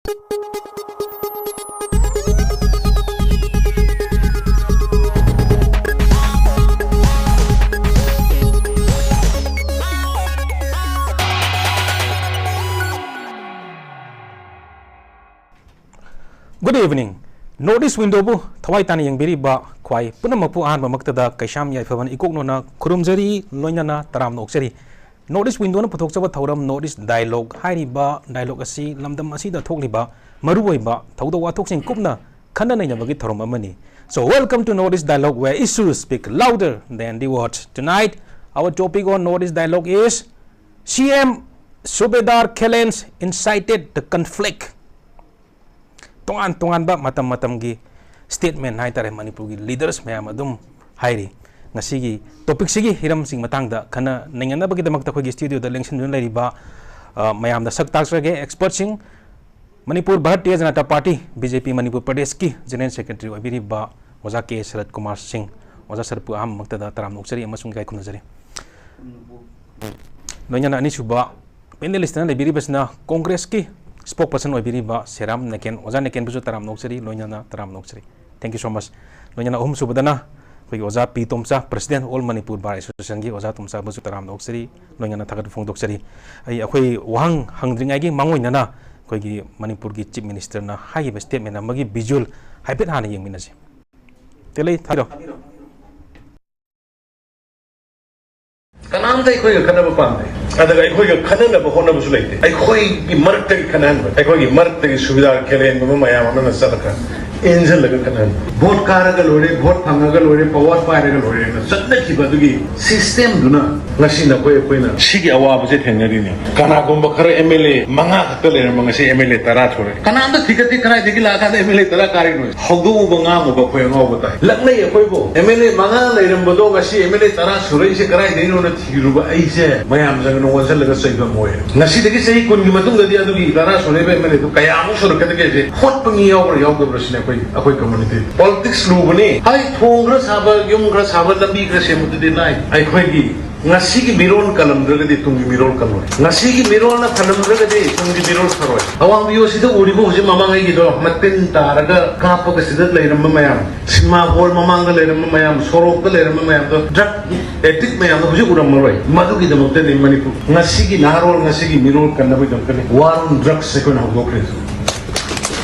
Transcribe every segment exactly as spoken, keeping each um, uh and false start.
Good evening. North East Window ꯕꯨ ꯊꯋꯥꯏ ꯇꯥꯅ ꯌꯦꯡꯕꯤꯔꯤꯕ ꯈ꯭ꯋꯥꯏ ꯄꯨꯝꯅꯃꯛꯄꯨ ꯑꯍꯥꯟꯕꯃꯛꯇꯗ ꯀꯩꯁꯥꯝ ꯌꯥꯏꯐꯕꯅ ꯏꯀꯣꯛꯅꯣꯅ ꯈꯨꯔꯨꯝꯖꯔꯤ, ꯂꯣꯏꯅꯅ ꯇꯔꯥꯝꯅ ꯑꯣꯛꯆꯔꯤ꯫ North East Window ꯅ ꯄꯨꯊꯣꯛꯆꯕ ꯊꯧꯔꯝ North East Dialogue ꯍꯥꯏꯔꯤꯕ dialogue ꯑꯁꯤ ꯂꯝꯗꯝ ꯑꯁꯤꯗ ꯊꯣꯛꯂꯤꯕ ꯃꯔꯨꯑꯣꯏꯕ ꯊꯧꯗꯣꯛ ꯋꯥꯊꯣꯛꯁꯤꯡ ꯀꯨꯞꯅ ꯈꯟꯅ ꯅꯩꯅꯕꯒꯤ ꯊꯧꯔꯝ ꯑꯃꯅꯤ꯫ So, welcome to North East Dialogue, where issues speak louder than the words. Tonight, our topic on North East Dialogue is C M Subedar Khelen incited the conflict. ꯇꯣꯉꯥꯟ ꯇꯣꯉꯥꯟꯕ ꯃꯇꯝ ꯃꯇꯝꯒꯤ statement ꯍꯥꯏꯇꯥꯔꯦ, ꯃꯅꯤꯄꯨꯔꯒꯤ leaders ꯃꯌꯥꯝ ꯑꯗꯨꯝ ꯍꯥꯏꯔꯤ꯫ ꯉꯁꯤꯒꯤ topic ꯁꯤꯒꯤ ꯍꯤꯔꯝꯁꯤꯡ ꯃꯇꯥꯡꯗ ꯈꯟꯅ ꯅꯩꯅꯅꯕꯒꯤꯗꯃꯛꯇ ꯑꯩꯈꯣꯏꯒꯤ studio ꯗ ꯂꯦꯡꯁꯤꯟꯗꯨꯅ ꯂꯩꯔꯤꯕ, ꯑ, ꯃꯌꯥꯝꯗ ꯁꯛ ꯇꯥꯛꯆꯔꯒꯦ, expert ꯁꯤꯡ, Manipur Bharatiya Janata party, B J P Manipur ꯄ꯭ꯔꯗꯦꯁꯀꯤ General Secretary ꯑꯣꯏꯕꯤꯔꯤꯕ ꯑꯣꯖꯥ ꯀꯦ ꯁꯔꯠ ꯀꯨꯃꯥꯔ ꯁꯤꯡ꯫ ꯑꯣꯖꯥ ꯁꯔꯠꯄꯨ ꯑꯍꯥꯟꯕꯃꯛꯇꯗ ꯇꯔꯥꯝꯅ ꯑꯣꯛꯆꯔꯤ ꯑꯃꯁꯨꯡ ꯏꯀꯥꯏ ꯈꯨꯝꯅꯖꯔꯤ꯫ ꯂꯣꯏꯅꯅ ꯑꯅꯤꯁꯨꯕ panelist ꯇꯅ ꯂꯩꯕꯤꯔꯤꯕꯁꯤꯅ ꯀꯣꯡꯒ꯭ꯔꯦꯁꯀꯤ spokesperson ꯑꯣꯏꯕꯤꯔꯤꯕ ꯁꯦꯔꯥꯝ ꯅꯦꯀꯦꯟ꯫ ꯑꯣꯖꯥ ꯅꯦꯀꯦꯟꯕꯨꯁꯨ ꯇꯔꯥꯝꯅ ꯑꯣꯛꯆꯔꯤ, ꯂꯣꯏꯅꯅ ꯇꯔꯥꯝꯅ ꯑꯣꯛꯆꯔꯤ꯫ Thank you so much. ꯂꯣꯏꯅꯅ ꯑꯍꯨꯝꯁꯨꯕꯗꯅ ꯑꯩꯈꯣꯏꯒꯤ ꯑꯣꯖꯥ ꯄꯤ ꯇꯣꯝꯆꯥ, President All Manipur Bar Association ꯒꯤ ꯑꯣꯖꯥ ꯇꯣꯝꯆꯥꯕꯨꯁꯨ ꯇꯔꯥꯝꯅ ꯑꯣꯛꯆꯔꯤ, ꯂꯣꯏꯅꯅ ꯊꯥꯒꯠꯄ ꯐꯣꯡꯗꯣꯛꯆꯔꯤ꯫ ꯑꯩ, ꯑꯩꯈꯣꯏ ꯋꯥꯍꯪ ꯍꯪꯗ꯭ꯔꯤꯉꯩꯒꯤ ꯃꯥꯡꯑꯣꯏꯅꯅ ꯑꯩꯈꯣꯏꯒꯤ ꯃꯅꯤꯄꯨꯔꯒꯤ Chief Minister ꯅ ꯍꯥꯏꯈꯤꯕ statement ꯑꯃꯒꯤ visual ꯍꯥꯏꯐꯦꯠ ꯍꯥꯟꯅ ꯌꯦꯡꯃꯤꯟꯅꯁꯤ꯫ ꯇꯦꯂꯩ, ꯊꯥꯕꯤꯔꯣ꯫ ꯀꯅꯥꯝꯇ ꯑꯩꯈꯣꯏꯒ ꯈꯠꯅꯕ ꯄꯥꯝꯗꯦ, ꯑꯗꯨꯒ ꯑꯩꯈꯣꯏꯒ ꯈꯠꯅꯅꯕ ꯍꯣꯠꯅꯕꯁꯨ ꯂꯩꯇꯦ꯫ ꯑꯩꯈꯣꯏꯒꯤ ꯃꯔꯛꯇꯒꯤ ꯈꯠꯅꯍꯟꯕ, ꯑꯩꯈꯣꯏꯒꯤ ꯃꯔꯛꯇꯒꯤ ꯁꯨꯕꯤꯗꯥ ꯈꯦꯂꯦꯟꯒꯨꯝꯕ ꯃꯌꯥꯝ ꯑꯃꯅ ꯆꯠꯂꯒ ꯏꯟꯁꯤꯜꯂꯒ ꯈꯠꯅꯍꯟꯕ꯫ Vote ꯀꯥꯔꯒ ꯂꯣꯏꯔꯦ, vote ꯐꯪꯉꯒ ꯂꯣꯏꯔꯦ, power ꯄꯥꯏꯔꯒ ꯂꯣꯏꯔꯦꯅ ꯆꯠꯅꯈꯤꯕ ꯑꯗꯨꯒꯤ system ꯗꯨꯅ ꯉꯁꯤ ꯅꯈꯣꯏ ꯑꯩꯈꯣꯏꯅ ꯁꯤꯒꯤ ꯑꯋꯥꯕꯁꯦ ꯊꯦꯡꯅꯔꯤꯅꯤ꯫ ꯀꯅꯥꯒꯨꯝꯕ ꯈꯔ M L A ꯃꯉꯥ ꯈꯛꯇ ꯂꯩꯔꯝꯕ ꯉꯁꯤ M L A ꯇꯔꯥ ꯊꯣꯔꯛꯑꯦ꯫ ꯀꯅꯥꯝꯇ ꯊꯤꯒꯠꯇꯦ, ꯀꯗꯥꯏꯗꯒꯤ ꯂꯥꯛꯑꯀꯥꯟꯗ M L A ꯇꯔꯥ ꯀꯥꯔꯤꯅꯣ? ꯍꯧꯗꯣꯛꯎꯕ ꯉꯥꯡꯉꯨꯕ ꯑꯩꯈꯣꯏ ꯑꯉꯥꯎꯕ ꯇꯥꯏ꯫ ꯂꯛꯅꯩ ꯑꯩꯈꯣꯏꯕꯨ꯫ M L A ꯃꯉꯥ ꯂꯩꯔꯝꯕꯗꯣ ꯉꯁꯤ M L A ꯇꯔꯥ ꯁꯨꯔꯛꯏꯁꯦ ꯀꯗꯥꯏꯗꯒꯤꯅꯣꯅ ꯊꯤꯔꯨꯕ ꯑꯩꯁꯦ ꯃꯌꯥꯝ ꯆꯪꯗꯅ ꯑꯣꯟꯁꯤꯜꯂꯒ ꯆꯩꯕ ꯑꯃ ꯑꯣꯏꯔꯦ꯫ ꯉꯁꯤꯗꯒꯤ ꯆꯍꯤ ꯀꯨꯟꯒꯤ ꯃꯇꯨꯡꯗꯗꯤ ꯑꯗꯨꯒꯤ ꯇꯔꯥ ꯁꯨꯔꯛꯏꯕ M L A ꯗꯨ ꯀꯌꯥꯃꯨꯛ ꯁꯨꯔꯛꯀꯗꯒꯦꯁꯦ ꯍꯣꯠꯄ ꯃꯤ ꯌꯥꯎꯕ꯭ꯔꯥ ꯌꯥꯎꯗꯕ꯭ꯔꯥ ꯁꯤꯅꯦ ꯑꯩꯈꯣꯏ, ꯑꯩꯈꯣꯏ community꯫ Politics ꯂꯨꯕꯅꯤ꯫ ꯍꯥꯏ, ꯊꯣꯡ ꯈꯔ ꯁꯥꯕ, ꯌꯨꯝ ꯈꯔ ꯁꯥꯕ, ꯂꯝꯕꯤ ꯈꯔ ꯁꯦꯝꯕꯗꯨꯗꯤ ꯂꯥꯏ꯫ ꯑꯩꯈꯣꯏꯒꯤ ꯉꯁꯤꯒꯤ ꯃꯤꯔꯣꯜ ꯀꯜꯂꯝꯗ꯭ꯔꯒꯗꯤ ꯇꯨꯡꯒꯤ ꯃꯤꯔꯣꯜ ꯀꯜꯂꯣꯏ꯫ ꯉꯁꯤꯒꯤ ꯃꯤꯔꯣꯜꯅ ꯐꯜꯂꯝꯗ꯭ꯔꯒꯗꯤ ꯇꯨꯡꯒꯤ ꯃꯤꯔꯣꯜ ꯐꯔꯣꯏ꯫ ꯑꯋꯥꯡ ꯚꯤꯌꯨ ꯑꯁꯤꯗ ꯎꯔꯤꯕ ꯍꯧꯖꯤꯛ ꯃꯃꯥꯡꯉꯩꯒꯤꯗꯣ ꯃꯇꯤꯟ ꯇꯥꯔꯒ ꯀꯥꯞꯄꯒ ꯁꯤꯗ ꯂꯩꯔꯝꯕ ꯃꯌꯥꯝ, ꯁꯤꯅꯦꯃꯥ ꯍꯣꯜ ꯃꯃꯥꯡꯗ ꯂꯩꯔꯝꯕ ꯃꯌꯥꯝ, ꯁꯣꯔꯣꯛꯇ ꯂꯩꯔꯝꯕ ꯃꯌꯥꯝꯗꯣ, ꯗ꯭ꯔꯒ ꯑꯦꯗꯤꯛ ꯃꯌꯥꯝꯗꯣ ꯍꯧꯖꯤꯛ ꯎꯔꯝꯃꯔꯣꯏ꯫ ꯃꯗꯨꯒꯤꯗꯃꯛꯇꯅꯤ ꯃꯅꯤꯄꯨꯔ ꯉꯁꯤꯒꯤ ꯅꯍꯥꯔꯣꯜ, ꯉꯁꯤꯒꯤ ꯃꯤꯔꯣꯜ ꯀꯟꯅꯕꯒꯤꯗꯃꯛꯇꯅꯤ War on Drugs ꯑꯩꯈꯣꯏꯅ ꯍꯧꯗꯣꯛꯈ꯭ꯔꯤꯁꯦ꯫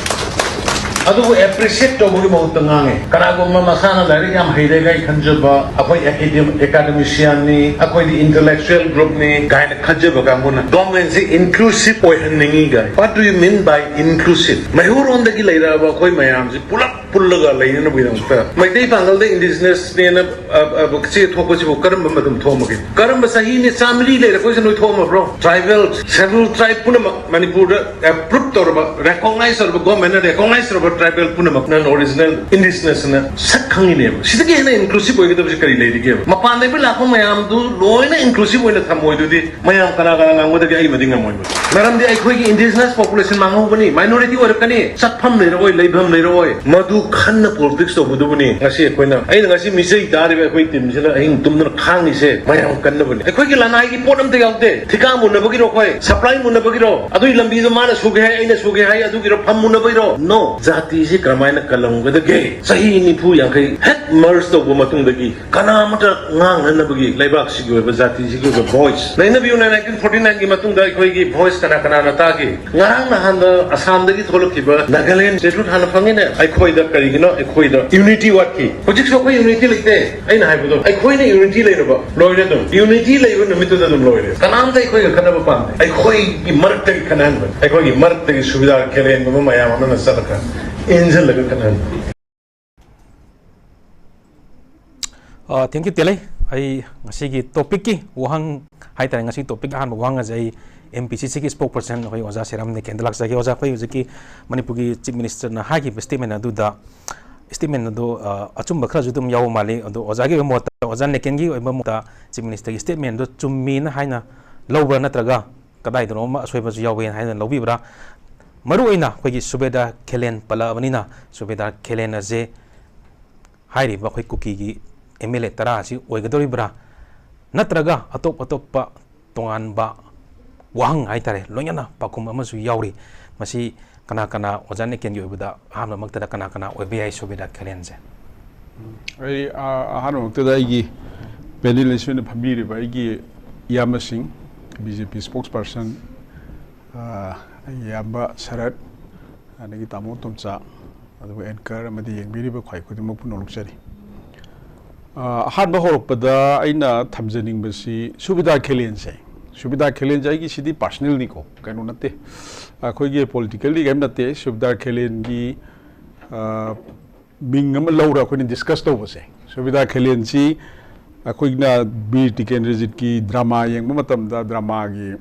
ꯑꯗꯨꯕꯨ ꯑꯦꯄ꯭ꯔꯤꯁꯤꯌꯦꯠ ꯇꯧꯕꯒꯤ ꯃꯍꯨꯠꯇ ꯉꯥꯡꯉꯦ꯫ ꯀꯅꯥꯒꯨꯝꯕ ꯃꯁꯥꯅ ꯂꯥꯏꯔꯤꯛ ꯌꯥꯝ ꯍꯩꯔꯦ ꯀꯥꯏ ꯈꯟꯖꯕ, ꯑꯩꯈꯣꯏ ꯑꯦꯀꯥꯗꯦꯝ-, ꯑꯦꯀꯥꯗꯦꯃꯤꯁꯤꯌꯥꯟꯅꯤ, ꯑꯩꯈꯣꯏꯗꯤ ꯏꯟꯇꯦꯂꯦꯛꯆꯨꯑꯦꯜ ꯒ꯭ꯔꯨꯞꯅꯤ ꯀꯥꯏꯅ ꯈꯟꯖꯕ ꯀꯥꯡꯕꯨꯅ ꯒꯣꯔꯃꯦꯟꯁꯤ ꯏꯟꯀ꯭ꯂꯨꯁꯤꯞ ꯑꯣꯏꯍꯟꯅꯤꯡꯉꯤ ꯀꯥꯏ꯫ What do you mean by inclusive? ꯃꯩꯍꯧꯔꯣꯟꯗꯒꯤ ꯂꯩꯔꯛꯑꯕ ꯑꯩꯈꯣꯏ ꯃꯌꯥꯝꯁꯤ ꯄꯨꯂꯞ ꯄꯨꯜꯂꯒ ꯂꯩꯅꯅꯕꯒꯤꯗꯃꯛꯇ ꯃꯩꯇꯩ ꯄꯥꯡꯒꯜꯗ ꯏꯟꯗꯤꯖꯤꯅꯁꯅꯦꯅ, ꯑ, ꯑ, ꯆꯦ ꯊꯣꯛꯄꯁꯤꯕꯨ ꯀꯔꯝꯕ ꯃꯇꯝ ꯊꯣꯛꯑꯝꯃꯒꯦ? ꯀꯔꯝꯕ ꯆꯍꯤꯅꯤ ꯆꯥꯃꯔꯤ ꯂꯩꯔꯛꯄꯁꯤ ꯅꯣꯏ ꯊꯣꯛꯑꯝꯃꯕ꯭ꯔꯣ? ꯇ꯭ꯔꯥꯏꯕꯦꯜ, ꯁꯦꯗ꯭ꯌꯨꯜ ꯇ꯭ꯔꯥꯏꯕ ꯄꯨꯝꯅꯃꯛ ꯃꯅꯤꯄꯨꯔꯗ ꯑꯦꯄ꯭ꯔꯨꯞ ꯇꯧꯔꯕ, ꯔꯦꯀꯣꯒꯅꯥꯏꯖ ꯇꯧꯔꯕ, ꯒꯣꯔꯃꯦꯟꯅ ꯔꯦꯀꯣꯒꯅꯥꯏꯖ ꯇꯧꯔꯕ ꯇ꯭ꯔꯥꯏꯕꯦꯜ ꯄꯨꯝꯅꯃꯛ ꯅꯟ ꯑꯣꯔꯤꯖꯤꯅꯦꯜ ꯏꯟꯗꯤꯖꯤꯅꯁꯅ ꯁꯛ ꯈꯪꯉꯤꯅꯦꯕ꯫ ꯁꯤꯗꯒꯤ ꯍꯦꯟꯅ ꯏꯟꯀ꯭ꯂꯨꯁꯤꯞ ꯑꯣꯏꯒꯗꯕꯁꯤ ꯀꯔꯤ ꯂꯩꯔꯤꯒꯦꯕ? ꯃꯄꯥꯟꯗꯒꯤ ꯂꯥꯛꯄ ꯃꯌꯥꯝꯗꯨ ꯂꯣꯏꯅ ꯏꯟꯀ꯭ꯂꯨꯁꯤꯞ ꯑꯣꯏꯅ ꯊꯝꯃꯣꯏꯗꯨꯗꯤ ꯃꯌꯥꯝ ꯀꯅꯥ ꯀꯅꯥ ꯉꯝꯒꯗꯒꯦ? ꯑꯩ ꯃꯗꯤ ꯉꯝꯃꯣꯏꯕ꯫ ꯃꯔꯝꯗꯤ ꯑꯩꯈꯣꯏꯒꯤ ꯏꯟꯗꯤꯖꯤꯅꯁ ꯄꯣꯄꯨꯂꯦꯁꯟ ꯃꯥꯡꯍꯧꯒꯅꯤ, ꯃꯥꯏꯅꯣꯔꯤꯇꯤ ꯑꯣꯏꯔꯛꯀꯅꯤ, ꯆꯠꯐꯝ ꯂꯩꯔꯛꯑꯣꯏ, ꯂꯩꯐꯝ ꯂꯩꯔꯛꯑꯣꯏ꯫ ꯃꯗꯨ ꯈꯟꯅ ꯄꯣꯂꯤꯇꯤꯛꯁ ꯇꯧꯕꯗꯨꯕꯨꯅꯤ ꯉꯁꯤ ꯑꯩꯈꯣꯏꯅ, ꯑꯩꯅ ꯉꯁꯤ ꯃꯤꯆꯩ ꯇꯥꯔꯤꯕ ꯑꯩꯈꯣꯏ ꯇꯤꯝꯁꯤꯅ ꯑꯍꯤꯡ ꯇꯨꯝꯗꯅ ꯈꯥꯡꯉꯤꯁꯦ ꯃꯌꯥꯝ ꯀꯟꯅꯕꯅꯤ꯫ ꯑꯩꯈꯣꯏꯒꯤ ꯂꯅꯥꯏꯒꯤ ꯄꯣꯠ ꯑꯝꯇ ꯌꯥꯎꯗꯦ꯫ ꯊꯤꯀꯥ ꯃꯨꯟꯅꯕꯒꯤꯔꯣ, ꯑꯩꯈꯣꯏ ꯁꯄ꯭ꯂꯥꯏ ꯃꯨꯟꯅꯕꯒꯤꯔꯣ, ꯑꯗꯨꯒꯤ ꯂꯝꯕꯤꯗꯣ ꯃꯥꯅ ꯁꯨꯒꯦ ꯍꯥꯏ, ꯑꯩꯅ ꯁꯨꯒꯦ ꯍꯥꯏ, ꯑꯗꯨꯒꯤꯔꯣ, ꯐꯝ ꯃꯨꯟꯅꯕꯒꯤꯔꯣ? ꯅꯣ꯫ ꯖꯥꯇꯤꯁꯤ ꯀꯔꯝꯍꯥꯏꯅ ꯀꯜꯂꯝꯒꯗꯒꯦ? ꯆꯍꯤ ꯅꯤꯐꯨ ꯌꯥꯡꯈꯩ ꯍꯦꯛ ꯃꯔꯖ ꯇꯧꯕ ꯃꯇꯨꯡꯗꯒꯤ ꯀꯅꯥ ꯑꯃꯠꯇ ꯉꯥꯡꯅꯅꯕꯒꯤ ꯂꯩꯕꯥꯛꯁꯤꯒꯤ ꯑꯣꯏꯕ, ꯖꯥꯇꯤꯁꯤꯒꯤ ꯑꯣꯏꯕ ꯚꯣꯏꯁ ꯂꯩꯅꯕꯤꯌꯨꯅ nineteen forty nine ꯒꯤ ꯃꯇꯨꯡꯗ ꯑꯩꯈꯣꯏꯒꯤ ꯚꯣꯏꯁ ꯀꯅꯥ ꯀꯅꯥꯅ ꯇꯥꯈꯤ? ꯉꯔꯥꯡ ꯅꯍꯥꯟꯗ ꯑꯁꯥꯝꯗꯒꯤ ꯊꯣꯛꯂꯛꯈꯤꯕ ꯅꯥꯒꯥꯂꯦꯟ ꯁ꯭ꯇꯦꯠꯍꯨꯗ ꯍꯥꯟꯅ ꯐꯪꯉꯤꯅꯦ꯫ ꯑꯩꯈꯣꯏꯗ ꯀꯔꯤꯒꯤꯅꯣ ꯑꯩꯈꯣꯏꯗ ꯌꯨꯅꯤꯇꯤ ꯋꯥꯠꯈꯤ? ꯍꯧꯖꯤꯛꯁꯨ ꯑꯩꯈꯣꯏ ꯌꯨꯅꯤꯇꯤ ꯂꯩꯇꯦ꯫ ꯑꯩꯅ ꯍꯥꯏꯕꯗꯣ, ꯑꯩꯈꯣꯏꯅ ꯌꯨꯅꯤꯇꯤ ꯂꯩꯔꯕ ꯂꯣꯏꯔꯦ ꯑꯗꯨꯝ꯫ ꯌꯨꯅꯤꯇꯤ ꯂꯩꯕ ꯅꯨꯃꯤꯠꯇꯨꯗ ꯑꯗꯨꯝ ꯂꯣꯏꯔꯦ꯫ ꯀꯅꯥꯝꯇ ꯑꯩꯈꯣꯏꯒ ꯈꯠꯅꯕ ꯄꯥꯝꯗꯦ꯫ ꯑꯩꯈꯣꯏꯒꯤ ꯃꯔꯛꯇꯒꯤ ꯈꯠꯅꯍꯟꯕ, ꯑꯩꯈꯣꯏꯒꯤ ꯃꯔꯛꯇꯒꯤ ꯁꯨꯕꯤꯗꯥ ꯈꯦꯂꯦꯟꯒꯨꯝꯕ ꯃꯌꯥꯝ ꯑꯃꯅ ꯆꯠꯂꯒ ꯏꯟꯁꯤꯜꯂꯒ ꯈꯠꯅꯍꯟꯕ꯫ ꯑ, thank you, ꯇꯦꯂꯩ꯫ ꯑꯩ ꯉꯁꯤꯒꯤ ꯇꯣꯄꯤꯛꯀꯤ ꯋꯥꯍꯪ ꯍꯥꯏꯇꯥꯔꯦ, ꯉꯁꯤꯒꯤ ꯇꯣꯄꯤꯛ ꯑꯍꯥꯟꯕ ꯋꯥꯍꯪ ꯑꯁꯦ ꯑꯩ ꯑꯦꯝ ꯄꯤ ꯁꯤ ꯁꯤꯒꯤ ꯁ꯭ꯄꯣꯛ ꯄꯔꯁꯟ ꯑꯩꯈꯣꯏ ꯑꯣꯖꯥ ꯁꯦꯔꯥꯝ ꯅꯦꯀꯦꯟꯗ ꯂꯥꯛꯆꯒꯦ꯫ ꯑꯣꯖꯥ, ꯑꯩꯈꯣꯏ ꯍꯧꯖꯤꯛꯀꯤ ꯃꯅꯤꯄꯨꯔꯒꯤ ꯆꯤꯐ ꯃꯤꯅꯤꯁꯇꯔꯅ ꯍꯥꯏꯈꯤꯕ ꯁ꯭ꯇꯦꯠꯃꯦꯟ ꯑꯗꯨꯗ, ꯁ꯭ꯇꯦꯠꯃꯦꯟ ꯑꯗꯨ, ꯑ, ꯑꯆꯨꯝꯕ ꯈꯔꯁꯨ ꯑꯗꯨꯝ ꯌꯥꯎꯕ ꯃꯥꯜꯂꯤ꯫ ꯑꯗꯣ ꯑꯣꯖꯥꯒꯤ ꯑꯣꯏꯕ ꯃꯣꯠꯇ, ꯑꯣꯖꯥ ꯅꯦꯀꯦꯟꯒꯤ ꯑꯣꯏꯕ ꯃꯣꯠꯇ ꯆꯤꯐ ꯃꯤꯅꯤꯁꯇꯔꯒꯤ ꯁ꯭ꯇꯦꯠꯃꯦꯟꯗꯨ ꯆꯨꯝꯃꯦꯅ ꯍꯥꯏꯅ ꯂꯧꯕ꯭ꯔꯥ, ꯅꯠꯇ꯭ꯔꯒ ꯀꯗꯥꯏꯗꯅꯣ ꯑꯃ ꯑꯁꯣꯏꯕꯁꯨ ꯌꯥꯎꯋꯦꯅ ꯍꯥꯏꯅ ꯂꯧꯕꯤꯕ꯭ꯔꯥ? ꯃꯔꯨꯑꯣꯏꯅ ꯑꯩꯈꯣꯏꯒꯤ ꯁꯨꯕꯦꯗꯥꯔ ꯈꯦꯂꯦꯟ ꯄꯜꯂꯛꯑꯕꯅꯤꯅ, ꯁꯨꯕꯦꯗꯥꯔ ꯈꯦꯂꯦꯟ ꯑꯁꯦ ꯍꯥꯏꯔꯤꯕ ꯑꯩꯈꯣꯏ ꯀꯨꯀꯤꯒꯤ ꯑꯦꯝ ꯑꯦꯜ ꯑꯦ ꯇꯔꯥ ꯑꯁꯤ ꯑꯣꯏꯒꯗꯧꯔꯤꯕ꯭ꯔꯥ? ꯅꯠꯇ꯭ꯔꯒ ꯑꯇꯣꯞ ꯑꯇꯣꯞꯄ ꯇꯣꯉꯥꯟꯕ ꯋꯥꯍꯪ ꯍꯥꯏꯇꯥꯔꯦ, ꯂꯣꯏꯅꯅ ꯄꯥꯎꯈꯨꯝ ꯑꯃꯁꯨ ꯌꯥꯎꯔꯤ꯫ ꯃꯁꯤ ꯀꯅꯥ ꯀꯅꯥ, ꯑꯣꯖꯥ ꯅꯤꯀꯦꯟꯒꯤ ꯑꯣꯏꯕꯗ ꯑꯍꯥꯟꯕꯃꯛꯇꯗ ꯀꯅꯥ ꯀꯅꯥ ꯑꯣꯏꯕ ꯌꯥꯏ ꯁꯨꯕꯦꯗꯥ ꯈꯦꯂꯦꯟꯁꯦ? ꯑꯩ ꯑ, ꯑꯍꯥꯟꯕꯃꯛꯇꯗ ꯑꯩꯒꯤ ꯄꯦꯅꯦꯂꯤꯁ ꯑꯣꯏꯅ ꯐꯝꯕꯤꯔꯤꯕ ꯑꯩꯒꯤ ꯏꯌꯥꯝꯕꯁꯤꯡ, ꯕꯤ ꯖꯦ ꯄꯤ ꯁ꯭ꯄꯣꯛꯁ ꯄꯔꯁꯟ, ꯑ, ꯑꯩꯒꯤ ꯏꯌꯥꯝꯕ ꯁꯔꯠ, ꯑꯗꯒꯤ ꯇꯥꯃꯣ ꯇꯣꯝꯆꯥ, ꯑꯗꯨꯒ ꯑꯦꯡꯀꯔ ꯑꯃꯗꯤ ꯌꯦꯡꯕꯤꯔꯤꯕ ꯈ꯭ꯋꯥꯏ ꯈꯨꯗꯤꯡꯃꯛꯄꯨ ꯅꯣꯂꯨꯛꯆꯔꯤ꯫ ꯑ, ꯑꯍꯥꯟꯕ ꯍꯧꯔꯛꯄꯗ ꯑꯩꯅ ꯊꯝꯖꯅꯤꯡꯕꯁꯤ ꯁꯨꯕꯦꯗꯥ ꯈꯦꯂꯦꯟꯁꯦ, ꯁꯨꯕꯦꯗꯥ ꯈꯦꯂꯦꯟꯁꯦ ꯑꯩꯒꯤ ꯁꯤꯗꯤ ꯄꯥꯔꯁꯅꯦꯜꯅꯤꯀꯣ, ꯀꯩꯅꯣ ꯅꯠꯇꯦ, ꯑꯩꯈꯣꯏꯒꯤ ꯄꯣꯂꯤꯇꯤꯀꯦꯜꯂꯤ ꯀꯔꯤꯝ ꯅꯠꯇꯦ꯫ ꯁꯨꯕꯦꯗꯥ ꯈꯦꯂꯦꯟꯒꯤ, ꯑ, ꯃꯤꯡ ꯑꯃ ꯂꯧꯔ ꯑꯩꯈꯣꯏꯅ ꯗꯤꯁꯀꯁ ꯇꯧꯕꯁꯦ, ꯁꯨꯕꯦꯗꯥ ꯈꯦꯂꯦꯟꯁꯤ ꯑꯩꯈꯣꯏꯅ ꯕꯤꯔ ꯇꯤꯀꯦꯟꯗ꯭ꯔꯖꯤꯠꯀꯤ ꯗ꯭ꯔꯃꯥ ꯌꯦꯡꯕ ꯃꯇꯝꯗ, ꯗ꯭ꯔꯃꯥꯒꯤ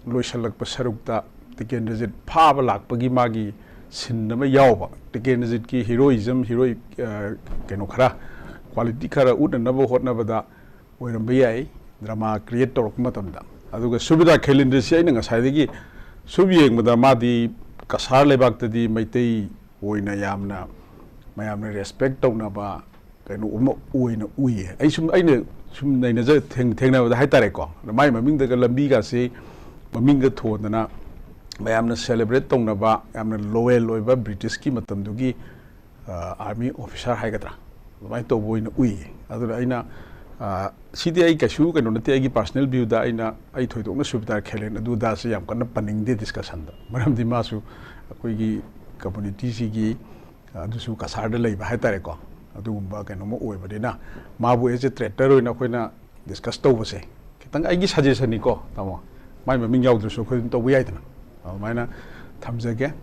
ꯂꯣꯏꯁꯤꯜꯂꯛꯄ ꯁꯔꯨꯛꯇ ꯇꯤꯀꯦꯟꯗ꯭ꯔꯖꯤꯠ ꯐꯥꯕ ꯂꯥꯛꯄꯒꯤ ꯃꯥꯒꯤ ꯁꯤꯟ ꯑꯃ ꯌꯥꯎꯕ, ꯇꯤꯀꯦꯟꯗ꯭ꯔꯖꯤꯠꯀꯤ ꯍꯤꯔꯣꯏꯖꯝ, ꯍꯤꯔꯣꯏ, ꯑ, ꯀꯩꯅꯣ ꯈꯔ, ꯀ꯭ꯋꯥꯂꯤꯇꯤ ꯈꯔ ꯎꯠꯅꯅꯕ ꯍꯣꯠꯅꯕꯗ ꯑꯣꯏꯔꯝꯕ ꯌꯥꯏ, ꯗ꯭ꯔꯃꯥ ꯀ꯭ꯔꯤꯌꯦꯠ ꯇꯧꯔꯛꯄ ꯃꯇꯝꯗ꯫ ꯑꯗꯨꯒ ꯁꯨꯕꯦꯗꯥ ꯈꯦꯂꯦꯟꯗ꯭ꯔꯁꯤ ꯑꯩꯅ ꯉꯁꯥꯏꯗꯒꯤ ꯁꯨꯝ ꯌꯦꯡꯕꯗ ꯃꯥꯗꯤ ꯀꯁꯥꯔ ꯂꯩꯕꯥꯛꯇꯗꯤ ꯃꯩꯇꯩ ꯑꯣꯏꯅ ꯌꯥꯝꯅ ꯃꯌꯥꯝꯅ ꯔꯦꯁꯄꯦꯛ ꯇꯧꯅꯕ ꯀꯩꯅꯣ ꯑꯃ ꯑꯣꯏꯅ ꯎꯏꯌꯦ꯫ ꯑꯩ ꯁꯨꯝ, ꯑꯩꯅ ꯁꯨꯝ ꯅꯩꯅꯖ-, ꯊꯦꯡ-, ꯊꯦꯡꯅꯕꯗ ꯍꯥꯏꯇꯥꯔꯦꯀꯣ, ꯃꯥꯏ ꯃꯃꯤꯡꯗꯒ ꯂꯝꯕꯤꯒꯁꯤ ꯃꯃꯤꯡꯒ ꯊꯣꯟꯗꯅ ꯃꯌꯥꯝꯅ ꯁꯦꯂꯦꯕ꯭ꯔꯦꯠ ꯇꯧꯅꯕ, ꯌꯥꯝꯅ ꯂꯣꯌꯦꯜ ꯑꯣꯏꯕ ꯕ꯭ꯔꯤꯇꯤꯁꯀꯤ ꯃꯇꯝꯗꯨꯒꯤ, ꯑ, ꯑꯥꯔꯃꯤ ꯑꯣꯐꯤꯁꯥꯔ ꯍꯥꯏꯒꯗ꯭ꯔꯥ, ꯑꯗꯨꯃꯥꯏꯅ ꯇꯧꯕ ꯑꯣꯏꯅ ꯎꯏꯌꯦ꯫ ꯑꯗꯨꯅ ꯑꯩꯅ, ꯑ, ꯁꯤꯗꯤ ꯑꯩ ꯀꯩꯁꯨ ꯀꯩꯅꯣ ꯅꯠꯇꯦ, ꯑꯩꯒꯤ ꯄꯥꯔꯁꯅꯦꯜ ꯚ꯭ꯌꯨꯗ ꯑꯩꯅ, ꯑꯩ ꯊꯣꯏꯗꯣꯛꯅ ꯁꯨꯕꯦꯗꯥꯔ ꯈꯦꯂꯦꯟ ꯑꯗꯨꯗꯥꯁꯦ ꯌꯥꯝ ꯀꯟꯅ ꯄꯟꯅꯤꯡꯗꯦ ꯗꯤꯁꯀꯁꯟꯗ, ꯃꯔꯝꯗꯤ ꯃꯥꯁꯨ ꯑꯩꯈꯣꯏꯒꯤ ꯀꯝꯃꯨꯅꯤꯇꯤꯁꯤꯒꯤ, ꯑ, ꯑꯗꯨꯁꯨ ꯀꯁꯥꯔꯗ ꯂꯩꯕ ꯍꯥꯏꯇꯥꯔꯦꯀꯣ, ꯑꯗꯨꯒꯨꯝꯕ ꯀꯩꯅꯣꯝꯃ ꯑꯣꯏꯕꯅꯤꯅ ꯃꯥꯕꯨ ꯑꯦꯖ ꯑꯦ ꯇ꯭ꯔꯦꯇꯔ ꯑꯣꯏꯅ ꯑꯩꯈꯣꯏꯅ ꯗꯤꯁꯀꯁ ꯇꯧꯕꯁꯦ, ꯈꯤꯇꯪ ꯑꯩꯒꯤ ꯁꯖꯦꯁꯟꯅꯤꯀꯣ ꯇꯥꯃꯣ, ꯃꯥꯏ ꯃꯃꯤꯡ ꯌꯥꯎꯗ꯭ꯔꯁꯨ ꯑꯩꯈꯣꯏ ꯑꯗꯨꯝ ꯇꯧꯕ ꯌꯥꯏꯗꯅ, ꯑꯗꯨꯃꯥꯏꯅ ꯊꯝꯖꯒꯦ꯫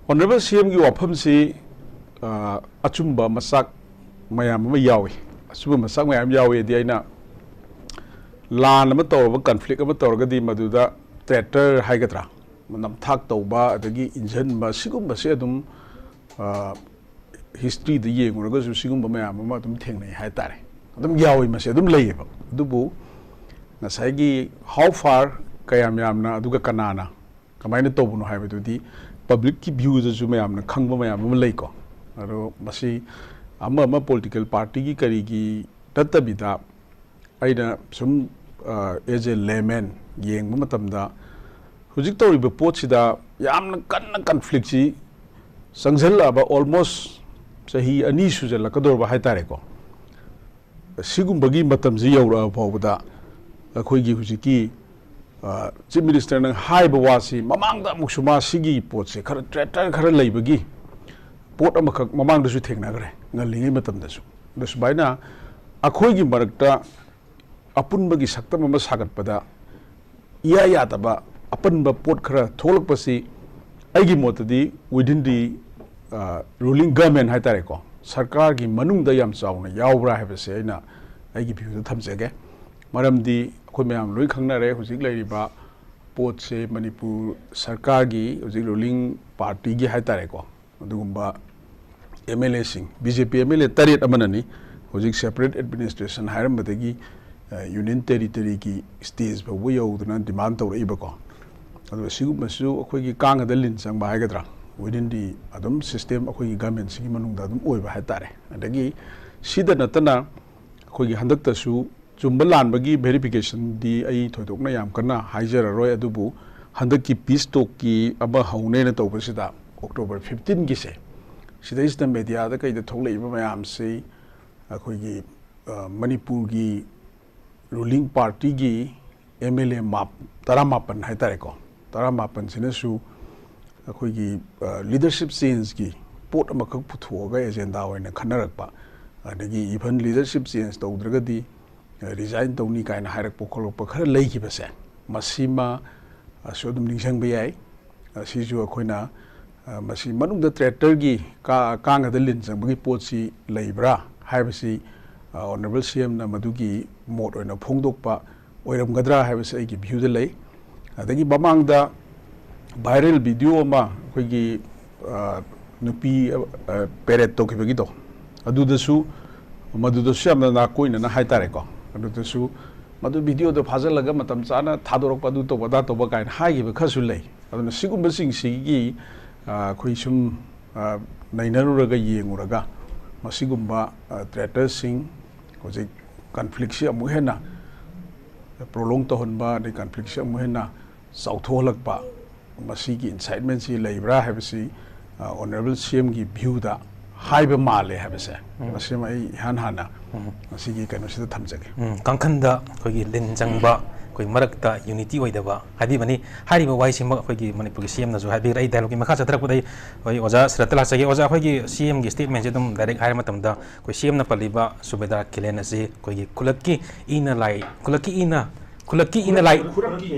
ꯑꯣꯅꯔꯦꯕꯜ ꯁꯤ ꯑꯦꯝꯒꯤ ꯋꯥꯐꯝꯁꯤ, ꯑ, ꯑꯆꯨꯝꯕ ꯃꯆꯥꯛ ꯃꯌꯥꯝ ꯑꯃ ꯌꯥꯎꯏ꯫ ꯑꯆꯨꯝꯕ ꯃꯆꯥꯛ ꯃꯌꯥꯝ ꯌꯥꯎꯏꯗꯤ ꯑꯩꯅ ꯂꯥꯟ ꯑꯃ ꯇꯧꯔꯕ, ꯀꯟꯐ꯭ꯂꯤꯛ ꯑꯃ ꯇꯧꯔꯒꯗꯤ ꯃꯗꯨꯗ ꯇ꯭ꯔꯦꯇꯔ ꯍꯥꯏꯒꯗ꯭ꯔꯥ, ꯅꯝꯊꯥꯛ ꯇꯧꯕ, ꯑꯗꯒꯤ ꯏꯟꯖꯟꯕ, ꯁꯤꯒꯨꯝꯕꯁꯦ ꯑꯗꯨꯝ, ꯑ, ꯍꯤꯁꯇ꯭ꯔꯤꯗ ꯌꯦꯡꯉꯨꯔꯒꯁꯨ ꯁꯤꯒꯨꯝꯕ ꯃꯌꯥꯝ ꯑꯃ ꯑꯗꯨꯝ ꯊꯦꯡꯅꯩ ꯍꯥꯏꯇꯥꯔꯦ꯫ ꯑꯗꯨꯝ ꯌꯥꯎꯏ, ꯃꯁꯤ ꯑꯗꯨꯝ ꯂꯩꯌꯦꯕ꯫ ꯑꯗꯨꯕꯨ ꯉꯁꯥꯏꯒꯤ how far, ꯀꯌꯥꯝ ꯌꯥꯝꯅ, ꯑꯗꯨꯒ ꯀꯅꯥꯅ ꯀꯃꯥꯏꯅ ꯇꯧꯕꯅꯣ ꯍꯥꯏꯕꯗꯨꯗꯤ ꯄꯕ꯭ꯂꯤꯛꯀꯤ ꯚ꯭ꯌꯨꯗꯁꯨ ꯃꯌꯥꯝꯅ ꯈꯪꯕ ꯃꯌꯥꯝ ꯑꯃ ꯂꯩꯀꯣ꯫ ꯑꯗꯣ ꯃꯁꯤ ꯑꯃ ꯑꯃ ꯄꯣꯂꯤꯇꯤꯀꯦꯜ ꯄꯥꯔꯇꯤꯒꯤ ꯀꯔꯤꯒꯤ ꯅꯠꯇꯕꯤꯗ ꯑꯩꯅ ꯁꯨꯝ, as a layman ꯌꯦꯡꯕ ꯃꯇꯝꯗ, ꯍꯧꯖꯤꯛ ꯇꯧꯔꯤꯕ ꯄꯣꯠꯁꯤꯗ ꯌꯥꯝꯅ ꯀꯟꯅ ꯀꯟꯐ꯭ꯂꯤꯛꯁꯤ ꯆꯪꯁꯤꯜꯂꯛꯑꯕ, almost ꯆꯍꯤ ꯑꯅꯤ ꯁꯨꯖꯜꯂꯛꯀꯗꯧꯔꯕ ꯍꯥꯏꯇꯥꯔꯦꯀꯣ꯫ ꯁꯤꯒꯨꯝꯕꯒꯤ ꯃꯇꯝꯁꯤ ꯌꯧꯔꯛꯑ ꯐꯥꯎꯕꯗ ꯑꯩꯈꯣꯏꯒꯤ ꯍꯧꯖꯤꯛꯀꯤ ꯆꯤꯐ ꯃꯤꯅꯤꯁꯇꯔꯅ ꯍꯥꯏꯕ ꯋꯥꯁꯤ, ꯃꯃꯥꯡꯗ ꯑꯃꯨꯛꯁꯨ ꯃꯥ ꯁꯤꯒꯤ ꯄꯣꯠꯁꯦ ꯈꯔ, ꯇ꯭ꯔꯦꯇꯔ ꯈꯔ ꯂꯩꯕꯒꯤ ꯄꯣꯠ ꯑꯃꯈꯛ ꯃꯃꯥꯡꯗꯁꯨ ꯊꯦꯡꯅꯈ꯭ꯔꯦ, ꯉꯜꯂꯤꯉꯩ ꯃꯇꯝꯗꯁꯨ꯫ ꯑꯗꯣ ꯁꯨꯃꯥꯏꯅ ꯑꯩꯈꯣꯏꯒꯤ ꯃꯔꯛꯇ ꯑꯄꯨꯟꯕꯒꯤ ꯁꯛꯇꯝ ꯑꯃ ꯁꯥꯒꯠꯄꯗ ꯏꯌꯥ ꯌꯥꯗꯕ ꯑꯄꯟꯕ ꯄꯣꯠ ꯈꯔ ꯊꯣꯛꯂꯛꯄꯁꯤ, ꯑꯩꯒꯤ ꯃꯣꯠꯇꯗꯤ, within the ruling government ꯍꯥꯏꯇꯥꯔꯦꯀꯣ, ꯁꯔꯀꯥꯔꯒꯤ ꯃꯅꯨꯡꯗ ꯌꯥꯝ ꯆꯥꯎꯅ ꯌꯥꯎꯕ꯭ꯔꯥ ꯍꯥꯏꯕꯁꯦ ꯑꯩꯅ ꯑꯩꯒꯤ ꯚ꯭ꯌꯨꯗ ꯊꯝꯖꯒꯦ꯫ ꯃꯔꯝꯗꯤ ꯑꯩꯈꯣꯏ ꯃꯌꯥꯝ ꯂꯣꯏ ꯈꯪꯅꯔꯦ, ꯍꯧꯖꯤꯛ ꯂꯩꯔꯤꯕ ꯄꯣꯠꯁꯦ ꯃꯅꯤꯄꯨꯔ ꯁꯔꯀꯥꯔꯒꯤ, ꯍꯧꯖꯤꯛ ꯔꯨꯂꯤꯡ ꯄꯥꯔꯇꯤꯒꯤ ꯍꯥꯏꯇꯥꯔꯦꯀꯣ, ꯑꯗꯨꯒꯨꯝꯕ ꯑꯦꯝ ꯑꯦꯜ ꯑꯦꯁꯤꯡ, B J P M L A ꯇꯔꯦꯠ ꯑꯃꯅꯅꯤ ꯍꯧꯖꯤꯛ separate administration ꯍꯥꯏꯔꯝꯕꯗꯒꯤ ꯌꯨꯅꯤꯌꯟ ꯇꯦꯔꯤꯇꯔꯤꯒꯤ ꯁ꯭ꯇꯦꯖ ꯐꯥꯎꯕ ꯌꯧꯗꯅ ꯗꯤꯃꯥꯟ ꯇꯧꯔꯛꯏꯕꯀꯣ꯫ ꯑꯗꯨꯒ ꯁꯤꯒꯨꯝꯕꯁꯨ ꯑꯩꯈꯣꯏꯒꯤ ꯀꯥꯡꯒꯗ ꯂꯤꯟ ꯆꯪꯕ ꯍꯥꯏꯒꯗ꯭ꯔꯥ, within the ꯑꯗꯨꯝ ꯁꯤꯁꯇꯦꯝ, ꯑꯩꯈꯣꯏꯒꯤ ꯒꯃꯦꯟꯁꯤꯒꯤ ꯃꯅꯨꯡꯗ ꯑꯗꯨꯝ ꯑꯣꯏꯕ ꯍꯥꯏꯇꯥꯔꯦ꯫ ꯑꯗꯒꯤ ꯁꯤꯗ ꯅꯠꯇꯅ ꯑꯩꯈꯣꯏꯒꯤ ꯍꯟꯗꯛꯇꯁꯨ ꯆꯨꯝꯕ ꯂꯥꯟꯕꯒꯤ ꯚꯦꯔꯤꯐꯤꯀꯦꯁꯟꯗꯤ ꯑꯩ ꯊꯣꯏꯗꯣꯛꯅ ꯌꯥꯝ ꯀꯟꯅ ꯍꯥꯏꯖꯔꯔꯣꯏ, ꯑꯗꯨꯕꯨ ꯍꯟꯗꯛꯀꯤ ꯄꯤꯁ ꯇꯣꯛꯀꯤ ꯑꯃ ꯍꯧꯅꯦꯅ ꯇꯧꯕꯁꯤꯗ, ꯑꯣꯛꯇꯣꯕꯔ ꯐꯤꯐꯇꯤꯟꯒꯤꯁꯦ, ꯁꯤꯗꯩꯁꯤꯗ ꯃꯦꯗꯤꯌꯥꯗ ꯀꯩꯗ ꯊꯣꯛꯂꯛꯏꯕ ꯃꯌꯥꯝꯁꯤ ꯑꯩꯈꯣꯏꯒꯤ, ꯑ, ꯃꯅꯤꯄꯨꯔꯒꯤ ꯔꯨꯂꯤꯡ ꯄꯥꯔꯇꯤꯒꯤ ꯑꯦꯝ ꯑꯦꯜ ꯑꯦ ꯃꯥꯞ-, ꯇꯔꯥꯃꯥꯄꯟ ꯍꯥꯏꯇꯥꯔꯦꯀꯣ, ꯇꯔꯥꯃꯥꯄꯟꯁꯤꯅꯁꯨ ꯑꯩꯈꯣꯏꯒꯤ, ꯑ, ꯂꯤꯗꯔꯁꯤꯞ ꯆꯦꯟꯖꯀꯤ ꯄꯣꯠ ꯑꯃꯈꯛ ꯄꯨꯊꯣꯛꯑꯒ ꯑꯦꯖꯦꯟꯗꯥ ꯑꯣꯏꯅ ꯈꯟꯅꯔꯛꯄ, ꯑꯗꯒꯤ even ꯂꯤꯗꯔꯁꯤꯞ ꯆꯦꯟꯖ ꯇꯧꯗ꯭ꯔꯒꯗꯤ, ꯑ, ꯔꯤꯖꯥꯏꯟ ꯇꯧꯅꯤ ꯀꯥꯏꯅ ꯍꯥꯏꯔꯛꯄ ꯈꯣꯠꯂꯛꯄ ꯈꯔ ꯂꯩꯈꯤꯕꯁꯦ, ꯃꯁꯤꯃ, ꯑꯁꯨ ꯑꯗꯨꯝ ꯅꯤꯡꯁꯤꯡꯕ ꯌꯥꯏ꯫ ꯑ, ꯁꯤꯁꯨ ꯑꯩꯈꯣꯏꯅ, ꯑ, ꯃꯁꯤ ꯃꯅꯨꯡꯗ ꯇ꯭ꯔꯦꯇꯔꯒꯤ ꯀꯥ-, ꯀꯥꯡꯒꯗ ꯂꯤꯟ ꯆꯪꯕꯒꯤ ꯄꯣꯠꯁꯤ ꯂꯩꯕ꯭ꯔꯥ ꯍꯥꯏꯕꯁꯤ, ꯑ, ꯑꯣꯅꯔꯦꯕꯜ ꯁꯤ ꯑꯦꯝꯅ ꯃꯗꯨꯒꯤ ꯃꯣꯠ ꯑꯣꯏꯅ ꯐꯣꯡꯗꯣꯛꯄ ꯑꯣꯏꯔꯝꯒꯗ꯭ꯔꯥ ꯍꯥꯏꯕꯁꯤ ꯑꯩꯒꯤ ꯚ꯭ꯌꯨꯗ ꯂꯩ꯫ ꯑꯗꯒꯤ ꯃꯃꯥꯡꯗ ꯚꯥꯏꯔꯦꯜ ꯚꯤꯗꯤꯑꯣ ꯑꯃ ꯑꯩꯈꯣꯏꯒꯤ, ꯑ, ꯅꯨꯄꯤ, ꯑ, ꯄꯦꯔꯦꯠ ꯇꯧꯈꯤꯕꯒꯤꯗꯣ, ꯑꯗꯨꯗꯁꯨ, ꯃꯗꯨꯗꯁꯨ ꯌꯥꯝꯅ ꯅꯥꯀꯣꯏꯅꯅ ꯍꯥꯏꯇꯥꯔꯦꯀꯣ, ꯑꯗꯨꯗꯁꯨ ꯃꯗꯨ ꯚꯤꯗꯤꯑꯣꯗꯣ ꯐꯥꯖꯤꯜꯂꯒ ꯃꯇꯝ ꯆꯥꯅ ꯊꯥꯗꯣꯔꯛꯄ, ꯑꯗꯨ ꯇꯧꯕ, ꯑꯗꯥ ꯇꯧꯕ ꯀꯥꯏꯅ ꯍꯥꯏꯈꯤꯕ ꯈꯔꯁꯨ ꯂꯩ꯫ ꯑꯗꯨꯅ ꯁꯤꯒꯨꯝꯕꯁꯤꯡꯁꯤꯒꯤ, ꯑ, ꯑꯩꯈꯣꯏ ꯁꯨꯝ, ꯑ, ꯅꯩꯅꯔꯨꯔꯒ ꯌꯦꯡꯉꯨꯔꯒ, ꯃꯁꯤꯒꯨꯝꯕ, ꯑ, ꯇ꯭ꯔꯦꯇꯔꯁꯤꯡ ꯍꯧꯖꯤꯛ ꯀꯟꯐ꯭ꯂꯤꯛꯁꯤ ꯑꯃꯨꯛ ꯍꯦꯟꯅ ꯄ꯭ꯔꯣꯂꯣꯡ ꯇꯧꯍꯟꯕ, ꯑꯗꯩ ꯀꯟꯐ꯭ꯂꯤꯛꯁꯤ ꯑꯃꯨꯛ ꯍꯦꯟꯅ ꯆꯥꯎꯊꯣꯛꯍꯜꯂꯛꯄ, ꯃꯁꯤꯒꯤ ꯏꯟꯁꯥꯏꯠꯃꯦꯟꯁꯤ ꯂꯩꯕ꯭ꯔꯥ ꯍꯥꯏꯕꯁꯤ, ꯑ, ꯑꯣꯅꯔꯦꯕꯜ ꯁꯤ ꯑꯦꯝꯒꯤ ꯚ꯭ꯌꯨꯗ ꯍꯥꯏꯕ ꯃꯥꯜꯂꯦ ꯍꯥꯏꯕꯁꯦ, ꯎꯝ꯫ ꯃꯁꯤꯃ ꯑꯩ ꯏꯍꯥꯟ ꯍꯥꯟꯅ ꯎꯝ꯫ ꯉꯁꯤꯒꯤ ꯀꯩꯅꯣꯁꯤꯗ ꯊꯝꯖꯒꯦ꯫ ꯎꯝ, ꯀꯥꯡꯈꯟꯗ ꯑꯩꯈꯣꯏꯒꯤ ꯂꯤꯟ ꯆꯪꯕ, ꯑꯩꯈꯣꯏ ꯃꯔꯛꯇ ꯌꯨꯅꯤꯇꯤ ꯑꯣꯏꯗꯕ ꯍꯥꯏꯕꯤꯕꯅꯤ꯫ ꯍꯥꯏꯔꯤꯕ ꯋꯥꯍꯩꯁꯤꯃꯛ ꯑꯩꯈꯣꯏꯒꯤ ꯃꯅꯤꯄꯨꯔꯒꯤ ꯁꯤ ꯑꯦꯝꯅꯁꯨ ꯍꯥꯏꯕꯤꯈ꯭ꯔꯦ꯫ ꯑꯩ ꯗꯥꯏꯂꯣꯛꯀꯤ ꯃꯈꯥ ꯆꯠꯊꯔꯛꯄꯗ ꯑꯩ, ꯑꯩꯈꯣꯏ ꯑꯣꯖꯥ ꯁꯔꯠꯇ ꯂꯥꯛꯆꯒꯦ꯫ ꯑꯣꯖꯥ, ꯑꯩꯈꯣꯏꯒꯤ ꯁꯤ ꯑꯦꯝꯒꯤ ꯁ꯭ꯇꯦꯠꯃꯦꯟꯁꯦ ꯑꯗꯨꯝ ꯗꯥꯏꯔꯦꯛ ꯍꯥꯏꯔ ꯃꯇꯝꯗ, ꯑꯩꯈꯣꯏ ꯁꯤ ꯑꯦꯝꯅ ꯄꯜꯂꯤꯕ ꯁꯨꯕꯦꯗꯥꯔ ꯈꯤꯂꯦꯟ ꯑꯁꯤ ꯑꯩꯈꯣꯏꯒꯤ ꯈꯨꯜꯂꯛꯀꯤ ꯏꯅ ꯂꯥꯏ, ꯈꯨꯜꯂꯛꯀꯤ ꯏꯅ, ꯈꯨꯜꯂꯛꯀꯤ ꯏꯅ ꯂꯥꯏ,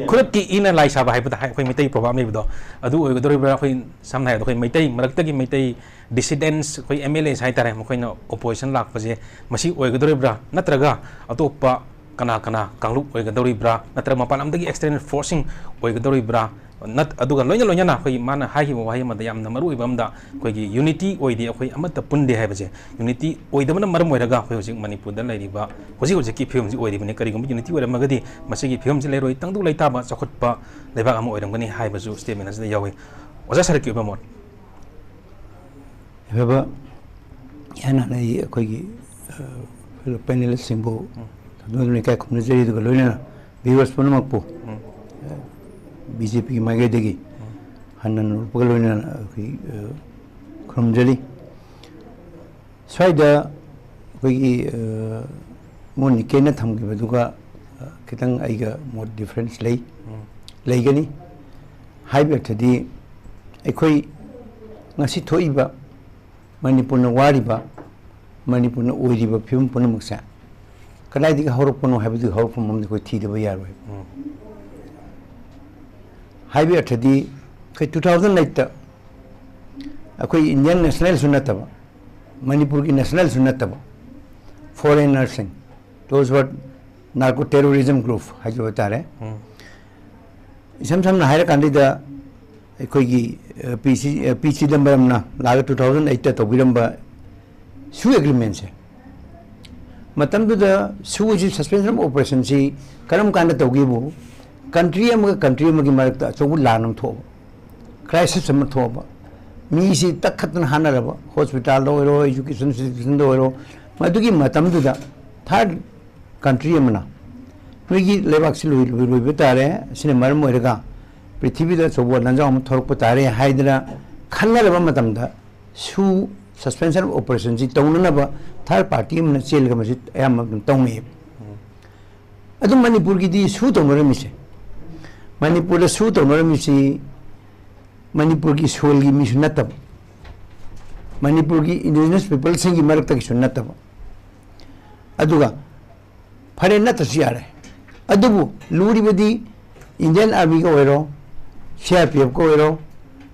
ꯈꯨꯜꯂꯛꯀꯤ ꯏꯅ ꯂꯥꯏ ꯁꯥꯕ ꯍꯥꯏꯕꯗ ꯍꯥꯏ-, ꯑꯩꯈꯣꯏ ꯃꯩꯇꯩ ꯄ꯭ꯔꯣꯚꯥꯕ ꯂꯩꯕꯗꯣ, ꯑꯗꯨ ꯑꯣꯏꯒꯗꯧꯔꯤꯕ꯭ꯔꯥ? ꯑꯩꯈꯣꯏ ꯁꯝꯅ ꯍꯥꯏꯔꯕꯗ ꯑꯩꯈꯣꯏ ꯃꯩꯇꯩ ꯃꯔꯛꯇꯒꯤ ꯃꯩꯇꯩ ꯗꯤꯁꯤꯗꯦꯟꯁ, ꯑꯩꯈꯣꯏ ꯑꯦꯝ ꯑꯦꯜ ꯑꯦꯁ ꯍꯥꯏꯇꯥꯔꯦ, ꯃꯈꯣꯏꯅ ꯑꯣꯄꯣꯖꯤꯁꯟ ꯂꯥꯛꯄꯁꯦ ꯃꯁꯤ ꯑꯣꯏꯒꯗꯧꯔꯤꯕ꯭ꯔꯥ? ꯅꯠꯇ꯭ꯔꯒ ꯑꯇꯣꯞꯄ ꯀꯅꯥ ꯀꯅꯥ ꯀꯥꯡꯂꯨꯞ ꯑꯣꯏꯒꯗꯧꯔꯤꯕ꯭ꯔꯥ? ꯅꯠꯇ꯭ꯔꯒ ꯃꯄꯥꯟ ꯂꯝꯗꯒꯤ ꯑꯦꯛꯁꯇꯔꯅꯦꯜ ꯐꯣꯔꯁꯁꯤꯡ ꯑꯣꯏꯒꯗꯧꯔꯤꯕ꯭ꯔꯥ? ꯅꯠ-, ꯑꯗꯨꯒ ꯂꯣꯏꯅ ꯂꯣꯏꯅꯅ ꯑꯩꯈꯣꯏꯒꯤ ꯃꯥꯅ ꯍꯥꯏꯈꯤꯕ ꯋꯥꯍꯩ ꯑꯃꯗ ꯌꯥꯝꯅ ꯃꯔꯨ ꯑꯣꯏꯕ ꯑꯃꯗ, ꯑꯩꯈꯣꯏꯒꯤ ꯌꯨꯅꯤꯇꯤ ꯑꯣꯏꯗꯦ, ꯑꯩꯈꯣꯏ ꯑꯃꯠꯇ ꯄꯨꯟꯗꯦ ꯍꯥꯏꯕꯁꯦ, ꯌꯨꯅꯤꯇꯤ ꯑꯣꯏꯗꯕꯅ ꯃꯔꯝ ꯑꯣꯏꯔꯒ ꯑꯩꯈꯣꯏ ꯍꯧꯖꯤꯛ ꯃꯅꯤꯄꯨꯔꯗ ꯂꯩꯔꯤꯕ ꯍꯧꯖꯤꯛ ꯍꯧꯖꯤꯛꯀꯤ ꯐꯤꯕꯝꯁꯤ ꯑꯣꯏꯔꯤꯕꯅꯤ꯫ ꯀꯔꯤꯒꯨꯝꯕ ꯌꯨꯅꯤꯇꯤ ꯑꯣꯏꯔꯝꯃꯒꯗꯤ ꯃꯁꯤꯒꯤ ꯐꯤꯕꯝꯁꯤ ꯂꯩꯔꯣꯏ, ꯇꯪꯗꯨ ꯂꯩꯇꯥꯕ ꯆꯥꯎꯈꯠꯄ ꯂꯩꯕꯥꯛ ꯑꯃ ꯑꯣꯏꯔꯝꯒꯅꯤ ꯍꯥꯏꯕꯁꯨ ꯁ꯭ꯇꯦꯠꯃꯦꯟ ꯑꯁꯤꯗ ꯌꯥꯎꯏ꯫ ꯑꯣꯖꯥ ꯁꯔꯠꯀꯤ ꯑꯣꯏꯕ ꯃꯣꯠ꯫ ꯑꯐꯕ ꯏꯍꯥꯟ ꯍꯥꯟꯅ ꯑꯩ ꯑꯩꯈꯣꯏꯒꯤ, ꯑ, ꯄꯦꯅꯦꯂꯤꯁꯁꯤꯡꯕꯨ ꯎꯝ꯫ ꯊꯝꯖꯤꯟꯗꯨꯅ ꯏꯀꯥꯏ ꯈꯨꯝꯅꯖꯔꯤ, ꯑꯗꯨꯒ ꯂꯣꯏꯅꯅ ꯚ꯭ꯌꯨꯋꯔꯁ ꯄꯨꯝꯅꯃꯛꯄꯨ, ꯎꯝ꯫ ꯑ, ꯕꯤ ꯖꯦ ꯄꯤꯒꯤ ꯃꯥꯏꯀꯩꯗꯒꯤ ꯎꯝ꯫ ꯍꯟꯅ ꯅꯣꯛꯄꯒ ꯂꯣꯏꯅꯅ ꯑꯩꯈꯣꯏ, ꯑ, ꯈꯨꯔꯨꯝꯖꯔꯤ꯫ ꯁ꯭ꯋꯥꯏꯗ ꯑꯩꯈꯣꯏꯒꯤ, ꯑ, ꯃꯣꯟ ꯅꯤꯀꯦꯟꯅ ꯊꯝꯈꯤꯕꯗꯨꯒ, ꯑ, ꯈꯤꯇꯪ ꯑꯩꯒ ꯃꯣꯠ ꯗꯤꯐ꯭ꯔꯦꯟꯁ ꯂꯩ, ꯎꯝ꯫ ꯂꯩꯒꯅꯤ꯫ ꯍꯥꯏꯕ ꯑꯔꯊꯗꯤ ꯑꯩꯈꯣꯏ ꯉꯁꯤ ꯊꯣꯛꯏꯕ ꯃꯅꯤꯄꯨꯔꯅ ꯋꯥꯔꯤꯕ, ꯃꯅꯤꯄꯨꯔꯅ ꯑꯣꯏꯔꯤꯕ ꯐꯤꯕꯝ ꯄꯨꯝꯅꯃꯛꯁꯦ ꯀꯗꯥꯏꯗꯒꯤ ꯍꯧꯔꯛꯄꯅꯣ ꯍꯥꯏꯕꯗꯨꯒꯤ ꯍꯧꯔꯛꯐꯝ ꯑꯃꯗꯤ ꯑꯩꯈꯣꯏ ꯊꯤꯗꯕ ꯌꯥꯔꯣꯏ꯫ ꯎꯝ꯫ ꯍꯥꯏꯕ ꯑꯔꯊꯗꯤ ꯑꯩꯈꯣꯏ two thousand eight ꯑꯩꯈꯣꯏ ꯏꯟꯗꯤꯌꯟ ꯅꯦꯁꯅꯦꯜꯁꯨ ꯅꯠꯇꯕ, ꯃꯅꯤꯄꯨꯔꯒꯤ ꯅꯦꯁꯅꯦꯜꯁꯨ ꯅꯠꯇꯕ, ꯐꯣꯔꯦꯟꯅꯔꯁꯤꯡ, those were narco terrorism group ꯍꯥꯏꯖꯕ ꯇꯥꯔꯦ꯫ ꯎꯝ꯫ ꯏꯁꯝ ꯁꯝꯅ ꯍꯥꯏꯔꯀꯥꯟꯗ ꯑꯩꯈꯣꯏꯒꯤ, ꯑ, ꯄꯤ ꯁꯤ, ꯑ, ꯄꯤ ꯆꯤꯗꯝꯕꯔꯝꯅ ꯂꯥꯛꯑꯒ two thousand eight ꯇꯧꯕꯤꯔꯝꯕ ꯁꯨ ꯑꯦꯒ꯭ꯔꯤꯃꯦꯟꯁꯦ, ꯃꯇꯝꯗꯨꯗ ꯁꯨ ꯑꯁꯤ, suspension of operationꯁꯤ ꯀꯔꯝ ꯀꯥꯟꯗ ꯇꯧꯒꯦꯕꯨ, ꯀꯟꯇ꯭ꯔꯤ ꯑꯃꯒ ꯀꯟꯇ꯭ꯔꯤ ꯑꯃꯒꯤ ꯃꯔꯛꯇ ꯑꯆꯧꯕ ꯂꯥꯟ ꯑꯃ ꯊꯣꯛꯑꯕ, ꯀ꯭ꯔꯥꯏꯁꯤꯁ ꯑꯃ ꯊꯣꯛꯑꯕ, ꯃꯤꯁꯤ ꯇꯛꯈꯠꯇꯅ ꯍꯥꯠꯅꯔꯕ, ꯍꯣꯁꯄꯤꯇꯥꯜꯗ ꯑꯣꯏꯔꯣ, ꯏꯖꯨꯀꯦꯁꯟ ꯏꯟꯁꯇꯤꯇ꯭ꯌꯨꯁꯟꯗ ꯑꯣꯏꯔꯣ, ꯃꯗꯨꯒꯤ ꯃꯇꯝꯗꯨꯗ ꯊꯥꯔꯠ ꯀꯟꯇ꯭ꯔꯤ ꯑꯃꯅ ꯅꯣꯏꯒꯤ ꯂꯩꯕꯥꯛꯁꯤ ꯂꯣꯏ ꯂꯣꯏ- ꯂꯣꯏꯕ ꯇꯥꯔꯦ, ꯑꯁꯤꯅ ꯃꯔꯝ ꯑꯣꯏꯔꯒ ꯄ꯭ꯔꯤꯊꯤꯕꯤꯗ ꯑꯆꯧꯕ ꯂꯥꯟꯖꯥꯎ ꯑꯃ ꯊꯣꯔꯛꯄ ꯇꯥꯔꯦ ꯍꯥꯏꯗꯅ ꯈꯟꯅꯔꯕ ꯃꯇꯝꯗ, ꯁꯨ ꯁꯁꯄꯦꯟꯁꯟ ꯑꯣꯄꯔꯦꯁꯟꯁꯤ ꯇꯧꯅꯅꯕ ꯊꯥꯔꯠ ꯄꯥꯔꯇꯤ ꯑꯃꯅ ꯆꯦꯜꯂꯒ ꯃꯁꯤ ꯑꯌꯥꯝꯕ ꯑꯗꯨꯝ ꯇꯧꯅꯩꯌꯦꯕ꯫ ꯑꯗꯨ ꯃꯅꯤꯄꯨꯔꯒꯤꯗꯤ ꯁꯨ ꯇꯧꯅꯔꯝꯃꯤꯁꯦ, ꯃꯅꯤꯄꯨꯔꯗ ꯁꯨ ꯇꯧꯅꯔꯝꯃꯤꯁꯤ ꯃꯅꯤꯄꯨꯔꯒꯤ ꯁꯣꯏꯜꯒꯤ ꯃꯤꯁꯨ ꯅꯠꯇꯕ, ꯃꯅꯤꯄꯨꯔꯒꯤ ꯏꯟꯗꯤꯖꯤꯅꯁ ꯄꯤꯄꯜꯁꯤꯡꯒꯤ ꯃꯔꯛꯇꯒꯤꯁꯨ ꯅꯠꯇꯕ꯫ ꯑꯗꯨꯒ ꯐꯔꯦ, ꯅꯠꯇ꯭ꯔꯁꯨ ꯌꯥꯔꯦ, ꯑꯗꯨꯕꯨ ꯂꯨꯔꯤꯕꯗꯤ ꯏꯟꯗꯤꯌꯟ ꯑꯥꯔꯃꯤꯒ ꯑꯣꯏꯔꯣ, ꯁꯤ ꯑꯥꯔ ꯄꯤ ꯑꯦꯐꯀ ꯑꯣꯏꯔꯣ,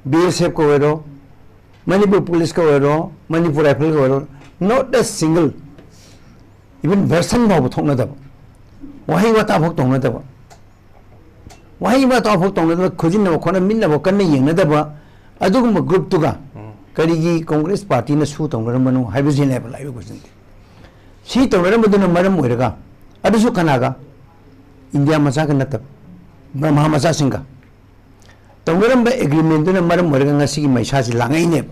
ꯕꯤ ꯑꯦꯁ ꯑꯦꯐꯀ ꯑꯣꯏꯔꯣ, ꯃꯅꯤꯄꯨꯔ ꯄꯨꯂꯤꯁꯀ ꯑꯣꯏꯔꯣ, ꯃꯅꯤꯄꯨꯔ ꯔꯥꯏꯐꯜꯒ ꯑꯣꯏꯔꯣ, not a single, even version ꯐꯥꯎꯕ ꯊꯣꯛꯅꯗꯕ, ꯋꯥꯍꯩ ꯋꯥꯇꯥ ꯐꯥꯎ ꯇꯧꯅꯗꯕ, ꯋꯥꯍꯩ ꯋꯥꯇꯥ ꯐꯥꯎ ꯇꯧꯅꯗꯕ, ꯈꯨꯖꯤꯟꯅꯕ ꯈꯣꯠꯅ ꯃꯤꯠꯅꯕ ꯀꯟꯅ ꯌꯦꯡꯅꯗꯕ ꯑꯗꯨꯒꯨꯝꯕ ꯒ꯭ꯔꯨꯞꯇꯨꯒ ꯀꯔꯤꯒꯤ ꯀꯣꯡꯒ꯭ꯔꯦꯁ ꯄꯥꯔꯇꯤꯅ ꯁꯨ ꯇꯧꯅꯔꯝꯕꯅꯣ ꯍꯥꯏꯕꯁꯤꯅꯦꯕ ꯂꯥꯛꯏꯕ ꯀꯣꯏꯁꯟꯗꯤ꯫ ꯁꯤ ꯇꯧꯅꯔꯝꯕꯗꯨꯅ ꯃꯔꯝ ꯑꯣꯏꯔꯒ, ꯑꯗꯨꯁꯨ ꯀꯅꯥꯒ? ꯏꯟꯗꯤꯌꯥ ꯃꯆꯥꯒ ꯅꯠꯇꯕ, ꯕ꯭ꯔꯍꯃꯥ ꯃꯆꯥꯁꯤꯡꯒ ꯇꯧꯅꯔꯝꯕ ꯑꯦꯒ꯭ꯔꯤꯃꯦꯟꯗꯨꯅ ꯃꯔꯝ ꯑꯣꯏꯔꯒ ꯉꯁꯤꯒꯤ ꯃꯩꯁꯥꯁꯤ ꯂꯥꯡꯉꯛꯏꯅꯦꯕ꯫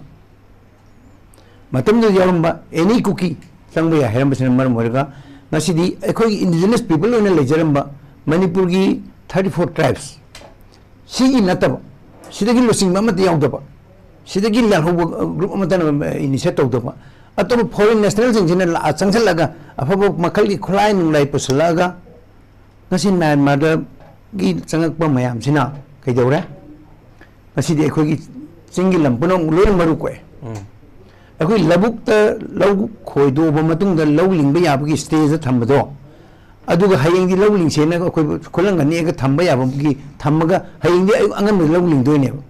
ꯃꯇꯝꯗꯨꯗ ꯌꯥꯎꯔꯝꯕ ꯑꯦꯅꯤ ꯀꯨꯀꯤ ꯆꯪꯕ ꯌꯥꯏ ꯍꯥꯏꯔꯝꯕꯁꯤꯅ ꯃꯔꯝ ꯑꯣꯏꯔꯒ ꯉꯁꯤꯗꯤ ꯑꯩꯈꯣꯏꯒꯤ ꯏꯟꯗꯤꯖꯤꯅꯁ ꯄꯤꯄꯜ ꯑꯣꯏꯅ ꯂꯩꯖꯔꯝꯕ ꯃꯅꯤꯄꯨꯔꯒꯤ ꯊꯥꯔꯇꯤ ꯐꯣꯔ ꯇ꯭ꯔꯥꯏꯕꯁ ꯁꯤꯒꯤ ꯅꯠꯇꯕ, ꯁꯤꯗꯒꯤ ꯂꯨꯆꯤꯡꯕ ꯑꯃꯠꯇ ꯌꯥꯎꯗꯕ, ꯁꯤꯗꯒꯤ ꯂꯥꯜꯍꯧꯕ ꯒ꯭ꯔꯨꯞ ꯑꯃꯠꯇꯅ ꯏꯅꯤꯁꯤꯌꯦꯠ ꯇꯧꯗꯕ, ꯑꯇꯣꯞꯄ ꯐꯣꯔꯦꯟ ꯅꯦꯁꯅꯦꯜꯁꯤꯡꯁꯤꯅ ꯂꯥꯛꯑ ꯆꯪꯁꯤꯜꯂꯒ ꯑꯐꯕ ꯃꯈꯜꯒꯤ ꯈꯨꯠꯂꯥꯏ ꯅꯨꯡꯂꯥꯏ ꯄꯨꯁꯤꯜꯂꯛꯑꯒ ꯉꯁꯤ ꯃ꯭ꯌꯥꯟꯃꯥꯔꯗꯒꯤ ꯆꯪꯉꯛꯄ ꯃꯌꯥꯝꯁꯤꯅ ꯀꯩꯗꯧꯔꯦ? ꯉꯁꯤꯗꯤ ꯑꯩꯈꯣꯏꯒꯤ ꯆꯤꯡꯒꯤ ꯂꯝ ꯄꯨꯝꯅꯃꯛ ꯂꯣꯏꯅ ꯃꯔꯨ ꯀꯣꯛꯑꯦ꯫ ꯑꯩꯈꯣꯏ ꯂꯧꯕꯨꯛꯇ ꯂꯧ ꯈꯣꯏꯗꯣꯛꯑꯕ ꯃꯇꯨꯡꯗ ꯂꯧ ꯂꯤꯡꯕ ꯌꯥꯕꯒꯤ ꯁ꯭ꯇꯦꯖꯇ ꯊꯝꯕꯗꯣ, ꯑꯗꯨꯒ ꯍꯌꯦꯡꯗꯤ ꯂꯧ ꯂꯤꯡꯁꯦꯅ ꯑꯩꯈꯣꯏ ꯈꯨꯂꯪꯒ ꯅꯦꯛꯑꯒ ꯊꯝꯕ ꯌꯥꯕꯒꯤ ꯊꯝꯃꯒ ꯍꯌꯦꯡꯗꯤ ꯑꯌꯨꯛ ꯑꯉꯟꯕꯗ ꯂꯧ ꯂꯤꯡꯗꯣꯏꯅꯦꯕ꯫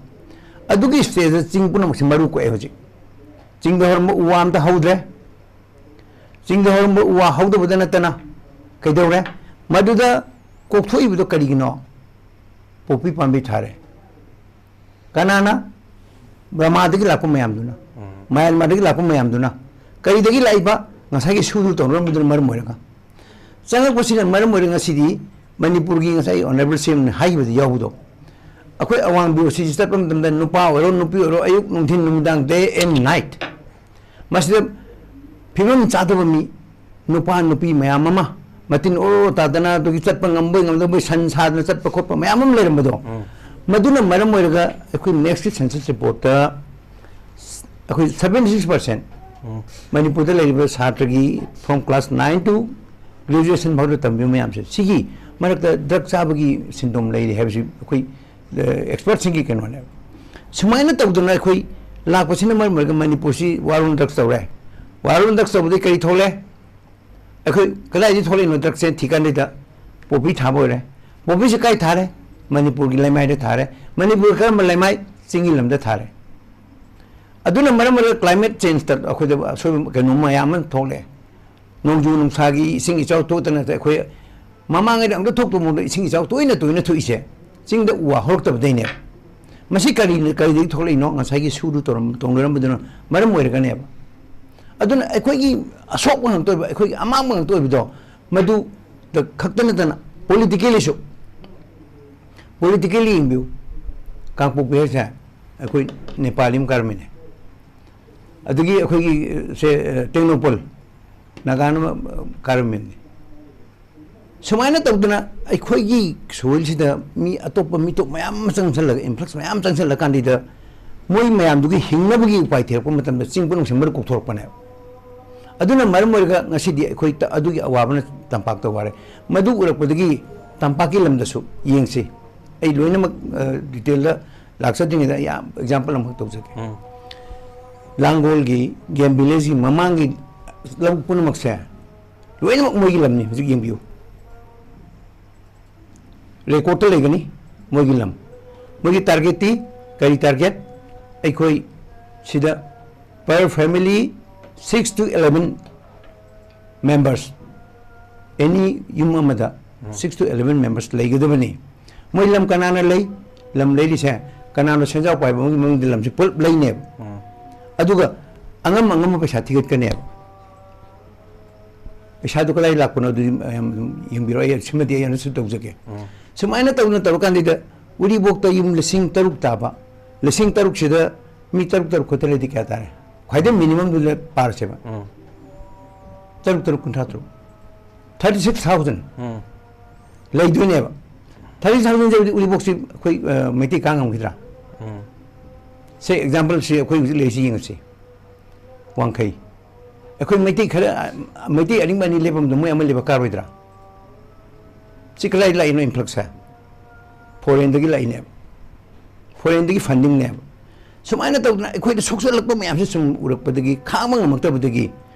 ꯑꯗꯨꯒꯤ ꯁ꯭ꯇꯦꯖꯇ ꯆꯤꯡ ꯄꯨꯝꯅꯃꯛꯁꯦ ꯃꯔꯨ ꯀꯣꯛꯑꯦ ꯍꯧꯖꯤꯛ꯫ ꯆꯤꯡꯗ ꯍꯧꯔꯝꯕ ꯎ ꯋꯥ ꯑꯝꯇ ꯍꯧꯗ꯭ꯔꯦ꯫ ꯆꯤꯡꯗ ꯍꯧꯔꯝꯕ ꯎ ꯋꯥ ꯍꯧꯗꯕꯗ ꯅꯠꯇꯅ ꯀꯩꯗꯧꯔꯦ? ꯃꯗꯨꯗ ꯀꯣꯛꯊꯣꯛꯏꯕꯗꯣ ꯀꯔꯤꯒꯤꯅꯣ? ꯄꯣꯄꯤ ꯄꯥꯝꯕꯤ ꯊꯥꯔꯦ꯫ ꯀꯅꯥꯅ? ꯕ꯭ꯔꯃꯥꯗꯒꯤ ꯂꯥꯛꯄ ꯃꯌꯥꯝꯗꯨꯅ, ꯃꯌꯥꯟꯃꯥꯔꯗꯒꯤ ꯂꯥꯛꯄ ꯃꯌꯥꯝꯗꯨꯅ꯫ ꯀꯔꯤꯗꯒꯤ ꯂꯥꯛꯏꯕ? ꯉꯁꯥꯏꯒꯤ ꯁꯨꯗꯨ ꯇꯧꯅꯔꯝꯕꯗꯨꯅ ꯃꯔꯝ ꯑꯣꯏꯔꯒ꯫ ꯆꯪꯉꯛꯄꯁꯤꯅ ꯃꯔꯝ ꯑꯣꯏꯔꯒ ꯉꯁꯤꯗꯤ ꯃꯅꯤꯄꯨꯔꯒꯤ, ꯉꯁꯥꯏ ꯑꯣꯅꯔꯦꯕꯜ ꯁꯤ ꯑꯦꯝꯅ ꯍꯥꯏꯈꯤꯕꯗ ꯌꯥꯎꯕꯗꯣ, ꯑꯩꯈꯣꯏ ꯑꯋꯥꯡ ꯕꯤ ꯑꯣ ꯁꯤꯁꯤ ꯆꯠꯄ ꯃꯇꯝꯗ ꯅꯨꯄꯥ ꯑꯣꯏꯔꯣ ꯅꯨꯄꯤ ꯑꯣꯏꯔꯣ, ꯑꯌꯨꯛ ꯅꯨꯡꯊꯤꯟ ꯅꯨꯃꯤꯗꯥꯡ, day and night, ꯃꯁꯤꯗ ꯐꯤꯕꯝ ꯆꯥꯗꯕ ꯃꯤ, ꯅꯨꯄꯥ ꯅꯨꯄꯤ ꯃꯌꯥꯝ ꯑꯃ ꯃꯇꯤꯟ ꯑꯣꯔꯣ ꯇꯥꯗꯅ ꯑꯗꯨꯒꯤ ꯆꯠꯄ ꯉꯝꯕꯣꯏ ꯉꯝꯗꯕꯣꯏ ꯁꯟ ꯁꯥꯗꯅ ꯆꯠꯄ ꯈꯣꯠꯄ ꯃꯌꯥꯝ ꯑꯃ ꯂꯩꯔꯝꯕꯗꯣ, ꯃꯗꯨꯅ ꯃꯔꯝ ꯑꯣꯏꯔꯒ ꯑꯩꯈꯣꯏ next census report ꯇ ꯑꯩꯈꯣꯏ seventy six percent ꯃꯅꯤꯄꯨꯔꯗ ꯂꯩꯔꯤꯕ ꯁꯥꯇ꯭ꯔꯒꯤ from class nine to graduation ꯐꯥꯎꯗ ꯇꯝꯕꯤꯕ ꯃꯌꯥꯝꯁꯦ, ꯁꯤꯒꯤ ꯃꯔꯛꯇ drug ꯆꯥꯕꯒꯤ symptom ꯂꯩꯔꯤ ꯍꯥꯏꯕꯁꯤ ꯑꯩꯈꯣꯏ expert ꯁꯤꯡꯒꯤ ꯀꯩꯅꯣꯅꯦꯕ꯫ ꯁꯨꯃꯥꯏꯅ ꯇꯧꯗꯅ ꯑꯩꯈꯣꯏ ꯂꯥꯛꯄꯁꯤꯅ ꯃꯔꯝ ꯑꯣꯏꯔꯒ ꯃꯅꯤꯄꯨꯔꯁꯤ war on drugs ꯇꯧꯔꯦ꯫ War on drugs ꯇꯧꯕꯗꯒꯤ ꯀꯔꯤ ꯊꯣꯛꯂꯦ? ꯑꯩꯈꯣꯏ ꯀꯗꯥꯏꯗꯒꯤ ꯊꯣꯛꯂꯛꯏꯅꯣ drug ꯁꯦ ꯊꯤꯀꯥꯟꯗꯩꯗ poppy ꯊꯥꯕ ꯑꯣꯏꯔꯦ꯫ Poppy ꯁꯦ ꯀꯥꯏ ꯊꯥꯔꯦ? ꯃꯅꯤꯄꯨꯔꯒꯤ ꯂꯩꯃꯥꯏꯗ ꯊꯥꯔꯦ꯫ ꯃꯅꯤꯄꯨꯔ ꯀꯔꯝꯕ ꯂꯩꯃꯥꯏ? ꯆꯤꯡꯒꯤ ꯂꯝꯗ ꯊꯥꯔꯦ꯫ ꯑꯗꯨꯅ ꯃꯔꯝ ꯑꯣꯏꯔꯒ climate change ꯇ ꯑꯩꯈꯣꯏꯗ ꯑꯁꯣꯏꯕ ꯀꯩꯅꯣ ꯃꯌꯥꯝ ꯑꯃ ꯊꯣꯛꯂꯛꯑꯦ꯫ ꯅꯣꯡꯖꯨ ꯅꯨꯡꯁꯥꯒꯤ ꯏꯁꯤꯡ ꯏꯆꯥꯎ ꯊꯣꯛꯇꯅ ꯑꯩꯈꯣꯏ ꯃꯃꯥꯡꯉꯩꯗ ꯑꯝꯇ ꯊꯣꯛꯇꯕ ꯃꯑꯣꯡꯗ ꯏꯁꯤꯡ ꯏꯆꯥꯎ ꯇꯣꯏꯅ ꯇꯣꯏꯅ ꯊꯣꯛꯏꯁꯦ ꯆꯤꯡꯗ ꯎ ꯋꯥ ꯍꯧꯔꯛꯇꯕꯗꯩꯅꯦꯕ꯫ ꯃꯁꯤ ꯀꯔꯤ, ꯀꯔꯤꯗꯒꯤ ꯊꯣꯛꯂꯛꯏꯅꯣ? ꯉꯁꯥꯏꯒꯤ ꯁꯨꯔꯨ ꯇꯧꯔꯝ-, ꯇꯧꯅꯔꯝꯕꯗꯨꯅ ꯃꯔꯝ ꯑꯣꯏꯔꯒꯅꯦꯕ꯫ ꯑꯗꯨꯅ ꯑꯩꯈꯣꯏꯒꯤ ꯑꯁꯣꯛꯄ ꯉꯥꯛꯇ ꯑꯣꯏꯕ, ꯑꯩꯈꯣꯏꯒꯤ ꯑꯃꯥꯡꯕ ꯉꯥꯛꯇ ꯑꯣꯏꯕꯗꯣ, ꯃꯗꯨꯗ ꯈꯛꯇ ꯅꯠꯇꯅ politically ꯁꯨ, politically ꯌꯦꯡꯕꯤꯌꯨ꯫ ꯀꯥꯡꯄꯣꯛꯄꯤ ꯍꯥꯏꯁꯦ ꯑꯩꯈꯣꯏ ꯅꯦꯄꯥꯂꯤ ꯑꯃ ꯀꯥꯔꯝꯃꯤꯅꯦ, ꯑꯗꯒꯤ ꯑꯩꯈꯣꯏꯒꯤ ꯁꯦ ꯇꯦꯡꯅꯧꯄꯜ ꯅꯥꯒꯥꯅ ꯑꯃ ꯀꯥꯔꯝꯃꯤꯅꯦ꯫ ꯁꯨꯃꯥꯏꯅ ꯇꯧꯗꯅ ꯑꯩꯈꯣꯏꯒꯤ soil ꯁꯤꯗ ꯃꯤ ꯑꯇꯣꯞꯄ ꯃꯤꯇꯣꯞ ꯃꯌꯥꯝ ꯑꯃ ꯆꯪꯁꯜꯂꯒ, influx ꯃꯌꯥꯝ ꯆꯪꯁꯜꯂꯀꯥꯟꯗꯨꯗ ꯃꯣꯏ ꯃꯌꯥꯝꯗꯨꯒꯤ ꯍꯤꯡꯅꯕꯒꯤ ꯎꯄꯥꯏ ꯊꯤꯔꯛꯄ ꯃꯇꯝꯗ ꯆꯤꯡ ꯄꯨꯝꯅꯃꯛꯁꯦ ꯃꯔꯨ ꯀꯣꯛꯊꯣꯔꯛꯄꯅꯦꯕ꯫ ꯑꯗꯨꯅ ꯃꯔꯝ ꯑꯣꯏꯔꯒ ꯉꯁꯤꯗꯤ ꯑꯩꯈꯣꯏ ꯇ-, ꯑꯗꯨꯒꯤ ꯑꯋꯥꯕꯅ ꯇꯝꯄꯥꯛꯇ ꯋꯥꯔꯦ꯫ ꯃꯗꯨ ꯎꯔꯛꯄꯗꯒꯤ ꯇꯝꯄꯥꯛꯀꯤ ꯂꯝꯗꯁꯨ ꯌꯦꯡꯁꯤ꯫ ꯑꯩ ꯂꯣꯏꯅꯃꯛ, ꯑ, detail ꯗ ꯂꯥꯛꯆꯗ꯭ꯔꯤꯉꯩꯗ ꯑꯩ ꯌꯥꯝ example ꯑꯃꯈꯛ ꯇꯧꯖꯒꯦ꯫ ꯂꯥꯡꯒꯣꯜꯒꯤ game village ꯀꯤ ꯃꯃꯥꯡꯒꯤ ꯂꯧꯕꯨꯛ ꯄꯨꯝꯅꯃꯛꯁꯦ ꯂꯣꯏꯅꯃꯛ ꯃꯣꯏꯒꯤ ꯂꯝꯅꯤ꯫ ꯍꯧꯖꯤꯛ ꯌꯦꯡꯕꯤꯌꯨ, record ꯇ ꯂꯩꯒꯅꯤ ꯃꯣꯏꯒꯤ ꯂꯝ꯫ ꯃꯣꯏꯒꯤ target ꯇꯤ ꯀꯔꯤ target? ꯑꯩꯈꯣꯏ ꯁꯤꯗ per family six to eleven members, any ꯌꯨꯝ ꯑꯃꯗ six to eleven members ꯂꯩꯒꯗꯕꯅꯤ꯫ ꯃꯣꯏ ꯂꯝ ꯀꯅꯥꯅ ꯂꯩ? ꯂꯝ ꯂꯩꯔꯤꯁꯦ ꯀꯅꯥꯅꯣ? ꯁꯦꯟꯖꯥꯎ ꯄꯥꯏꯕ ꯑꯃꯒꯤ ꯃꯃꯤꯡꯗ ꯂꯝꯁꯤ ꯄꯨꯂꯞ ꯂꯩꯅꯦꯕ꯫ ꯑꯗꯨꯒ ꯑꯉꯝ ꯑꯉꯝꯕ ꯄꯩꯁꯥ ꯊꯤꯒꯠꯀꯅꯦꯕ꯫ ꯄꯩꯁꯥꯗꯨ ꯀꯗꯥꯏ ꯂꯥꯛꯄꯅꯣ? ꯑꯗꯨꯗꯤ ꯃꯌꯥꯝ ꯑꯗꯨꯝ ꯌꯦꯡꯕꯤꯔꯣ꯫ ꯑꯩ ꯁꯤꯃꯗꯤ ꯑꯩ ꯑꯅꯁꯨ ꯇꯧꯖꯒꯦ꯫ ꯁꯨꯃꯥꯏꯅ ꯇꯧꯅ ꯇꯧꯔꯀꯥꯟꯗ ꯎꯔꯤꯄꯣꯛꯇ ꯌꯨꯝ ꯂꯤꯁꯤꯡ ꯇꯔꯨꯛ ꯇꯥꯕ, ꯂꯤꯁꯤꯡ ꯇꯔꯨꯛꯁꯤꯗ ꯃꯤ ꯇꯔꯨꯛ ꯇꯔꯨꯛ ꯈꯛꯇ ꯂꯩꯗꯤ ꯀꯌꯥ ꯇꯥꯔꯦ? ꯈ꯭ꯋꯥꯏꯗꯩ minimum ꯗꯨꯗ ꯄꯥꯔꯁꯦꯕ꯫ ꯇꯔꯨꯛ ꯇꯔꯨꯛ ꯀꯨꯟꯊ꯭ꯔꯥ ꯇꯔꯨꯛ꯫ ꯊꯥꯔꯇꯤ ꯁꯤꯛꯁ ꯊꯥꯎꯖꯟ ꯎꯝ ꯂꯩꯗꯣꯏꯅꯦꯕ꯫ ꯊꯥꯔꯇꯤ ꯁꯤꯛꯁ ꯊꯥꯎꯖꯟꯁꯦ ꯍꯧꯖꯤꯛ ꯎꯔꯤꯄꯣꯛꯁꯤ ꯑꯩꯈꯣꯏ ꯑ, ꯃꯩꯇꯩ ꯀꯥ ꯉꯝꯈꯤꯗ꯭ꯔꯥ? ꯎꯝ ꯁꯦ ꯑꯦꯛꯖꯥꯝꯄꯜꯁꯤ ꯑꯩꯈꯣꯏ ꯍꯧꯖꯤꯛ ꯂꯩꯔꯤꯁꯤ ꯌꯦꯡꯉꯁꯤ꯫ ꯋꯥꯡꯈꯩ꯫ ꯑꯩꯈꯣꯏ ꯃꯩꯇꯩ ꯈꯔ, ꯃꯩꯇꯩ ꯑꯔꯤꯡꯕ ꯑꯅꯤ ꯂꯦꯞꯄꯝꯗ ꯃꯣꯏ ꯑꯃ ꯂꯦꯞꯄ ꯀꯥꯔꯣꯏꯗ꯭ꯔꯥ? ꯁꯤ ꯀꯗꯥꯏ ꯂꯥꯛꯏꯅꯣ ꯏꯟꯐ꯭ꯂꯛꯁꯁꯦ? ꯐꯣꯔꯦꯟꯗꯒꯤ ꯂꯥꯛꯏꯅꯦꯕ꯫ ꯐꯣꯔꯦꯟꯗꯒꯤ ꯐꯟꯗꯤꯡꯅꯦꯕ꯫ ꯁꯨꯃꯥꯏꯅ ꯇꯧꯗꯅ ꯑꯩꯈꯣꯏꯗ ꯁꯣꯛꯆꯜꯂꯛꯄ ꯃꯌꯥꯝꯁꯦ ꯁꯨꯝ ꯎꯔꯛꯄꯗꯒꯤ, ꯈꯥꯡꯕ ꯉꯝꯃꯛꯇꯕꯗꯒꯤ,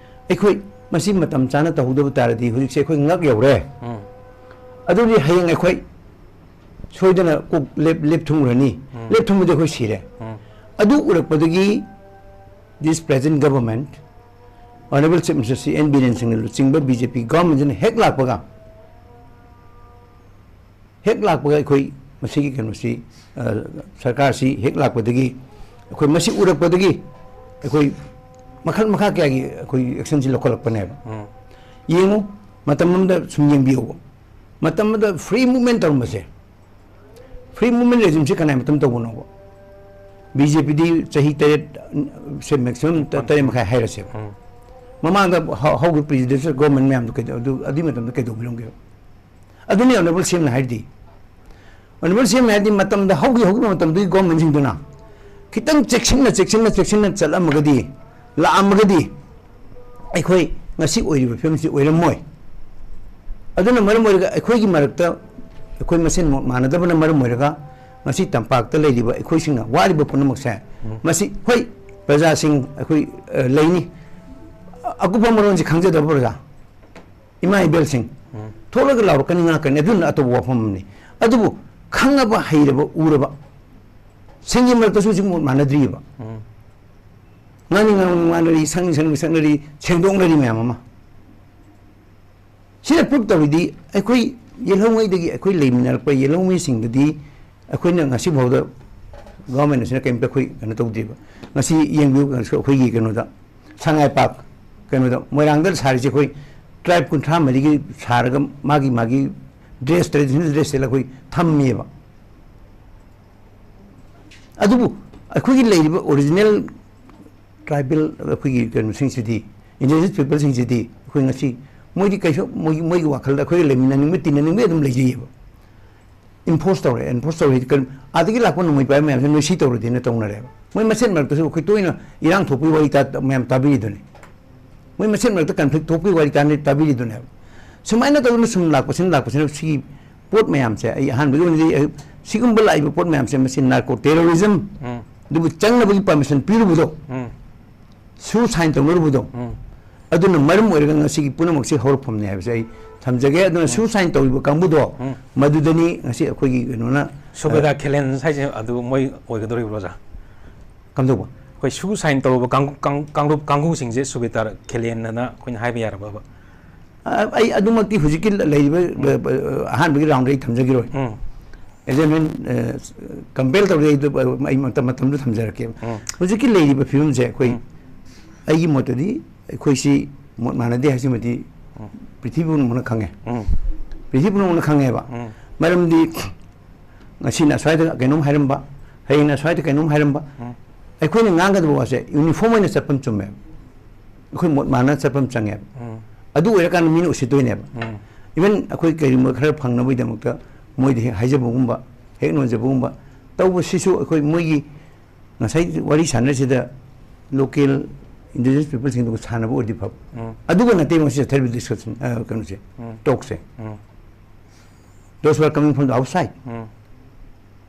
ꯑꯩꯈꯣꯏ ꯃꯁꯤ ꯃꯇꯝ ꯆꯥꯅ ꯇꯧꯍꯧꯗꯕ ꯇꯥꯔꯗꯤ ꯍꯧꯖꯤꯛꯁꯦ ꯑꯩꯈꯣꯏ ꯉꯛ ꯌꯧꯔꯦ꯫ ꯎꯝ ꯑꯗꯨꯗꯤ ꯍꯌꯦꯡ ꯑꯩꯈꯣꯏ ꯁꯣꯏꯗꯅ ꯀꯣꯛ ꯂꯦꯞ ꯂꯦꯞꯊꯨꯝꯈ꯭ꯔꯅꯤ꯫ ꯎꯝ꯫ ꯂꯦꯞꯊꯨꯝꯕꯗꯤ ꯑꯩꯈꯣꯏ ꯁꯤꯔꯦ꯫ ꯎꯝ ꯑꯗꯨ ꯎꯔꯛꯄꯗꯒꯤ this present government, Honourable Chief Minister Shri N Biren ꯁꯤꯡꯅ ꯂꯨꯆꯤꯡꯕ ꯕꯤ ꯖꯦ ꯄꯤ ꯒꯚꯔꯟꯃꯦꯟꯠꯁꯤꯅ ꯍꯦꯛ ꯂꯥꯛꯄꯒ, ꯍꯦꯛ ꯂꯥꯛꯄꯒ ꯑꯩꯈꯣꯏ ꯃꯁꯤꯒꯤ ꯀꯩꯅꯣꯁꯤ, ꯑ, ꯁꯔꯀꯥꯔꯁꯤ ꯍꯦꯛ ꯂꯥꯛꯄꯗꯒꯤ, ꯑꯩꯈꯣꯏ ꯃꯁꯤ ꯎꯔꯛꯄꯗꯒꯤ ꯑꯩꯈꯣꯏ ꯃꯈꯜ ꯃꯈꯥ ꯀꯌꯥꯒꯤ ꯑꯩꯈꯣꯏ ꯑꯦꯛꯁꯟꯁꯤ ꯂꯧꯈꯠꯂꯛꯄꯅꯦꯕ꯫ ꯎꯝ ꯌꯦꯡꯉꯨ, ꯃꯇꯝ ꯑꯃꯗ ꯁꯨꯝ ꯌꯦꯡꯕꯤꯌꯣꯕ, ꯃꯇꯝ ꯑꯃꯗ ꯐ꯭ꯔꯤ ꯃꯨꯚꯃꯦꯟꯠ ꯇꯧꯔꯝꯕꯁꯦ, ꯐ꯭ꯔꯤ ꯃꯨꯚꯃꯦꯟꯠ ꯔꯦꯖꯤꯝꯁꯦ ꯀꯅꯥꯏ ꯃꯇꯝ ꯇꯧꯕꯅꯣꯕ? ꯕꯤ ꯖꯦ ꯄꯤꯗꯤ ꯆꯍꯤ ꯇꯔꯦꯠ ꯁꯦ ꯃꯦꯛꯁꯤꯃꯝ ꯇꯔꯦꯠ ꯃꯈꯥꯏ ꯍꯥꯏꯔꯁꯦꯕ꯫ ꯎꯝ ꯃꯃꯥꯡꯗ ꯍꯧ- ꯍꯧꯈꯤꯕ ꯄ꯭ꯔꯤꯖꯤꯗꯦꯟꯁꯤꯌꯦꯜ ꯒꯣꯔꯃꯦꯟ ꯃꯌꯥꯝꯗꯣ ꯀꯩꯗꯧ-, ꯑꯗꯨ, ꯑꯗꯨꯒꯤ ꯃꯇꯝꯗ ꯀꯩꯗꯧꯕꯤꯔꯝꯒꯦꯕ? ꯑꯗꯨꯅꯤ ꯑꯣꯅꯔꯦꯕꯜ ꯁꯤ ꯑꯦꯝꯅ ꯍꯥꯏꯔꯤꯗꯤ꯫ ꯑꯣꯅꯔꯦꯕꯜ ꯁꯤ ꯑꯦꯝꯅ ꯍꯥꯏꯔꯗꯤ ꯃꯇꯝꯗ ꯍꯧꯈꯤ-, ꯍꯧꯈꯤꯕ ꯃꯇꯝꯗꯨꯒꯤ ꯒꯣꯔꯃꯦꯟꯁꯤꯡꯗꯨꯅ ꯈꯤꯇꯪ ꯆꯦꯛꯁꯤꯟꯅ, ꯆꯦꯛꯁꯤꯟꯅ, ꯆꯦꯛꯁꯤꯟꯅ ꯆꯠꯂꯝꯃꯒꯗꯤ, ꯂꯥꯛꯑꯝꯃꯒꯗꯤ ꯑꯩꯈꯣꯏ ꯉꯁꯤ ꯑꯣꯏꯔꯤꯕ ꯐꯤꯕꯝꯁꯤ ꯑꯣꯏꯔꯝꯃꯣꯏ꯫ ꯑꯗꯨꯅ ꯃꯔꯝ ꯑꯣꯏꯔꯒ ꯑꯩꯈꯣꯏꯒꯤ ꯃꯔꯛꯇ ꯑꯩꯈꯣꯏ ꯃꯁꯦꯟ ꯃꯣꯠ ꯃꯥꯟꯅꯗꯕꯅ ꯃꯔꯝ ꯑꯣꯏꯔꯒ ꯉꯁꯤ ꯇꯝꯄꯥꯛꯇ ꯂꯩꯔꯤꯕ ꯑꯩꯈꯣꯏꯁꯤꯡꯅ ꯋꯥꯔꯤꯕ ꯄꯨꯝꯅꯃꯛꯁꯦ, ꯃꯁꯤ ꯍꯣꯏ, ꯄ꯭ꯔꯖꯥꯁꯤꯡ ꯑꯩꯈꯣꯏ, ꯑ, ꯂꯩꯅꯤ꯫ ꯑꯀꯨꯞꯄ ꯃꯔꯣꯟꯁꯤ ꯈꯪꯖꯗꯕ ꯄ꯭ꯔꯖꯥ, ꯏꯃꯥ ꯏꯕꯦꯜꯁꯤꯡ, ꯊꯣꯛꯂꯒ ꯂꯥꯎꯔꯛꯀꯅꯤ, ꯉꯥꯡꯉꯛꯀꯅꯤ, ꯑꯗꯨꯅ ꯑꯇꯣꯞꯄ ꯋꯥꯐꯝ ꯑꯃꯅꯤ꯫ ꯑꯗꯨꯕꯨ ꯈꯪꯉꯕ, ꯍꯩꯔꯕ, ꯎꯔꯕ ꯁꯤꯡꯒꯤ ꯃꯔꯛꯇꯁꯨ ꯍꯧꯖꯤꯛ ꯃꯣꯠ ꯃꯥꯟꯅꯗ꯭ꯔꯤꯑꯕ꯫ ꯎꯝ ꯉꯥꯡꯅꯤꯡ ꯉꯥꯡꯅꯤꯡ ꯉꯥꯡꯅꯔꯤ, ꯁꯛꯅꯤꯡ ꯁꯛꯅꯤꯡ ꯁꯛꯅꯔꯤ, ꯁꯦꯡꯗꯣꯛꯅꯔꯤ ꯃꯌꯥꯝ ꯑꯃ꯫ ꯁꯤꯅ ꯄ꯭ꯔꯨꯞ ꯇꯧꯔꯤꯗꯤ ꯑꯩꯈꯣꯏ ꯌꯦꯜꯍꯧꯉꯩꯗꯒꯤ ꯑꯩꯈꯣꯏ ꯂꯩꯃꯤꯟꯅꯔꯛꯄ ꯌꯦꯜꯍꯧꯃꯤꯁꯤꯡꯗꯗꯤ ꯑꯩꯈꯣꯏꯅ ꯉꯁꯤꯐꯥꯎꯗ ꯒꯚꯔꯟꯃꯦꯟꯠ ꯑꯁꯤꯅ ꯀꯔꯤꯝꯇ ꯑꯩꯈꯣꯏ ꯀꯩꯅꯣ ꯇꯧꯗ꯭ꯔꯤꯕ꯫ ꯉꯁꯤ ꯌꯦꯡꯕꯤꯌꯨ, ꯑꯩꯈꯣꯏꯒꯤ ꯀꯩꯅꯣꯗ, ꯁꯉꯥꯏ ꯄꯥꯔꯛ ꯀꯩꯅꯣꯗ, ꯃꯣꯏꯔꯥꯡꯗ ꯁꯥꯔꯤꯁꯦ ꯑꯩꯈꯣꯏ ꯇ꯭ꯔꯥꯏꯕ ꯀꯨꯟꯊ꯭ꯔꯥ ꯃꯔꯤꯒꯤ ꯁꯥꯔꯒ ꯃꯥꯒꯤ, ꯃꯥꯒꯤ ꯗ꯭ꯔꯦꯁ, ꯇ꯭ꯔꯦꯗꯤꯁꯅꯦꯜ ꯗ꯭ꯔꯦꯁ ꯁꯦꯠꯂꯒ ꯑꯩꯈꯣꯏ ꯊꯝꯃꯦꯕ꯫ ꯑꯗꯨꯕꯨ ꯑꯩꯈꯣꯏꯒꯤ ꯂꯩꯔꯤꯕ ꯑꯣꯔꯤꯖꯤꯅꯦꯜ ꯇ꯭ꯔꯥꯏꯕꯦꯜ ꯑꯩꯈꯣꯏꯒꯤ ꯀꯩꯅꯣꯁꯤꯡꯁꯤꯗꯤ, ꯏꯟꯗꯤꯖꯤꯅꯁ ꯄꯤꯄꯜꯁꯤꯡꯁꯤꯗꯤ ꯑꯩꯈꯣꯏ ꯉꯁꯤ ꯃꯣꯏꯗꯤ ꯀꯩꯁꯨ ꯃꯣꯏꯒꯤ ꯃꯣꯏꯒꯤ ꯋꯥꯈꯜꯗ ꯑꯩꯈꯣꯏꯒ ꯂꯩꯃꯤꯟꯅꯅꯤꯡꯕ ꯇꯤꯟꯅꯅꯤꯡꯕ ꯑꯗꯨꯝ ꯂꯩꯖꯩꯌꯦꯕ꯫ ꯏꯝꯄꯣꯁ ꯇꯧꯔꯦ, ꯏꯝꯄꯣꯁ ꯇꯧꯔꯦ ꯍꯥꯏꯗꯤ ꯀꯔꯤ? ꯑꯥꯗꯒꯤ ꯂꯥꯛꯄ ꯅꯣꯡꯃꯩ ꯄꯥꯏꯕ ꯃꯌꯥꯝꯁꯦ ꯅꯣꯏ ꯁꯤ ꯇꯧꯔꯗꯤꯅ ꯇꯧꯅꯔꯦꯕ꯫ ꯃꯣꯏ ꯃꯁꯦꯟ ꯃꯔꯛꯇꯁꯨ ꯑꯩꯈꯣꯏ ꯇꯣꯏꯅ ꯏꯔꯥꯡ ꯊꯣꯛꯄꯒꯤ ꯋꯥꯔꯤ ꯇꯥ-, ꯃꯌꯥꯝ ꯇꯥꯕꯤꯔꯤꯗꯨꯅꯤ꯫ ꯃꯣꯏ ꯃꯁꯦꯟ ꯃꯔꯛꯇ ꯀꯟꯐ꯭ꯂꯤꯛ ꯊꯣꯛꯄꯒꯤ ꯋꯥꯔꯤ ꯇꯥꯅ-, ꯇꯥꯕꯤꯔꯤꯗꯨꯅꯦꯕ꯫ ꯁꯨꯃꯥꯏꯅ ꯇꯧꯗꯅ ꯁꯨꯝ ꯂꯥꯛꯄꯁꯤꯅ ꯂꯥꯛꯄꯁꯤꯅ ꯁꯤꯒꯤ ꯄꯣꯠ ꯃꯌꯥꯝꯁꯦ ꯑꯩ ꯑꯍꯥꯟꯕꯒꯤ ꯑꯣꯏꯅꯗꯤ ꯑꯩ ꯁꯤꯒꯨꯝꯕ ꯂꯥꯛꯏꯕ ꯄꯣꯠ ꯃꯌꯥꯝꯁꯦ ꯃꯁꯤ ꯅꯥꯔꯀꯣ ꯇꯦꯔꯣꯔꯤꯖꯝ ꯎꯝ꯫ ꯑꯗꯨꯕꯨ ꯆꯪꯅꯕꯒꯤ ꯄꯥꯔꯃꯤꯁꯟ ꯄꯤꯔꯨꯕꯗꯣ ꯎꯝ꯫ ꯁꯨ ꯁꯥꯏꯟ ꯇꯧꯅꯔꯨꯕꯗꯣ ꯎꯝ꯫ ꯑꯗꯨꯅ ꯃꯔꯝ ꯑꯣꯏꯔꯒ ꯉꯁꯤꯒꯤ ꯄꯨꯝꯅꯃꯛꯁꯦ ꯍꯧꯔꯛꯐꯝꯅꯦ ꯍꯥꯏꯕꯁꯦ ꯑꯩ ꯊꯝꯖꯒꯦ꯫ ꯑꯗꯨꯅ ꯎꯝ꯫ ꯁꯨ ꯁꯥꯏꯟ ꯇꯧꯔꯤꯕ ꯀꯥꯡꯕꯨꯗꯣ ꯎꯝ꯫ ꯃꯗꯨꯗꯅꯤ ꯉꯁꯤ ꯑꯩꯈꯣꯏꯒꯤ ꯀꯩꯅꯣꯅ ꯁꯨꯕꯦꯗꯥ ꯈꯦꯂꯦꯟ ꯍꯥꯏꯁꯦ ꯑꯗꯨ ꯃꯣꯏ ꯑꯣꯏꯒꯗꯧꯔꯤꯕ꯭ꯔꯣ, ꯑꯣꯖꯥ? ꯀꯝꯗꯧꯕ? ꯑꯩꯈꯣꯏ ꯁꯨ ꯁꯥꯏꯟ ꯇꯧꯔꯨꯕ ꯀꯥꯡ-, ꯀꯥꯡ-, ꯀꯥꯡꯂꯨꯞ ꯀꯥꯡꯕꯨꯁꯤꯡꯁꯦ ꯁꯨꯕꯦꯗꯥꯔ ꯈꯦꯂꯦꯟ ꯑꯅ ꯑꯩꯈꯣꯏꯅ ꯍꯥꯏꯕ ꯌꯥꯔꯕꯕ? ꯑ, ꯑꯩ ꯑꯗꯨꯃꯛꯇꯤ ꯍꯧꯖꯤꯛꯀꯤ ꯂ-, ꯂꯩꯔꯤꯕ, ꯎꯝ꯫ ꯑ, ꯑ, ꯑꯍꯥꯟꯕꯒꯤ ꯔꯥꯎꯟꯗ ꯑꯩ ꯊꯝꯖꯈꯤꯔꯣꯏ꯫ ꯎꯝ꯫ ꯑꯦꯖꯦꯟꯃꯦꯟ, ꯑ, ꯀꯝꯄꯦꯜ ꯇꯧꯔꯦ ꯑꯩ ꯑꯗꯨ, ꯑ, ꯑꯩ ꯃꯇꯝ, ꯃꯇꯝꯗꯨ ꯊꯝꯖꯔꯛꯀꯦ꯫ ꯎꯝ꯫ ꯍꯧꯖꯤꯛꯀꯤ ꯂꯩꯔꯤꯕ ꯐꯤꯕꯝꯁꯦ ꯑꯩꯈꯣꯏ, ꯎꯝ꯫ ꯑꯩꯒꯤ ꯃꯣꯠꯇꯗꯤ ꯑꯩꯈꯣꯏꯁꯤ ꯃꯣꯠ ꯃꯥꯟꯅꯗꯦ ꯍꯥꯏꯁꯤꯃꯗꯤ ꯎꯝ꯫ ꯄ꯭ꯔꯤꯊꯤꯕꯤ ꯄꯨꯝꯅꯃꯛꯅ ꯈꯪꯉꯦ꯫ ꯎꯝ꯫ ꯄ꯭ꯔꯤꯊꯤꯕꯤ ꯄꯨꯝꯅꯃꯛꯅ ꯈꯪꯉꯦꯕ꯫ ꯎꯝ꯫ ꯃꯔꯝꯗꯤ ꯉꯁꯤꯅ ꯑꯁ꯭ꯋꯥꯏꯗ ꯀꯩꯅꯣꯝ ꯍꯥꯏꯔꯝꯕ, ꯍꯌꯦꯡꯅ ꯑꯁ꯭ꯋꯥꯏꯗ ꯀꯩꯅꯣꯝ ꯍꯥꯏꯔꯝꯕ, ꯎꯝ꯫ ꯑꯩꯈꯣꯏꯅ ꯉꯥꯡꯒꯗꯕ ꯋꯥꯁꯦ ꯌꯨꯅꯤꯐꯣꯔꯝ ꯑꯣꯏꯅ ꯆꯠꯐꯝ ꯆꯨꯝꯃꯦꯕ꯫ ꯑꯩꯈꯣꯏ ꯃꯣꯠ ꯃꯥꯟꯅ ꯆꯠꯐꯝ ꯆꯪꯉꯦꯕ꯫ ꯎꯝ꯫ ꯑꯗꯨ ꯑꯣꯏꯔꯀꯥꯟꯗ ꯃꯤꯅ ꯎꯁꯤꯠꯇꯣꯏꯅꯦꯕ꯫ ꯎꯝ꯫ ꯏꯚꯟ ꯑꯩꯈꯣꯏ ꯀꯔꯤꯒꯨꯝꯕ ꯈꯔ ꯐꯪꯅꯕꯒꯤꯗꯃꯛꯇ ꯃꯣꯏꯗ ꯍꯦꯛ ꯍꯥꯏꯖꯕꯒꯨꯝꯕ, ꯍꯦꯛ ꯅꯣꯟꯖꯕꯒꯨꯝꯕ ꯇꯧꯕꯁꯤꯁꯨ ꯑꯩꯈꯣꯏ ꯃꯣꯏꯒꯤ ꯉꯁꯥꯏ ꯋꯥꯔꯤ ꯁꯥꯟꯅꯔꯤꯁꯤꯗ ꯂꯣꯀꯦꯜ ꯏꯟꯗꯤꯖꯤꯅꯁ ꯄꯤꯄꯜꯁꯤꯡꯗꯨꯒ ꯁꯥꯟꯅꯕ ꯑꯣꯏꯔꯗꯤ ꯐꯕ꯫ ꯎꯝ꯫ ꯑꯗꯨꯒ ꯅꯠꯇꯦ ꯃꯁꯤ ꯆꯠꯊꯔꯤꯕ ꯗꯤꯁꯀꯁꯟ, ꯑ, ꯀꯩꯅꯣꯁꯦ, ꯎꯝ꯫ ꯇꯣꯛꯁꯦ꯫ ꯎꯝ꯫ Those who are coming from the outside꯫ ꯎꯝ꯫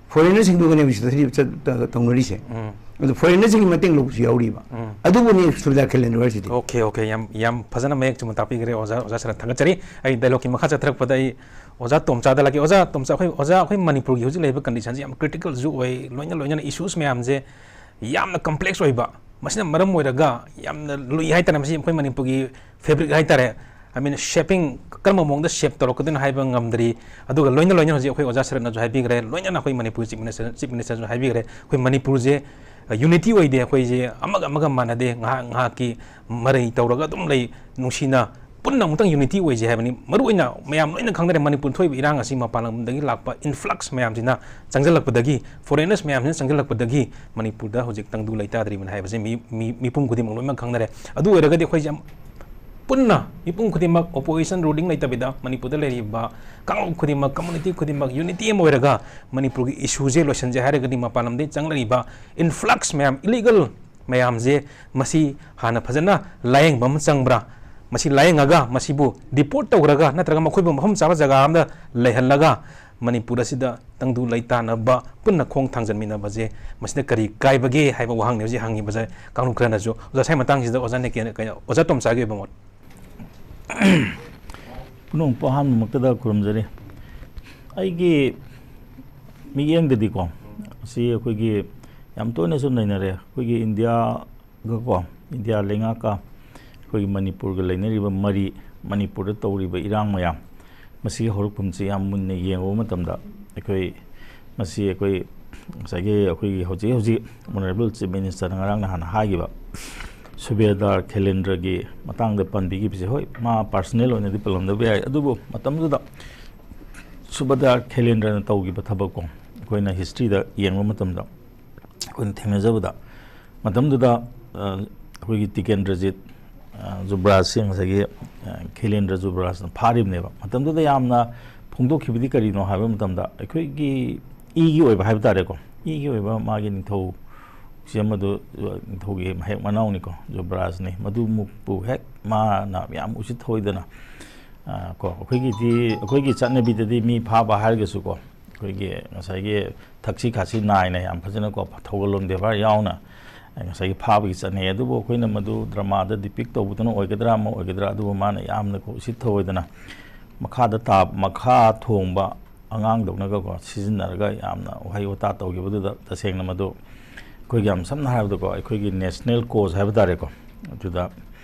ꯐꯣꯔꯦꯅꯔꯁꯤꯡꯗꯨꯒꯅꯦꯕ ꯁꯤꯗ ꯆꯠ-, ꯇ-, ꯇꯧꯅꯔꯤꯁꯦ꯫ ꯎꯝ꯫ ꯑꯗꯨ ꯐꯣꯔꯦꯅꯔꯁꯤꯡꯒꯤ ꯃꯇꯦꯡ ꯂꯧꯕꯁꯨ ꯌꯥꯎꯔꯤꯕ꯫ ꯎꯝ꯫ ꯑꯗꯨꯕꯨꯅꯤ ꯁꯨꯕꯦꯗꯥꯔ ꯈꯦꯂꯦꯟ ꯍꯥꯏꯁꯤꯗꯤ꯫ Okay, okay. ꯌꯥꯝ, ꯌꯥꯝ ꯐꯖꯅ ꯃꯌꯦꯛ ꯆꯨꯝꯅ ꯇꯥꯛꯄꯤꯈ꯭ꯔꯦ ꯑꯣꯖꯥ, ꯑꯣꯖꯥ ꯁꯔꯅ ꯊꯥꯒꯠꯆꯔꯤ꯫ ꯑꯩ ꯗꯥꯏꯂꯣꯒꯀꯤ ꯃꯈꯥ ꯆꯠꯊꯔꯛꯄꯗ ꯑꯩ ꯑꯣꯖꯥ ꯇꯣꯝꯆꯥꯗ ꯂꯥꯛꯀꯦ꯫ ꯑꯣꯖꯥ ꯇꯣꯝꯆꯥ, ꯑꯩꯈꯣꯏ, ꯑꯣꯖꯥ, ꯑꯩꯈꯣꯏ ꯃꯅꯤꯄꯨꯔꯒꯤ ꯍꯧꯖꯤꯛ ꯂꯩꯔꯤꯕ ꯀꯟꯗꯤꯁꯟꯁꯦ ꯌꯥꯝ ꯀ꯭ꯔꯤꯇꯤꯀꯦꯜꯁꯨ ꯑꯣꯏ, ꯂꯣꯏꯅ, ꯂꯣꯏꯅꯅ ꯏꯁꯨꯁ ꯃꯌꯥꯝꯁꯦ ꯌꯥꯝꯅ ꯀꯝꯄ꯭ꯂꯦꯛꯁ ꯑꯣꯏꯕ, ꯃꯁꯤꯅ ꯃꯔꯝ ꯑꯣꯏꯔꯒ ꯌꯥꯝꯅ ꯂꯨꯏ ꯍꯥꯏꯇꯥꯔꯦ꯫ ꯃꯁꯤ ꯑꯩꯈꯣꯏ ꯃꯅꯤꯄꯨꯔꯒꯤ ꯐꯦꯕ꯭ꯔꯤꯛ ꯍꯥꯏꯇꯥꯔꯦ, I mean, shaping, ꯀꯔꯝꯕ ꯃꯑꯣꯡꯗ ꯁꯦꯞ ꯇꯧꯔꯛꯀꯗꯣꯏꯅꯣ ꯍꯥꯏꯕ ꯉꯝꯗ꯭ꯔꯤ꯫ ꯑꯗꯨꯒ ꯂꯣꯏꯅ ꯂꯣꯏꯅꯅ ꯍꯧꯖꯤꯛ ꯑꯩꯈꯣꯏ ꯑꯣꯖꯥ ꯁꯔꯠꯅꯁꯨ ꯍꯥꯏꯕꯤꯈ꯭ꯔꯦ, ꯂꯣꯏꯅꯅ ꯑꯩꯈꯣꯏ ꯃꯅꯤꯄꯨꯔ ꯆꯤꯐ ꯃꯤꯅꯤꯁꯇꯔ, ꯆꯤꯐ ꯃꯤꯅꯤꯁꯇꯔꯁꯨ ꯍꯥꯏꯕꯤꯈ꯭ꯔꯦ, ꯑꯩꯈꯣꯏ ꯃꯅꯤꯄꯨꯔꯁꯦ, ꯑ, ꯌꯨꯅꯤꯇꯤ ꯑꯣꯏꯗꯦ, ꯑꯩꯈꯣꯏꯁꯦ ꯑꯃꯒ ꯑꯃꯒ ꯃꯥꯟꯅꯗꯦ, ꯉꯥꯏꯍꯥꯛ ꯉꯥꯏꯍꯥꯛꯀꯤ ꯃꯔꯩ ꯇꯧꯔꯒ ꯑꯗꯨꯝ ꯂꯩ, ꯅꯨꯡꯁꯤꯅ ꯄꯨꯟꯅ ꯑꯃꯨꯛꯇꯪ ꯌꯨꯅꯤꯇꯤ ꯑꯣꯏꯁꯦ ꯍꯥꯏꯕꯅꯤ꯫ ꯃꯔꯨꯑꯣꯏꯅ ꯃꯌꯥꯝ ꯂꯣꯏꯅ ꯈꯪꯅꯔꯦ, ꯃꯅꯤꯄꯨꯔ ꯊꯣꯛꯏꯕ ꯏꯔꯥꯡ ꯑꯁꯤ ꯃꯄꯥꯟ ꯂꯝꯗꯒꯤ ꯂꯥꯛꯄ ꯏꯟꯐ꯭ꯂꯛꯁ ꯃꯌꯥꯝꯁꯤꯅ ꯆꯪꯁꯤꯜꯂꯛꯄꯗꯒꯤ, ꯐꯣꯔꯦꯅꯔꯁ ꯃꯌꯥꯝꯁꯤꯅ ꯆꯪꯁꯤꯜꯂꯛꯄꯗꯒꯤ ꯃꯅꯤꯄꯨꯔꯗ ꯍꯧꯖꯤꯛ ꯇꯪꯗꯨ ꯂꯩꯇꯥꯗ꯭ꯔꯤꯕꯅꯤ ꯍꯥꯏꯕꯁꯦ ꯃꯤ, ꯃꯤ, ꯃꯤꯄꯨꯝ ꯈꯨꯗꯤꯡꯃꯛ ꯂꯣꯏꯅꯃꯛ ꯈꯪꯅꯔꯦ꯫ ꯑꯗꯨ ꯑꯣꯏꯔꯒꯗꯤ ꯑꯩꯈꯣꯏꯁꯦ ꯌꯥꯝ ꯄꯨꯟꯅ ꯃꯤꯄꯨꯝ ꯈꯨꯗꯤꯡꯃꯛ, opposition ruling ꯂꯩꯇꯕꯤꯗ, ꯃꯅꯤꯄꯨꯔꯗ ꯂꯩꯔꯤꯕ ꯀꯥꯡꯂꯨꯞ ꯈꯨꯗꯤꯡꯃꯛ, community ꯈꯨꯗꯤꯡꯃꯛ unity ꯑꯃ ꯑꯣꯏꯔꯒ ꯃꯅꯤꯄꯨꯔꯒꯤ issue ꯁꯦ ꯂꯣꯏꯁꯤꯟꯁꯦ ꯍꯥꯏꯔꯒꯗꯤ, ꯃꯄꯥꯟ ꯂꯝꯗꯒꯤ ꯆꯪꯂꯛꯏꯕ influx ꯃꯌꯥꯝ, illegal ꯃꯌꯥꯝꯁꯦ, ꯃꯁꯤ ꯍꯥꯟꯅ ꯐꯖꯅ ꯂꯥꯌꯦꯡꯕ ꯑꯃ ꯆꯪꯕ꯭ꯔꯥ? ꯃꯁꯤ ꯂꯥꯌꯦꯡꯉꯒ ꯃꯁꯤꯕꯨ deport ꯇꯧꯈ꯭ꯔꯒ, ꯅꯠꯇ꯭ꯔꯒ ꯃꯈꯣꯏꯕꯨ ꯃꯐꯝ ꯆꯥꯕ ꯖꯒꯥ ꯑꯃꯗ ꯂꯩꯍꯜꯂꯒ ꯃꯅꯤꯄꯨꯔ ꯑꯁꯤꯗ ꯇꯪꯗꯨ ꯂꯩꯇꯥꯅꯕ, ꯄꯨꯟꯅ ꯈꯣꯡ ꯊꯥꯡꯖꯟꯃꯤꯟꯅꯕꯁꯦ, ꯃꯁꯤꯗ ꯀꯔꯤ ꯀꯥꯏꯕꯒꯦ ꯍꯥꯏꯕ ꯋꯥꯍꯪꯅꯤ ꯍꯧꯖꯤꯛ ꯍꯪꯉꯤꯕꯁꯦ ꯀꯥꯡꯂꯨꯞ ꯈꯔꯅꯁꯨ꯫ ꯑꯣꯖꯥ, ꯁ꯭ꯋꯥꯏ ꯃꯇꯥꯡꯁꯤꯗ ꯑꯣꯖꯥ ꯅꯦꯀꯦꯟ, ꯀꯩꯅꯣ, ꯑꯣꯖꯥ ꯇꯣꯝꯆꯥꯒꯤ ꯑꯣꯏꯕ ꯃꯣꯠ꯫ ꯄꯨꯝꯅꯃꯛꯄꯨ ꯑꯍꯥꯟꯕꯃꯛꯇꯗ ꯈꯨꯔꯨꯝꯖꯔꯤ꯫ ꯑꯩꯒꯤ ꯃꯤꯠꯌꯦꯡꯗꯗꯤꯀꯣ, ꯁꯤ ꯑꯩꯈꯣꯏꯒꯤ ꯌꯥꯝ ꯇꯣꯏꯅꯁꯨ ꯅꯩꯅꯔꯦ꯫ ꯑꯩꯈꯣꯏꯒꯤ ꯏꯟꯗꯤꯌꯥꯒꯀꯣ, ꯏꯟꯗꯤꯌꯥ ꯂꯩꯉꯥꯛꯀ ꯑꯩꯈꯣꯏꯒꯤ ꯃꯅꯤꯄꯨꯔꯒ ꯂꯩꯅꯔꯤꯕ ꯃꯔꯤ, ꯃꯅꯤꯄꯨꯔꯗ ꯇꯧꯔꯤꯕ ꯏꯔꯥꯡ ꯃꯌꯥꯝ, ꯃꯁꯤꯒꯤ ꯍꯧꯔꯛꯐꯝꯁꯤ ꯌꯥꯝ ꯃꯨꯟꯅ ꯌꯦꯡꯉꯨꯕ ꯃꯇꯝꯗ, ꯑꯩꯈꯣꯏ ꯃꯁꯤ ꯑꯩꯈꯣꯏ ꯉꯁꯥꯏꯒꯤ ꯑꯩꯈꯣꯏꯒꯤ ꯍꯧꯖꯤꯛ ꯍꯧꯖꯤꯛ Honourable Chief Minister ꯅ ꯉꯔꯥꯡ ꯅꯍꯥꯟ ꯍꯥꯏꯈꯤꯕ ꯁꯨꯕꯦꯗꯥꯔ ꯈꯦꯂꯦꯟꯗ꯭ꯔꯒꯤ ꯃꯇꯥꯡꯗ ꯄꯟꯕꯤꯈꯤꯕꯁꯦ, ꯍꯣꯏ, ꯃꯥ personal ꯑꯣꯏꯅꯗꯤ ꯄꯜꯂꯝꯗꯕ ꯌꯥꯏ, ꯑꯗꯨꯕꯨ ꯃꯇꯝꯗꯨꯗ ꯁꯨꯕꯦꯗꯥꯔ ꯈꯦꯂꯦꯟꯗ꯭ꯔꯅ ꯇꯧꯈꯤꯕ ꯊꯕꯛ ꯀꯣ, ꯑꯩꯈꯣꯏꯅ history ꯗ ꯌꯦꯡꯕ ꯃꯇꯝꯗ, ꯑꯩꯈꯣꯏꯅ ꯊꯦꯡꯅꯖꯕꯗ, ꯃꯇꯝꯗꯨꯗ, ꯑ, ꯑꯩꯈꯣꯏꯒꯤ ꯇꯤꯀꯦꯟꯗ꯭ꯔꯖꯤꯠ, ꯑ, ꯖꯨꯕ꯭ꯔꯥꯖꯁꯦ ꯉꯁꯥꯏꯒꯤ, ꯑ, ꯈꯦꯂꯦꯟꯗ꯭ꯔ ꯖꯨꯕ꯭ꯔꯥꯖꯅ ꯐꯥꯔꯤꯕꯅꯦꯕ꯫ ꯃꯇꯝꯗꯨꯗ ꯌꯥꯝꯅ ꯐꯣꯡꯗꯣꯛꯈꯤꯕꯗꯤ ꯀꯔꯤꯅꯣ ꯍꯥꯏꯕ ꯃꯇꯝꯗ, ꯑꯩꯈꯣꯏꯒꯤ ꯏꯒꯤ ꯑꯣꯏꯕ ꯍꯥꯏꯕ ꯇꯥꯔꯦꯀꯣ, ꯏꯒꯤ ꯑꯣꯏꯕ ꯃꯥꯒꯤ ꯅꯤꯡꯊꯧꯁꯦ ꯑꯃꯗꯨ, ꯑ, ꯅꯤꯡꯊꯧꯒꯤ ꯃꯍꯦꯛ ꯃꯅꯥꯎꯅꯤꯀꯣ, ꯖꯨꯕ꯭ꯔꯥꯖꯅꯤ꯫ ꯃꯗꯨꯃꯨꯛꯄꯨ ꯍꯦꯛ ꯃꯥꯅ ꯌꯥꯝ ꯎꯁꯤꯠ ꯊꯑꯣꯏꯗꯅ, ꯑ, ꯀꯣ, ꯑꯩꯈꯣꯏꯒꯤꯗꯤ, ꯑꯩꯈꯣꯏꯒꯤ ꯆꯠꯅꯕꯤꯗꯗꯤ ꯃꯤ ꯐꯥꯕ ꯍꯥꯏꯔꯒꯁꯨꯀꯣ, ꯑꯩꯈꯣꯏꯒꯤ ꯉꯁꯥꯏꯒꯤ ꯊꯛꯁꯤ ꯈꯥꯁꯤ ꯅꯥꯏꯅ ꯌꯥꯝ ꯐꯖꯅꯀꯣ, ꯊꯧꯒꯜꯂꯣꯟ ꯕꯦꯕꯥꯔ ꯌꯥꯎꯅ ꯉꯁꯥꯏꯒꯤ ꯐꯥꯕꯒꯤ ꯆꯠꯅꯩ꯫ ꯑꯗꯨꯕꯨ ꯑꯩꯈꯣꯏꯅ ꯃꯗꯨ drama ꯗ depict ꯇꯧꯕꯗꯨꯅ ꯑꯣꯏꯒꯗ꯭ꯔꯥ ꯑꯃ ꯑꯣꯏꯒꯗ꯭ꯔꯥ, ꯑꯗꯨꯕꯨ ꯃꯥꯅ ꯌꯥꯝꯅ ꯎꯁꯤꯠ ꯊꯑꯣꯏꯗꯅ ꯃꯈꯥꯗ ꯇꯥꯕ, ꯃꯈꯥ ꯊꯣꯡꯕ ꯑꯉꯥꯡꯗꯧꯅꯒꯀꯣ ꯁꯤꯖꯤꯟꯅꯔꯒ ꯌꯥꯝꯅ ꯋꯥꯍꯩ ꯋꯥꯇꯥ ꯇꯧꯈꯤꯕꯗꯨꯗ, ꯇꯁꯦꯡꯅ ꯃꯗꯨ ꯑꯩꯈꯣꯏꯒꯤ ꯌꯥꯝ ꯁꯝꯅ ꯍꯥꯏꯔꯕꯗꯀꯣ, ꯑꯩꯈꯣꯏꯒꯤ national cause ꯍꯥꯏꯕ ꯇꯥꯔꯦꯀꯣ, ꯑꯗꯨꯗ,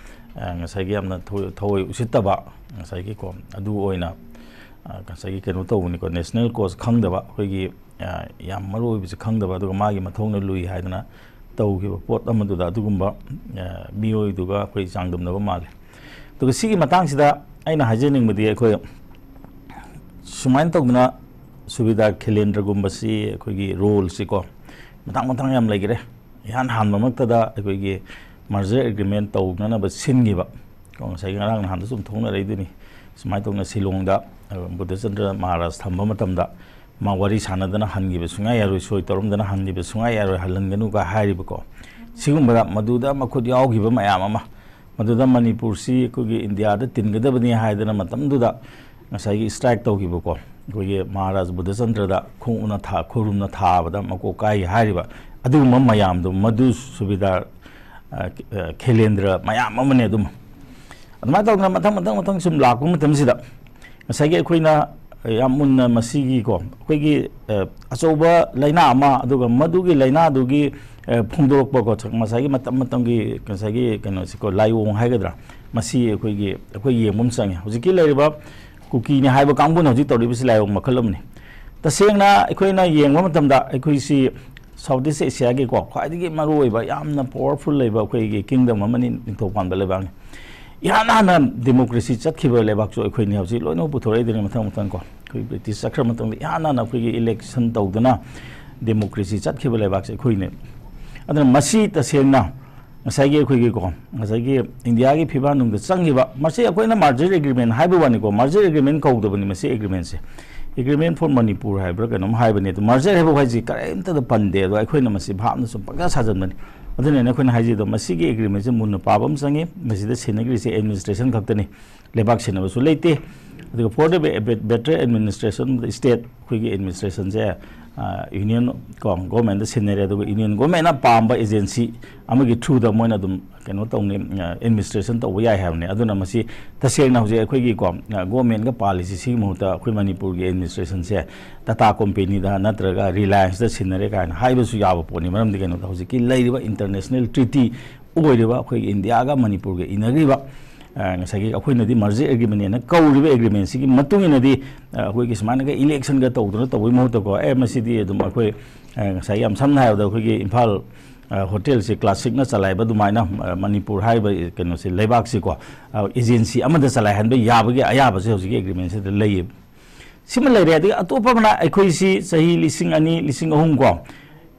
ꯑ, ꯉꯁꯥꯏꯒꯤ ꯌꯥꯝꯅ ꯊꯑꯣꯏ, ꯊꯑꯣꯏ ꯎꯁꯤꯠꯇꯕ, ꯉꯁꯥꯏꯒꯤꯀꯣ, ꯑꯗꯨ ꯑꯣꯏꯅ, ꯑ, ꯉꯁꯥꯏꯒꯤ ꯀꯩꯅꯣ ꯇꯧꯕꯅꯤꯀꯣ, national cause ꯈꯪꯗꯕ, ꯑꯩꯈꯣꯏꯒꯤ, ꯑ, ꯌꯥꯝ ꯃꯔꯨ ꯑꯣꯏꯕꯁꯦ ꯈꯪꯗꯕ, ꯑꯗꯨꯒ ꯃꯥꯒꯤ ꯃꯊꯧꯅ ꯂꯨꯏ ꯍꯥꯏꯗꯅ ꯇꯧꯈꯤꯕ ꯄꯣꯠ ꯑꯃꯗꯨꯗ ꯑꯗꯨꯒꯨꯝꯕ, ꯑ, ꯃꯤꯑꯣꯏꯗꯨꯒ ꯑꯩꯈꯣꯏ ꯆꯥꯡꯗꯝꯅꯕ ꯃꯥꯜꯂꯦ꯫ ꯑꯗꯨꯒ ꯁꯤꯒꯤ ꯃꯇꯥꯡꯁꯤꯗ ꯑꯩꯅ ꯍꯥꯏꯖꯅꯤꯡꯕꯗꯤ, ꯑꯩꯈꯣꯏ ꯁꯨꯃꯥꯏꯅ ꯇꯧꯗꯅ ꯁꯨꯕꯦꯗꯥꯔ ꯈꯦꯂꯦꯟꯗ꯭ꯔꯒꯨꯝꯕꯁꯤ ꯑꯩꯈꯣꯏꯒꯤ role ꯁꯤꯀꯣ, ꯃꯊꯪ ꯃꯊꯪ ꯌꯥꯝ ꯂꯩꯈ꯭ꯔꯦ꯫ ꯏꯍꯥꯟ ꯍꯥꯟꯕꯃꯛꯇꯗ ꯑꯩꯈꯣꯏꯒꯤ merger agreement ꯇꯧꯅꯅꯕ ꯁꯤꯟꯈꯤꯕ, ꯉꯁꯥꯏꯒꯤ ꯉꯔꯥꯡ ꯅꯍꯥꯟꯗ ꯁꯨꯝ ꯊꯣꯛꯅꯔꯛꯏꯗꯨꯅꯤ꯫ ꯁꯨꯃꯥꯏꯅ ꯇꯧꯅ ꯁꯤꯂꯣꯡꯗ, ꯑ, ꯕꯨꯙꯆꯟꯗ꯭ꯔ ꯃꯍꯥꯔꯥꯖ ꯊꯝꯕ ꯃꯇꯝꯗ ꯃꯥ ꯋꯥꯔꯤ ꯁꯥꯟꯅꯗꯅ ꯍꯟꯈꯤꯕ ꯁꯨꯡꯌꯥ ꯌꯥꯔꯣꯏ, ꯁꯣꯏ ꯇꯧꯔꯝꯗꯅ ꯍꯟꯈꯤꯕ ꯁꯨꯡꯌꯥ ꯌꯥꯔꯣꯏ, ꯍꯜꯍꯟꯒꯅꯨꯒ ꯍꯥꯏꯔꯤꯕꯀꯣ꯫ ꯁꯤꯒꯨꯝꯕꯗ ꯃꯗꯨꯗ ꯃꯈꯨꯠ ꯌꯥꯎꯈꯤꯕ ꯃꯌꯥꯝ ꯑꯃ, ꯃꯗꯨꯗ ꯃꯅꯤꯄꯨꯔꯁꯤ ꯑꯩꯈꯣꯏꯒꯤ ꯏꯟꯗꯤꯌꯥꯗ ꯇꯤꯟꯒꯗꯕꯅꯤ ꯍꯥꯏꯗꯅ ꯃꯇꯝꯗꯨꯗ ꯉꯁꯥꯏꯒꯤ strike ꯇꯧꯈꯤꯕꯀꯣ, ꯑꯩꯈꯣꯏꯒꯤ ꯃꯍꯥꯔꯥꯖ ꯕꯨꯙꯆꯟꯗ꯭ꯔꯗ ꯈꯣꯡꯎꯞꯅ ꯊꯥ-, ꯈꯨꯔꯨꯝꯅ ꯊꯥꯕꯗ ꯃꯀꯣꯛ ꯀꯥꯏ ꯍꯥꯏꯔꯤꯕ ꯑꯗꯨꯒꯨꯝꯕ ꯃꯌꯥꯝꯗꯣ, ꯃꯗꯨ ꯁꯨꯕꯦꯗꯥꯔ, ꯑ, ꯑ, ꯈꯦꯂꯦꯟꯗ꯭ꯔ ꯃꯌꯥꯝ ꯑꯃꯅꯦ ꯑꯗꯨꯝ꯫ ꯑꯗꯨꯃꯥꯏꯅ ꯇꯧꯗꯅ ꯃꯊꯪ, ꯃꯊꯪ, ꯃꯊꯪ ꯁꯨꯝ ꯂꯥꯛꯄ ꯃꯇꯝꯁꯤꯗ ꯉꯁꯥꯏꯒꯤ ꯑꯩꯈꯣꯏꯅ ꯌꯥꯝ ꯃꯨꯟꯅ ꯃꯁꯤꯒꯤꯀꯣ, ꯑꯩꯈꯣꯏꯒꯤ, ꯑ, ꯑꯆꯧꯕ ꯂꯥꯏꯅꯥ ꯑꯃ, ꯑꯗꯨꯒ ꯃꯗꯨꯒꯤ ꯂꯥꯏꯅꯥꯗꯨꯒꯤ, ꯑ, ꯐꯣꯡꯗꯣꯔꯛꯄꯀꯣ, ꯉꯁꯥꯏꯒꯤ ꯃꯇꯝ ꯃꯇꯝꯒꯤ ꯉꯁꯥꯏꯒꯤ ꯀꯩꯅꯣꯁꯤꯀꯣ, ꯂꯥꯏꯑꯣꯡ ꯍꯥꯏꯒꯗ꯭ꯔꯥ, ꯃꯁꯤ ꯑꯩꯈꯣꯏꯒꯤ, ꯑꯩꯈꯣꯏ ꯌꯦꯡꯕ ꯑꯃ ꯆꯪꯉꯦ꯫ ꯍꯧꯖꯤꯛꯀꯤ ꯂꯩꯔꯤꯕ ꯀꯨꯀꯤꯅꯤ ꯍꯥꯏꯕ ꯀꯥꯡꯕꯨꯅ ꯍꯧꯖꯤꯛ ꯇꯧꯔꯤꯕꯁꯤ ꯂꯥꯏꯑꯣꯡ ꯃꯈꯜ ꯑꯃꯅꯤ꯫ ꯇꯁꯦꯡꯅ ꯑꯩꯈꯣꯏꯅ ꯌꯦꯡꯕ ꯃꯇꯝꯗ ꯑꯩꯈꯣꯏꯁꯤ South East Asiaꯒꯤꯀꯣ, ꯈ꯭ꯋꯥꯏꯗꯒꯤ ꯃꯔꯨꯑꯣꯏꯕ, ꯌꯥꯝꯅ powerful ꯂꯩꯕ ꯑꯩꯈꯣꯏꯒꯤ kingdom ꯑꯃꯅꯤ, ꯅꯤꯡꯊꯧ ꯄꯥꯟꯕ ꯂꯩꯕꯥꯛꯅꯤ꯫ ꯏꯍꯥꯟ ꯍꯥꯟꯅ democracy ꯆꯠꯈꯤꯕ ꯂꯩꯕꯥꯛꯁꯨ ꯑꯩꯈꯣꯏꯅꯤ꯫ ꯍꯧꯖꯤꯛ ꯂꯣꯏꯅꯃꯛ ꯄꯨꯊꯣꯔꯛꯏꯗꯨꯅꯤ ꯃꯊꯪ ꯃꯊꯪ ꯀꯣ꯫ ꯑꯩꯈꯣꯏ British ꯆꯠꯈ꯭ꯔ ꯃꯇꯨꯡꯗ ꯏꯍꯥꯟ ꯍꯥꯟꯅ ꯑꯩꯈꯣꯏꯒꯤ election ꯇꯧꯗꯅ democracy ꯆꯠꯈꯤꯕ ꯂꯩꯕꯥꯛꯁꯦ ꯑꯩꯈꯣꯏꯅꯤ꯫ ꯑꯗꯨꯅ ꯃꯁꯤ ꯇꯁꯦꯡꯅ ꯉꯁꯥꯏꯒꯤ ꯑꯩꯈꯣꯏꯒꯤꯀꯣ, ꯉꯁꯥꯏꯒꯤ ꯏꯟꯗꯤꯌꯥꯒꯤ ꯐꯤꯕꯥꯟꯅꯨꯡꯗ ꯆꯪꯈꯤꯕ, ꯃꯁꯤ ꯑꯩꯈꯣꯏꯅ merger agreement ꯍꯥꯏꯕ ꯋꯥꯅꯤꯀꯣ, merger agreement ꯀꯧꯗꯕꯅꯤ ꯃꯁꯤ agreementꯁꯦ꯫ Agreement for Manipur ꯍꯥꯏꯕ꯭ꯔꯥ ꯀꯩꯅꯣꯝ ꯍꯥꯏꯕꯅꯤ꯫ ꯑꯗꯨ merger ꯍꯥꯏꯕ ꯍꯥꯏꯁꯤ ꯀꯔꯤꯝꯇꯗ ꯄꯟꯗꯦ꯫ ꯑꯗꯣ ꯑꯩꯈꯣꯏꯅ ꯃꯁꯤ ꯚꯥꯞꯅ ꯁꯨꯝ ꯄꯪꯁꯥ ꯁꯥꯖꯟꯕꯅꯤ꯫ ꯑꯗꯨꯅꯅꯦ ꯑꯩꯈꯣꯏꯅ ꯍꯥꯏꯖꯩꯗꯣ, ꯃꯁꯤꯒꯤ agreementꯁꯦ ꯃꯨꯟꯅ ꯄꯥꯕ ꯑꯃ ꯆꯪꯉꯤ꯫ ꯃꯁꯤꯗ ꯁꯤꯟꯅꯈ꯭ꯔꯤꯁꯦ administration ꯈꯛꯇꯅꯤ, ꯂꯩꯕꯥꯛ ꯁꯤꯟꯅꯕꯁꯨ ꯂꯩꯇꯦ꯫ ꯑꯗꯨꯒ for the be-, better administration of the state, ꯑꯩꯈꯣꯏꯒꯤ administrationꯁꯦ, ꯑ, union ꯀꯣ, governmentꯗ ꯁꯤꯟꯅꯔꯦ, ꯑꯗꯨꯒ union governmentꯅ ꯄꯥꯝꯕ agency ꯑꯃꯒꯤ throughꯗ ꯃꯣꯏꯅ ꯑꯗꯨꯝ ꯀꯩꯅꯣ ꯇꯧꯅꯤ, ꯑ, administration ꯇꯧꯕ ꯌꯥꯏ ꯍꯥꯏꯕꯅꯤ꯫ ꯑꯗꯨꯅ ꯃꯁꯤ ꯇꯁꯦꯡꯅ ꯍꯧꯖꯤꯛ ꯑꯩꯈꯣꯏꯒꯤꯀꯣ, ꯑ, governmentꯒ ꯄꯥꯜꯂꯤꯁꯤ, ꯁꯤꯒꯤ ꯃꯍꯨꯠꯇ ꯑꯩꯈꯣꯏ ꯃꯅꯤꯄꯨꯔꯒꯤ administrationꯁꯦ Tata companyꯗ ꯅꯠꯇ꯭ꯔꯒ Relianceꯗ ꯁꯤꯟꯅꯔꯦ ꯀꯥꯏꯅ ꯍꯥꯏꯕꯁꯨ ꯌꯥꯕ ꯄꯣꯠꯅꯤ꯫ ꯃꯔꯝꯗꯤ ꯀꯩꯅꯣꯗ ꯍꯧꯖꯤꯛꯀꯤ ꯂꯩꯔꯤꯕ international treaty ꯑꯣꯏꯔꯤꯕ ꯑꯩꯈꯣꯏꯒꯤ ꯏꯟꯗꯤꯌꯥꯒ ꯃꯅꯤꯄꯨꯔꯒ ꯏꯅꯈ꯭ꯔꯤꯕ, ꯑ, ꯉꯁꯥꯏꯒꯤ ꯑꯩꯈꯣꯏꯅꯗꯤ merger agreementꯅ ꯀꯧꯔꯤꯕ agreementꯁꯤꯒꯤ ꯃꯇꯨꯡ ꯏꯟꯅꯗꯤ, ꯑ, ꯑꯩꯈꯣꯏꯒꯤ ꯁꯨꯃꯥꯏꯅꯒ electionꯒ ꯇꯧꯗꯅ ꯇꯧꯕꯒꯤ ꯃꯍꯨꯠꯇꯀꯣ, ꯑꯦ, ꯃꯁꯤꯗꯤ ꯑꯗꯨꯝ ꯑꯩꯈꯣꯏ, ꯑ, ꯉꯁꯥꯏꯒꯤ ꯌꯥꯝ ꯁꯝꯅ ꯍꯥꯏꯔꯕꯗ ꯑꯩꯈꯣꯏꯒꯤ ꯏꯝꯐꯥꯜ, ꯑ, hotelꯁꯦ classicꯅ ꯆꯂꯥꯏꯕ ꯑꯗꯨꯃꯥꯏꯅ, ꯑ, ꯃꯅꯤꯄꯨꯔ ꯍꯥꯏꯔꯤꯕ ꯀꯩꯅꯣꯁꯦ, ꯂꯩꯕꯥꯛꯁꯤꯀꯣ, ꯑ, agency ꯑꯃꯗ ꯆꯂꯥꯏꯍꯟꯕ ꯌꯥꯕꯒꯤ ꯑꯌꯥꯕꯁꯦ ꯍꯧꯖꯤꯛꯀꯤ agreementꯁꯤꯗ ꯂꯩꯌꯦꯕ꯫ ꯁꯤꯃ ꯂꯩꯔꯦ꯫ ꯑꯗꯒꯤ ꯑꯇꯣꯞꯄ ꯑꯃꯅ ꯑꯩꯈꯣꯏꯁꯤ ꯆꯍꯤ ꯂꯤꯁꯤꯡ ꯑꯅꯤ, ꯂꯤꯁꯤꯡ ꯑꯍꯨꯝ ꯀꯣ,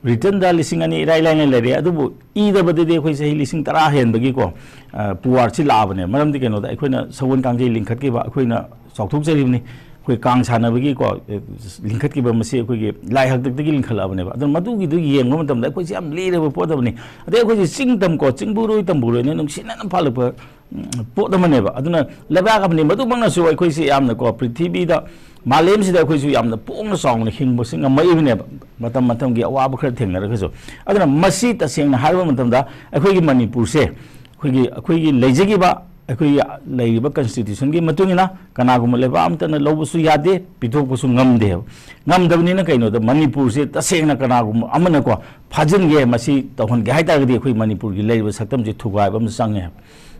ꯔꯤꯇꯟꯗ ꯂꯤꯁꯤꯡ ꯑꯅꯤ ꯏꯔꯥꯏ ꯂꯥꯏꯅ ꯂꯩꯔꯦ, ꯑꯗꯨꯕꯨ ꯏꯗꯕꯗꯗꯤ ꯑꯩꯈꯣꯏ ꯆꯍꯤ ꯂꯤꯁꯤꯡ ꯇꯔꯥ ꯍꯦꯟꯕꯒꯤꯀꯣ, ꯑ, ꯄꯨꯋꯥꯔꯁꯤ ꯂꯥꯛꯑꯕꯅꯦ꯫ ꯃꯔꯝꯗꯤ ꯀꯩꯅꯣꯗ, ꯑꯩꯈꯣꯏꯅ ꯁꯒꯣꯜ ꯀꯥꯡꯖꯩ ꯂꯤꯡꯈꯠꯈꯤꯕ, ꯑꯩꯈꯣꯏꯅ ꯆꯥꯎꯊꯣꯛꯆꯔꯤꯕꯅꯤ꯫ ꯑꯩꯈꯣꯏ ꯀꯥꯡ ꯁꯥꯟꯅꯕꯒꯤꯀꯣ, ꯑ, ꯂꯤꯡꯈꯠꯈꯤꯕ ꯃꯁꯤ ꯑꯩꯈꯣꯏꯒꯤ ꯂꯥꯏ ꯍꯥꯛꯇꯛꯇꯒꯤ ꯂꯤꯡꯈꯠꯂꯛꯑꯕꯅꯦꯕ꯫ ꯑꯗꯨꯅ ꯃꯗꯨꯒꯤꯗꯨ ꯌꯦꯡꯕ ꯃꯇꯝꯗ ꯑꯩꯈꯣꯏꯁꯦ ꯌꯥꯝ ꯂꯤꯔꯕ ꯄꯣꯠ ꯑꯃꯅꯤ꯫ ꯑꯗꯩ ꯑꯩꯈꯣꯏꯁꯦ ꯆꯤꯡ ꯇꯝꯀꯣ, ꯆꯤꯡꯕꯨꯔꯣꯏ ꯇꯝꯕꯨꯔꯣꯏꯅ ꯅꯨꯡꯁꯤꯅꯅ ꯄꯥꯜꯂꯛꯄ ꯎꯝ, ꯄꯣꯠ ꯑꯃꯅꯦꯕ꯫ ꯑꯗꯨꯅ ꯂꯩꯕꯥꯛ ꯑꯃꯅꯤ꯫ ꯃꯗꯨꯃꯛꯅꯁꯨ ꯑꯩꯈꯣꯏꯁꯤ ꯌꯥꯝꯅꯀꯣ, ꯄ꯭ꯔꯤꯊꯤꯕꯤꯗ, ꯃꯥꯂꯦꯝꯁꯤꯗ ꯑꯩꯈꯣꯏꯁꯨ ꯌꯥꯝꯅ ꯄꯣꯡꯅ ꯆꯥꯎꯅ ꯍꯤꯡꯕꯁꯤ ꯉꯝꯃꯛꯏꯕꯅꯦꯕ, ꯃꯇꯝ ꯃꯇꯝꯒꯤ ꯑꯋꯥꯕ ꯈꯔ ꯊꯦꯡꯅꯔꯒꯁꯨ꯫ ꯑꯗꯨꯅ ꯃꯁꯤ ꯇꯁꯦꯡꯅ ꯍꯥꯏꯔꯕ ꯃꯇꯝꯗ, ꯑꯩꯈꯣꯏꯒꯤ ꯃꯅꯤꯄꯨꯔꯁꯦ, ꯑꯩꯈꯣꯏꯒꯤ, ꯑꯩꯈꯣꯏꯒꯤ ꯂꯩꯖꯈꯤꯕ, ꯑꯩꯈꯣꯏꯒꯤ ꯂꯩꯔꯤꯕ ꯀꯟꯁꯇꯤꯇ꯭ꯌꯨꯁꯟꯒꯤ ꯃꯇꯨꯡ ꯏꯟꯅ ꯀꯅꯥꯒꯨꯝꯕ ꯂꯩꯕꯥꯛ ꯑꯃꯠꯇꯅ ꯂꯧꯕꯁꯨ ꯌꯥꯗꯦ, ꯄꯤꯊꯣꯛꯄꯁꯨ ꯉꯝꯗꯦꯕ꯫ ꯉꯝꯗꯕꯅꯤꯅ ꯀꯩꯅꯣꯗ, ꯃꯅꯤꯄꯨꯔꯁꯦ ꯇꯁꯦꯡꯅ ꯀꯅꯥꯒꯨꯝꯕ ꯑꯃꯅꯀꯣ ꯐꯥꯖꯤꯟꯒꯦ, ꯃꯁꯤ ꯇꯧꯍꯟꯒꯦ ꯍꯥꯏ ꯇꯥꯔꯒꯗꯤ, ꯑꯩꯈꯣꯏ ꯃꯅꯤꯄꯨꯔꯒꯤ ꯂꯩꯔꯤꯕ ꯁꯛꯇꯝꯁꯦ ꯊꯨꯒꯥꯏꯕ ꯑꯃ ꯆꯪꯉꯦ ꯍꯥꯏꯕ꯫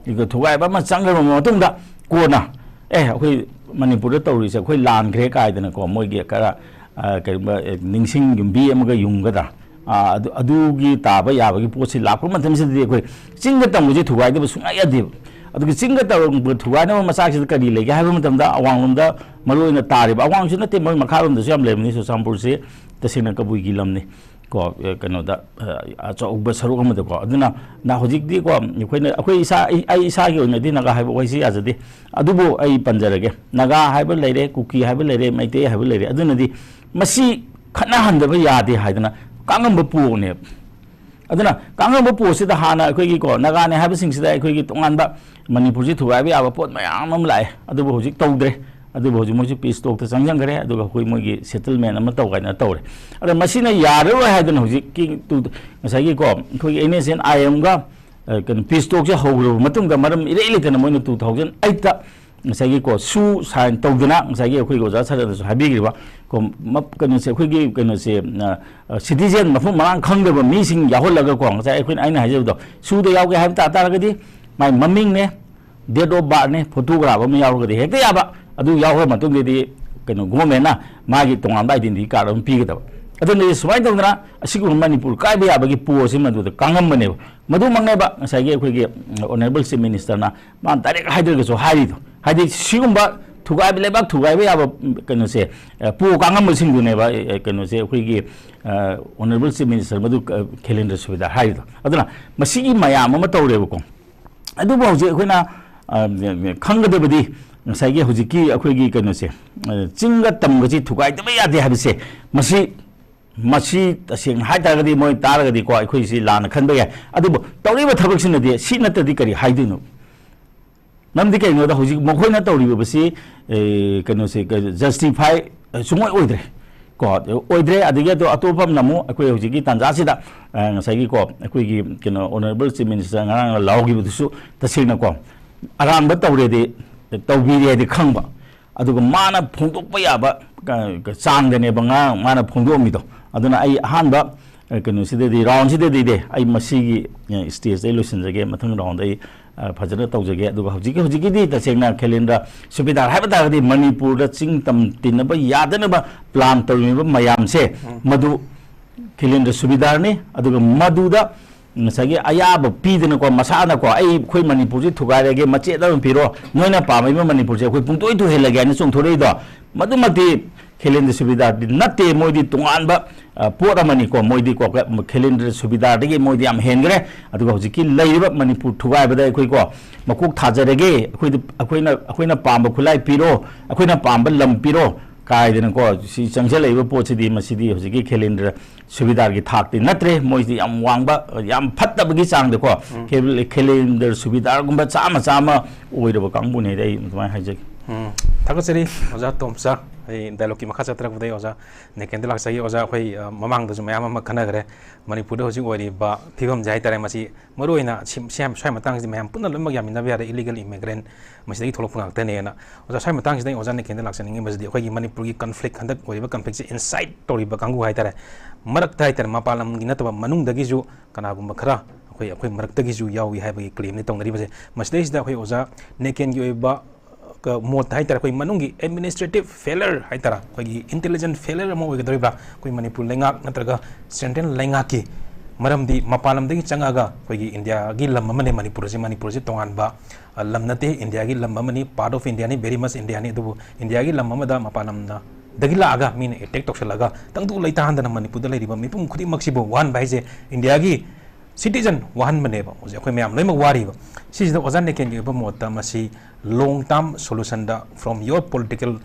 ꯑꯗꯨꯒ ꯊꯨꯒꯥꯏꯕ ꯑꯃ ꯆꯪꯈ꯭ꯔꯕ ꯃꯇꯨꯡꯗ, ꯀꯣꯟꯅ, "ꯑꯦ, ꯑꯩꯈꯣꯏ ꯃꯅꯤꯄꯨꯔꯗ ꯇꯧꯔꯤꯁꯦ ꯑꯩꯈꯣꯏ ꯂꯥꯟꯈ꯭ꯔꯦ" ꯀꯥꯏꯗꯅꯀꯣ, ꯃꯣꯏꯒꯤ ꯈꯔ, ꯑ, ꯀꯔꯤꯒꯨꯝꯕ, ꯑꯦ, ꯅꯤꯡꯁꯤꯡ ꯌꯨꯝꯕꯤ ꯑꯃꯒ ꯌꯨꯡꯒꯗ꯭ꯔꯥ, ꯑ, ꯑꯗꯨ, ꯑꯗꯨꯒꯤ ꯇꯥꯕ ꯌꯥꯕꯒꯤ ꯄꯣꯠꯁꯤ ꯂꯥꯛꯄ ꯃꯇꯝꯁꯤꯗꯗꯤ, ꯑꯩꯈꯣꯏ ꯆꯤꯡꯒ ꯇꯝꯒꯁꯦ ꯊꯨꯒꯥꯏꯗꯕ ꯁꯨꯡꯌꯥ ꯌꯥꯗꯦꯕ꯫ ꯑꯗꯨꯒ ꯆꯤꯡꯒ ꯇꯝꯒ ꯊꯨꯒꯥꯏꯅꯕ ꯃꯆꯥꯛꯁꯤꯗ ꯀꯔꯤ ꯂꯩꯒꯦ ꯍꯥꯏꯕ ꯃꯇꯝꯗ, ꯑꯋꯥꯡꯂꯣꯝꯗ ꯃꯔꯨ ꯑꯣꯏꯅ ꯇꯥꯔꯤꯕ, ꯑꯋꯥꯡꯁꯨ ꯅꯠꯇꯦ, ꯃꯣꯏ ꯃꯈꯥꯔꯣꯝꯗꯁꯨ ꯌꯥꯝ ꯂꯩꯕꯅꯤ꯫ ꯆꯨꯔꯆꯥꯟꯄꯨꯔꯁꯦ ꯇꯁꯦꯡꯅ ꯀꯕꯨꯏꯒꯤ ꯂꯝꯅꯤ꯫ ꯀꯣ, ꯑꯦ, ꯀꯩꯅꯣꯗ, ꯑ, ꯑꯆꯧꯕ ꯁꯔꯨꯛ ꯑꯃꯗꯀꯣ꯫ ꯑꯗꯨꯅ ꯅ-, ꯍꯧꯖꯤꯛꯇꯤꯀꯣ, ꯑꯩꯈꯣꯏꯅ, ꯑꯩꯈꯣꯏ ꯏꯁꯥ, ꯑꯩ, ꯑꯩ ꯏꯁꯥꯒꯤ ꯑꯣꯏꯅꯗꯤ ꯅꯥꯒꯥ ꯍꯥꯏꯕ ꯋꯥꯍꯩꯁꯤ ꯌꯥꯖꯗꯦ꯫ ꯑꯗꯨꯕꯨ ꯑꯩ ꯄꯟꯖꯔꯒꯦ, ꯅꯥꯒꯥ ꯍꯥꯏꯕ ꯂꯩꯔꯦ, ꯀꯨꯀꯤ ꯍꯥꯏꯕ ꯂꯩꯔꯦ, ꯃꯩꯇꯩ ꯍꯥꯏꯕ ꯂꯩꯔꯦ꯫ ꯑꯗꯨꯅꯗꯤ ꯃꯁꯤ ꯈꯠꯅꯍꯟꯗꯕ ꯌꯥꯗꯦ ꯍꯥꯏꯗꯅ ꯀꯥꯡꯉꯝꯕ ꯄꯣꯛꯅꯦꯕ꯫ ꯑꯗꯨꯅ ꯀꯥꯡꯉꯝꯕ ꯄꯣꯠꯁꯤꯗ ꯍꯥꯟꯅ ꯑꯩꯈꯣꯏꯒꯤꯀꯣ, ꯅꯥꯒꯥꯅꯦ ꯍꯥꯏꯕꯁꯤꯡꯁꯤꯗ ꯑꯩꯈꯣꯏꯒꯤ ꯇꯣꯉꯥꯟꯕ ꯃꯅꯤꯄꯨꯔꯁꯤ ꯊꯨꯒꯥꯏꯕ ꯌꯥꯕ ꯄꯣꯠ ꯃꯌꯥꯝ ꯑꯃ ꯂꯥꯛꯑꯦ꯫ ꯑꯗꯨꯕꯨ ꯍꯧꯖꯤꯛ ꯇꯧꯗ꯭ꯔꯦ꯫ ꯑꯗꯨꯕꯨ ꯍꯧꯖꯤꯛ ꯃꯣꯏꯁꯨ ꯄꯤꯁ ꯇꯣꯛꯇ ꯆꯪꯁꯤꯟꯈ꯭ꯔꯦ, ꯑꯗꯨꯒ ꯑꯩꯈꯣꯏ ꯃꯣꯏꯒꯤ ꯁꯦꯇꯜꯃꯦꯟ ꯑꯃ ꯇꯧ ꯀꯥꯏꯅ ꯇꯧꯔꯦ꯫ ꯑꯗ ꯃꯁꯤꯅ ꯌꯥꯔꯔꯣꯏ ꯍꯥꯏꯗꯅ ꯍꯧꯖꯤꯛꯀꯤ ꯇꯨ-, ꯉꯁꯥꯏꯒꯤꯀꯣ, ꯑꯩꯈꯣꯏꯒꯤ ꯑꯦꯟ ꯑꯦꯁ ꯑꯦꯟ ꯑꯥꯏ ꯑꯦꯝꯒ, ꯑ, ꯀꯩꯅꯣ, ꯄꯤꯁ ꯇꯣꯛꯁꯦ ꯍꯧꯈ꯭ꯔꯕ ꯃꯇꯨꯡꯗ, ꯃꯔꯝ ꯏꯔꯩ ꯂꯩꯇꯅ ꯃꯣꯏꯅ ꯇꯨ ꯊꯥꯎꯖꯟ ꯑꯩꯠꯇ ꯉꯁꯥꯏꯒꯤ ꯀꯣ, ꯁꯨ ꯁꯥꯏꯟ ꯇꯧꯗꯅ, ꯉꯁꯥꯏꯒꯤ ꯑꯩꯈꯣꯏꯒꯤ ꯑꯣꯖꯥ ꯁꯔꯅꯁꯨ ꯍꯥꯏꯕꯤꯈ꯭ꯔꯤꯕ ꯀꯣ, ꯃ-, ꯀꯩꯅꯣꯁꯦ, ꯑꯩꯈꯣꯏꯒꯤ ꯀꯩꯅꯣꯁꯦ, ꯑ, ꯑ, ꯁꯤꯇꯤꯖꯦꯟ ꯃꯐꯝ ꯃꯔꯥꯡ ꯈꯪꯗꯕ ꯃꯤꯁꯤꯡ ꯌꯥꯎꯍꯜꯂꯒ ꯀꯣ, ꯉꯁꯥꯏ ꯑꯩꯈꯣꯏꯅ, ꯑꯩꯅ ꯍꯥꯏꯖꯕꯗꯣ, ꯁꯨꯗ ꯌꯥꯎꯒꯦ ꯍꯥꯏꯕ ꯇꯥ ꯇꯥꯔꯒꯗꯤ ꯃꯥꯏ ꯃꯃꯤꯡꯅꯦ, ꯗꯦꯠ ꯑꯣꯐ ꯕꯥꯔꯠꯅꯦ, ꯐꯣꯇꯣꯒ꯭ꯔꯥꯐ ꯑꯃ ꯌꯥꯎꯔꯒꯗꯤ ꯍꯦꯛꯇ ꯌꯥꯕ꯫ ꯑꯗꯨ ꯌꯥꯎꯈ꯭ꯔ ꯃꯇꯨꯡꯗꯗꯤ ꯀꯩꯅꯣ, ꯒꯣꯔꯃꯦꯟꯅ ꯃꯥꯒꯤ ꯇꯣꯉꯥꯟꯕ ꯑꯥꯏꯗꯦꯟꯇꯤꯇꯤ ꯀꯥꯔꯗ ꯑꯃ ꯄꯤꯒꯗꯕ꯫ ꯑꯗꯨꯅꯗꯤ ꯁꯨꯃꯥꯏꯅ ꯇꯧꯗꯅ ꯑꯁꯤꯒꯨꯝꯕ ꯃꯅꯤꯄꯨꯔ ꯀꯥꯏꯕ ꯌꯥꯕꯒꯤ ꯄꯣꯠꯁꯤ ꯃꯗꯨꯗ ꯀꯥꯡꯉꯝꯕꯅꯦꯕ꯫ ꯃꯗꯨꯃꯛꯅꯦꯕ ꯉꯁꯥꯏꯒꯤ ꯑꯩꯈꯣꯏꯒꯤ, ꯎꯝ, ꯑꯣꯅꯔꯦꯕꯜ ꯆꯤꯐ ꯃꯤꯅꯤꯁꯇꯔꯅ ꯃꯥꯅ ꯗꯥꯏꯔꯦꯛ ꯍꯥꯏꯗ꯭ꯔꯒꯁꯨ ꯍꯥꯏꯔꯤꯗꯣ꯫ ꯍꯥꯏꯗꯤ ꯁꯤꯒꯨꯝꯕ ꯊꯨꯒꯥꯏꯕ, ꯂꯩꯕꯥꯛ ꯊꯨꯒꯥꯏꯕ ꯌꯥꯕ, ꯎꯝ, ꯀꯩꯅꯣꯁꯦ, ꯑ, ꯄꯣ ꯀꯥꯡꯉꯝꯕꯁꯤꯡꯗꯨꯅꯦꯕ, ꯑ, ꯑ, ꯀꯩꯅꯣꯁꯦ, ꯑꯩꯈꯣꯏꯒꯤ, ꯑ, Honourable Chief Minister ꯃꯗꯨ, ꯑ, ꯈꯦꯂꯦꯟꯗ꯭ꯔ ꯁꯨꯕꯦꯗꯥꯔ ꯍꯥꯏꯔꯤꯗꯣ꯫ ꯑꯗꯨꯅ ꯃꯁꯤꯒꯤ ꯃꯌꯥꯝ ꯑꯃ ꯇꯧꯔꯦꯕꯀꯣ꯫ ꯑꯗꯨꯕꯨ ꯍꯧꯖꯤꯛ ꯑꯩꯈꯣꯏꯅ, ꯑ, ꯈꯪꯒꯗꯕꯗꯤ ꯉꯁꯥꯏꯒꯤ ꯍꯧꯖꯤꯛꯀꯤ ꯑꯩꯈꯣꯏꯒꯤ ꯀꯩꯅꯣꯁꯦ, ꯑ, ꯆꯤꯡꯒ ꯇꯝꯒꯁꯤ ꯊꯨꯒꯥꯏꯗꯕ ꯌꯥꯗꯦ ꯍꯥꯏꯕꯁꯦ, ꯃꯁꯤ, ꯃꯁꯤ ꯇꯁꯦꯡꯅ ꯍꯥꯏ ꯇꯥꯔꯒꯗꯤ ꯃꯣꯏ ꯇꯥꯔꯒꯗꯤꯀꯣ ꯑꯩꯈꯣꯏꯁꯤ ꯂꯥꯟꯅ ꯈꯟꯕ ꯌꯥꯏ꯫ ꯑꯗꯨꯕꯨ ꯇꯧꯔꯤꯕ ꯊꯕꯛꯁꯤꯅꯗꯤ ꯁꯤ ꯅꯠꯇ꯭ꯔꯗꯤ ꯀꯔꯤ ꯍꯥꯏꯗꯣꯏꯅꯣ? ꯃꯔꯝꯗꯤ ꯀꯩꯒꯤꯅꯣꯗ ꯍꯧꯖꯤꯛ ꯃꯈꯣꯏꯅ ꯇꯧꯔꯤꯕꯁꯤ, ꯑꯦ, ꯀꯩꯅꯣꯁꯦ, justify ꯁꯨꯡꯑꯣꯏ ꯑꯣꯏꯗ꯭ꯔꯦ꯫ ꯀꯣ, ꯑꯣꯏꯗ꯭ꯔꯦ꯫ ꯑꯗꯒꯤ ꯑꯗꯣ ꯑꯇꯣꯞꯄ ꯑꯃꯅ ꯑꯃꯨꯛ ꯑꯩꯈꯣꯏ ꯍꯧꯖꯤꯛꯀꯤ ꯇꯥꯟꯖꯥꯁꯤꯗ, ꯑ, ꯉꯁꯥꯏꯒꯤ ꯀꯣ, ꯑꯩꯈꯣꯏꯒꯤ ꯀꯩꯅꯣ Honourable Chief Minister ꯉꯔꯥꯡ ꯂꯥꯎꯈꯤꯕꯗꯨꯁꯨ ꯇꯁꯦꯡꯅꯀꯣ ꯑꯔꯥꯟꯕ ꯇꯧꯔꯦꯗꯤ, ꯇꯧꯕꯤꯔꯦꯗꯤ ꯈꯪꯕ, ꯑꯗꯨꯒ ꯃꯥꯅ ꯐꯣꯡꯗꯣꯛꯄ ꯌꯥꯕ, ꯑ, ꯆꯥꯡꯗꯅꯦꯕ ꯉꯔꯥꯡ ꯃꯥꯅ ꯐꯣꯡꯗꯣꯛꯑꯝꯃꯤꯗꯣ꯫ ꯑꯗꯨꯅ ꯑꯩ ꯑꯍꯥꯟꯕ, ꯑ, ꯀꯩꯅꯣꯁꯤꯗꯗꯤ, round ꯁꯤꯗꯗꯤ ꯗꯦ, ꯑꯩ ꯃꯁꯤꯒꯤ, ꯑ, stage ꯇ ꯑꯩ ꯂꯣꯏꯁꯤꯟꯖꯒꯦ꯫ ꯃꯊꯪ round ꯗ ꯑꯩ, ꯑ, ꯐꯖꯅ ꯇꯧꯖꯒꯦ꯫ ꯑꯗꯨꯒ ꯍꯧꯖꯤꯛꯀꯤ, ꯍꯧꯖꯤꯛꯀꯤꯗꯤ ꯇꯁꯦꯡꯅ ꯈꯦꯂꯦꯟꯗ꯭ꯔ ꯁꯨꯕꯦꯗꯥꯔ ꯍꯥꯏꯕ ꯇꯥꯔꯒꯗꯤ ꯃꯅꯤꯄꯨꯔꯗ ꯆꯤꯡ ꯇꯝ ꯇꯤꯟꯅꯕ ꯌꯥꯗꯅꯕ plan ꯇꯧꯔꯤꯕ ꯃꯌꯥꯝꯁꯦ, ꯎꯝ꯫ ꯃꯗꯨ ꯈꯦꯂꯦꯟꯗ꯭ꯔ ꯁꯨꯕꯦꯗꯥꯔꯅꯤ꯫ ꯑꯗꯨꯒ ꯃꯗꯨꯗ ꯉꯁꯥꯏꯒꯤ ꯑꯌꯥꯕ ꯄꯤꯗꯅꯀꯣ, ꯃꯁꯥꯅꯀꯣ, "ꯑꯩ, ꯑꯩꯈꯣꯏ ꯃꯅꯤꯄꯨꯔꯁꯤ ꯊꯨꯒꯥꯏꯔꯒꯦ, ꯃꯆꯦꯠ ꯑꯃ ꯄꯤꯔꯣ, ꯅꯣꯏꯅ ꯄꯥꯝꯃꯤꯕ ꯃꯅꯤꯄꯨꯔꯁꯦ ꯑꯩꯈꯣꯏ ꯄꯨꯡꯇꯣꯏ ꯇꯣꯏꯍꯜꯂꯒꯦ" ꯍꯥꯏꯅ ꯆꯣꯡꯊꯣꯔꯛꯏꯗꯣ, ꯃꯗꯨꯃꯛꯇꯤ ꯈꯦꯂꯦꯟꯗ꯭ꯔ ꯁꯨꯕꯦꯗꯥꯔꯗꯤ ꯅꯠꯇꯦ꯫ ꯃꯣꯏꯗꯤ ꯇꯣꯉꯥꯟꯕ, ꯑ, ꯄꯣꯠ ꯑꯃꯅꯤꯀꯣ꯫ ꯃꯣꯏꯗꯤꯀꯣ, ꯈꯦꯂꯦꯟꯗ꯭ꯔ ꯁꯨꯕꯦꯗꯥꯔꯗꯒꯤ ꯃꯣꯏꯗꯤ ꯌꯥꯝ ꯍꯦꯟꯈ꯭ꯔꯦ꯫ ꯑꯗꯨꯒ ꯍꯧꯖꯤꯛꯀꯤ ꯂꯩꯔꯤꯕ ꯃꯅꯤꯄꯨꯔ ꯊꯨꯒꯥꯏꯕꯗ ꯑꯩꯈꯣꯏꯀꯣ, ꯃꯀꯣꯛ ꯊꯥꯖꯔꯒꯦ, ꯑꯩꯈꯣꯏꯗ, ꯑꯩꯈꯣꯏꯅ, ꯑꯩꯈꯣꯏꯅ ꯄꯥꯝꯕ ꯈꯨꯠꯂꯥꯏ ꯄꯤꯔꯣ, ꯑꯩꯈꯣꯏꯅ ꯄꯥꯝꯕ ꯂꯝ ꯄꯤꯔꯣ ꯀꯥꯏꯗꯅꯀꯣ, ꯁꯤ ꯆꯪꯁꯤꯜꯂꯛꯏꯕ ꯄꯣꯠꯁꯤꯗꯤ, ꯃꯁꯤꯗꯤ ꯍꯧꯖꯤꯛꯀꯤ ꯈꯦꯂꯦꯟꯗ꯭ꯔ ꯁꯨꯕꯦꯗꯥꯔꯒꯤ ꯊꯥꯛꯇꯤ ꯅꯠꯇ꯭ꯔꯦ꯫ ꯃꯣꯏꯁꯤꯗꯤ ꯌꯥꯝ ꯋꯥꯡꯕ, ꯌꯥꯝ ꯐꯠꯇꯕꯒꯤ ꯆꯥꯡꯗꯀꯣ, ꯎꯝ꯫ ꯈꯦ-, ꯈꯦꯂꯦꯟꯗ꯭ꯔ ꯁꯨꯕꯦꯗꯥꯔꯒꯨꯝꯕ ꯆꯥꯝꯃ ꯆꯥꯝꯃ ꯑꯣꯏꯔꯕ ꯀꯥꯡꯕꯨꯅꯦꯗꯤ ꯑꯩ ꯑꯗꯨꯃꯥꯏꯅ ꯍꯥꯏꯖꯒꯦ꯫ ꯎꯝ꯫ ꯊꯥꯒꯠꯆꯔꯤ ꯑꯣꯖꯥ ꯇꯣꯝꯆꯥ꯫ ꯑꯩ dialogue ꯀꯤ ꯃꯈꯥ ꯆꯠꯊꯔꯛꯄꯗ ꯑꯩ ꯑꯣꯖꯥ ꯅꯦꯀꯦꯟꯗ ꯂꯥꯛꯆꯒꯦ꯫ ꯑꯣꯖꯥ, ꯑꯩꯈꯣꯏ, ꯑ, ꯃꯃꯥꯡꯗꯁꯨ ꯃꯌꯥꯝ ꯑꯃ ꯈꯟꯅꯈ꯭ꯔꯦ꯫ ꯃꯅꯤꯄꯨꯔꯗ ꯍꯧꯖꯤꯛ ꯑꯣꯏꯔꯤꯕ ꯐꯤꯕꯝꯁꯦ ꯍꯥꯏꯇꯥꯔꯦ, ꯃꯁꯤ ꯃꯔꯨꯑꯣꯏꯅ ꯁꯤ-, ꯁꯤ-, ꯁ꯭ꯋꯥꯏ ꯃꯇꯥꯡꯁꯤꯗꯤ ꯃꯌꯥꯝ ꯄꯨꯟꯅ ꯂꯣꯏꯅꯃꯛ ꯌꯥꯃꯤꯟꯅꯕ ꯌꯥꯔꯦ, illegal immigrant ꯃꯁꯤꯗꯒꯤ ꯊꯣꯛꯂꯛꯄ ꯉꯥꯛꯇꯅꯦꯅ꯫ ꯑꯣꯖꯥ, ꯁ꯭ꯋꯥꯏ ꯃꯇꯥꯡꯁꯤꯗ ꯑꯩ ꯑꯣꯖꯥ ꯅꯦꯀꯦꯟꯗ ꯂꯥꯛꯆꯅꯤꯡꯉꯤꯕꯁꯤꯗꯤ ꯑꯩꯈꯣꯏꯒꯤ ꯃꯅꯤꯄꯨꯔꯒꯤ conflict, ꯍꯟꯗꯛ ꯑꯣꯏꯔꯤꯕ conflict ꯁꯦ incite ꯇꯧꯔꯤꯕ ꯀꯥꯡꯕꯨ ꯍꯥꯏꯇꯥꯔꯦ, ꯃꯔꯛꯇ ꯍꯥꯏꯇꯥꯔꯦ, ꯃꯄꯥꯟ ꯂꯝꯒꯤ ꯅꯠꯇꯕ ꯃꯅꯨꯡꯗꯒꯤꯁꯨ ꯀꯅꯥꯒꯨꯝꯕ ꯈꯔ ꯑꯩꯈꯣꯏ, ꯑꯩꯈꯣꯏ ꯃꯔꯛꯇꯒꯤꯁꯨ ꯌꯥꯎꯏ ꯍꯥꯏꯕꯒꯤ claim ꯅꯤ ꯇꯧꯅꯔꯤꯕꯁꯦ꯫ ꯃꯁꯤꯗꯩꯁꯤꯗ ꯑꯩꯈꯣꯏ ꯑꯣꯖꯥ ꯅꯦꯀꯦꯟꯒꯤ ꯑꯣꯏꯕ, ꯀ-, ꯃꯣꯠꯇ ꯍꯥꯏꯇꯥꯔꯦ, ꯑꯩꯈꯣꯏ ꯃꯅꯨꯡꯒꯤ administrative failure ꯍꯥꯏꯇꯥꯔꯦ, ꯑꯩꯈꯣꯏꯒꯤ intelligent failure ꯑꯃ ꯑꯣꯏꯒꯗꯧꯔꯤꯕ꯭ꯔꯥ? ꯑꯩꯈꯣꯏ ꯃꯅꯤꯄꯨꯔ ꯂꯩꯉꯥꯛ ꯅꯠꯇ꯭ꯔꯒ central ꯂꯩꯉꯥꯛꯀꯤ ꯃꯔꯝꯗꯤ ꯃꯄꯥꯟ ꯂꯝꯗꯒꯤ ꯆꯪꯉꯛꯑꯒ ꯑꯩꯈꯣꯏꯒꯤ ꯏꯟꯗꯤꯌꯥꯒꯤ ꯂꯝ ꯑꯃꯅꯤ ꯃꯅꯤꯄꯨꯔ ꯑꯁꯤ꯫ ꯃꯅꯤꯄꯨꯔ ꯑꯁꯤ ꯇꯣꯉꯥꯟꯕ, ꯑ, ꯂꯝ ꯅꯠꯇꯦ, ꯏꯟꯗꯤꯌꯥꯒꯤ ꯂꯝ ꯑꯃꯅꯤ, part of Indiaꯅꯤ, very much Indiaꯅꯤ꯫ ꯑꯗꯨꯕꯨ ꯏꯟꯗꯤꯌꯥꯒꯤ ꯂꯝ ꯑꯃꯗ ꯃꯄꯥꯟ ꯂꯝꯅꯗꯒꯤ ꯂꯥꯛꯑꯒ ꯃꯤꯅ attack ꯇꯧꯁꯜꯂꯒ ꯇꯪꯗꯨ ꯂꯩꯇꯥꯍꯟꯗꯅ ꯃꯅꯤꯄꯨꯔꯗ ꯂꯩꯔꯤꯕ ꯃꯤꯄꯨꯝ ꯈꯨꯗꯤꯡꯃꯛꯁꯤꯕꯨ ꯋꯥꯍꯟꯕ ꯍꯥꯏꯁꯦ ꯏꯟꯗꯤꯌꯥꯒꯤ citizen ꯋꯥꯍꯟꯕꯅꯦꯕ꯫ ꯍꯧꯖꯤꯛ ꯑꯩꯈꯣꯏ ꯃꯌꯥꯝ ꯂꯣꯏꯅꯃꯛ ꯋꯥꯔꯤꯕ꯫ ꯁꯤꯁꯤꯗ ꯑꯣꯖꯥ ꯅꯦꯀꯦꯟꯒꯤ ꯑꯣꯏꯕ ꯃꯣꯠꯇ ꯃꯁꯤ long term solutionꯗ from your political,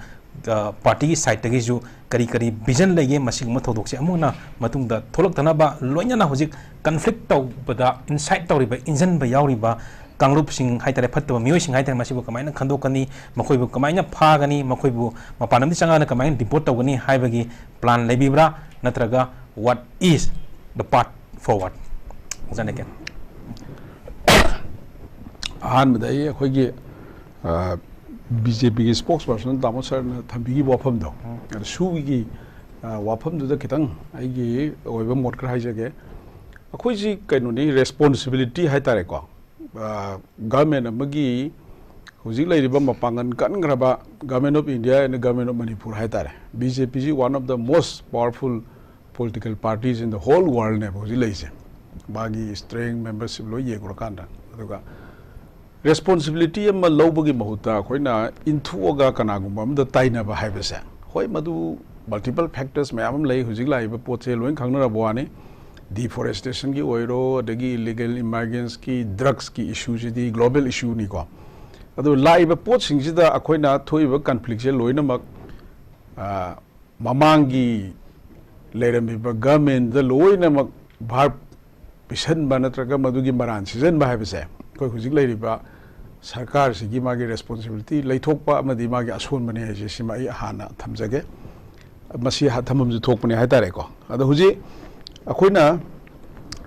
ꯑ, partyꯒꯤ sideꯇꯒꯤꯁꯨ ꯀꯔꯤ ꯀꯔꯤ vision ꯂꯩꯒꯦ ꯃꯁꯤꯒꯨꯝꯕ ꯊꯧꯗꯣꯛꯁꯦ ꯑꯃꯨꯛ ꯍꯟꯅ ꯃꯇꯨꯡꯗ ꯊꯣꯛꯂꯛꯇꯅꯕ? ꯂꯣꯏꯅꯅ ꯍꯧꯖꯤꯛ conflict ꯇꯧꯕꯗ incite ꯇꯧꯔꯤꯕ, ꯏꯟꯖꯟꯕ ꯌꯥꯎꯔꯤꯕ ꯀꯥꯡꯂꯨꯞꯁꯤꯡ ꯍꯥꯏꯇꯥꯔꯦ, ꯐꯠꯇꯕ ꯃꯤꯑꯣꯏꯁꯤꯡ ꯍꯥꯏꯇꯥꯔꯦ, ꯃꯁꯤꯕꯨ ꯀꯃꯥꯏꯅ ꯈꯟꯗꯣꯛꯀꯅꯤ, ꯃꯈꯣꯏꯕꯨ ꯀꯃꯥꯏꯅ ꯐꯥꯒꯅꯤ, ꯃꯈꯣꯏꯕꯨ ꯃꯄꯥꯟ ꯂꯝꯗ ꯆꯪꯉꯒ ꯀꯃꯥꯏꯅ deport ꯇꯧꯒꯅꯤ ꯍꯥꯏꯕꯒꯤ plan ꯂꯩꯕꯤꯕ꯭ꯔꯥ? ꯅꯠꯇ꯭ꯔꯒ what is the path forward? ꯑꯣꯖꯥ ꯅꯦꯀꯦꯟ꯫ ꯑꯍꯥꯟꯕꯗ ꯑꯩ ꯑꯩꯈꯣꯏꯒꯤ ꯕꯤ ꯖꯦ ꯄꯤꯒꯤ spokesperson ꯇꯥꯃꯣ ꯁꯔꯅ ꯊꯝꯕꯤꯈꯤꯕ ꯋꯥꯐꯝꯗꯣ, ꯑꯗ ꯁꯨꯒꯤ, ꯑ, ꯋꯥꯐꯝꯗꯨꯗ ꯈꯤꯇꯪ ꯑꯩꯒꯤ ꯑꯣꯏꯕ ꯃꯣꯠ ꯈꯔ ꯍꯥꯏꯖꯒꯦ꯫ ꯑꯩꯈꯣꯏꯁꯤ ꯀꯩꯅꯣꯅꯤ, responsibility ꯍꯥꯏꯇꯥꯔꯦꯀꯣ꯫ ꯑ, government ꯑꯃꯒꯤ ꯍꯧꯖꯤꯛ ꯂꯩꯔꯤꯕ ꯃꯄꯥꯡꯒꯜ ꯀꯟꯈ꯭ꯔꯕ Government of India and Government of Manipur ꯍꯥꯏꯇꯥꯔꯦ꯫ ꯕꯤ ꯖꯦ ꯄꯤꯁꯤ one of the most powerful political parties in the whole worldꯅꯦꯕ ꯍꯧꯖꯤꯛ ꯂꯩꯔꯤꯁꯦ꯫ ꯃꯥꯒꯤ strength, membership ꯂꯣꯏ ꯌꯦꯡꯉꯨꯔꯀꯥꯟꯗ꯫ ꯑꯗꯨꯒ responsibility ꯑꯃ ꯂꯧꯕꯒꯤ ꯃꯍꯨꯠꯇ ꯑꯩꯈꯣꯏꯅ ꯏꯟꯊꯣꯛꯑꯒ ꯀꯅꯥꯒꯨꯝꯕ ꯑꯃꯗ ꯇꯥꯏꯅꯕ ꯍꯥꯏꯕꯁꯦ, ꯍꯣꯏ, ꯃꯗꯨ multiple factors ꯃꯌꯥꯝ ꯑꯃ ꯂꯩ꯫ ꯍꯧꯖꯤꯛ ꯂꯥꯛꯏꯕ ꯄꯣꯠꯁꯦ ꯂꯣꯏ ꯈꯪꯅꯔꯕ ꯋꯥꯅꯤ꯫ Deforestationꯒꯤ ꯑꯣꯏꯔꯣ, ꯑꯗꯒꯤ illegal immigrantꯀꯤ, drugsꯀꯤ issueꯁꯤꯗꯤ global issueꯅꯤꯀꯣ꯫ ꯑꯗꯨ ꯂꯥꯛꯏꯕ ꯄꯣꯠꯁꯤꯡꯁꯤꯗ ꯑꯩꯈꯣꯏꯅ ꯊꯣꯛꯏꯕ conflictꯁꯦ ꯂꯣꯏꯅꯃꯛ, ꯑ, ꯃꯃꯥꯡꯒꯤ ꯂꯩꯔꯝꯃꯤꯕ governmentꯗ ꯂꯣꯏꯅꯃꯛ ꯚꯥꯔ ꯄꯤꯁꯟꯕ ꯅꯠꯇ꯭ꯔꯒ ꯃꯗꯨꯒꯤ ꯃꯔꯥꯟ ꯁꯤꯖꯟꯕ ꯍꯥꯏꯕꯁꯦ ꯑꯩꯈꯣꯏ ꯍꯧꯖꯤꯛ ꯂꯩꯔꯤꯕ ꯁꯔꯀꯥꯔꯁꯤꯒꯤ ꯃꯥꯒꯤ responsibility ꯂꯩꯊꯣꯛꯄ ꯑꯃꯗꯤ ꯃꯥꯒꯤ ꯑꯁꯣꯟꯕꯅꯤ ꯍꯥꯏꯁꯦ ꯁꯤꯃ ꯑꯩ ꯍꯥꯟꯅ ꯊꯝꯖꯒꯦ꯫ ꯃꯁꯤ ꯍꯥ-, ꯊꯝꯐꯝꯁꯨ ꯊꯣꯛꯄꯅꯤ ꯍꯥꯏꯇꯥꯔꯦꯀꯣ꯫ ꯑꯗꯣ ꯍꯧꯖꯤꯛ ꯑꯩꯈꯣꯏꯅ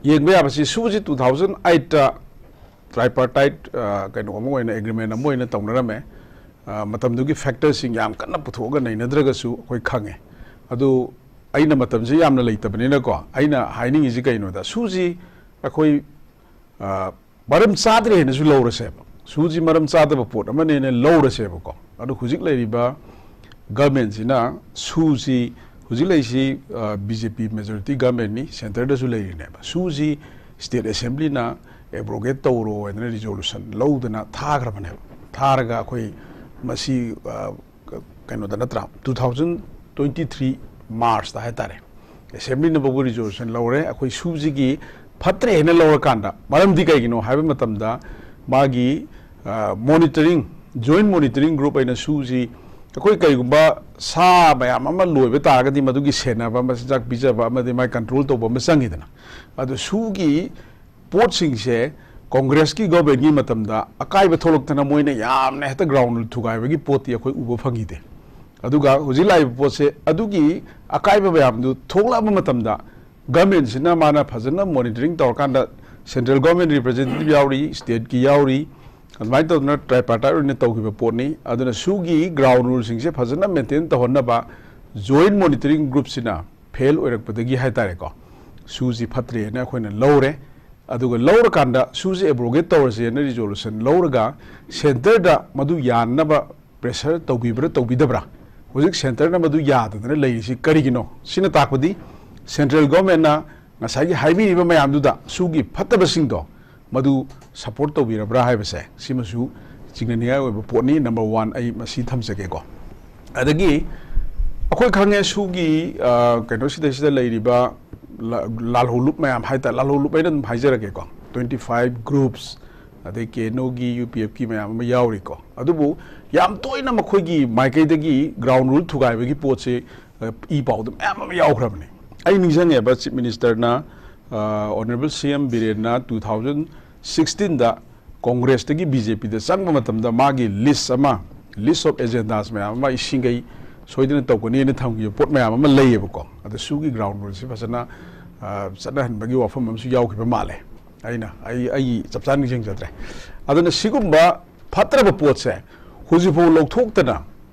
ꯌꯦꯡꯕ ꯌꯥꯕꯁꯤ, sushi two thousand eight tripartite, ꯑ, ꯀꯩꯅꯣ ꯑꯃ ꯑꯣꯏꯅ, agreement ꯑꯃ ꯑꯣꯏꯅ ꯇꯧꯅꯔꯝꯃꯦ꯫ ꯑ, ꯃꯇꯝꯗꯨꯒꯤ factorꯁꯤꯡ ꯌꯥꯝ ꯀꯟꯅ ꯄꯨꯊꯣꯛꯑꯒ ꯅꯩꯅꯗ꯭ꯔꯒꯁꯨ ꯑꯩꯈꯣꯏ ꯈꯪꯉꯦ꯫ ꯑꯗꯨ ꯑꯩꯅ ꯃꯇꯝꯁꯦ ꯌꯥꯝꯅ ꯂꯩꯇꯕꯅꯤꯅꯀꯣ, ꯑꯩꯅ ꯍꯥꯏꯅꯤꯡꯉꯤꯁꯤ ꯀꯩꯅꯣꯗ, ꯁꯨꯁꯤ ꯑꯩꯈꯣꯏ, ꯑ, ꯃꯔꯝ ꯆꯥꯗ꯭ꯔꯦ ꯍꯥꯏꯅꯁꯨ ꯂꯧꯔꯁꯦꯕ꯫ ꯁꯨꯁꯤ ꯃꯔꯝ ꯆꯥꯗꯕ ꯄꯣꯠ ꯑꯃꯅꯦꯅ ꯂꯧꯔꯁꯦꯕꯀꯣ꯫ ꯑꯗꯣ ꯍꯧꯖꯤꯛ ꯂꯩꯔꯤꯕ governmentꯁꯤꯅ ꯁꯨꯁꯤ ꯍꯧꯖꯤꯛ ꯂꯩꯔꯤꯁꯤ ꯕꯤ ꯖꯦ ꯄꯤ ꯃꯦꯖꯣꯔꯤꯇꯤ ꯒꯚꯔꯟꯃꯦꯟꯠꯅꯤ, ꯁꯦꯟꯇꯔꯗꯁꯨ ꯂꯩꯔꯤꯅꯦꯕ꯫ ꯁꯨꯁꯤ ꯁ꯭ꯇꯦꯠ ꯑꯦꯁꯦꯝꯕ꯭ꯂꯤꯅ ꯑꯦꯕ꯭ꯔꯣꯒꯦꯠ ꯇꯧꯔꯣ ꯍꯥꯏꯗꯅ ꯔꯤꯖꯣꯂꯨꯁꯟ ꯂꯧꯗꯅ ꯊꯥꯈ꯭ꯔꯕꯅꯦꯕ꯫ ꯊꯥꯔꯒ ꯑꯩꯈꯣꯏ ꯃꯁꯤ ꯑ, ꯀꯩꯅꯣꯗ ꯅꯠꯇ꯭ꯔꯥ, ꯇꯨ ꯊꯥꯎꯖꯟ ꯇ꯭ꯋꯦꯟꯇꯤ ꯊ꯭ꯔꯤ ꯃꯥꯔꯆꯇ ꯍꯥꯏꯇꯥꯔꯦ, ꯑꯦꯁꯦꯝꯕ꯭ꯂꯤꯅ ꯐꯥꯎꯕ ꯔꯤꯖꯣꯂꯨꯁꯟ ꯂꯧꯔꯦ꯫ ꯑꯩꯈꯣꯏ ꯁꯨꯁꯤꯒꯤ ꯐꯠꯇ꯭ꯔꯦ ꯍꯥꯏꯅ ꯂꯧꯔꯀꯥꯟꯗ, ꯃꯔꯝꯗꯤ ꯀꯩꯒꯤꯅꯣ ꯍꯥꯏꯕ ꯃꯇꯝꯗ, ꯃꯥꯒꯤ ꯃꯣꯅꯤꯇꯔꯤꯡ, ꯖꯣꯏꯟꯠ ꯃꯣꯅꯤꯇꯔꯤꯡ ꯒ꯭ꯔꯨꯞ ꯑꯩꯅ ꯁꯨꯁꯤ, ꯑꯩꯈꯣꯏ ꯀꯔꯤꯒꯨꯝꯕ ꯁꯥ ꯃꯌꯥꯝ ꯑꯃ ꯂꯣꯏꯕ ꯇꯥꯔꯒꯗꯤ, ꯃꯗꯨꯒꯤ ꯁꯦꯟꯅꯕ, ꯃꯆꯤꯟꯖꯥꯛ ꯄꯤꯖꯕ ꯑꯃꯗꯤ ꯃꯥꯒꯤ ꯀꯟꯇ꯭ꯔꯣꯜ ꯇꯧꯕ ꯑꯃ ꯆꯪꯉꯤꯗꯅ꯫ ꯑꯗꯨ ꯁꯨꯒꯤ ꯄꯣꯠꯁꯤꯡꯁꯦ ꯀꯣꯡꯒ꯭ꯔꯦꯁꯀꯤ ꯒꯣꯔꯃꯦꯟꯒꯤ ꯃꯇꯝꯗ ꯑꯀꯥꯏꯕ ꯊꯣꯛꯂꯛꯇꯅ ꯃꯣꯏꯅ ꯌꯥꯝꯅ ꯍꯦꯛꯇ ꯒ꯭ꯔꯥꯎꯟ ꯔꯨꯜ ꯊꯨꯒꯥꯏꯕꯒꯤ ꯄꯣꯠꯇꯤ ꯑꯩꯈꯣꯏ ꯎꯕ ꯐꯪꯈꯤꯗꯦ꯫ ꯑꯗꯨꯒ ꯍꯧꯖꯤꯛ ꯂꯥꯛꯏꯕ ꯄꯣꯠꯁꯦ, ꯑꯗꯨꯒꯤ ꯑꯀꯥꯏꯕ ꯃꯌꯥꯝꯗꯨ ꯊꯣꯛꯂꯛꯑꯕ ꯃꯇꯝꯗ, ꯒꯣꯔꯃꯦꯟꯁꯤꯅ ꯃꯥꯅ ꯐꯖꯅ ꯃꯣꯅꯤꯇꯔꯤꯡ ꯇꯧꯔꯀꯥꯟꯗ, ꯁꯦꯟꯇ꯭ꯔꯦꯜ ꯒꯣꯔꯃꯦꯟ ꯔꯤꯄ꯭ꯔꯖꯦꯟꯇꯦꯇꯤꯚ ꯌꯥꯎꯔꯤ, ꯁ꯭ꯇꯦꯠꯀꯤ ꯌꯥꯎꯔꯤ, ꯑꯗꯨꯃꯥꯏꯅ ꯇꯧꯗꯅ ꯇ꯭ꯔꯥꯏꯄꯥꯔꯇꯥꯏꯠ ꯑꯣꯏꯅ ꯇꯧꯈꯤꯕ ꯄꯣꯠꯅꯤ꯫ ꯑꯗꯨꯅ ꯁꯨꯒꯤ ꯒ꯭ꯔꯥꯎꯟ ꯔꯨꯜꯁꯤꯡꯁꯦ ꯐꯖꯅ ꯃꯦꯟꯇꯦꯟ ꯇꯧꯍꯟꯅꯕ ꯖꯣꯏꯟꯠ ꯃꯣꯅꯤꯇꯔꯤꯡ ꯒ꯭ꯔꯨꯞꯁꯤꯅ ꯐꯦꯜ ꯑꯣꯏꯔꯛꯄꯗꯒꯤ ꯍꯥꯏꯇꯥꯔꯦꯀꯣ, ꯁꯨꯁꯤ ꯐꯠꯇ꯭ꯔꯦꯅ ꯑꯩꯈꯣꯏꯅ ꯂꯧꯔꯦ꯫ ꯑꯗꯨꯒ ꯂꯧꯔꯀꯥꯟꯗ ꯁꯨꯁꯤ ꯑꯦꯕ꯭ꯔꯣꯒꯦꯠ ꯇꯧꯔꯁꯦꯅ ꯔꯤꯖꯣꯂꯨꯁꯟ ꯂꯧꯔꯒ, ꯁꯦꯟꯇꯔꯗ ꯃꯗꯨ ꯌꯥꯅꯅꯕ ꯄ꯭ꯔꯦꯁꯔ ꯇꯧꯕꯤꯕ꯭ꯔꯥ ꯇꯧꯕꯤꯗꯕ꯭ꯔꯥ? ꯍꯧꯖꯤꯛ ꯁꯦꯟꯇꯔꯅ ꯃꯗꯨ ꯌꯥꯗꯗꯅ ꯂꯩꯔꯤꯁꯤ ꯀꯔꯤꯒꯤꯅꯣ? ꯁꯤꯅ ꯇꯥꯛꯄꯗꯤ ꯁꯦꯟꯇ꯭ꯔꯦꯜ ꯒꯣꯔꯃꯦꯟꯅ ꯉꯁꯥꯏꯒꯤ ꯍꯥꯏꯕꯤꯔꯤꯕ ꯃꯌꯥꯝꯗꯨꯗ ꯁꯨꯒꯤ ꯐꯠꯇꯕꯁꯤꯡꯗꯣ ꯃꯗꯨ ꯁꯄꯣꯔꯠ ꯇꯧꯕꯤꯔꯕ꯭ꯔꯥ ꯍꯥꯏꯕꯁꯦ, ꯁꯤꯃꯁꯨ ꯆꯤꯡꯅꯅꯤꯡꯉꯥꯏ ꯑꯣꯏꯕ ꯄꯣꯠꯅꯤ꯫ ꯅꯝꯕꯔ ꯋꯥꯟ ꯑꯩ ꯃꯁꯤ ꯊꯝꯖꯒꯦꯀꯣ꯫ ꯑꯗꯒꯤ ꯑꯩꯈꯣꯏ ꯈꯪꯉꯦ, ꯁꯨꯒꯤ, ꯑ, ꯀꯩꯅꯣꯁꯤꯗꯩꯁꯤꯗ ꯂꯩꯔꯤꯕ ꯂꯥ-, ꯂꯥꯜꯍꯧꯂꯨꯞ ꯃꯌꯥꯝ ꯍꯥꯏꯇꯥꯔꯦ, ꯂꯥꯜꯍꯧꯂꯨꯞ ꯑꯩꯅ ꯑꯗꯨꯝ ꯍꯥꯏꯖꯔꯒꯦꯀꯣ, ꯇ꯭ꯋꯦꯟꯇꯤ ꯐꯥꯏꯚ ꯒ꯭ꯔꯨꯞꯁ, ꯑꯗꯩ ꯀꯦ ꯑꯦꯟ ꯑꯣꯒꯤ, ꯌꯨ ꯄꯤ ꯑꯦꯐꯀꯤ ꯃꯌꯥꯝ ꯑꯃ ꯌꯥꯎꯔꯤꯀꯣ꯫ ꯑꯗꯨꯕꯨ ꯌꯥꯝ ꯇꯣꯏꯅ ꯃꯈꯣꯏꯒꯤ ꯃꯥꯏꯀꯩꯗꯒꯤ ꯒ꯭ꯔꯥꯎꯟ ꯔꯨꯜ ꯊꯨꯒꯥꯏꯕꯒꯤ ꯄꯣꯠꯁꯦ, ꯑ, ꯏ ꯄꯥꯎꯗ ꯃꯌꯥꯝ ꯑꯃ ꯌꯥꯎꯈ꯭ꯔꯕꯅꯤ꯫ ꯑꯩ ꯅꯤꯡꯁꯤꯡꯉꯦꯕ, ꯆꯤꯐ ꯃꯤꯅꯤꯁꯇꯔꯅ, ꯑ, ꯑꯣꯅꯔꯦꯕꯜ ꯁꯤ ꯑꯦꯝ ꯕꯤꯔꯦꯟꯅ ꯇꯨ ꯊꯥꯎꯖꯟ ꯁꯤꯛꯁꯇꯤꯟꯗ ꯀꯣꯡꯒ꯭ꯔꯦꯁꯇꯒꯤ ꯕꯤ ꯖꯦ ꯄꯤꯗ ꯆꯪꯕ ꯃꯇꯝꯗ ꯃꯥꯒꯤ ꯂꯤꯁ ꯑꯃ, ꯂꯤꯁ ꯑꯣꯐ ꯑꯦꯖꯦꯟꯗꯥꯁ ꯃꯌꯥꯝ ꯑꯃ ꯏꯁꯤꯡꯈꯩ ꯁꯣꯏꯗꯅ ꯇꯧꯒꯅꯤꯅ ꯊꯝꯈꯤꯕ ꯄꯣꯠ ꯃꯌꯥꯝ ꯑꯃ ꯂꯩꯌꯦꯕꯀꯣ꯫ ꯑꯗ ꯁꯨꯒꯤ ꯒ꯭ꯔꯥꯎꯟ ꯔꯨꯜꯁꯤ ꯐꯖꯅ, ꯑ, ꯆꯠꯅꯍꯟꯕꯒꯤ ꯋꯥꯐꯝ ꯑꯃꯁꯨ ꯌꯥꯎꯈꯤꯕ ꯃꯥꯜꯂꯦ꯫ ꯑꯩꯅ, ꯑꯩ, ꯑꯩ ꯆꯞ ꯆꯥꯅ ꯅꯤꯡꯁꯤꯡꯖꯗ꯭ꯔꯦ꯫ ꯑꯗꯨꯅ ꯁꯤꯒꯨꯝꯕ ꯐꯠꯇ꯭ꯔꯕ ꯄꯣꯠꯁꯦ ꯍꯧꯖꯤꯛꯐꯥꯎ ꯂꯧꯊꯣꯛꯇꯅ,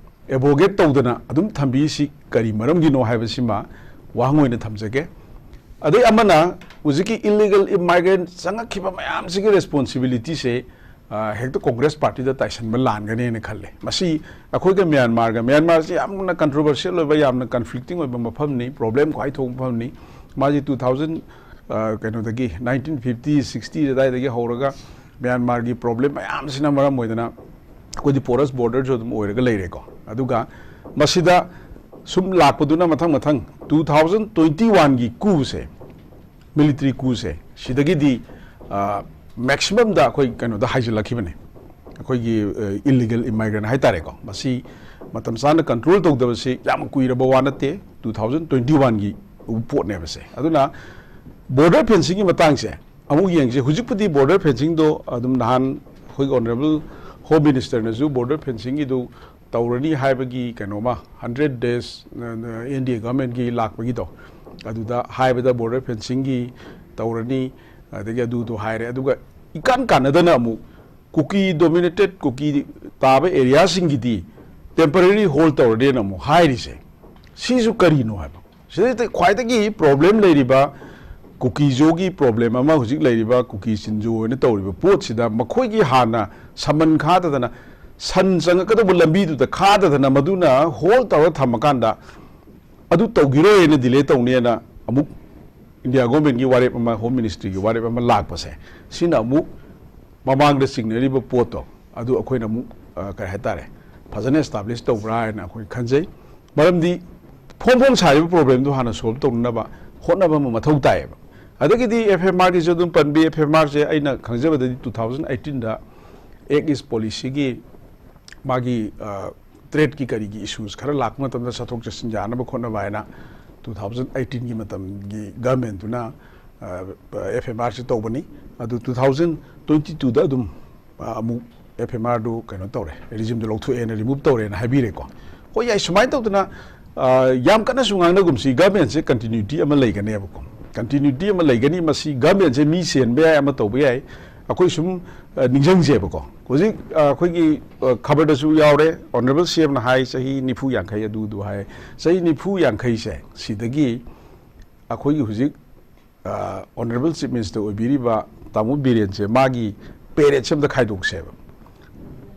ꯑꯦꯕ꯭ꯔꯣꯒꯦꯠ ꯇꯧꯗꯅ ꯑꯗꯨꯝ ꯊꯝꯕꯤꯔꯤꯁꯤ ꯀꯔꯤ ꯃꯔꯝꯒꯤꯅꯣ ꯍꯥꯏꯕꯁꯤꯃ ꯋꯥꯍꯪ ꯑꯣꯏꯅ ꯊꯝꯖꯒꯦ꯫ ꯑꯗꯩ ꯑꯃꯅ, ꯍꯧꯖꯤꯛꯀꯤ ꯏꯜꯂꯤꯒꯜ ꯏꯃꯥꯏꯒ꯭ꯔꯦꯟꯠ ꯆꯪꯉꯛꯈꯤꯕ ꯃꯌꯥꯝꯁꯤꯒꯤ ꯔꯦꯁꯄꯣꯟꯁꯤꯕꯤꯂꯤꯇꯤꯁꯦ ꯑ, ꯍꯦꯛꯇ ꯀꯣꯡꯒ꯭ꯔꯦꯁ ꯄꯥꯔꯇꯤꯗ ꯇꯥꯏꯁꯟꯕ ꯂꯥꯟꯒꯅꯦꯅ ꯈꯜꯂꯦ꯫ ꯃꯁꯤ ꯑꯩꯈꯣꯏꯒ ꯃ꯭ꯌꯥꯟꯃꯥꯔꯒ, ꯃ꯭ꯌꯥꯟꯃꯥꯔꯁꯤ ꯌꯥꯝꯅ ꯀꯟꯇ꯭ꯔꯣꯚꯔꯁꯤꯌꯦꯜ ꯑꯣꯏꯕ, ꯌꯥꯝꯅ ꯀꯟꯐ꯭ꯂꯤꯛꯇꯤꯡ ꯑꯣꯏꯕ ꯃꯐꯝꯅꯤ, ꯄ꯭ꯔꯣꯕ꯭ꯂꯦꯝ ꯈ꯭ꯋꯥꯏ ꯊꯣꯛꯄ ꯃꯐꯝꯅꯤ꯫ ꯃꯥꯁꯤ ꯇꯨ ꯊꯥꯎꯖꯟ, ꯑ, ꯀꯩꯅꯣꯗꯒꯤ, ꯅꯥꯏꯟꯇꯤꯟ ꯐꯤꯐꯇꯤ ꯁꯤꯛꯁꯇꯤ ꯑꯗꯨꯋꯥꯏꯗꯒꯤ ꯍꯧꯔꯒ ꯃ꯭ꯌꯥꯟꯃꯥꯔꯒꯤ ꯄ꯭ꯔꯣꯕ꯭ꯂꯦꯝ ꯃꯌꯥꯝꯁꯤꯅ ꯃꯔꯝ ꯑꯣꯏꯗꯅ ꯑꯩꯈꯣꯏꯗꯤ ꯄꯣꯔꯁ ꯕꯣꯔꯗꯔꯁꯨ ꯑꯗꯨꯝ ꯑꯣꯏꯔꯒ ꯂꯩꯔꯦꯀꯣ꯫ ꯑꯗꯨꯒ ꯃꯁꯤꯗ ꯁꯨꯝ ꯂꯥꯛꯄꯗꯨꯅ ꯃꯊꯪ ꯃꯊꯪ ꯇꯨ ꯊꯥꯎꯖꯟ ꯇ꯭ꯋꯦꯟꯇꯤ ꯋꯥꯟꯒꯤ ꯀꯨꯁꯦ, ꯃꯤꯂꯤꯇꯔꯤ ꯀꯨꯁꯦ, ꯁꯤꯗꯒꯤꯗꯤ, ꯑ, ꯃꯦꯛꯁꯤꯃꯝꯗ ꯑꯩꯈꯣꯏ ꯀꯩꯅꯣꯗ ꯍꯥꯏꯖꯤꯜꯂꯛꯈꯤꯕꯅꯦ, ꯑꯩꯈꯣꯏꯒꯤ, ꯑ, ꯏꯂꯤꯒꯦꯜ ꯏꯃꯥꯏꯒ꯭ꯔꯦꯟ ꯍꯥꯏꯇꯥꯔꯦꯀꯣ꯫ ꯃꯁꯤ ꯃꯇꯝ ꯆꯥꯅ ꯀꯟꯇ꯭ꯔꯣꯜ ꯇꯧꯗꯕꯁꯤ ꯌꯥꯝ ꯀꯨꯏꯔꯕ ꯋꯥ ꯅꯠꯇꯦ, ꯇꯨ ꯊꯥꯎꯖꯟ ꯇ꯭ꯋꯦꯟꯇꯤ ꯋꯥꯟꯒꯤ ꯄꯣꯠꯅꯦꯕꯁꯦ꯫ ꯑꯗꯨꯅ ꯕꯣꯔꯗꯔ ꯐꯦꯟꯁꯤꯡꯒꯤ ꯃꯇꯥꯡꯁꯦ ꯑꯃꯨꯛ ꯌꯦꯡꯁꯤ꯫ ꯍꯧꯖꯤꯛꯄꯨꯗꯤ ꯕꯣꯔꯗꯔ ꯐꯦꯟꯁꯤꯡꯗꯣ ꯑꯗꯨꯝ ꯅꯍꯥꯟ ꯑꯩꯈꯣꯏꯒꯤ ꯑꯣꯅꯔꯦꯕꯜ ꯍꯣꯝ ꯃꯤꯅꯤꯁꯇꯔꯅꯁꯨ ꯕꯣꯔꯗꯔ ꯐꯦꯟꯁꯤꯡꯒꯤꯗꯨ ꯇꯧꯔꯅꯤ ꯍꯥꯏꯕꯒꯤ ꯀꯩꯅꯣꯃ, ꯍꯟꯗ꯭ꯔꯦꯠ ꯗꯦꯖ ꯑꯦꯟ ꯗꯤ ꯑꯦ ꯒꯚꯔꯟꯃꯦꯟꯠꯀꯤ ꯂꯥꯛꯄꯒꯤꯗꯣ, ꯑꯗꯨꯗ ꯍꯥꯏꯕꯗ ꯕꯣꯔꯗꯔ ꯐꯦꯟꯁꯤꯡꯒꯤ ꯇꯧꯔꯅꯤ, ꯑꯗꯒꯤ ꯑꯗꯨꯗꯣ ꯍꯥꯏꯔꯦ꯫ ꯑꯗꯨꯒ ꯏꯀꯥꯟ ꯀꯥꯟꯅꯗꯅ ꯑꯃꯨꯛ ꯀꯨꯀꯤ ꯗꯣꯃꯤꯅꯦꯇꯦꯠ, ꯀꯨꯀꯤ ꯇꯥꯕ ꯑꯦꯔꯤꯌꯥꯁꯤꯡꯒꯤꯗꯤ ꯇꯦꯝꯄꯔꯦꯔꯤ ꯍꯣꯜ ꯇꯧꯔꯅꯤꯅ ꯑꯃꯨꯛ ꯍꯥꯏꯔꯤꯁꯦ, ꯁꯤꯁꯨ ꯀꯔꯤꯅꯣ ꯍꯥꯏꯕ? ꯁꯤꯗꯩꯗ ꯈ꯭ꯋꯥꯏꯗꯒꯤ ꯄ꯭ꯔꯣꯕ꯭ꯂꯦꯝ ꯂꯩꯔꯤꯕ, ꯀꯨꯀꯤꯖꯣꯒꯤ ꯄ꯭ꯔꯣꯕ꯭ꯂꯦꯝ ꯑꯃ, ꯍꯧꯖꯤꯛ ꯂꯩꯔꯤꯕ ꯀꯨꯀꯤ ꯆꯤꯟꯖꯣ ꯑꯣꯏꯅ ꯇꯧꯔꯤꯕ ꯄꯣꯠꯁꯤꯗ, ꯃꯈꯣꯏꯒꯤ ꯍꯥꯟꯅ ꯁꯃꯟ ꯈꯥꯗꯗꯅ, ꯁꯟ ꯆꯪꯉꯛꯀꯗꯧꯕ ꯂꯝꯕꯤꯗꯨꯗ ꯈꯥꯗꯗꯅ, ꯃꯗꯨꯅ ꯍꯣꯜ ꯇꯧꯔꯒ ꯊꯝꯃꯀꯥꯟꯗ, ꯑꯗꯨ ꯇꯧꯈꯤꯔꯣꯏꯅ, ꯗꯤꯂꯦ ꯇꯧꯅꯦꯅ ꯑꯃꯨꯛ ꯏꯟꯗꯤꯌꯥ ꯒꯣꯔꯃꯦꯟꯒꯤ ꯋꯥꯔꯦꯞ ꯑꯃ, ꯍꯣꯝ ꯃꯤꯅꯤꯁꯇ꯭ꯔꯤꯒꯤ ꯋꯥꯔꯦꯞ ꯑꯃ ꯂꯥꯛꯄꯁꯦ, ꯁꯤꯅ ꯑꯃꯨꯛ ꯃꯃꯥꯡꯗ ꯆꯤꯡꯅꯔꯤꯕ ꯄꯣꯠꯇꯣ, ꯑꯗꯨ ꯑꯩꯈꯣꯏꯅ ꯑꯃꯨꯛ, ꯑ, ꯀꯔꯤ ꯍꯥꯏꯇꯥꯔꯦ, ꯐꯖꯅ ꯑꯦꯁꯇꯥꯕ꯭ꯂꯤꯁ ꯇꯧꯕ꯭ꯔꯥ ꯍꯥꯏꯅ ꯑꯩꯈꯣꯏ ꯈꯟꯖꯩ꯫ ꯃꯔꯝꯗꯤ ꯐꯣꯡ ꯐꯣꯡ ꯁꯥꯔꯤꯕ ꯄ꯭ꯔꯣꯕ꯭ꯂꯦꯝꯗꯨ ꯍꯥꯟꯅ ꯁꯣꯜꯕ ꯇꯧꯅꯅꯕ ꯍꯣꯠꯅꯕ ꯑꯃ ꯃꯊꯧ ꯇꯥꯏꯌꯦꯕ꯫ ꯑꯗꯒꯤꯗꯤ ꯑꯦꯐ ꯑꯦꯝ ꯑꯥꯔꯒꯤꯁꯨ ꯑꯗꯨꯝ ꯄꯟꯕꯤ꯫ ꯑꯦꯐ ꯑꯦꯝ ꯑꯥꯔꯁꯦ ꯑꯩꯅ ꯈꯪꯖꯕꯗꯗꯤ ꯇꯨ ꯊꯥꯎꯖꯟ ꯑꯩꯠꯇꯤꯟꯗ ꯑꯦꯛ ꯏꯁ ꯄꯣꯂꯤꯁꯤꯒꯤ ꯃꯥꯒꯤ, ꯑ, ꯇ꯭ꯔꯦꯗꯀꯤ ꯀꯔꯤꯒꯤ ꯏꯁꯨꯁ ꯈꯔ ꯂꯥꯛꯄ ꯃꯇꯝꯗ ꯆꯠꯊꯣꯛ ꯆꯠꯁꯤꯟ ꯌꯥꯅꯕ ꯈꯣꯠꯅꯕ ꯍꯥꯏꯅ ꯇꯨ ꯊꯥꯎꯖꯟ ꯑꯩꯠꯇꯤꯟꯒꯤ ꯃꯇꯝꯒꯤ ꯒꯚꯔꯟꯃꯦꯟꯠꯇꯨꯅ, ꯑ, ꯑꯦꯐ ꯑꯦꯝ ꯑꯥꯔꯁꯤ ꯇꯧꯕꯅꯤ꯫ ꯑꯗꯨ ꯇꯨ ꯊꯥꯎꯖꯟ ꯇ꯭ꯋꯦꯟꯇꯤ ꯇꯨꯗ ꯑꯗꯨꯝ, ꯑ, ꯑꯃꯨꯛ ꯑꯦꯐ ꯑꯦꯝ ꯑꯥꯔꯗꯨ ꯀꯩꯅꯣ ꯇꯧꯔꯦ, ꯔꯤꯖꯤꯝꯗꯨ ꯂꯧꯊꯣꯛꯑꯦꯅ, ꯔꯤꯃꯨꯚ ꯇꯧꯔꯦꯅ ꯍꯥꯏꯕꯤꯔꯦꯀꯣ꯫ ꯍꯣꯏ, ꯌꯥꯏ, ꯁꯨꯃꯥꯏꯅ ꯇꯧꯗꯅ, ꯑ, ꯌꯥꯝ ꯀꯟꯅꯁꯨ ꯉꯥꯡꯅꯒꯨꯝꯁꯤ, ꯒꯚꯔꯟꯃꯦꯟꯠꯁꯦ ꯀꯟꯇꯤꯅ꯭ꯌꯨꯇꯤ ꯑꯃ ꯂꯩꯒꯅꯦꯕꯀꯣ꯫ ꯀꯟꯇꯤꯅ꯭ꯌꯨꯇꯤ ꯑꯃ ꯂꯩꯒꯅꯤ꯫ ꯃꯁꯤ ꯒꯚꯔꯟꯃꯦꯟꯠꯁꯦ ꯃꯤ ꯁꯦꯟꯕ ꯌꯥꯏ, ꯑꯃ ꯇꯧꯕ ꯌꯥꯏ, ꯑꯩꯈꯣꯏ ꯁꯨꯝ, ꯑ, ꯅꯤꯡꯁꯤꯡꯖꯦꯕꯀꯣ꯫ ꯍꯧꯖꯤꯛ, ꯑ, ꯑꯩꯈꯣꯏꯒꯤ, ꯑ, ꯈꯕꯔꯗꯁꯨ ꯌꯥꯎꯔꯦ, ꯑꯣꯅꯔꯦꯕꯜ ꯁꯤ ꯑꯦꯝꯅ ꯍꯥꯏ, ꯆꯍꯤ ꯅꯤꯐꯨ ꯌꯥꯡꯈꯩ ꯑꯗꯨꯗꯨ ꯍꯥꯏ꯫ ꯆꯍꯤ ꯅꯤꯐꯨ ꯌꯥꯡꯈꯩꯁꯦ ꯁꯤꯗꯒꯤ ꯑꯩꯈꯣꯏꯒꯤ ꯍꯧꯖꯤꯛ, ꯑ, ꯑꯣꯅꯔꯦꯕꯜ ꯆꯤꯐ ꯃꯤꯅꯤꯁꯇꯔ ꯑꯣꯏꯕꯤꯔꯤꯕ ꯇꯥꯃꯣ ꯕꯤꯔꯦꯟꯁꯦ, ꯃꯥꯒꯤ ꯄꯦꯔꯦꯠꯁꯦ ꯑꯝꯇ ꯈꯥꯏꯗꯣꯛꯁꯦꯕ꯫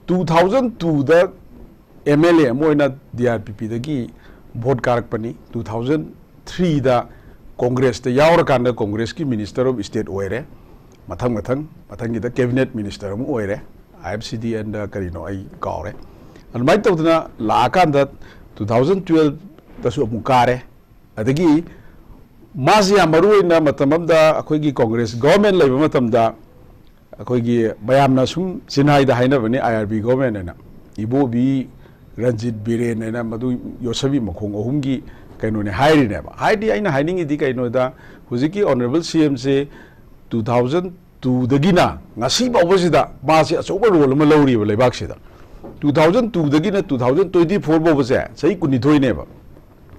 ꯇꯨ ꯊꯥꯎꯖꯟ ꯇꯨꯗ ꯑꯦꯝ ꯑꯦꯜ ꯑꯦ ꯑꯃ ꯑꯣꯏꯅ ꯗꯤ ꯑꯥꯔ ꯄꯤ ꯄꯤꯗꯒꯤ ꯚꯣꯠ ꯀꯥꯔꯛꯄꯅꯤ꯫ ꯇꯨ ꯊꯥꯎꯖꯟ ꯊ꯭ꯔꯤꯗ ꯀꯣꯡꯒ꯭ꯔꯦꯁꯇ ꯌꯥꯎꯔꯀꯥꯟꯗ ꯀꯣꯡꯒ꯭ꯔꯦꯁꯀꯤ ꯃꯤꯅꯤꯁꯇꯔ ꯑꯣꯐ ꯏꯁꯇꯦꯠ ꯑꯣꯏꯔꯦ꯫ ꯃꯊꯪ ꯃꯊꯪ ꯃꯊꯪꯒꯤꯗ ꯀꯦꯕꯤꯅꯦꯠ ꯃꯤꯅꯤꯁꯇꯔ ꯑꯃ ꯑꯣꯏꯔꯦ꯫ ꯑꯥꯏ ꯑꯦꯐ ꯁꯤ ꯗꯤ ꯑꯦꯟꯗ ꯀꯔꯤꯅꯣ ꯑꯩ ꯀꯥꯎꯔꯦ꯫ ꯑꯗꯨꯃꯥꯏꯅ ꯇꯧꯗꯅ ꯂꯥꯛꯑꯀꯥꯟꯗ ꯇꯨ ꯊꯥꯎꯖꯟ ꯇꯨꯋꯦꯜꯐꯇꯁꯨ ꯑꯃꯨꯛ ꯀꯥꯔꯦ꯫ ꯑꯗꯒꯤ ꯃꯥꯁꯤ ꯌꯥꯝ ꯃꯔꯨ ꯑꯣꯏꯅ ꯃꯇꯝ ꯑꯃꯗ ꯑꯩꯈꯣꯏꯒꯤ ꯀꯣꯡꯒ꯭ꯔꯦꯁ ꯒꯣꯚꯔꯟꯃꯦꯟ ꯂꯩꯕ ꯃꯇꯝꯗ ꯑꯩꯈꯣꯏꯒꯤ ꯃꯌꯥꯝꯅ ꯁꯨꯝ ꯆꯤꯟꯍꯥꯏꯗ ꯍꯥꯏꯅꯕꯅꯤ, ꯑꯥꯏ ꯑꯥꯔ ꯕꯤ ꯒꯣꯚꯔꯟꯃꯦꯟ ꯍꯥꯏꯅ, ꯏꯕꯣꯕꯤ, ꯔꯟꯖꯤꯠ, ꯕꯤꯔꯦꯟ ꯍꯥꯏꯅ ꯃꯗꯨ ꯌꯣꯠꯁꯕꯤ ꯃꯈꯣꯡ ꯑꯍꯨꯝꯒꯤ ꯀꯩꯅꯣꯅꯦ ꯍꯥꯏꯔꯤꯅꯦꯕ꯫ ꯍꯥꯏꯗꯤ ꯑꯩꯅ ꯍꯥꯏꯅꯤꯡꯉꯤꯗꯤ ꯀꯩꯅꯣꯗ, ꯍꯧꯖꯤꯛꯀꯤ ꯑꯣꯅꯔꯦꯕꯜ ꯁꯤ ꯑꯦꯝꯁꯦ ꯇꯨ ꯊꯥꯎꯖꯟ ꯇꯨꯗꯒꯤꯅ ꯉꯁꯤ ꯐꯥꯎꯕꯁꯤꯗ ꯃꯥꯁꯤ ꯑꯆꯧꯕ ꯔꯣꯜ ꯑꯃ ꯂꯧꯔꯤꯕ ꯂꯩꯕꯥꯛꯁꯤꯗ꯫ ꯇꯨ ꯊꯥꯎꯖꯟ ꯇꯨꯗꯒꯤꯅ ꯇꯨ ꯊꯥꯎꯖꯟ ꯇ꯭ꯋꯦꯟꯇꯤ ꯐꯣꯔ ꯐꯥꯎꯕꯁꯦ ꯆꯍꯤ ꯀꯨꯟꯅꯤꯊꯣꯏꯅꯦꯕ꯫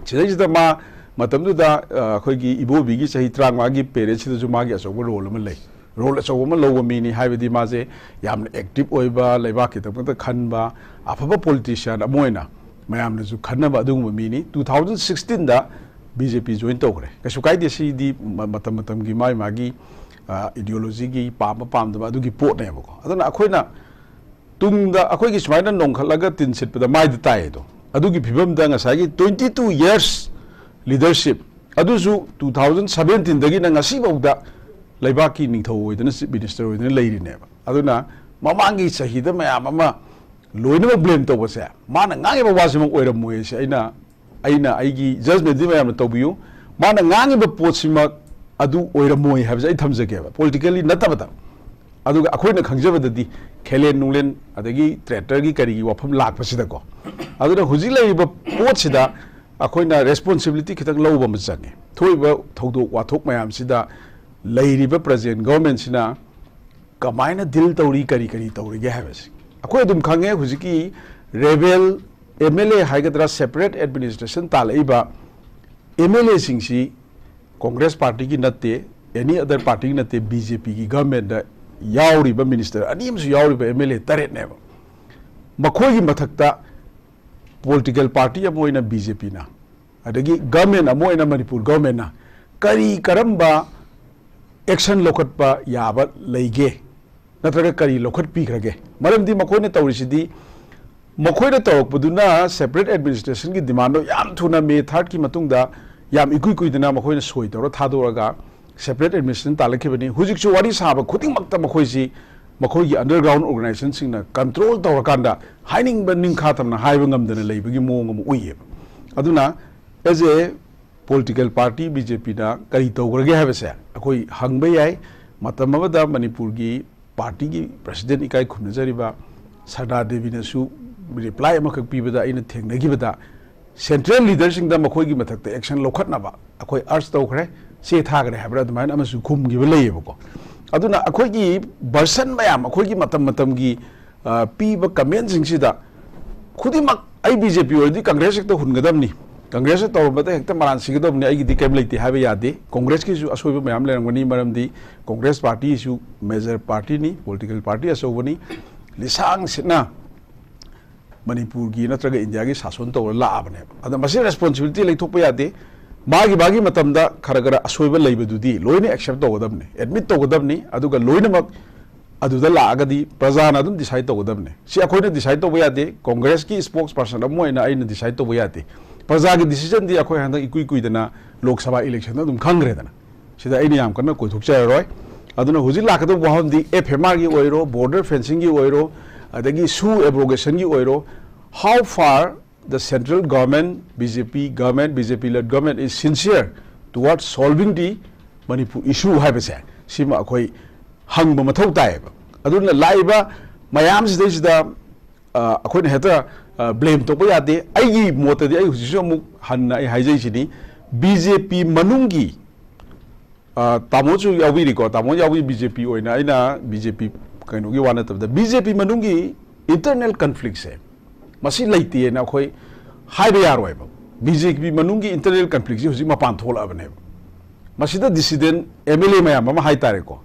ꯁꯤꯗꯩꯁꯤꯗ ꯃꯥ ꯃꯇꯝꯗꯨꯗ, ꯑ, ꯑꯩꯈꯣꯏꯒꯤ ꯏꯕꯣꯕꯤꯒꯤ ꯆꯍꯤ ꯇꯔꯥꯃꯉꯥꯒꯤ ꯄꯦꯔꯦꯠꯁꯤꯗꯁꯨ ꯃꯥꯒꯤ ꯑꯆꯧꯕ ꯔꯣꯜ ꯑꯃ ꯂꯩ꯫ ꯔꯣꯜ ꯑꯆꯧꯕ ꯑꯃ ꯂꯧꯕ ꯃꯤꯅꯤ, ꯍꯥꯏꯕꯗꯤ ꯃꯥꯁꯦ ꯌꯥꯝꯅ ꯑꯦꯛꯇꯤꯚ ꯑꯣꯏꯕ, ꯂꯩꯕꯥꯛꯀꯤꯗꯃꯛꯇ ꯈꯟꯕ, ꯑꯐꯕ ꯄꯣꯂꯤꯇꯤꯁꯤꯌꯥꯟ ꯑꯃ ꯑꯣꯏꯅ ꯃꯌꯥꯝꯅꯁꯨ ꯈꯟꯅꯕ ꯑꯗꯨꯒꯨꯝꯕ ꯃꯤꯅꯤ꯫ ꯇꯨ ꯊꯥꯎꯖꯟ ꯁꯤꯛꯁꯇꯤꯟꯗ ꯕꯤ ꯖꯦ ꯄꯤ ꯖꯣꯏꯟ ꯇꯧꯈ꯭ꯔꯦ꯫ ꯀꯩꯁꯨ ꯀꯥꯏꯗꯦ, ꯁꯤꯗꯤ ꯃ-, ꯃꯇꯝ ꯃꯇꯝꯒꯤ ꯃꯥꯒꯤ ꯃꯥꯒꯤ, ꯑ, ꯏꯗꯤꯑꯣꯂꯣꯖꯤꯒꯤ ꯄꯥꯝꯕ ꯄꯥꯝꯗꯕ ꯑꯗꯨꯒꯤ ꯄꯣꯠꯅꯦꯕꯀꯣ꯫ ꯑꯗꯨꯅ ꯑꯩꯈꯣꯏꯅ ꯇꯨꯡꯗ ꯑꯩꯈꯣꯏꯒꯤ ꯁꯨꯃꯥꯏꯅ ꯅꯣꯡꯈꯠꯂꯒ ꯇꯤꯟ ꯁꯤꯠꯄꯗ ꯃꯥꯏꯗ ꯇꯥꯏ ꯑꯗꯣ, ꯑꯗꯨꯒꯤ ꯐꯤꯕꯝꯗ ꯉꯁꯥꯏꯒꯤ twenty two years leadership, ꯑꯗꯨꯁꯨ two thousand seventeen ꯗꯒꯤꯅ ꯉꯁꯤꯐꯥꯎꯗ ꯂꯩꯕꯥꯛꯀꯤ ꯅꯤꯡꯊꯧ ꯑꯣꯏꯗꯅ, ꯆꯤꯐ ꯃꯤꯅꯤꯁꯇꯔ ꯑꯣꯏꯗꯅ ꯂꯩꯔꯤꯅꯦꯕ꯫ ꯑꯗꯨꯅ ꯃꯃꯥꯡꯒꯤ ꯆꯍꯤꯗ ꯃꯌꯥꯝ ꯑꯃ ꯂꯣꯏꯅꯃꯛ ꯕ꯭ꯂꯦꯝ ꯇꯧꯕꯁꯦ, ꯃꯥꯅ ꯉꯥꯡꯉꯤꯕ ꯋꯥꯁꯤꯃꯛ ꯑꯣꯏꯔꯝꯃꯣꯏ ꯁꯤ ꯑꯩꯅ, ꯑꯩꯅ ꯑꯩꯒꯤ ꯖꯖꯃꯦꯟꯗꯤ ꯃꯌꯥꯝꯅ ꯇꯧꯕꯤꯌꯨ꯫ ꯃꯥꯅ ꯉꯥꯡꯉꯤꯕ ꯄꯣꯠꯁꯤꯃꯛ ꯑꯗꯨ ꯑꯣꯏꯔꯝꯃꯣꯏ ꯍꯥꯏꯕꯁꯦ ꯑꯩ ꯊꯝꯖꯒꯦꯕ, ꯄꯣꯂꯤꯇꯤꯀꯦꯜꯂꯤ ꯅꯠꯇꯕꯗ꯫ ꯑꯗꯨꯒ ꯑꯩꯈꯣꯏꯅ ꯈꯪꯖꯕꯗꯗꯤ ꯈꯦꯂꯦꯟ ꯅꯨꯡꯂꯦꯟ ꯑꯗꯒꯤ ꯇ꯭ꯔꯦꯇꯔꯒꯤ ꯀꯔꯤꯒꯤ ꯋꯥꯐꯝ ꯂꯥꯛꯄꯁꯤꯗꯀꯣ, ꯑꯗꯨꯅ ꯍꯧꯖꯤꯛ ꯂꯩꯔꯤꯕ ꯄꯣꯠꯁꯤꯗ ꯑꯩꯈꯣꯏꯅ ꯔꯦꯁꯄꯣꯟꯁꯤꯕꯤꯂꯤꯇꯤ ꯈꯤꯇꯪ ꯂꯧꯕ ꯑꯃ ꯆꯪꯉꯦ꯫ ꯊꯣꯛꯏꯕ ꯊꯧꯗꯣꯛ ꯋꯥꯊꯣꯛ ꯃꯌꯥꯝꯁꯤꯗ ꯂꯩꯔꯤꯕ ꯄ꯭ꯔꯖꯦꯟ ꯒꯣꯔꯃꯦꯟꯁꯤꯅ ꯀꯃꯥꯏꯅ ꯗꯤꯜ ꯇꯧꯔꯤ, ꯀꯔꯤ ꯀꯔꯤ ꯇꯧꯔꯤꯒꯦ ꯍꯥꯏꯕꯁꯤ ꯑꯩꯈꯣꯏ ꯑꯗꯨꯝ ꯈꯪꯉꯦ꯫ ꯍꯧꯖꯤꯛꯀꯤ ꯔꯦꯕꯦꯜ ꯑꯦꯝ ꯑꯦꯜ ꯑꯦ ꯍꯥꯏꯒꯗ꯭ꯔꯥ, ꯁꯦꯄꯔꯦꯠ ꯑꯦꯗꯃꯤꯅꯤꯁꯇ꯭ꯔꯦꯁꯟ ꯇꯥꯜꯂꯛꯏꯕ ꯑꯦꯝ ꯑꯦꯜ ꯑꯦꯁꯤꯡꯁꯤ ꯀꯣꯡꯒ꯭ꯔꯦꯁ ꯄꯥꯔꯇꯤꯒꯤ ꯅꯠꯇꯦ, ꯑꯦꯅꯤ ꯑꯗꯔ ꯄꯥꯔꯇꯤꯒꯤ ꯅꯠꯇꯦ, ꯕꯤ ꯖꯦ ꯄꯤꯒꯤ ꯒꯚꯔꯟꯃꯦꯟꯗ ꯌꯥꯎꯔꯤꯕ ꯃꯤꯅꯤꯁꯇꯔ ꯑꯅꯤ ꯑꯃꯁꯨ ꯌꯥꯎꯔꯤꯕ ꯑꯦꯝ ꯑꯦꯜ ꯑꯦ ꯇꯔꯦꯠꯅꯦꯕ꯫ ꯃꯈꯣꯏꯒꯤ ꯃꯊꯛꯇ ꯄꯣꯂꯤꯇꯤꯀꯦꯜ ꯄꯥꯔꯇꯤ ꯑꯃ ꯑꯣꯏꯅ ꯕꯤ ꯖꯦ ꯄꯤꯅ, ꯑꯗꯒꯤ ꯒꯚꯔꯟꯃꯦꯟ ꯑꯃ ꯑꯣꯏꯅ ꯃꯅꯤꯄꯨꯔ ꯒꯚꯔꯟꯃꯦꯟꯅ ꯀꯔꯤ ꯀꯔꯝꯕ ꯑꯦꯛꯁꯟ ꯂꯧꯈꯠꯄ ꯌꯥꯕ ꯂꯩꯒꯦ? ꯅꯠꯇ꯭ꯔꯒ ꯀꯔꯤ ꯂꯧꯈꯠꯄꯤꯈ꯭ꯔꯒꯦ? ꯃꯔꯝꯗꯤ ꯃꯈꯣꯏꯅ ꯇꯧꯔꯤꯁꯤꯗꯤ, ꯃꯈꯣꯏꯅ ꯇꯧꯔꯛꯄꯗꯨꯅ separate administration ꯒꯤ demand ꯗꯣ ꯌꯥꯝ ꯊꯨꯅ May third ꯀꯤ ꯃꯇꯨꯡꯗ, ꯌꯥꯝ ꯏꯀꯨꯏ ꯀꯨꯏꯗꯅ ꯃꯈꯣꯏꯅ ꯁꯣꯏ ꯇꯧꯔ ꯊꯥꯗꯣꯛꯑꯒ separate administration ꯇꯥꯜꯂꯛꯈꯤꯕꯅꯤ꯫ ꯍꯧꯖꯤꯛꯁꯨ ꯋꯥꯔꯤ ꯁꯥꯕ ꯈꯨꯗꯤꯡꯃꯛꯇ ꯃꯈꯣꯏꯁꯤ ꯃꯈꯣꯏꯒꯤ underground organization ꯁꯤꯡꯅ control ꯇꯧꯔꯀꯥꯟꯗ ꯍꯥꯏꯅꯤꯡꯕ ꯅꯤꯡꯈꯥ ꯇꯝꯅ ꯍꯥꯏꯕ ꯉꯝꯗꯅ ꯂꯩꯕꯒꯤ ꯃꯑꯣꯡ ꯑꯃ ꯎꯏꯌꯦꯕ꯫ ꯑꯗꯨꯅ as a political party B J P ꯅ ꯀꯔꯤ ꯇꯧꯈ꯭ꯔꯒꯦ ꯍꯥꯏꯕꯁꯦ ꯑꯩꯈꯣꯏ ꯍꯪꯕ ꯌꯥꯏ꯫ ꯃꯇꯝ ꯑꯃꯗ ꯃꯅꯤꯄꯨꯔꯒꯤ party ꯒꯤ president ꯏꯀꯥꯏ ꯈꯨꯝꯅꯖꯔꯤꯕ ꯁꯔꯗꯥ ꯗꯦꯕꯤꯅꯁꯨ reply ꯑꯃꯈꯛ ꯄꯤꯕꯗ ꯑꯩꯅ ꯊꯦꯡꯅꯈꯤꯕꯗ, central leader ꯁꯤꯡꯗ ꯃꯈꯣꯏꯒꯤ ꯃꯊꯛꯇ action ꯂꯧꯈꯠꯅꯕ ꯑꯩꯈꯣꯏ urge ꯇꯧꯈ꯭ꯔꯦ, ꯆꯦ ꯊꯥꯈ꯭ꯔꯦ ꯍꯥꯏꯕ꯭ꯔꯥ, ꯑꯗꯨꯃꯥꯏꯅ ꯑꯃꯁꯨ ꯈꯨꯝꯈꯤꯕ ꯂꯩꯌꯦꯕꯀꯣ꯫ ꯑꯗꯨꯅ ꯑꯩꯈꯣꯏꯒꯤ version ꯃꯌꯥꯝ, ꯑꯩꯈꯣꯏꯒꯤ ꯃꯇꯝ ꯃꯇꯝꯒꯤ, ꯑ, ꯄꯤꯕ comment ꯁꯤꯡꯁꯤꯗ ꯈꯨꯗꯤꯡꯃꯛ ꯑꯩ B J P ꯑꯣꯏꯔꯗꯤ Congress ꯍꯦꯛꯇ ꯍꯨꯟꯒꯗꯕꯅꯤ, Congress ꯇꯧꯔꯝꯕꯗ ꯍꯦꯛꯇ ꯃꯔꯥꯟ ꯁꯤꯒꯗꯕꯅꯤ, ꯑꯩꯒꯤꯗꯤ ꯀꯔꯤꯝ ꯂꯩꯇꯦ ꯍꯥꯏꯕ ꯌꯥꯗꯦ꯫ Congress ꯀꯤꯁꯨ ꯑꯁꯣꯏꯕ ꯃꯌꯥꯝ ꯂꯩꯔꯝꯒꯅꯤ, ꯃꯔꯝꯗꯤ Congress party ꯁꯨ major party ꯅꯤ, political party ꯑꯆꯧꯕꯅꯤ, ꯂꯤꯁꯥꯡ ꯁꯤꯠꯅ ꯃꯅꯤꯄꯨꯔꯒꯤ ꯅꯠꯇ꯭ꯔꯒ ꯏꯟꯗꯤꯌꯥꯒꯤ ꯁꯥꯁꯣꯟ ꯇꯧꯔ ꯂꯥꯛꯑꯕꯅꯦꯕ꯫ ꯑꯗ ꯃꯁꯤ responsibility ꯂꯩꯊꯣꯛꯄ ꯌꯥꯗꯦ꯫ ꯃꯥꯒꯤ ꯃꯥꯒꯤ ꯃꯇꯝꯗ ꯈꯔ ꯈꯔ ꯑꯁꯣꯏꯕ ꯂꯩꯕꯗꯨꯗꯤ ꯂꯣꯏꯅ accept ꯇꯧꯒꯗꯕꯅꯤ, admit ꯇꯧꯒꯗꯕꯅꯤ, ꯑꯗꯨꯒ ꯂꯣꯏꯅꯃꯛ ꯑꯗꯨꯗ ꯂꯥꯛꯑꯒꯗꯤ ꯄ꯭ꯔꯖꯥꯅ ꯑꯗꯨꯝ decide ꯇꯧꯒꯗꯕꯅꯤ꯫ ꯁꯤ ꯑꯩꯈꯣꯏꯅ decide ꯇꯧꯕ ꯌꯥꯗꯦ, Congress ꯀꯤ spokesperson ꯑꯃ ꯑꯣꯏꯅ ꯑꯩꯅ decide ꯇꯧꯕ ꯌꯥꯗꯦ꯫ ꯄ꯭ꯔꯖꯥꯒꯤ decision ꯗꯤ ꯑꯩꯈꯣꯏ ꯍꯟꯗꯛ ꯏꯀꯨꯏ ꯀꯨꯏꯗꯅ ꯂꯣꯛ ꯁꯚꯥ election ꯗ ꯑꯗꯨꯝ ꯈꯪꯈ꯭ꯔꯦꯗꯅ꯫ ꯁꯤꯗ ꯑꯩꯅ ꯌꯥꯝ ꯀꯟꯅ ꯀꯣꯏꯊꯣꯛꯆꯔꯔꯣꯏ꯫ ꯑꯗꯨꯅ ꯍꯧꯖꯤꯛ ꯂꯥꯛꯀꯗꯧꯕ ꯋꯥꯐꯝꯗꯤ F M R ꯒꯤ ꯑꯣꯏꯔꯣ, border fencing ꯒꯤ ꯑꯣꯏꯔꯣ, ꯑꯗꯒꯤ SoO abrogation ꯒꯤ ꯑꯣꯏꯔꯣ, how far the central government, B J P government, B J P led government is sincere towards solving the Manipur issue ꯍꯥꯏꯕꯁꯦ, ꯁꯤꯃ ꯑꯩꯈꯣꯏ ꯍꯪꯕ ꯃꯊꯧ ꯇꯥꯏꯌꯦꯕ꯫ ꯑꯗꯨꯅ ꯂꯥꯛꯏꯕ ꯃꯌꯥꯝꯁꯤꯗꯩꯁꯤꯗ, ꯑ, ꯑꯩꯈꯣꯏꯅ ꯍꯦꯛꯇ, ꯑ, blame ꯇꯧꯕ ꯌꯥꯗꯦ꯫ ꯑꯩꯒꯤ ꯃꯣꯠꯇꯗꯤ, ꯑꯩ ꯍꯧꯖꯤꯛꯁꯨ ꯑꯃꯨꯛ ꯍꯟꯅ ꯑꯩ ꯍꯥꯏꯖꯩꯁꯤꯅꯤ, B J P ꯃꯅꯨꯡꯒꯤ, ꯑ, ꯇꯥꯃꯣꯁꯨ ꯌꯥꯎꯕꯤꯔꯤꯀꯣ, ꯇꯥꯃꯣ ꯌꯥꯎꯕꯤ, B J P ꯑꯣꯏꯅ ꯑꯩꯅ B J P ꯀꯩꯅꯣꯒꯤ ꯋꯥ ꯅꯠꯇꯕꯗ, B J P ꯃꯅꯨꯡꯒꯤ internal conflict ꯁꯦ ꯃꯁꯤ ꯂꯩꯇꯦꯅ ꯑꯩꯈꯣꯏ ꯍꯥꯏꯕ ꯌꯥꯔꯣꯏꯕ꯫ B J P ꯃꯅꯨꯡꯒꯤ internal conflict ꯁꯤ ꯍꯧꯖꯤꯛ ꯃꯄꯥꯟ ꯊꯣꯛꯂꯛꯑꯕꯅꯦꯕ꯫ ꯃꯁꯤꯗ dissident M L A ꯃꯌꯥꯝ ꯑꯃ ꯍꯥꯏꯇꯥꯔꯦꯀꯣ,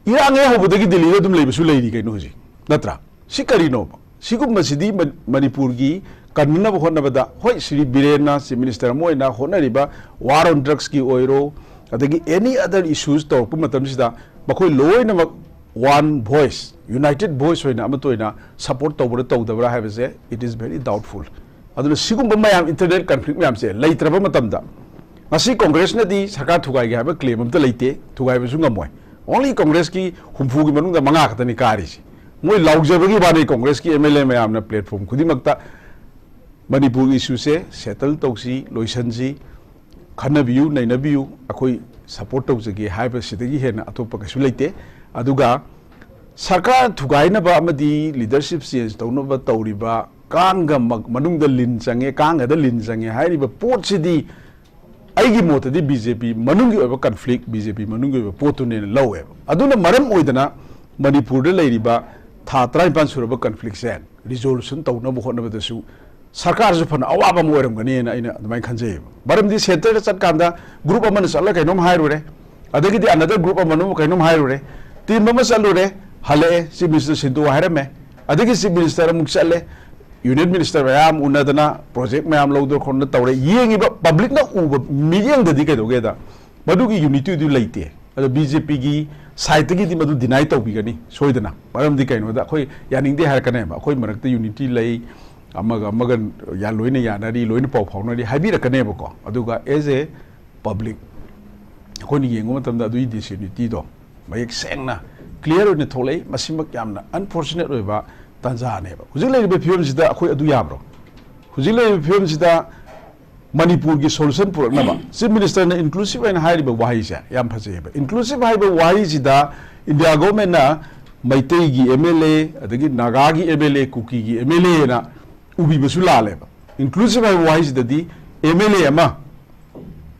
ꯏꯔꯥꯡ ꯍꯦꯛ ꯍꯧꯕꯗꯒꯤ ꯗꯤꯜꯂꯤꯗ ꯑꯗꯨꯝ ꯂꯩꯕꯁꯨ ꯂꯩꯔꯤ ꯀꯩꯅꯣ ꯍꯧꯖꯤꯛ, ꯅꯠꯇ꯭ꯔꯥ? ꯁꯤ ꯀꯔꯤꯅꯣꯕ? ꯁꯤꯒꯨꯝꯕꯁꯤꯗꯤ ꯃ-, ꯃꯅꯤꯄꯨꯔꯒꯤ ꯀꯟꯅꯅꯕ ꯍꯣꯠꯅꯕꯗ, ꯍꯣꯏ, ꯁ꯭ꯔꯤ ꯕꯤꯔꯦꯟꯅ Chief Minister ꯑꯃ ꯑꯣꯏꯅ ꯍꯣꯠꯅꯔꯤꯕ war on drugs ꯀꯤ ꯑꯣꯏꯔꯣ, ꯑꯗꯒꯤ any other issues ꯇꯧꯔꯛꯄ ꯃꯇꯝꯁꯤꯗ ꯃꯈꯣꯏ ꯂꯣꯏꯅꯃꯛ one voice, united voice ꯑꯣꯏꯅ ꯑꯃꯠꯇ ꯑꯣꯏꯅ support ꯇꯧꯕ꯭ꯔꯥ ꯇꯧꯗꯕ꯭ꯔꯥ ꯍꯥꯏꯕꯁꯦ, it is very doubtful. ꯑꯗꯨꯅ ꯁꯤꯒꯨꯝꯕ ꯃꯌꯥꯝ, internal conflict ꯃꯌꯥꯝꯁꯦ ꯂꯩꯇ꯭ꯔꯕ ꯃꯇꯝꯗ, ꯉꯁꯤ ꯀꯣꯡꯒ꯭ꯔꯦꯁꯅꯗꯤ ꯁꯔꯀꯥꯔ ꯊꯨꯒꯥꯏꯒꯦ ꯍꯥꯏꯕ claim ꯑꯝꯇ ꯂꯩꯇꯦ, ꯊꯨꯒꯥꯏꯕꯁꯨ ꯉꯝꯃꯣꯏ꯫ Only ꯀꯣꯡꯒ꯭ꯔꯦꯁꯀꯤ ꯍꯨꯝꯐꯨꯒꯤ ꯃꯅꯨꯡꯗ ꯃꯉꯥ ꯈꯛꯇꯅꯤ ꯀꯥꯔꯤꯁꯤ꯫ ꯃꯣꯏ ꯂꯥꯎꯖꯕꯒꯤ ꯋꯥꯅꯤ꯫ ꯀꯣꯡꯒ꯭ꯔꯦꯁꯀꯤ M L A ꯃꯌꯥꯝꯅ platform ꯈꯨꯗꯤꯡꯃꯛꯇ ꯃꯅꯤꯄꯨꯔꯒꯤ issueꯁꯦ settle ꯇꯧꯁꯤ, ꯂꯣꯏꯁꯟꯁꯤ, ꯈꯟꯅꯕꯤꯌꯨ, ꯅꯩꯅꯕꯤꯌꯨ, ꯑꯩꯈꯣꯏ support ꯇꯧꯖꯒꯦ ꯍꯥꯏꯕꯁꯤꯗꯒꯤ ꯍꯦꯟꯅ ꯑꯇꯣꯞꯄ ꯀꯩꯁꯨ ꯂꯩꯇꯦ꯫ ꯑꯗꯨꯒ ꯁꯔꯀꯥꯔ ꯊꯨꯒꯥꯏꯅꯕ ꯑꯃꯗꯤ leadership change ꯇꯧꯅꯕ ꯇꯧꯔꯤꯕ ꯀꯥꯡꯒ ꯃ-, ꯃꯅꯨꯡꯗ ꯂꯤꯟ ꯆꯪꯉꯦ, ꯀꯥꯡꯒꯗ ꯂꯤꯟ ꯆꯪꯉꯦ ꯍꯥꯏꯔꯤꯕ ꯄꯣꯠꯁꯤꯗꯤ ꯑꯩꯒꯤ ꯃꯣꯠꯇꯗꯤ B J P ꯃꯅꯨꯡꯒꯤ ꯑꯣꯏꯕ conflict, B J P ꯃꯅꯨꯡꯒꯤ ꯑꯣꯏꯕ ꯄꯣꯠꯇꯨꯅꯦꯅ ꯂꯧꯋꯦꯕ꯫ ꯑꯗꯨꯅ ꯃꯔꯝ ꯑꯣꯏꯗꯅ ꯃꯅꯤꯄꯨꯔꯗ ꯂꯩꯔꯤꯕ ꯊꯥ ꯇꯔꯥꯅꯤꯄꯥꯟ ꯁꯨꯔꯕ conflictꯁꯦ resolution ꯇꯧꯅꯕ ꯍꯣꯠꯅꯕꯗꯁꯨ ꯁꯔꯀꯥꯔꯁꯨ ꯐꯅ ꯑꯋꯥꯕ ꯑꯃ ꯑꯣꯏꯔꯝꯒꯅꯤꯅ ꯑꯩꯅ ꯑꯗꯨꯃꯥꯏꯅ ꯈꯟꯖꯩꯌꯦꯕ꯫ ꯃꯔꯝꯗꯤ centreꯗ ꯆꯠꯀꯥꯟꯗ group ꯑꯃꯅ ꯆꯠꯂ ꯀꯩꯅꯣꯝ ꯍꯥꯏꯔꯨꯔꯦ, ꯑꯗꯒꯤꯗꯤ another group ꯑꯃꯅ ꯑꯃꯨꯛ ꯀꯩꯅꯣꯝ ꯍꯥꯏꯔꯨꯔꯦ, team ꯑꯃ ꯆꯠꯂꯨꯔꯦ, ꯍꯜꯂꯛꯑꯦ, Chief Minister ꯁꯤꯟꯗꯣꯛꯑꯣ ꯍꯥꯏꯔꯝꯃꯦ, ꯑꯗꯒꯤ Chief Minister ꯑꯃꯨꯛ ꯆꯠꯂꯦ, Union Minister ꯃꯌꯥꯝ ꯎꯅꯗꯅ project ꯃꯌꯥꯝ ꯂꯧꯗꯅ ꯈꯣꯠꯇꯅ ꯇꯧꯔꯦ꯫ ꯌꯦꯡꯉꯤꯕ publicꯅ ꯎꯕ ꯃꯤꯠꯌꯦꯡꯗꯗꯤ ꯀꯩꯗꯧꯒꯦꯗ, ꯃꯗꯨꯒꯤ unityꯗꯨ ꯂꯩꯇꯦ꯫ ꯑꯗꯣ B J Pꯒꯤ sideꯇꯒꯤꯗꯤ ꯃꯗꯨ deny ꯇꯧꯕꯤꯒꯅꯤ ꯁꯣꯏꯗꯅ꯫ ꯃꯔꯝꯗꯤ ꯀꯩꯅꯣꯗ ꯑꯩꯈꯣꯏ ꯌꯥꯅꯤꯡꯗꯦ ꯍꯥꯏꯔꯛꯀꯅꯦꯕ, ꯑꯩꯈꯣꯏ ꯃꯔꯛꯇ unity ꯂꯩ, ꯑꯃꯒ ꯑꯃꯒ ꯌꯥ-, ꯂꯣꯏꯅ ꯌꯥꯅꯔꯤ, ꯂꯣꯏꯅ ꯄꯥꯎ ꯐꯥꯎꯅꯔꯤ ꯍꯥꯏꯕꯤꯔꯛꯀꯅꯦꯕꯀꯣ꯫ ꯑꯗꯨꯒ as a public ꯑꯩꯈꯣꯏꯅ ꯌꯦꯡꯕ ꯃꯇꯝꯗ ꯑꯗꯨꯒꯤ disunityꯗꯣ ꯃꯌꯦꯛ ꯁꯦꯡꯅ clear ꯑꯣꯏꯅ ꯊꯣꯛꯂꯛꯏ꯫ ꯃꯁꯤꯃꯛ ꯌꯥꯝꯅ unfortunate ꯑꯣꯏꯕ ꯇꯥꯟꯖꯥꯅꯦꯕ꯫ ꯍꯧꯖꯤꯛ ꯂꯩꯔꯤꯕ ꯐꯤꯕꯝꯁꯤꯗ ꯑꯩꯈꯣꯏ ꯑꯗꯨ ꯌꯥꯕ꯭ꯔꯣ? ꯍꯧꯖꯤꯛ ꯂꯩꯔꯤꯕ ꯐꯤꯕꯝꯁꯤꯗ ꯃꯅꯤꯄꯨꯔꯒꯤ solution ꯄꯨꯔꯛꯅꯕ Chief Ministerꯅ inclusive ꯍꯥꯏꯅ ꯍꯥꯏꯔꯤꯕ ꯋꯥꯍꯩꯁꯦ ꯌꯥꯝ ꯐꯖꯩꯌꯦꯕ꯫ Inclusive ꯍꯥꯏꯕ ꯋꯥꯍꯩꯁꯤꯗ India governmentꯅ ꯃꯩꯇꯩꯒꯤ M L A, ꯑꯗꯒꯤ ꯅꯥꯒꯥꯒꯤ M L A, ꯀꯨꯀꯤꯒꯤ M L Aꯅ ꯎꯕꯤꯕꯁꯨ ꯂꯥꯜꯂꯦꯕ꯫ Inclusive ꯍꯥꯏꯕ ꯋꯥꯍꯩꯁꯤꯗꯗꯤ M L A ꯑꯃ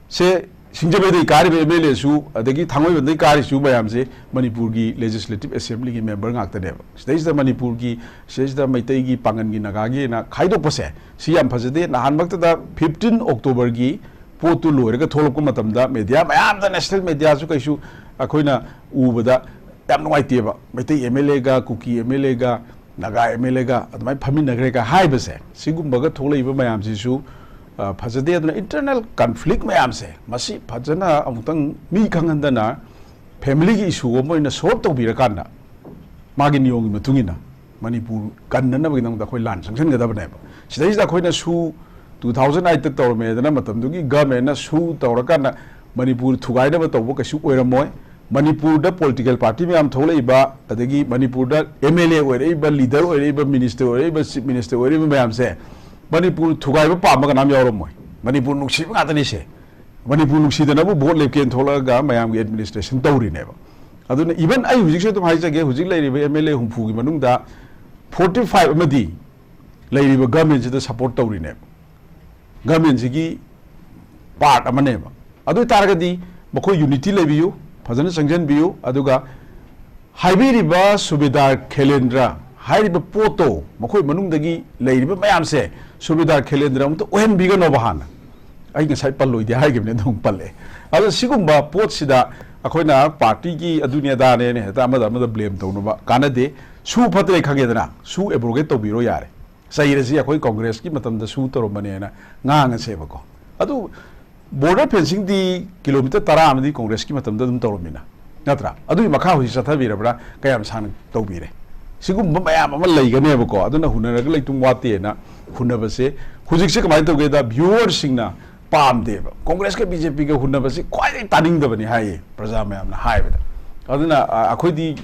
ꯁꯦ, ꯁꯤꯡꯖꯃꯩꯗꯒꯤ ꯀꯥꯔꯤꯕ M L Aꯁꯨ, ꯑꯗꯒꯤ ꯊꯥꯡꯃꯩꯕꯟꯗꯒꯤ ꯀꯥꯔꯤꯁꯨ ꯃꯌꯥꯝꯁꯦ ꯃꯅꯤꯄꯨꯔꯒꯤ Legislative Assemblyꯒꯤ member ꯉꯥꯛꯇꯅꯦꯕ꯫ ꯁꯤꯗꯩꯁꯤꯗ ꯃꯅꯤꯄꯨꯔꯒꯤ, ꯁꯤꯗꯩꯁꯤꯗ ꯃꯩꯇꯩꯒꯤ, ꯄꯥꯉꯟꯒꯤ, ꯅꯥꯒꯥꯒꯤꯅ ꯈꯥꯏꯗꯣꯛꯄꯁꯦ ꯁꯤ ꯌꯥꯝ ꯐꯖꯗꯦ꯫ ꯅꯍꯥꯟꯃꯛꯇꯗ fifteen Octoberꯒꯤ ꯄꯣꯠꯇꯨ ꯂꯣꯏꯔꯒ ꯊꯣꯛꯂꯛꯄ ꯃꯇꯝꯗ media ꯃꯌꯥꯝꯗ, national mediaꯁꯨ ꯀꯩꯁꯨ ꯑꯩꯈꯣꯏꯅ ꯎꯕꯗ ꯌꯥꯝ ꯅꯨꯡꯉꯥꯏꯇꯦꯕ꯫ ꯃꯩꯇꯩ M L Aꯒ, ꯀꯨꯀꯤ M L Aꯒ, Naga M L Aꯒ ꯑꯗꯨꯃꯥꯏꯅ ꯐꯝꯃꯤꯟꯅꯈ꯭ꯔꯦꯒ ꯍꯥꯏꯕꯁꯦ, ꯁꯤꯒꯨꯝꯕꯒ ꯊꯣꯛꯂꯛꯏꯕ ꯃꯌꯥꯝꯁꯤꯁꯨ, ꯑ, ꯐꯖꯗꯦ꯫ ꯑꯗꯨꯅ internal conflict ꯃꯌꯥꯝꯁꯦ ꯃꯁꯤ ꯐꯖꯅ ꯑꯃꯨꯛꯇꯪ ꯃꯤ ꯈꯪꯍꯟꯗꯅ ꯐꯦꯃꯤꯂꯤꯒꯤ ꯏꯁꯨ ꯑꯃ ꯑꯣꯏꯅ ꯁꯣꯜꯕ ꯇꯧꯕꯤꯔꯀꯥꯟꯗ, ꯃꯥꯒꯤ ꯅꯤꯌꯣꯝꯒꯤ ꯃꯇꯨꯡ ꯏꯟꯅ ꯃꯅꯤꯄꯨꯔ ꯀꯟꯅꯅꯕꯒꯤꯗꯃꯛꯇ ꯑꯩꯈꯣꯏ ꯂꯥꯟ ꯆꯪꯁꯤꯟꯒꯗꯕꯅꯦꯕ꯫ ꯁꯤꯗꯩꯁꯤꯗ ꯑꯩꯈꯣꯏꯅ ꯁꯨ ꯇꯨ ꯊꯥꯎꯖꯟ ꯑꯩꯠꯇ ꯇꯧꯔꯝꯃꯦꯗꯅ, ꯃꯇꯝꯗꯨꯒꯤ ꯒꯚꯔꯟꯃꯦꯟꯅ ꯁꯨ ꯇꯧꯔꯀꯥꯟꯗ ꯃꯅꯤꯄꯨꯔ ꯊꯨꯒꯥꯏꯅꯕ ꯇꯧꯕ ꯀꯩꯁꯨ ꯑꯣꯏꯔꯝꯃꯣꯏ꯫ ꯃꯅꯤꯄꯨꯔꯗ ꯄꯣꯂꯤꯇꯤꯀꯦꯜ ꯄꯥꯔꯇꯤ ꯃꯌꯥꯝ ꯊꯣꯛꯂꯛꯏꯕ, ꯑꯗꯒꯤ ꯃꯅꯤꯄꯨꯔꯗ ꯑꯦꯝ ꯑꯦꯜ ꯑꯦ ꯑꯣꯏꯔꯛꯏꯕ, ꯂꯤꯗꯔ ꯑꯣꯏꯔꯛꯏꯕ, ꯃꯤꯅꯤꯁꯇꯔ ꯑꯣꯏꯔꯛꯏꯕ, ꯆꯤꯐ ꯃꯤꯅꯤꯁꯇꯔ ꯑꯣꯏꯔꯛꯏꯕ ꯃꯌꯥꯝꯁꯦ ꯃꯅꯤꯄꯨꯔ ꯊꯨꯒꯥꯏꯕ ꯄꯥꯝꯕ ꯀꯅꯥꯝ ꯌꯥꯎꯔꯝꯃꯣꯏ꯫ ꯃꯅꯤꯄꯨꯔ ꯅꯨꯡꯁꯤꯕ ꯉꯥꯛꯇꯅꯤꯁꯦ꯫ ꯃꯅꯤꯄꯨꯔ ꯅꯨꯡꯁꯤꯗꯅꯕꯨ ꯚꯣꯠ ꯂꯦꯞꯀꯦꯅ ꯊꯣꯛꯂꯛꯑꯒ ꯃꯌꯥꯝꯒꯤ ꯑꯦꯗꯃꯤꯅꯤꯁꯇ꯭ꯔꯦꯁꯟ ꯇꯧꯔꯤꯅꯦꯕ꯫ ꯑꯗꯨꯅ ꯏꯚꯟ ꯑꯩ ꯍꯧꯖꯤꯛꯁꯨ ꯑꯗꯨꯝ ꯍꯥꯏꯖꯒꯦ, ꯍꯧꯖꯤꯛ ꯂꯩꯔꯤꯕ ꯑꯦꯝ ꯑꯦꯜ ꯑꯦ ꯍꯨꯝꯐꯨꯒꯤ ꯃꯅꯨꯡꯗ ꯐꯣꯔꯇꯤ ꯐꯥꯏꯚ ꯑꯃꯗꯤ ꯂꯩꯔꯤꯕ ꯒꯚꯔꯟꯃꯦꯟꯁꯤꯗ ꯁꯄꯣꯔꯠ ꯇꯧꯔꯤꯅꯦꯕ, ꯒꯚꯔꯟꯃꯦꯟꯁꯤꯒꯤ ꯄꯥꯔꯠ ꯑꯃꯅꯦꯕ꯫ ꯑꯗꯨ ꯑꯣꯏ ꯇꯥꯔꯒꯗꯤ ꯃꯈꯣꯏ ꯌꯨꯅꯤꯇꯤ ꯂꯩꯕꯤꯌꯨ, ꯐꯖꯅ ꯆꯪꯁꯤꯟꯕꯤꯌꯨ, ꯑꯗꯨꯒ ꯍꯥꯏꯕꯤꯔꯤꯕ ꯁꯨꯕꯦꯗꯥꯔ ꯈꯦꯂꯦꯟꯗ꯭ꯔ ꯍꯥꯏꯔꯤꯕ ꯄꯣꯠꯇꯣ, ꯃꯈꯣꯏ ꯃꯅꯨꯡꯗꯒꯤ ꯂꯩꯔꯤꯕ ꯃꯌꯥꯝꯁꯦ ꯁꯨꯕꯦꯗꯥꯔ ꯈꯦꯂꯦꯟꯗ꯭ꯔ ꯑꯃꯨꯛꯇ ꯑꯣꯏꯍꯟꯕꯤꯒꯅꯣꯕ ꯍꯥꯟꯅ꯫ ꯑꯩ ꯉꯁꯥꯏ ꯄꯜꯂꯣꯏꯗꯦ ꯍꯥꯏꯈꯤꯕꯅꯤ, ꯑꯗꯨꯝ ꯄꯜꯂꯛꯑꯦ꯫ ꯑꯗꯣ ꯁꯤꯒꯨꯝꯕ ꯄꯣꯠꯁꯤꯗ ꯑꯩꯈꯣꯏꯅ ꯄꯥꯔꯇꯤꯒꯤ ꯑꯗꯨꯅꯤ ꯑꯗꯥꯅꯦꯅ ꯍꯦꯛꯇ ꯑꯃꯗ ꯑꯃꯗ ꯕ꯭ꯂꯦꯝ ꯇꯧꯅꯕ ꯀꯥꯟꯅꯗꯦ꯫ ꯁꯨ ꯐꯠꯇ꯭ꯔꯦ ꯈꯪꯉꯦꯗꯅ, ꯁꯨ ꯑꯦꯕ꯭ꯔꯣꯒꯦꯠ ꯇꯧꯕꯤꯔꯣ ꯌꯥꯔꯦ꯫ ꯆꯩꯔꯁꯤ ꯑꯩꯈꯣꯏ ꯀꯣꯡꯒ꯭ꯔꯦꯁꯀꯤ ꯃꯇꯝꯗ ꯁꯨ ꯇꯧꯔꯝꯕꯅꯦꯅ ꯉꯥꯡꯉꯁꯦꯕꯀꯣ꯫ ꯑꯗꯨ ꯕꯣꯔꯗꯔ ꯐꯦꯟꯁꯤꯡꯗꯤ ꯀꯤꯂꯣꯃꯤꯇꯔ ꯇꯔꯥ ꯑꯃꯗꯤ ꯀꯣꯡꯒ꯭ꯔꯦꯁꯀꯤ ꯃꯇꯝꯗ ꯑꯗꯨꯝ ꯇꯧꯔꯝꯃꯤꯅ, ꯅꯠꯇ꯭ꯔꯥ? ꯑꯗꯨꯒꯤ ꯃꯈꯥ ꯍꯧꯖꯤꯛ ꯆꯠꯊꯕꯤꯔꯕ꯭ꯔꯥ? ꯀꯌꯥꯝ ꯁꯥꯡꯅ ꯇꯧꯕꯤꯔꯦ? ꯁꯤꯒꯨꯝꯕ ꯃꯌꯥꯝ ꯑꯃ ꯂꯩꯒꯅꯦꯕꯀꯣ꯫ ꯑꯗꯨꯅ ꯍꯨꯟꯅꯔꯒ ꯂꯩꯇꯨꯝ ꯋꯥꯠꯇꯦꯅ ꯍꯨꯟꯅꯕꯁꯦ ꯍꯧꯖꯤꯛꯁꯦ ꯀꯃꯥꯏꯅ ꯇꯧꯒꯦꯗ, ꯚ꯭ꯌꯨꯋꯔꯁꯤꯡꯅ ꯄꯥꯝꯗꯦꯕ꯫ ꯀꯣꯡꯒ꯭ꯔꯦꯁꯀ ꯕꯤ ꯖꯦ ꯄꯤꯒ ꯍꯨꯟꯅꯕꯁꯤ ꯈ꯭ꯋꯥꯏꯗꯒꯤ ꯇꯥꯅꯤꯡꯗꯕꯅꯤ ꯍꯥꯏꯌꯦ ꯄ꯭ꯔꯖꯥ ꯃꯌꯥꯝꯅ ꯍꯥꯏꯕꯗ꯫ ꯑꯗꯨꯅ, ꯑ, ꯑꯩꯈꯣꯏꯗꯤ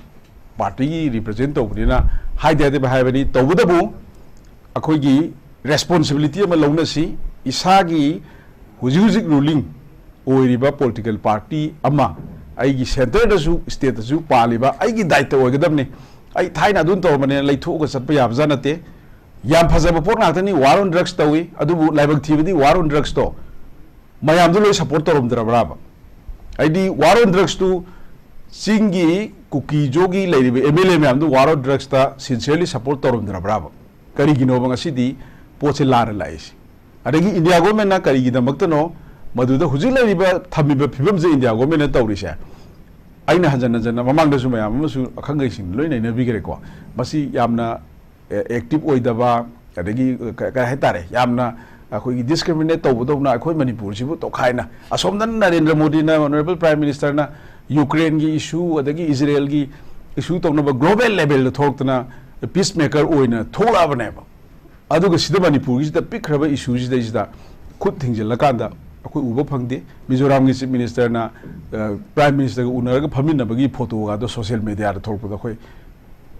ꯄꯥꯔꯇꯤꯒꯤ ꯔꯤꯄ꯭ꯔꯖꯦꯟ ꯇꯧꯕꯅꯤꯅ ꯍꯥꯏꯗꯤ ꯍꯥꯏꯗꯤ ꯍꯥꯏꯕꯅꯤ꯫ ꯇꯧꯕꯇꯕꯨ ꯑꯩꯈꯣꯏꯒꯤ ꯔꯦꯁꯄꯣꯟꯁꯤꯕꯤꯂꯤꯇꯤ ꯑꯃ ꯂꯧꯅꯁꯤ꯫ ꯏꯁꯥꯒꯤ ꯍꯧꯖꯤꯛ ꯍꯧꯖꯤꯛ ꯔꯨꯂꯤꯡ ꯑꯣꯏꯔꯤꯕ ꯄꯣꯂꯤꯇꯤꯀꯦꯜ ꯄꯥꯔꯇꯤ ꯑꯃ, ꯑꯩꯒꯤ ꯁꯦꯟꯇꯔꯗꯁꯨ ꯁ꯭ꯇꯦꯠꯇꯁꯨ ꯄꯥꯜꯂꯤꯕ ꯑꯩꯒꯤ ꯗꯥꯏꯇ ꯑꯣꯏꯒꯗꯕꯅꯤ꯫ ꯑꯩ ꯊꯥꯏꯅ ꯑꯗꯨꯝ ꯇꯧꯔꯝꯕꯅꯦꯅ ꯂꯩꯊꯣꯛꯑꯒ ꯆꯠꯄ ꯌꯥꯕꯖꯥꯠ ꯅꯠꯇꯦ꯫ ꯌꯥꯝ ꯐꯖꯕ ꯄꯣꯠ ꯉꯥꯛꯇꯅꯤ, ꯋꯥꯔ ꯑꯣꯟ ꯗ꯭ꯔꯒꯁ ꯇꯧꯏ, ꯑꯗꯨꯕꯨ ꯂꯥꯏꯕꯛ ꯊꯤꯕꯗꯤ ꯋꯥꯔ ꯑꯣꯟ ꯗ꯭ꯔꯒꯁꯇꯣ ꯃꯌꯥꯝꯗꯨ ꯂꯣꯏ ꯁꯞꯄꯣꯔꯠ ꯇꯧꯔꯝꯗ꯭ꯔꯕ꯭ꯔꯥꯕ? ꯍꯥꯏꯗꯤ ꯋꯥꯔ ꯑꯣꯟ ꯗ꯭ꯔꯒꯁꯇꯨ ꯆꯤꯡꯒꯤ ꯀꯨꯀꯤꯖꯣꯒꯤ ꯂꯩꯔꯤꯕ ꯑꯦꯝ ꯑꯦꯜ ꯑꯦ ꯃꯌꯥꯝꯗꯨ ꯋꯥꯔ ꯑꯣꯟ ꯗ꯭ꯔꯒꯁꯇ ꯁꯤꯟꯁꯤꯌꯔꯂꯤ ꯁꯞꯄꯣꯔꯠ ꯇꯧꯔꯝꯗ꯭ꯔꯕ꯭ꯔꯥꯕ? ꯀꯔꯤꯒꯤꯅꯣꯕ ꯉꯁꯤꯗꯤ ꯄꯣꯠꯁꯦ ꯂꯥꯟꯅ ꯂꯥꯛꯏꯁꯦ? ꯑꯗꯒꯤ ꯏꯟꯗꯤꯌꯥ ꯒꯣꯔꯃꯦꯟꯅ ꯀꯔꯤꯒꯤꯗꯃꯛꯇꯅꯣ ꯃꯗꯨꯗ ꯍꯧꯖꯤꯛ ꯂꯩꯔꯤꯕ, ꯊꯝꯃꯤꯕ ꯐꯤꯕꯝꯁꯦ ꯏꯟꯗꯤꯌꯥ ꯒꯣꯔꯃꯦꯟꯅ ꯇꯧꯔꯤꯁꯦ? ꯑꯩꯅ ꯍꯟꯖꯟ ꯍꯟꯖꯟꯅ ꯃꯃꯥꯡꯗꯁꯨ ꯃꯌꯥꯝ ꯑꯃꯁꯨ ꯑꯈꯪ ꯑꯍꯩꯁꯤꯡ ꯂꯣꯏ ꯅꯩꯅꯕꯤꯈ꯭ꯔꯦꯀꯣ꯫ ꯃꯁꯤ ꯌꯥꯝꯅ ꯑꯦꯛꯇꯤꯚ ꯑꯣꯏꯗꯕ, ꯑꯗꯒꯤ ꯀ-, ꯀꯩ ꯍꯥꯏꯇꯥꯔꯦ, ꯌꯥꯝꯅ ꯑꯩꯈꯣꯏꯒꯤ ꯗꯤꯁꯀ꯭ꯔꯤꯃꯤꯅꯦꯠ ꯇꯧꯕꯗꯧꯅ ꯑꯩꯈꯣꯏ ꯃꯅꯤꯄꯨꯔꯁꯤꯕꯨ ꯇꯣꯈꯥꯏꯅ, ꯑꯁꯣꯝꯗ ꯅꯔꯦꯟꯗ꯭ꯔ ꯃꯣꯗꯤꯅ, ꯑꯣꯅꯔꯦꯕꯜ ꯄ꯭ꯔꯥꯏꯝ ꯃꯤꯅꯤꯁꯇꯔꯅ ꯌꯨꯀ꯭ꯔꯦꯟꯒꯤ ꯏꯁꯨ, ꯑꯗꯒꯤ ꯏꯖꯔꯦꯜꯒꯤ ꯏꯁꯨ ꯇꯧꯅꯕ ꯒ꯭ꯂꯣꯕꯦꯜ ꯂꯦꯚꯦꯜꯗ ꯊꯣꯛꯂꯛꯇꯅ ꯄꯤꯁ ꯃꯦꯀꯔ ꯑꯣꯏꯅ ꯊꯣꯛꯂꯛꯑꯕꯅꯦꯕ꯫ ꯑꯗꯨꯒ ꯁꯤꯗ ꯃꯅꯤꯄꯨꯔꯒꯤꯁꯤꯗ ꯄꯤꯛꯈ꯭ꯔꯕ ꯏꯁꯨ ꯁꯤꯗꯩꯁꯤꯗ ꯈꯨꯠ ꯊꯤꯡꯖꯤꯜꯂꯀꯥꯟꯗ ꯑꯩꯈꯣꯏ ꯎꯕ ꯐꯪꯗꯦ꯫ ꯃꯤꯖꯣꯔꯥꯝꯒꯤ ꯆꯤꯐ ꯃꯤꯅꯤꯁꯇꯔꯅ ꯄ꯭ꯔꯥꯏꯝ ꯃꯤꯅꯤꯁꯇꯔꯒ ꯎꯅꯔꯒ ꯐꯝꯃꯤꯟꯅꯕꯒꯤ ꯐꯣꯇꯣꯒꯗꯣ ꯁꯣꯁꯤꯌꯦꯜ ꯃꯦꯗꯤꯌꯥꯗ ꯊꯣꯛꯂꯛꯄꯗ ꯑꯩꯈꯣꯏ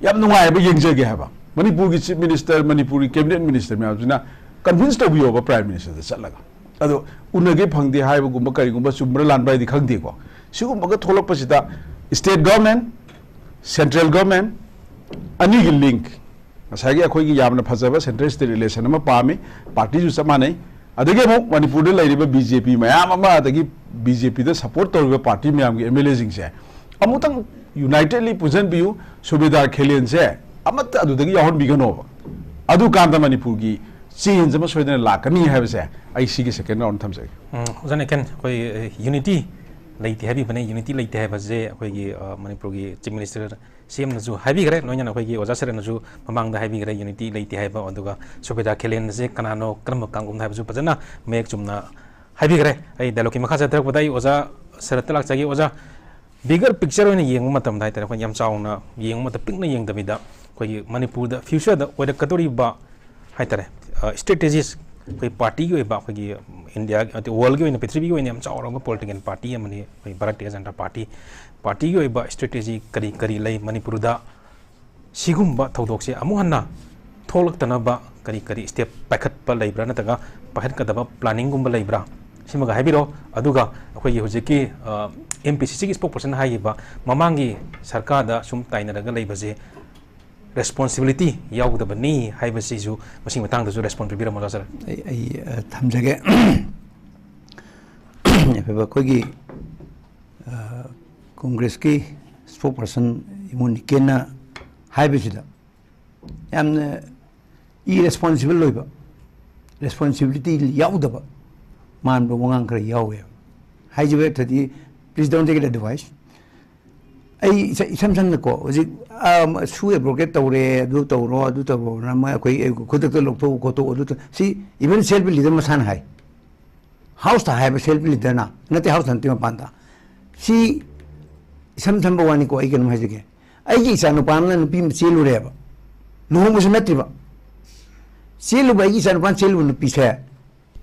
ꯌꯥꯝ ꯅꯨꯡꯉꯥꯏꯕ ꯌꯦꯡꯖꯒꯦ ꯍꯥꯏꯕ꯫ ꯃꯅꯤꯄꯨꯔꯒꯤ ꯆꯤꯐ ꯃꯤꯅꯤꯁꯇꯔ, ꯃꯅꯤꯄꯨꯔꯒꯤ ꯀꯦꯕꯤꯅꯦꯠ ꯃꯤꯅꯤꯁꯇꯔ ꯃꯌꯥꯝꯁꯤꯅ ꯀꯟꯚꯤꯟꯁ ꯇꯧꯕꯤꯌꯣꯕ ꯄ꯭ꯔꯥꯏꯝ ꯃꯤꯅꯤꯁꯇꯔꯗ ꯆꯠꯂꯒ꯫ ꯑꯗꯣ ꯎꯅꯒꯦ ꯐꯪꯗꯦ ꯍꯥꯏꯕꯒꯨꯝꯕ ꯀꯔꯤꯒꯨꯝꯕ ꯆꯨꯝꯕ꯭ꯔꯥ ꯂꯥꯟꯕ꯭ꯔꯥ ꯍꯥꯏꯗꯤ ꯈꯪꯗꯦꯀꯣ꯫ ꯁꯤꯒꯨꯝꯕꯒ ꯊꯣꯛꯂꯛꯄꯁꯤꯗ ꯁ꯭ꯇꯦꯠ ꯒꯚꯔꯟꯃꯦꯟ, ꯁꯦꯟꯇ꯭ꯔꯦꯜ ꯒꯚꯔꯟꯃꯦꯟ ꯑꯅꯤꯒꯤ ꯂꯤꯡꯛ, ꯉꯁꯥꯏꯒꯤ ꯑꯩꯈꯣꯏꯒꯤ ꯌꯥꯝꯅ ꯐꯖꯕ ꯁꯦꯟꯇ꯭ꯔꯦꯜ ꯁ꯭ꯇꯦꯠ ꯔꯤꯂꯦꯁꯟ ꯑꯃ ꯄꯥꯝꯃꯤ, ꯄꯥꯔꯇꯤꯁꯨ ꯆꯞ ꯃꯥꯟꯅꯩ꯫ ꯑꯗꯒꯤ ꯑꯃꯨꯛ ꯃꯅꯤꯄꯨꯔꯗ ꯂꯩꯔꯤꯕ ꯕꯤ ꯖꯦ ꯄꯤ ꯃꯌꯥꯝ ꯑꯃ, ꯑꯗꯒꯤ ꯕꯤ ꯖꯦ ꯄꯤꯗ ꯁꯄꯣꯔꯠ ꯇꯧꯔꯤꯕ ꯄꯥꯔꯇꯤ ꯃꯌꯥꯝꯒꯤ ꯑꯦꯝ ꯑꯦꯜ ꯑꯦꯁꯤꯡꯁꯦ ꯑꯃꯨꯛꯇꯪ ꯌꯨꯅꯥꯏꯇꯦꯗꯂꯤ ꯄꯨꯟꯁꯤꯟꯕꯤꯌꯨ꯫ ꯁꯨꯕꯦꯗꯥꯔ ꯈꯦꯂꯦꯟꯁꯦ ꯑꯃꯠꯇ ꯑꯗꯨꯗꯒꯤ ꯌꯥꯎꯍꯟꯕꯤꯒꯅꯣꯕ꯫ ꯑꯗꯨꯀꯥꯟꯗ ꯃꯅꯤꯄꯨꯔꯒꯤ ꯆꯦꯟꯖ ꯑꯃ ꯁꯣꯏꯗꯅ ꯂꯥꯛꯀꯅꯤ ꯍꯥꯏꯕꯁꯦ ꯑꯩ ꯁꯤꯒꯤ ꯁꯦꯀꯦꯟ ꯔꯥꯎꯟ ꯊꯝꯖꯒꯦ꯫ ꯎꯝ, ꯑꯣꯖꯥ ꯅꯦꯀꯦꯟ, ꯑꯩꯈꯣꯏ ꯌꯨꯅꯤꯇꯤ ꯂꯩꯇꯦ ꯍꯥꯏꯕꯤꯕꯅꯦ꯫ ꯌꯨꯅꯤꯇꯤ ꯂꯩꯇꯦ ꯍꯥꯏꯕꯁꯦ ꯑꯩꯈꯣꯏꯒꯤ, ꯑ, ꯃꯅꯤꯄꯨꯔꯒꯤ ꯆꯤꯐ ꯃꯤꯅꯤꯁꯇꯔ ꯁꯤ ꯑꯦꯝꯅꯁꯨ ꯍꯥꯏꯕꯤꯈ꯭ꯔꯦ, ꯂꯣꯏꯅꯅ ꯑꯩꯈꯣꯏꯒꯤ ꯑꯣꯖꯥ ꯁꯔꯅꯁꯨ ꯃꯃꯥꯡꯗ ꯍꯥꯏꯕꯤꯈ꯭ꯔꯦ ꯌꯨꯅꯤꯇꯤ ꯂꯩꯇꯦ ꯍꯥꯏꯕ꯫ ꯑꯗꯨꯒ ꯁꯨꯕꯦꯗꯥ ꯈꯦꯂꯦꯟ ꯑꯁꯦ ꯀꯅꯥꯅꯣ, ꯀꯔꯝꯕ ꯀꯥꯡꯕꯨꯅꯣ ꯍꯥꯏꯕꯁꯨ ꯐꯖꯅ ꯃꯌꯦꯛ ꯆꯨꯝꯅ ꯍꯥꯏꯕꯤꯈ꯭ꯔꯦ꯫ ꯑꯩ ꯗꯥꯏꯂꯣꯒꯀꯤ ꯃꯈꯥ ꯆꯠꯊꯔꯛꯄꯗ ꯑꯩ ꯑꯣꯖꯥ ꯁꯔꯠꯇ ꯂꯥꯛꯆꯒꯦ꯫ ꯑꯣꯖꯥ, ꯕꯤꯒꯔ ꯄꯤꯛꯆꯔ ꯑꯣꯏꯅ ꯌꯦꯡꯕ ꯃꯇꯝꯗ ꯍꯥꯏꯇꯥꯔꯦ, ꯑꯩꯈꯣꯏꯅ ꯌꯥꯝ ꯆꯥꯎꯅ ꯌꯦꯡꯕ ꯃꯇꯝꯗ, ꯄꯤꯛꯅ ꯌꯦꯡꯗꯕꯤꯗ ꯑꯩꯈꯣꯏꯒꯤ ꯃꯅꯤꯄꯨꯔꯗ ꯐ꯭ꯌꯨꯆꯔꯗ ꯑꯣꯏꯔꯛꯀꯗꯧꯔꯤꯕ ꯍꯥꯏꯇꯥꯔꯦ, ꯁ꯭ꯇ꯭ꯔꯦꯇꯦꯖꯤꯁ, ꯑꯩꯈꯣꯏ ꯄꯥꯔꯇꯤꯒꯤ ꯑꯣꯏꯕ, ꯑꯩꯈꯣꯏꯒꯤ ꯏꯟꯗꯤꯌꯥꯒꯤ, ꯅꯠꯇꯦ, ꯋꯥꯔꯜꯒꯤ ꯑꯣꯏꯅ, ꯄ꯭ꯔꯤꯊꯤꯕꯤꯒꯤ ꯑꯣꯏꯅ ꯌꯥꯝ ꯆꯥꯎꯔꯕ ꯄꯣꯂꯤꯇꯤꯀꯦꯜ ꯄꯥꯔꯇꯤ ꯑꯃꯅꯤ ꯑꯩꯈꯣꯏ ꯚꯥꯔꯇꯤꯌ ꯖꯅꯇꯥ ꯄꯥꯔꯇꯤ꯫ ꯄꯥꯔꯇꯤꯒꯤ ꯑꯣꯏꯕ ꯁ꯭ꯇ꯭ꯔꯦꯇꯦꯖꯤ ꯀꯔꯤ ꯀꯔꯤ ꯂꯩ ꯃꯅꯤꯄꯨꯔꯗ? ꯁꯤꯒꯨꯝꯕ ꯊꯧꯗꯣꯛꯁꯦ ꯑꯃꯨꯛ ꯍꯟꯅ ꯊꯣꯛꯂꯛꯇꯅꯕ ꯀꯔꯤ ꯀꯔꯤ ꯁ꯭ꯇꯦꯞ ꯄꯥꯏꯈꯠꯄ ꯂꯩꯕ꯭ꯔꯥ, ꯅꯠꯇ꯭ꯔꯒ ꯄꯥꯏꯈꯠꯀꯗꯕ ꯄ꯭ꯂꯥꯅꯤꯡꯒꯨꯝꯕ ꯂꯩꯕ꯭ꯔꯥ? ꯁꯤꯃꯒ ꯍꯥꯏꯕꯤꯔꯣ꯫ ꯑꯗꯨꯒ ꯑꯩꯈꯣꯏꯒꯤ ꯍꯧꯖꯤꯛꯀꯤ, ꯑ, ꯑꯦꯝ ꯄꯤ ꯁꯤ ꯁꯤꯒꯤ ꯁ꯭ꯄꯣꯛ ꯄꯔꯁꯟ ꯍꯥꯏꯈꯤꯕ, ꯃꯃꯥꯡꯒꯤ ꯁꯔꯀꯥꯔꯗ ꯁꯨꯝ ꯇꯥꯏꯅꯔꯒ ꯂꯩꯕꯁꯦ ꯔꯦꯁꯄꯣꯟꯁꯤꯕꯤꯂꯤꯇꯤ ꯌꯥꯎꯒꯗꯕꯅꯤ ꯍꯥꯏꯕꯁꯤꯁꯨ ꯃꯁꯤꯒꯤ ꯃꯇꯥꯡꯗꯁꯨ ꯔꯦꯁꯄꯣꯟꯁ ꯄꯤꯕꯤꯔꯝꯃꯣ, ꯑꯣꯖꯥ ꯁꯔ꯫ ꯑꯩ ꯑꯩ ꯑ, ꯊꯝꯖꯒꯦ꯫ ꯑꯩꯈꯣꯏꯒꯤ, ꯑ, ꯀꯣꯡꯒ꯭ꯔꯦꯁꯀꯤ ꯁ꯭ꯄꯣꯛ ꯄꯔꯁꯟ ꯏꯃꯣ ꯅꯤꯀꯦꯟꯅ ꯍꯥꯏꯕꯁꯤꯗ ꯌꯥꯝꯅ ꯏꯔꯦꯁꯄꯣꯟꯁꯤꯕꯜ ꯑꯣꯏꯕ, ꯔꯦꯁꯄꯣꯟꯁꯤꯕꯤꯂꯤꯇꯤ ꯌꯥꯎꯗꯕ ꯃꯥꯟꯕ ꯋꯥꯉꯥꯡ ꯈꯔ ꯌꯥꯎꯋꯦꯕ꯫ ꯍꯥꯏꯖꯕ ꯊꯗꯤ, please don't take it advice꯫ ꯑꯩ ꯏꯁ- ꯏꯁꯝ ꯁꯝꯅꯀꯣ, ꯍꯧꯖꯤꯛ, ꯑꯥ, ꯁꯨ ꯑꯦꯕ꯭ꯔꯣꯒꯦꯠ ꯇꯧꯔꯦ, ꯑꯗꯨ ꯇꯧꯔꯣ, ꯑꯗꯨ ꯇꯧꯔꯣꯅ ꯃꯣꯏ ꯑꯩꯈꯣꯏ, ꯑꯩ ꯈꯨꯗꯛꯇ ꯂꯧꯊꯣꯛꯎ ꯈꯣꯠꯇꯣꯛꯎ, ꯑꯗꯨ ꯇꯧ-, ꯁꯤ ꯏꯚꯟ ꯁꯦꯜꯐ ꯂꯤꯗꯔ ꯃꯁꯥꯅ ꯍꯥꯏ꯫ ꯍꯥꯎꯁꯇ ꯍꯥꯏꯕ ꯁꯦꯜꯐ ꯂꯤꯗꯔꯅ, ꯅꯠꯇꯦ, ꯍꯥꯎꯁꯇ ꯅꯠꯇꯦ, ꯃꯄꯥꯟꯗ꯫ ꯁꯤ ꯏꯁꯝ ꯁꯝꯕ ꯋꯥꯅꯤꯀꯣ, ꯑꯩ ꯀꯩꯅꯣꯝ ꯍꯥꯏꯖꯒꯦ꯫ ꯑꯩꯒꯤ ꯏꯆꯥ ꯅꯨꯄꯥ ꯑꯃꯅ ꯅꯨꯄꯤ ꯑꯃ ꯆꯦꯜꯂꯨꯔꯦꯕ, ꯂꯨꯍꯣꯡꯕꯁꯨ ꯅꯠꯇ꯭ꯔꯤꯕ꯫ ꯆꯦꯜꯂꯨꯕ, ꯑꯩꯒꯤ ꯏꯆꯥ ꯅꯨꯄꯥꯅ ꯆꯦꯜꯂꯨꯕ ꯅꯨꯄꯤꯁꯦ,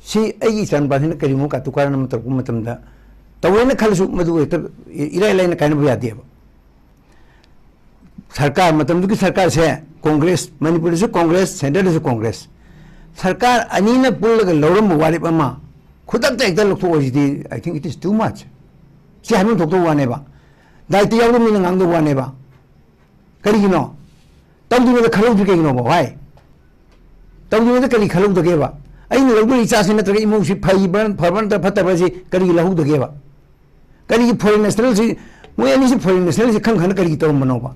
ꯁꯤ ꯑꯩꯒꯤ ꯏꯆꯥ ꯅꯨꯄꯥꯁꯤꯅ ꯀꯔꯤꯒꯨꯝꯕ ꯀꯥꯇꯨ ꯀꯥꯔꯟ ꯑꯃ ꯇꯧꯔꯛꯄ ꯃꯇꯝꯗ, ꯇꯧꯋꯦꯅ ꯈꯜꯂꯁꯨ, ꯃꯗꯨ ꯍꯦꯛꯇ ꯏꯔꯥꯏ ꯂꯥꯏꯅ ꯀꯥꯏꯅꯕ ꯌꯥꯗꯦꯕ꯫ ꯁꯔꯀꯥꯔ, ꯃꯇꯝꯗꯨꯒꯤ ꯁꯔꯀꯥꯔꯁꯦ ꯀꯣꯡꯒ꯭ꯔꯦꯁ, ꯃꯅꯤꯄꯨꯔꯗꯁꯨ ꯀꯣꯡꯒ꯭ꯔꯦꯁ, ꯁꯦꯟꯇꯔꯗꯁꯨ ꯀꯣꯡꯒ꯭ꯔꯦꯁ, ꯁꯔꯀꯥꯔ ꯑꯅꯤꯅ ꯄꯨꯜꯂꯒ ꯂꯧꯔꯝꯕ ꯋꯥꯔꯦꯞ ꯑꯃ ꯈꯨꯗꯛꯇ ꯍꯦꯛꯇ ꯂꯧꯊꯣꯛꯑꯣ ꯍꯥꯏꯁꯤꯗꯤ, I think it is too much. ꯁꯤ ꯍꯥꯏꯐꯝ ꯊꯣꯛꯇꯕ ꯋꯥꯅꯦꯕ꯫ ꯗꯥꯏꯇ ꯌꯥꯎꯗꯕ ꯃꯤꯅ ꯉꯥꯡꯗꯕ ꯋꯥꯅꯦꯕ꯫ ꯀꯔꯤꯒꯤꯅꯣ? ꯇꯧꯗ꯭ꯔꯤꯉꯩꯗ ꯈꯜꯍꯧꯗ꯭ꯔꯤ ꯀꯩꯒꯤꯅꯣꯕ? ꯋꯥꯏ? ꯇꯧꯗ꯭ꯔꯤꯉꯩꯗ ꯀꯔꯤ ꯈꯜꯍꯧꯗꯒꯦꯕ? ꯑꯩꯅ ꯂꯧꯗꯣꯔꯤ ꯏꯆꯥꯁꯤ ꯅꯠꯇ꯭ꯔꯒ ꯏꯃꯨꯡꯁꯤ ꯐꯩꯕ꯭ꯔꯥ, ꯐꯕ꯭ꯔꯥ ꯅꯠꯇ꯭ꯔꯒ ꯐꯠꯇꯕ꯭ꯔꯥꯁꯤ ꯀꯔꯤꯒꯤ ꯂꯧꯍꯧꯗꯒꯦꯕ? ꯀꯔꯤꯒꯤ ꯐꯣꯔꯦꯟ ꯅꯦꯁꯅꯦꯜꯁꯤ, ꯃꯣꯏ ꯑꯅꯤꯁꯤ ꯐꯣꯔꯦꯟ ꯅꯦꯁꯅꯦꯜꯁꯤ ꯈꯪ ꯈꯪꯅ ꯀꯔꯤꯒꯤ ꯇꯧꯔꯝꯕꯅꯣꯕ?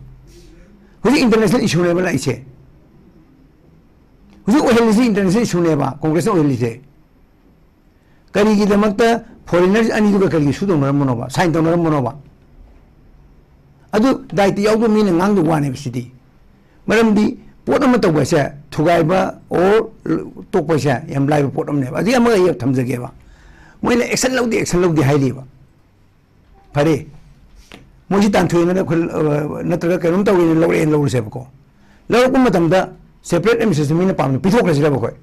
ꯍꯧꯖꯤꯛ ꯏꯟꯇꯔꯅꯦꯁꯅꯦꯜ ꯏꯁꯨꯅꯦꯕ ꯂꯥꯛꯏꯁꯦ꯫ ꯍꯧꯖꯤꯛ ꯑꯣꯏꯍꯜꯂꯤꯁꯤ ꯏꯟꯇꯔꯅꯦꯁꯅꯦꯜ ꯏꯁꯨꯅꯦꯕ, ꯀꯣꯡꯒ꯭ꯔꯦꯁꯅ ꯑꯣꯏꯍꯜꯂꯤꯁꯦ꯫ ꯀꯔꯤꯒꯤꯗꯃꯛꯇ ꯐꯣꯔꯦꯅꯔ ꯑꯅꯤꯗꯨꯒ ꯀꯔꯤꯒꯤ ꯁꯨ ꯇꯧꯅꯔꯝꯕꯅꯣꯕ, ꯁꯥꯏꯟ ꯇꯧꯅꯔꯝꯕꯅꯣꯕ? ꯑꯗꯨ ꯗꯥꯏꯇ ꯌꯥꯎꯗꯕ ꯃꯤꯅ ꯉꯥꯡꯗꯕ ꯋꯥꯅꯦꯕ ꯁꯤꯗꯤ꯫ ꯃꯔꯝꯗꯤ ꯄꯣꯠ ꯑꯃ ꯇꯧꯕ ꯍꯥꯏꯁꯦ, ꯊꯨꯒꯥꯏꯕ ꯑꯣꯔ ꯇꯣꯛꯄ ꯍꯥꯏꯁꯦ ꯌꯥꯝ ꯂꯥꯏꯕ ꯄꯣꯠ ꯑꯃꯅꯦꯕ꯫ ꯑꯗꯒꯤ ꯑꯃꯒ ꯑꯩ ꯊꯝꯖꯒꯦꯕ, ꯃꯣꯏꯅ ꯑꯦꯛꯁꯟ ꯂꯧꯗꯦ, ꯑꯦꯛꯁꯟ ꯂꯧꯗꯦ ꯍꯥꯏꯔꯤꯕ꯫ ꯐꯔꯦ, ꯃꯣꯏꯁꯤ ꯇꯥꯟꯊꯣꯛꯑꯦꯅ ꯑꯩꯈꯣꯏ, ꯑ, ꯅꯠꯇ꯭ꯔꯒ ꯀꯩꯅꯣꯝ ꯇꯧꯋꯦꯅ ꯂꯧꯔꯛꯑꯦꯅ ꯂꯧꯔꯁꯦꯕꯀꯣ꯫ ꯂꯧꯔꯛꯄ ꯃꯇꯝꯗ ꯁꯦꯄꯔꯦꯠ ꯑꯦꯗꯃꯤꯅꯤꯁꯇ꯭ꯔꯦꯁꯟ ꯃꯤꯅ ꯄꯥꯝꯅ ꯄꯤꯊꯣꯛꯈ꯭ꯔꯁꯤꯔꯕ ꯑꯩꯈꯣꯏ?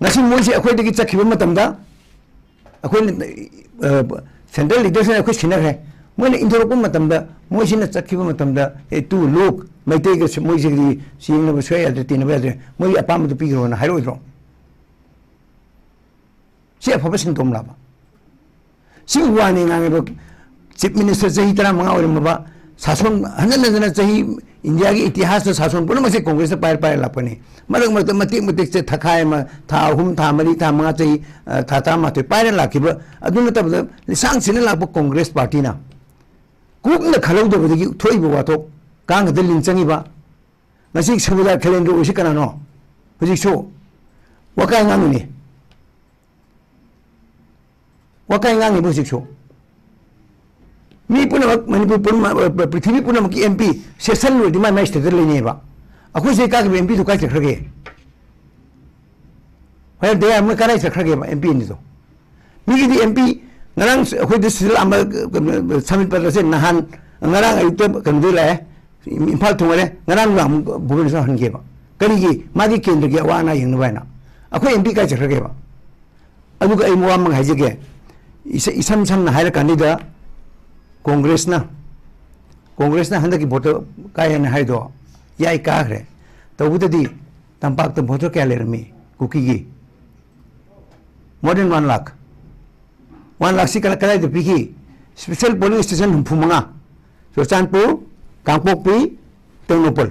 ꯉꯁꯤ ꯃꯣꯏꯁꯤ ꯑꯩꯈꯣꯏꯗꯒꯤ ꯆꯠꯈꯤꯕ ꯃꯇꯝꯗ, ꯑꯩꯈꯣꯏꯅ, ꯑ, ꯁꯦꯟꯇ꯭ꯔꯦꯜ ꯂꯤꯗꯔꯁꯤꯅ ꯑꯩꯈꯣꯏ ꯁꯤꯟꯅꯈ꯭ꯔꯦ꯫ ꯃꯣꯏꯅ ꯏꯟꯊꯣꯔꯛꯄ ꯃꯇꯝꯗ, ꯃꯣꯏꯁꯤꯅ ꯆꯠꯈꯤꯕ ꯃꯇꯝꯗ, "ꯑꯦ, ꯇꯨ, ꯂꯨꯛ, ꯃꯩꯇꯩꯒ ꯁꯤ-, ꯃꯣꯏꯁꯤꯒꯗꯤ ꯁꯤ ꯌꯦꯡꯅꯕ ꯁꯨꯡꯌꯥ ꯌꯥꯗ꯭ꯔꯦ, ꯇꯤꯟꯅꯕ ꯌꯥꯗ꯭ꯔꯦ, ꯃꯣꯏꯒꯤ ꯑꯄꯥꯝꯕꯗꯨ ꯄꯤꯈ꯭ꯔꯣꯅ" ꯍꯥꯏꯔꯛꯑꯣꯏꯗ꯭ꯔꯣ? ꯁꯤ ꯑꯐꯕ ꯁꯤꯟꯇꯣꯝꯂꯕ? ꯁꯤꯒꯤ ꯋꯥꯅꯤ ꯉꯥꯡꯉꯤꯕ꯫ ꯆꯤꯐ ꯃꯤꯅꯤꯁꯇꯔ ꯆꯍꯤ ꯇꯔꯥꯃꯉꯥ ꯑꯣꯏꯔꯝꯃꯕ, ꯁꯥꯁꯣꯟ ꯍꯟꯖꯟ ꯍꯟꯖꯟꯅ ꯆꯍꯤ, ꯏꯟꯗꯤꯌꯥꯒꯤ ꯏꯇꯤꯍꯥꯁꯇ ꯁꯥꯁꯣꯟ ꯄꯨꯝꯅꯃꯛꯁꯦ ꯀꯣꯡꯒ꯭ꯔꯦꯁꯅ ꯄꯥꯏꯔ ꯄꯥꯏꯔ ꯂꯥꯛꯄꯅꯤ꯫ ꯃꯔꯛ ꯃꯔꯛꯇ ꯃꯇꯦꯛ ꯃꯇꯦꯛꯁꯦ ꯊꯈꯥꯏ ꯑꯃ, ꯊꯥ ꯑꯍꯨꯝ, ꯊꯥ ꯃꯔꯤ, ꯊꯥ ꯃꯉꯥ, ꯆꯍꯤ, ꯑ, ꯊꯥ ꯇꯔꯥꯃꯥꯊꯣꯏ ꯄꯥꯏꯔ ꯂꯥꯛꯈꯤꯕ꯫ ꯑꯗꯨ ꯅꯠꯇꯕꯗ ꯂꯤꯁꯥꯡ ꯁꯤꯠꯅ ꯂꯥꯛꯄ ꯀꯣꯡꯒ꯭ꯔꯦꯁ ꯄꯥꯔꯇꯤꯅ ꯀꯨꯞꯅ ꯈꯜꯍꯧꯗꯕꯗꯒꯤ ꯊꯣꯛꯏꯕ ꯋꯥꯊꯣꯛ, ꯀꯥꯡ ꯈꯛꯇ ꯂꯤꯟ ꯆꯪꯉꯤꯕ꯫ ꯉꯁꯤ ꯁꯨꯕꯦꯗꯥꯔ ꯈꯦꯂꯦꯟꯗ꯭ꯔꯣ ꯑꯣꯏꯁꯤ ꯀꯅꯥꯅꯣ? ꯍꯧꯖꯤꯛꯁꯨ ꯋꯥꯀꯥꯏ ꯉꯥꯡꯉꯤꯅꯤ꯫ ꯋꯥꯀꯥꯏ ꯉꯥꯡꯉꯤꯕ ꯍꯧꯖꯤꯛꯁꯨ꯫ ꯃꯤ ꯄꯨꯝꯅꯃꯛ, ꯃꯅꯤꯄꯨꯔ ꯄꯨꯝꯅꯃꯛ, ꯄ꯭ꯔꯤꯊꯤꯕꯤ ꯄꯨꯝꯅꯃꯛꯀꯤ ꯑꯦꯝ ꯄꯤ ꯁꯦꯁꯟ ꯂꯣꯏꯔꯗꯤ ꯃꯥꯏ ꯃꯥꯏ ꯁ꯭ꯇꯦꯠꯇ ꯂꯩꯅꯩꯕ꯫ ꯑꯩꯈꯣꯏ ꯁꯤꯗ ꯀꯥꯈꯤꯕ ꯑꯦꯝ ꯄꯤꯗꯨ ꯀꯥꯏ ꯆꯠꯈ꯭ꯔꯒꯦ? ꯍꯣꯏ, ꯗꯌꯥ ꯃꯣꯏ ꯀꯗꯥꯏ ꯆꯠꯈ꯭ꯔꯒꯦꯕ ꯑꯦꯝ ꯄꯤ ꯑꯅꯤꯗꯣ? ꯃꯤꯒꯤꯗꯤ ꯑꯦꯝ ꯄꯤ ꯉꯔꯥꯡ ꯑꯩꯈꯣꯏꯗ ꯁꯤꯗ ꯂꯥꯛꯑꯝꯕ ꯁꯃꯤꯠ ꯄꯇ꯭ꯔꯁꯦ ꯅꯍꯥꯟ, ꯉꯔꯥꯡ ꯑꯌꯨꯛꯇ ꯀꯩꯅꯣꯗ ꯂꯥꯛꯑꯦ, ꯏꯝꯐꯥꯜ ꯊꯨꯡꯉꯔꯦ, ꯉꯔꯥꯡ ꯅꯨꯡꯗꯥꯡ ꯚꯨꯕꯅꯦꯁꯣꯔ ꯍꯟꯒꯦꯕ꯫ ꯀꯔꯤꯒꯤ? ꯃꯥꯒꯤ ꯀꯦꯟꯗ꯭ꯔꯒꯤ ꯑꯋꯥ ꯑꯅꯥ ꯌꯦꯡꯅꯕ ꯍꯥꯏꯅ꯫ ꯑꯩꯈꯣꯏ ꯑꯦꯝ ꯄꯤ ꯀꯥꯏ ꯆꯠꯈ꯭ꯔꯒꯦꯕ? ꯑꯗꯨꯒ ꯑꯩ ꯋꯥ ꯑꯃ ꯍꯥꯏꯖꯒꯦ, ꯏꯁ- ꯏꯁꯝ ꯁꯝꯅ ꯍꯥꯏꯔꯀꯥꯟꯗ ꯀꯣꯡꯒ꯭ꯔꯦꯁꯅ, ꯀꯣꯡꯒ꯭ꯔꯦꯁꯅ ꯍꯟꯗꯛꯀꯤ ꯚꯣꯠꯇ ꯀꯥꯏ ꯍꯥꯏꯅ ꯍꯥꯏꯗꯣ, ꯌꯥꯏ, ꯀꯥꯈ꯭ꯔꯦ꯫ ꯇꯧꯕꯗꯗꯤ ꯇꯝꯄꯥꯛꯇ ꯚꯣꯇꯔ ꯀꯌꯥ ꯂꯩꯔꯝꯃꯤ ꯀꯨꯀꯤꯒꯤ? More than one lakh꯫ One lakh ꯁꯤ ꯀꯗꯥꯏꯗ ꯄꯤꯈꯤ? Special polling station ꯍꯨꯝꯐꯨ ꯃꯉꯥ, ꯆꯨꯔꯆꯥꯟꯄꯨꯔ, ꯀꯥꯡꯄꯣꯛꯄꯤ, ꯇꯦꯡꯅꯧꯄꯜ꯫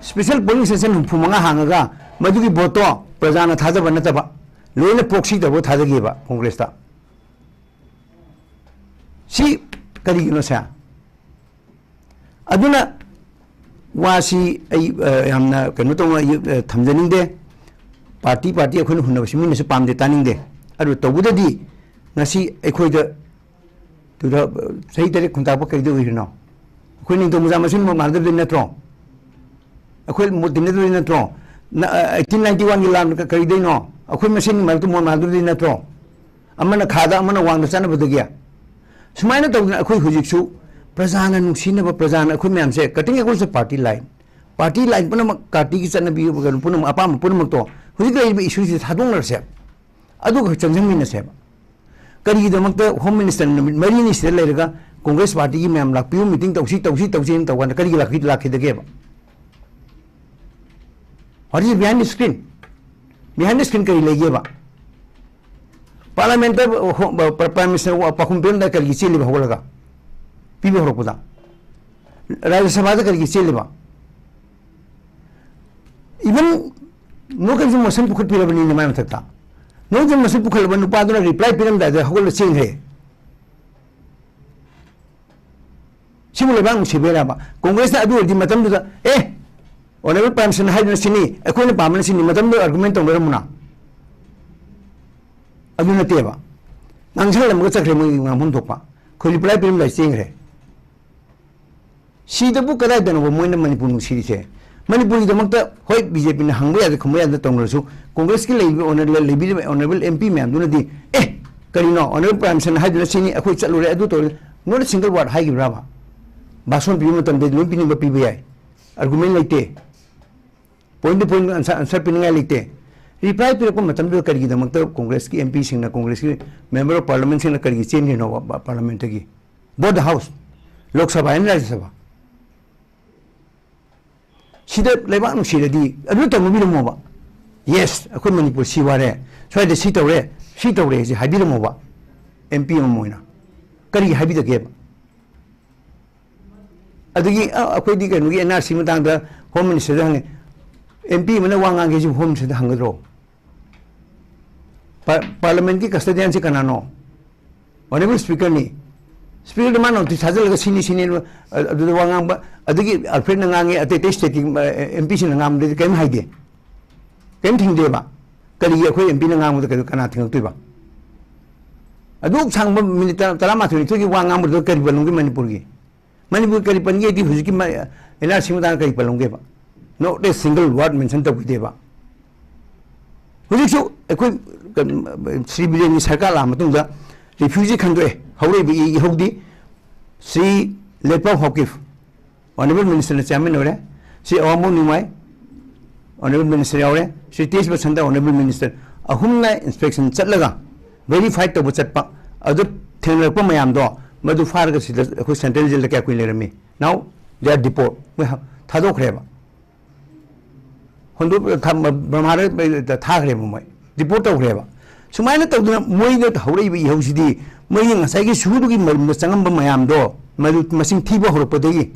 Special polling station ꯍꯨꯝꯐꯨ ꯃꯉꯥ ꯍꯥꯡꯉꯒ ꯃꯗꯨꯒꯤ ꯚꯣꯠꯇꯣ ꯄ꯭ꯔꯖꯥꯅ ꯊꯥꯗꯕ ꯅꯠꯇꯕ, ꯂꯣꯏꯅ proxy ꯇꯧꯔꯒ ꯊꯥꯗꯈꯤꯕ ꯀꯣꯡꯒ꯭ꯔꯦꯁꯇ꯫ ꯁꯤ ꯀꯔꯤꯒꯤꯅꯣ ꯁꯦ? ꯑꯗꯨꯅ ꯋꯥꯁꯤ ꯑꯩ, ꯑ, ꯌꯥꯝꯅ ꯀꯩꯅꯣ ꯇꯧꯅ ꯑꯩ, ꯑ, ꯊꯝꯖꯅꯤꯡꯗꯦ꯫ ꯄꯥꯔꯇꯤ, ꯄꯥꯔꯇꯤ ꯑꯩꯈꯣꯏꯅ ꯍꯨꯟꯅꯕꯁꯤ ꯃꯤꯅꯁꯨ ꯄꯥꯝꯗꯦ, ꯇꯥꯅꯤꯡꯗꯦ꯫ ꯑꯗꯨ ꯇꯧꯕꯗꯗꯤ ꯉꯁꯤ ꯑꯩꯈꯣꯏꯗ ꯇꯨ ꯊꯥꯎ-, ꯆꯍꯤ ꯇꯔꯦꯠ ꯈꯨꯟꯇꯥꯛꯄ ꯀꯩꯗ ꯑꯣꯏꯔꯤꯅꯣ? ꯑꯩꯈꯣꯏ ꯅꯤꯡꯊꯧ ꯃꯆꯥ ꯃꯁꯦꯟ ꯃꯥꯟꯅꯗꯕꯗꯤ ꯅꯠꯇ꯭ꯔꯣ? ꯑꯩꯈꯣꯏ ꯃꯣꯠ ꯇꯤꯟꯅꯗꯕꯗꯤ ꯅꯠꯇ꯭ꯔꯣ? ꯅ-, ꯑ, eighteen ninety one ꯒꯤ ꯂꯥꯟ ꯀ-, ꯀꯔꯤꯗꯩꯅꯣ? ꯑꯩꯈꯣꯏ ꯃꯁꯦꯟꯒꯤ ꯃꯔꯛꯇ ꯃꯣꯠ ꯃꯥꯟꯅꯗꯕꯗꯤ ꯅꯠꯇ꯭ꯔꯣ? ꯑꯃꯅ ꯈꯥꯗ, ꯑꯃꯅ ꯋꯥꯡꯗ ꯆꯠꯅꯕꯗꯒꯤ꯫ ꯁꯨꯃꯥꯏꯅ ꯇꯧꯗꯅ ꯑꯩꯈꯣꯏ ꯍꯧꯖꯤꯛꯁꯨ ꯄ꯭ꯔꯖꯥꯅ ꯅꯨꯡꯁꯤꯅꯕ, ꯄ꯭ꯔꯖꯥꯅ ꯑꯩꯈꯣꯏ ꯃꯌꯥꯝꯁꯦ cutting across the party line, party line ꯄꯨꯝꯅꯃꯛ, ꯄꯥꯔꯇꯤꯒꯤ ꯆꯠꯅꯕꯤ, ꯀꯩꯅꯣ ꯄꯨꯝꯅꯃꯛ, ꯑꯄꯥꯝꯕ ꯄꯨꯝꯅꯃꯛꯇꯣ ꯍꯧꯖꯤꯛ ꯂꯩꯔꯤꯕ issue ꯁꯤ ꯊꯥꯗꯣꯛꯅꯔꯁꯦ, ꯑꯗꯨꯒ ꯆꯪꯁꯤꯟꯃꯤꯟꯅꯁꯦꯕ꯫ ꯀꯔꯤꯒꯤꯗꯃꯛꯇ Home Minister ꯅꯨꯃꯤꯠ ꯃꯔꯤꯅꯤ ꯁꯤꯗ ꯂꯩꯔꯒ Congress party ꯒꯤ ꯃꯌꯥꯝ ꯂꯥꯛꯄꯤꯌꯨ, meeting ꯇꯧꯁꯤ, ꯇꯧꯁꯤ, ꯇꯧꯁꯤ ꯍꯥꯏꯅ ꯇꯧꯀꯥꯟꯗ ꯀꯔꯤꯒꯤ ꯂꯥꯛꯈꯤ-, ꯂꯥꯛꯈꯤꯗꯒꯦꯕ? What is behind the screen? Behind the screen ꯀꯔꯤ ꯂꯩꯒꯦꯕ? Parliament ꯇ, ꯑ, ꯍꯣ-, ꯑ, Prime Minister ꯋꯥ-, ꯄꯥꯎꯈꯨꯝ ꯄꯤꯔꯝꯗꯥꯏ ꯀꯔꯤꯒꯤ ꯆꯦꯜꯂꯤꯕ ꯍꯧꯒꯠꯂꯒ? ꯄꯤꯕ ꯍꯧꯔꯛꯄꯗ? ꯔꯥꯖ꯭ꯌ ꯁꯚꯥꯗ ꯀꯔꯤꯒꯤ ꯆꯦꯜꯂꯤꯕ? Even ꯅꯣ ꯀꯟꯐꯤꯗꯦꯟꯁ ꯃꯣꯁꯟ ꯄꯨꯈꯠꯄꯤꯔꯕꯅꯤꯅꯦ ꯃꯥꯏ ꯃꯊꯛꯇ꯫ ꯅꯣ ꯀꯟꯐꯤꯗꯦꯟꯁ ꯃꯣꯁꯟ ꯄꯨꯈꯠꯂꯕ ꯅꯨꯄꯥꯗꯨꯅ reply ꯄꯤꯔꯝꯗꯥꯏꯗ ꯍꯧꯒꯠꯂ ꯆꯦꯟꯈ꯭ꯔꯦ꯫ ꯁꯤꯕꯨ ꯂꯩꯕꯥꯛ ꯅꯨꯡꯁꯤꯕꯩꯔꯕ? ꯀꯣꯡꯒ꯭ꯔꯦꯁꯅ ꯑꯗꯨ ꯑꯣꯏꯔꯗꯤ ꯃꯇꯝꯗꯨꯗ, "ꯑꯦ, Honourable Prime Minister ꯅ ꯍꯥꯏꯗꯨꯅ ꯁꯤꯅꯤ, ꯑꯩꯈꯣꯏꯅ ꯄꯥꯝꯕꯅ ꯁꯤꯅꯤ", ꯃꯇꯝꯗꯨꯗ argument ꯇꯧꯅꯔꯝꯃꯨꯅ꯫ ꯑꯗꯨ ꯅꯠꯇꯦꯕ꯫ ꯉꯥꯡꯁꯜꯂꯝꯃꯒ ꯆꯠꯈ꯭ꯔꯦ ꯃꯣꯏꯒꯤ ꯉꯥꯡꯐꯝ ꯊꯣꯛꯄ꯫ ꯑꯩꯈꯣꯏ reply ꯄꯤꯔꯝꯗꯥꯏ ꯆꯦꯟꯈ꯭ꯔꯦ꯫ ꯁꯤꯗꯕꯨ ꯀꯗꯥꯏꯗꯅꯣꯕ ꯃꯣꯏꯅ ꯃꯅꯤꯄꯨꯔ ꯅꯨꯡꯁꯤꯔꯤꯁꯦ? ꯃꯅꯤꯄꯨꯔꯒꯤꯗꯃꯛꯇ, ꯍꯣꯏ, ꯕꯤ ꯖꯦ ꯄꯤ ꯅ ꯍꯪꯕ ꯌꯥꯗꯦ, ꯈꯨꯝꯕ ꯌꯥꯗꯦ ꯇꯧꯅꯔꯁꯨ, ꯀꯣꯡꯒ꯭ꯔꯦꯁꯀꯤ ꯂꯩꯔꯤꯕ ꯑꯣꯅ-, ꯂꯩꯕꯤꯔꯤꯕ Honourable M P ꯃꯌꯥꯝꯗꯨꯅꯗꯤ, "ꯑꯦ, ꯀꯔꯤꯅꯣ ꯑꯣꯅꯔꯦꯕꯜ ꯄ꯭ꯔꯥꯏꯝ ꯃꯤꯅꯤꯁꯇꯔꯅ ꯍꯥꯏꯗꯨꯅ ꯁꯤꯅꯤ, ꯑꯩꯈꯣꯏ ꯆꯠꯂꯨꯔꯦ, ꯑꯗꯨ ꯇꯧꯔꯦ, ꯅꯣꯠ ꯁꯤꯡꯒꯜ ꯋꯥꯔꯗ ꯍꯥꯏꯈꯤꯕ꯭ꯔꯕ? ꯚꯥꯁꯣꯟ ꯄꯤꯕ ꯃꯇꯝꯗꯗꯤ ꯂꯣꯏ ꯄꯤꯅꯤꯡꯕ ꯄꯤꯕ ꯌꯥꯏ, ꯑꯥꯔꯒꯨꯃꯦꯟ ꯂꯩꯇꯦ, point to point answer, answer ꯄꯤꯅꯤꯡꯉꯥꯏ ꯂꯩꯇꯦ꯫ ꯔꯤꯄ꯭ꯂꯥꯏ ꯄꯤꯔꯛꯄ ꯃꯇꯝꯗꯨꯗ ꯀꯔꯤꯒꯤꯗꯃꯛꯇ ꯀꯣꯡꯒ꯭ꯔꯦꯁꯀꯤ ꯑꯦꯝ ꯄꯤꯁꯤꯡꯅ, ꯀꯣꯡꯒ꯭ꯔꯦꯁꯀꯤ ꯃꯦꯝꯕꯔ ꯑꯣꯐ ꯄꯥꯔꯂꯤꯌꯥꯃꯦꯟꯁꯤꯡꯅ ꯀꯔꯤꯒꯤ ꯆꯦꯟꯈ꯭ꯔꯤꯅꯣꯕ ꯄꯥꯔꯂꯤꯌꯥꯃꯦꯟꯇꯒꯤ? Both house, Lok Sabha and Rajya Sabha. ꯁꯤꯗ ꯂꯩꯕꯥꯛ ꯅꯨꯡꯁꯤꯔꯗꯤ ꯑꯗꯨ ꯇꯧꯅꯕꯤꯔꯝꯃꯣꯕ꯫ ꯌꯦꯁ, ꯑꯩꯈꯣꯏ ꯃꯅꯤꯄꯨꯔ ꯁꯤ ꯋꯥꯔꯦ, ꯁ꯭ꯋꯥꯏꯗ ꯁꯤ ꯇꯧꯔꯦ, ꯁꯤ ꯇꯧꯔꯦ ꯍꯥꯏꯁꯦ ꯍꯥꯏꯕꯤꯔꯝꯃꯣꯕ꯫ ꯑꯦꯝ ꯄꯤ ꯑꯃ ꯑꯣꯏꯅ ꯀꯔꯤꯒꯤ ꯍꯥꯏꯕꯤꯗꯒꯦꯕ? ꯑꯗꯒꯤ, ꯑ, ꯑꯩꯈꯣꯏꯗꯤ ꯀꯩꯅꯣꯒꯤ ꯑꯦꯟ ꯑꯥꯔ ꯁꯤ ꯃꯇꯥꯡꯗ ꯍꯣꯝ ꯃꯤꯅꯤꯁꯇꯔꯗ ꯍꯪꯉꯦ꯫ ꯑꯦꯝ ꯄꯤ ꯑꯃꯅ ꯋꯥ ꯉꯥꯡꯒꯦ ꯍꯥꯏꯁꯤ ꯍꯣꯝ ꯃꯤꯅꯤꯁꯇꯔꯗ ꯍꯪꯒꯗ꯭ꯔꯣ? ꯄꯥ-, ꯄꯥꯔꯂꯤꯌꯥꯃꯦꯟꯠꯀꯤ ꯀꯁꯇꯗꯤꯌꯥꯟꯁꯤ ꯀꯅꯥꯅꯣ? ꯑꯣꯅꯔꯦꯕꯜ ꯁ꯭ꯄꯤꯀꯔꯅꯤ꯫ ꯁ꯭ꯄꯤꯀꯔꯗ ꯃꯥꯅ ꯅꯣꯇꯤꯁ ꯊꯥꯖꯤꯜꯂꯒ ꯁꯤꯅꯤ, ꯁꯤꯅꯤ, ꯑ-, ꯑꯗꯨꯗ ꯋꯥ ꯉꯥꯡꯕ, ꯑꯗꯒꯤ ꯑꯜꯐ꯭ꯔꯦꯗꯅ ꯉꯥꯡꯉꯦ, ꯑꯇꯩ ꯑꯇꯩ ꯁ꯭ꯇꯦꯠꯀꯤ, ꯑ, ꯑꯦꯝ ꯄꯤꯁꯤꯡꯅ ꯉꯥꯡꯕꯗꯗꯤ ꯀꯔꯤꯝ ꯍꯥꯏꯗꯦ, ꯀꯔꯤꯝ ꯊꯤꯡꯗꯦꯕ꯫ ꯀꯔꯤꯒꯤ ꯑꯩꯈꯣꯏ ꯑꯦꯝ ꯄꯤꯅ ꯉꯥꯡꯕꯗ ꯀꯩꯗꯧ-, ꯀꯅꯥ ꯊꯤꯡꯉꯛꯇꯣꯏꯕ? ꯑꯗꯨꯛ ꯁꯥꯡꯕ ꯃꯤꯅꯤꯠ ꯇꯔꯥ, ꯇꯔꯥꯃꯥꯊꯣꯏ ꯅꯤꯊꯣꯏꯒꯤ ꯋꯥ ꯉꯥꯡꯕꯗꯨꯗ ꯀꯔꯤ ꯄꯜꯂꯝꯒꯦ ꯃꯅꯤꯄꯨꯔꯒꯤ? ꯃꯅꯤꯄꯨꯔ ꯀꯔꯤ ꯄꯟꯒꯦꯗꯤ ꯍꯧꯖꯤꯛꯀꯤ ꯃ-, ꯑꯦꯟ ꯑꯥꯔ ꯁꯤ ꯃꯇꯥꯡꯗ ꯀꯔꯤ ꯄꯜꯂꯝꯒꯦꯕ? Not a single word mention ꯇꯧꯈꯤꯗꯦꯕ꯫ ꯍꯧꯖꯤꯛꯁꯨ ꯑꯩꯈꯣꯏ, ꯀꯩꯅꯣ, ꯁ꯭ꯔꯤ ꯕꯤꯔꯦꯟꯒꯤ ꯁꯔꯀꯥꯔ ꯂꯥꯛꯑ ꯃꯇꯨꯡꯗ refugee ꯈꯟꯗꯣꯛꯑꯦ, ꯍꯧꯔꯛꯏꯕ E-, ꯏꯍꯧꯗꯤ Shri ꯂꯩꯄꯥꯎ Haokip, honourable ꯃꯤꯅꯤꯁꯇꯔꯅ chairman ꯑꯣꯏꯔꯦ, ꯁ꯭ꯔꯤ ꯑꯋꯥꯡꯕꯝ ꯅꯤꯡꯃꯥꯏ, ꯑꯣꯅꯔꯦꯕꯜ ꯃꯤꯅꯤꯁꯇꯔ ꯌꯥꯎꯔꯦ, ꯁ꯭ꯔꯤ ꯇꯦꯖ ꯕꯁꯟꯇ, ꯑꯣꯅꯔꯦꯕꯜ ꯃꯤꯅꯤꯁꯇꯔ, ꯑꯍꯨꯝꯅ ꯏꯟꯁꯄꯦꯛꯁꯟ ꯆꯠꯂꯒ ꯚꯦꯔꯤꯐꯥꯏ ꯇꯧꯕ ꯆꯠꯄ, ꯑꯗꯨ ꯊꯦꯡꯅꯔꯛꯄ ꯃꯌꯥꯝꯗꯣ, ꯃꯗꯨ ꯐꯥꯔꯒ ꯁꯤꯗ ꯑꯩꯈꯣꯏ ꯁꯦꯟꯇ꯭ꯔꯦꯜ ꯖꯦꯜꯗ ꯀꯌꯥ ꯀꯨꯏꯅ ꯂꯩꯔꯝꯃꯤ? Now they are deport, ꯃꯣꯏ ꯍ-, ꯊꯥꯗꯣꯛꯈ꯭ꯔꯦꯕ꯫ ꯍꯣꯟꯗꯣꯛ-, ꯊ-, ꯕ꯭ꯔꯍꯃꯥꯗ ꯊꯥꯈ꯭ꯔꯦꯕ ꯃꯣꯏ, ꯗꯤꯄꯣꯔꯠ ꯇꯧꯈ꯭ꯔꯦꯕ꯫ ꯁꯨꯃꯥꯏꯅ ꯇꯧꯗꯅ ꯃꯣꯏꯗ ꯍꯧꯔꯛꯏꯕ ꯏꯍꯧꯁꯤꯗꯤ ꯃꯣꯏꯒꯤ ꯉꯁꯥꯏꯒꯤ ꯁꯨꯗꯨꯒꯤ ꯃꯔꯨꯝꯗ ꯆꯪꯉꯝꯕ ꯃꯌꯥꯝꯗꯣ, ꯃꯗꯨ ꯃꯁꯤꯡ ꯊꯤꯕ ꯍꯧꯔꯛꯄꯗꯒꯤ,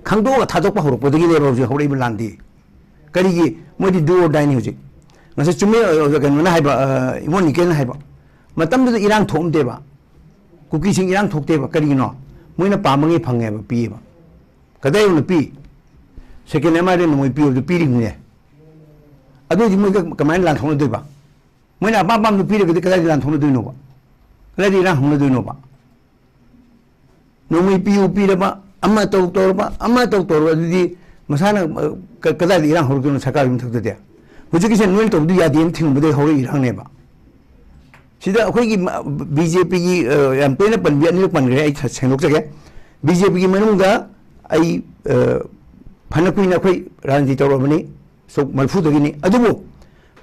ꯈꯪꯗꯣꯛꯑꯒ ꯊꯥꯗꯣꯛꯄ ꯍꯧꯔꯛꯄꯗꯒꯤꯅꯦꯕ ꯍꯧꯖꯤꯛ ꯍꯧꯔꯛꯏꯕ ꯂꯥꯟꯗꯤ꯫ ꯀꯔꯤꯒꯤ? ꯃꯣꯏꯗꯤ do or dieꯅꯤ ꯍꯧꯖꯤꯛ꯫ ꯉꯁꯥꯏ ꯆꯨꯝꯃꯦ, ꯑ, ꯀꯩꯅꯣꯅ ꯍꯥꯏꯕ, ꯑ, ꯏꯕꯣꯟ ꯅꯤꯀꯦꯟꯅ ꯍꯥꯏꯕ, ꯃꯇꯝꯗꯨꯗ ꯏꯔꯥꯡ ꯊꯣꯛꯑꯝꯗꯦꯕ, ꯀꯨꯀꯤꯁꯤꯡ ꯏꯔꯥꯡ ꯊꯣꯛꯇꯦꯕ꯫ ꯀꯔꯤꯒꯤꯅꯣ? ꯃꯣꯏꯅ ꯄꯥꯝꯕꯉꯩ ꯐꯪꯉꯦꯕ, ꯄꯤꯌꯦꯕ꯫ ꯀꯗꯥꯏ ꯌꯧꯅ ꯄꯤ? ꯁꯦꯀꯦꯟ ꯑꯦꯝ ꯑꯥꯏ ꯗ ꯅꯣꯡꯃꯩ ꯄꯤꯌꯣ, ꯑꯗꯨ ꯄꯤꯔꯤꯕꯅꯦ꯫ ꯑꯗꯨ ꯑꯣꯏꯗꯤ ꯃꯣꯏ ꯀ-, ꯀꯃꯥꯏꯅ ꯂꯥꯟꯊꯣꯛꯅꯗꯣꯏꯕ? ꯃꯣꯏꯅ ꯑꯄꯥꯝ ꯑꯄꯥꯝꯕ ꯄꯤꯔꯒꯗꯤ ꯀꯗꯥꯏꯗ ꯂꯥꯟꯊꯣꯛꯅꯗꯣꯏꯅꯣꯕ? ꯀꯗꯥꯏꯗ ꯏꯔꯥꯡ ꯍꯧꯅꯗꯣꯏꯅꯣꯕ? ꯅꯣꯡꯃꯩ ꯄꯤꯌꯨ ꯄꯤꯔꯕ, ꯑꯃ ꯇꯧ ꯇꯧꯔꯕ, ꯑꯃ ꯇꯧ ꯇꯧꯔꯕ, ꯑꯗꯨꯗꯤ ꯃꯁꯥꯅ, ꯑ, ꯀ-, ꯀꯗꯥꯏꯗ ꯏꯔꯥꯡ ꯍꯧꯔꯛꯇꯣꯏꯅꯣ ꯁꯔꯀꯥꯔꯒꯤ ꯃꯊꯛꯇꯗꯤ? ꯍꯧꯖꯤꯛꯀꯤꯁꯦ ꯅꯣꯏꯅ ꯇꯧꯕꯗꯨ ꯌꯥꯗꯦꯅ ꯊꯤꯡꯕꯗꯒꯤ ꯍꯧꯔꯛꯏ ꯏꯔꯥꯡꯅꯦꯕ꯫ ꯁꯤꯗ ꯑꯩꯈꯣꯏꯒꯤ ꯕꯤ ꯖꯦ ꯄꯤꯒꯤ ꯌꯥꯝ ꯇꯣꯏꯅ ꯄꯟꯕꯤ, ꯑꯅꯤꯔꯛ ꯄꯟꯈ꯭ꯔꯦ, ꯑꯩ ꯁꯦꯡꯗꯣꯛꯆꯒꯦ꯫ ꯕꯤ ꯖꯦ ꯄꯤꯒꯤ ꯃꯅꯨꯡꯗ ꯑꯩ ꯑ, ꯐꯅ ꯀꯨꯏꯅ ꯑꯩꯈꯣꯏ ꯔꯥꯖꯅꯤꯇꯤ ꯇꯧꯔꯛꯑꯕꯅꯤ, ꯁꯣꯛ ꯃꯔꯤꯐꯨꯗꯒꯤꯅꯤ꯫ ꯑꯗꯨꯕꯨ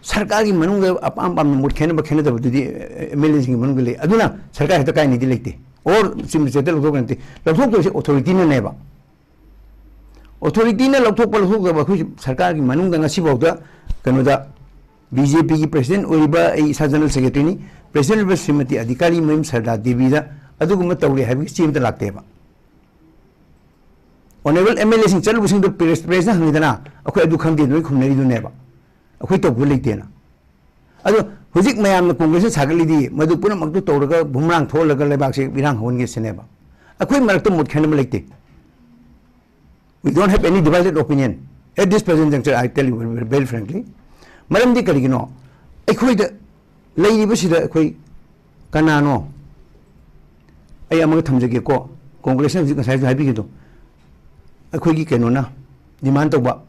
ꯁꯔꯀꯥꯔꯒꯤ ꯃꯅꯨꯡꯗ ꯑꯄꯥꯝ ꯑꯄꯥꯝꯕ ꯃꯣꯠ ꯈꯦꯠꯅꯕ ꯈꯦꯠꯅꯗꯕꯗꯨꯗꯤ ꯑꯦꯝ ꯑꯦꯜ ꯑꯦꯁꯤꯡꯒꯤ ꯃꯅꯨꯡꯗ ꯂꯩ꯫ ꯑꯗꯨꯅ ꯁꯔꯀꯥꯔ ꯍꯦꯛꯇ ꯀꯥꯏꯅꯤꯗꯤ ꯂꯩꯇꯦ꯫ ꯑꯣꯔ ꯆꯤꯐ ꯃꯤꯅꯤꯁꯇꯔꯗ ꯂꯧꯊꯣꯛꯈ꯭ꯔ ꯅꯠꯇꯦ, ꯂꯧꯊꯣꯛꯇꯣꯏꯁꯦ ꯑꯣꯊꯣꯔꯤꯇꯤꯅꯅꯦꯕ꯫ ꯑꯣꯊꯣꯔꯤꯇꯤꯅ ꯂꯧꯊꯣꯛꯄ ꯂꯧꯊꯣꯛꯇꯕ ꯑꯩꯈꯣꯏ ꯁꯔꯀꯥꯔꯒꯤ ꯃꯅꯨꯡꯗ ꯉꯁꯤꯐꯥꯎꯗ ꯀꯩꯅꯣꯗ ꯕꯤ ꯖꯦ ꯄꯤꯒꯤ ꯄ꯭ꯔꯁꯤꯗꯦꯟ ꯑꯣꯏꯔꯤꯕ ꯑꯩ ꯏꯁꯥ ꯖꯦꯅꯔꯦꯜ ꯁꯦꯀ꯭ꯔꯦꯇꯔꯤꯅꯤ, ꯄ꯭ꯔꯁꯤꯗꯦꯟ ꯑꯣꯏꯕ ꯁ꯭ꯔꯤꯃꯇꯤ ꯑꯙꯤꯀꯥꯔꯤ ꯃꯌꯨꯝ ꯁꯔꯗꯥ ꯗꯦꯕꯤꯗ ꯑꯗꯨꯒꯨꯝꯕ ꯇꯧꯔꯦ ꯍꯥꯏꯕꯒꯤ ꯆꯦ ꯑꯃꯇ ꯂꯥꯛꯇꯦꯕ꯫ ꯑꯣꯅꯔꯦꯕꯜ ꯑꯦꯝ ꯑꯦꯜ ꯑꯦꯁꯤꯡ ꯆꯠꯂꯨꯕꯁꯤꯡꯗꯣ ꯄ꯭ꯔꯦꯁ, ꯄ꯭ꯔꯦꯁꯅ ꯍꯪꯉꯤꯗꯅ, "ꯑꯩꯈꯣꯏ ꯑꯗꯨ ꯈꯪꯗꯦ" ꯅꯣꯏ ꯈꯨꯝꯅꯔꯤꯗꯨꯅꯦꯕ, "ꯑꯩꯈꯣꯏ ꯇꯧꯕ ꯂꯩꯇꯦꯅ"꯫ ꯑꯗꯣ ꯍꯧꯖꯤꯛ ꯃꯌꯥꯝꯅ ꯀꯣꯡꯒ꯭ꯔꯦꯁꯅ ꯁꯥꯒꯠꯂꯤꯗꯤ ꯃꯗꯨ ꯄꯨꯝꯅꯃꯛꯇꯨ ꯇꯧꯔꯒ ꯕꯨꯝꯔꯥꯡ ꯊꯣꯛꯍꯜꯂꯒ ꯂꯩꯕꯥꯛꯁꯦ ꯏꯔꯥꯡ ꯍꯧꯍꯟꯒꯦ ꯁꯤꯅꯦꯕ꯫ ꯑꯩꯈꯣꯏ ꯃꯔꯛꯇ ꯃꯣꯠ ꯈꯦꯠꯅꯕ ꯂꯩꯇꯦ꯫ We don't have any divided opinion at this present juncture, I tell you very, very frankly. ꯃꯔꯝꯗꯤ ꯀꯔꯤꯒꯤꯅꯣ? ꯑꯩꯈꯣꯏꯗ ꯂꯩꯔꯤꯕꯁꯤꯗ ꯑꯩꯈꯣꯏ ꯀꯅꯥꯅꯣ? ꯑꯩ ꯑꯃꯒ ꯊꯝꯖꯒꯦꯀꯣ, ꯀꯣꯡꯒ꯭ꯔꯦꯁꯅ ꯍꯧꯖꯤꯛ ꯉꯁꯥꯏꯁꯨ ꯍꯥꯏꯕꯤꯈꯤꯗꯣ, ꯑꯩꯈꯣꯏꯒꯤ ꯀꯩꯅꯣꯅ ꯗꯤꯃꯥꯟ ꯇꯧꯕ,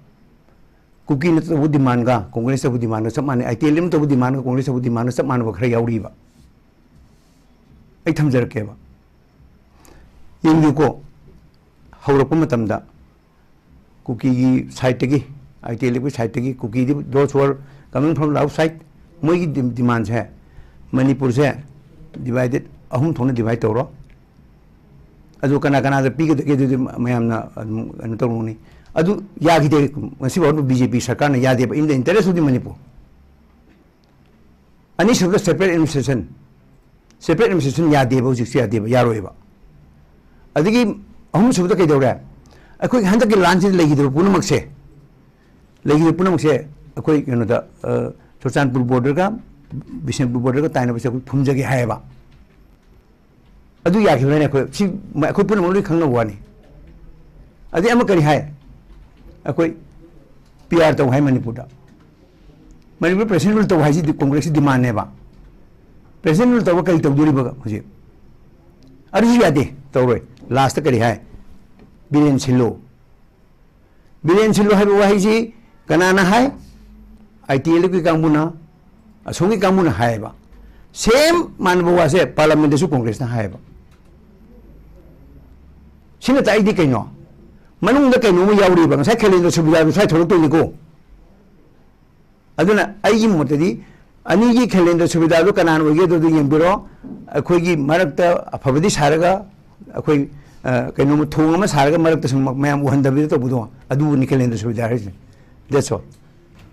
ꯀꯨꯀꯤꯅ ꯇꯧꯕ ꯗꯤꯃꯥꯟꯒ ꯀꯣꯡꯒ꯭ꯔꯦꯁ ꯇꯧꯕ ꯗꯤꯃꯥꯟꯒ ꯆꯞ ꯃꯥꯟꯅꯩ, ꯑꯥꯏ ꯇꯤ ꯑꯦꯜ ꯑꯦꯝ ꯇꯧꯕ ꯗꯤꯃꯥꯟꯒ ꯀꯣꯡꯒ꯭ꯔꯦꯁ ꯇꯧꯕ ꯗꯤꯃꯥꯟꯒ ꯆꯞ ꯃꯥꯟꯅꯕ ꯈꯔ ꯌꯥꯎꯔꯤꯕ꯫ ꯑꯩ ꯊꯝꯖꯔꯛꯀꯦꯕ, ꯌꯦꯡꯕꯤꯌꯨꯀꯣ꯫ ꯍꯧꯔꯛꯄ ꯃꯇꯝꯗ ꯀꯨꯀꯤꯒꯤ ꯁꯥꯏꯠꯇꯒꯤ, ꯑꯥꯏ ꯇꯤ ꯑꯦꯜ ꯑꯦꯐꯀꯤ ꯁꯥꯏꯠꯇꯒꯤ, ꯀꯨꯀꯤꯗꯤ those who are coming from the outside, ꯃꯣꯏꯒꯤ ꯗꯤ-, ꯗꯤꯃꯥꯟꯁꯦ ꯃꯅꯤꯄꯨꯔꯁꯦ ꯗꯤꯚꯥꯏꯗꯦꯠ, ꯑꯍꯨꯝ ꯊꯣꯛꯅ ꯗꯤꯚꯥꯏꯠ ꯇꯧꯔꯣ, ꯑꯗꯨ ꯀꯅꯥ ꯀꯅꯥꯗ ꯄꯤꯒꯗꯒꯦ ꯑꯗꯨꯗꯤ ꯃꯌꯥꯝꯅ ꯑꯗꯨꯝ ꯀꯩꯅꯣ ꯇꯧꯔꯨꯅꯤ꯫ ꯑꯗꯨ ꯌꯥꯈꯤꯗꯦ, ꯉꯁꯤꯐꯥꯎ ꯕꯤ ꯖꯦ ꯄꯤ ꯁꯔꯀꯥꯔꯅ ꯌꯥꯗꯦꯕ, in the interest of the Manipur꯫ ꯑꯅꯤꯁꯨꯕꯗ separate administration, separate administration ꯌꯥꯗꯦꯕ, ꯍꯧꯖꯤꯛꯁꯨ ꯌꯥꯗꯦꯕ, ꯌꯥꯔꯣꯏꯕ꯫ ꯑꯗꯒꯤ ꯑꯍꯨꯝꯁꯨꯕꯗ ꯀꯩꯗꯧꯔꯦ? ꯑꯩꯈꯣꯏꯒꯤ ꯍꯟꯗꯛꯀꯤ ꯂꯥꯟꯁꯤꯗ ꯂꯩꯈꯤꯗꯕ ꯄꯨꯝꯅꯃꯛꯁꯦ, ꯂꯩꯈꯤꯕ ꯄꯨꯝꯅꯃꯛꯁꯦ ꯑꯩꯈꯣꯏ ꯀꯩꯅꯣꯗ, ꯑ, ꯆꯨꯔꯆꯥꯟꯄꯨꯔ ꯕꯣꯔꯗꯔꯒ ꯕꯤꯁꯦꯝꯄꯨꯔ ꯕꯣꯔꯗꯔꯒ ꯇꯥꯏꯅꯕꯁꯦ ꯑꯩꯈꯣꯏ ꯐꯨꯝꯖꯒꯦ ꯍꯥꯏꯌꯦꯕ꯫ ꯑꯗꯨ ꯌꯥꯈꯤꯕ꯭ꯔꯥꯅꯦ? ꯑꯩꯈꯣꯏ ꯁꯤ ꯃ-, ꯑꯩꯈꯣꯏ ꯄꯨꯝꯅꯃꯛ ꯂꯣꯏ ꯈꯪꯅꯕ ꯋꯥꯅꯤ꯫ ꯑꯗꯩ ꯑꯃ ꯀꯔꯤ ꯍꯥꯏ? ꯑꯩꯈꯣꯏ ꯄꯤ ꯑꯥꯔ ꯇꯧ ꯍꯥꯏ ꯃꯅꯤꯄꯨꯔꯗ꯫ ꯃꯅꯤꯄꯨꯔ ꯄ꯭ꯔꯦꯁꯤꯗꯦꯟ ꯔꯨꯜ ꯇꯧ ꯍꯥꯏꯁꯤꯗꯤ ꯀꯣꯡꯒ꯭ꯔꯦꯁꯀꯤ ꯗꯤꯃꯥꯟꯅꯦꯕ꯫ ꯄ꯭ꯔꯦꯁꯤꯗꯦꯟ ꯔꯨꯜ ꯇꯧꯕ ꯀꯔꯤ ꯇꯧꯗꯣꯔꯤꯕ ꯍꯧꯖꯤꯛ? ꯑꯗꯨꯁꯨ ꯌꯥꯗꯦ, ꯇꯧꯔꯣꯏ꯫ ꯂꯥꯁꯇ ꯀꯔꯤ ꯍꯥꯏ? ꯕꯤꯔꯦꯟ ꯁꯤꯜꯂꯨ꯫ ꯕꯤꯔꯦꯟ ꯁꯤꯜꯂꯨ ꯍꯥꯏꯕ ꯋꯥꯍꯩꯁꯤ ꯀꯅꯥꯅ ꯍꯥꯏ? ꯑꯥꯏ ꯇꯤ ꯑꯦꯜ ꯑꯦꯐꯀꯤ ꯀꯥꯡꯕꯨꯅ, ꯑꯁꯣꯝꯒꯤ ꯀꯥꯡꯕꯨꯅ ꯍꯥꯏꯌꯦꯕ꯫ ꯁꯦꯝ ꯃꯥꯟꯅꯕ ꯋꯥꯁꯦ ꯄꯥꯔꯂꯥꯃꯦꯟꯗꯁꯨ ꯀꯣꯡꯒ꯭ꯔꯦꯁꯅ ꯍꯥꯏꯌꯦꯕ꯫ ꯁꯤꯅ ꯇꯥꯛꯏꯗꯤ ꯀꯩꯅꯣ? ꯃꯅꯨꯡꯗ ꯀꯩꯅꯣꯝꯃ ꯌꯥꯎꯔꯤꯕ꯫ ꯉꯁꯥꯏ ꯈꯦꯂꯦꯟꯗ꯭ꯔ ꯁꯨꯕꯤꯗꯥꯁꯨ ꯁ꯭ꯋꯥꯏ ꯊꯣꯛꯂꯛꯇꯣꯏꯅꯤꯀꯣ꯫ ꯑꯗꯨꯅ ꯑꯩꯒꯤ ꯃꯣꯠꯇꯗꯤ ꯑꯅꯤꯒꯤ ꯈꯦꯂꯦꯟꯗ꯭ꯔ ꯁꯨꯕꯤꯗꯥꯗꯨ ꯀꯅꯥꯅ ꯑꯣꯏꯒꯦ ꯑꯗꯨꯗ ꯌꯦꯡꯕꯤꯔꯣ꯫ ꯑꯩꯈꯣꯏꯒꯤ ꯃꯔꯛꯇ ꯑꯐꯕꯗꯤ ꯁꯥꯔꯒ ꯑꯩꯈꯣꯏ, ꯑ, ꯀꯩꯅꯣꯝꯃ ꯊꯣꯡ ꯑꯃ ꯁꯥꯔꯒ ꯃꯔꯛꯇ ꯁꯨꯝ ꯃꯌꯥꯝ ꯎꯍꯟꯗꯕꯤꯗ ꯇꯧꯕꯗꯣ, ꯑꯗꯨꯕꯨꯅꯤ ꯈꯦꯂꯦꯟꯗ꯭ꯔ ꯁꯨꯕꯤꯗꯥ ꯍꯥꯏꯔꯤꯁꯦ꯫ That's all.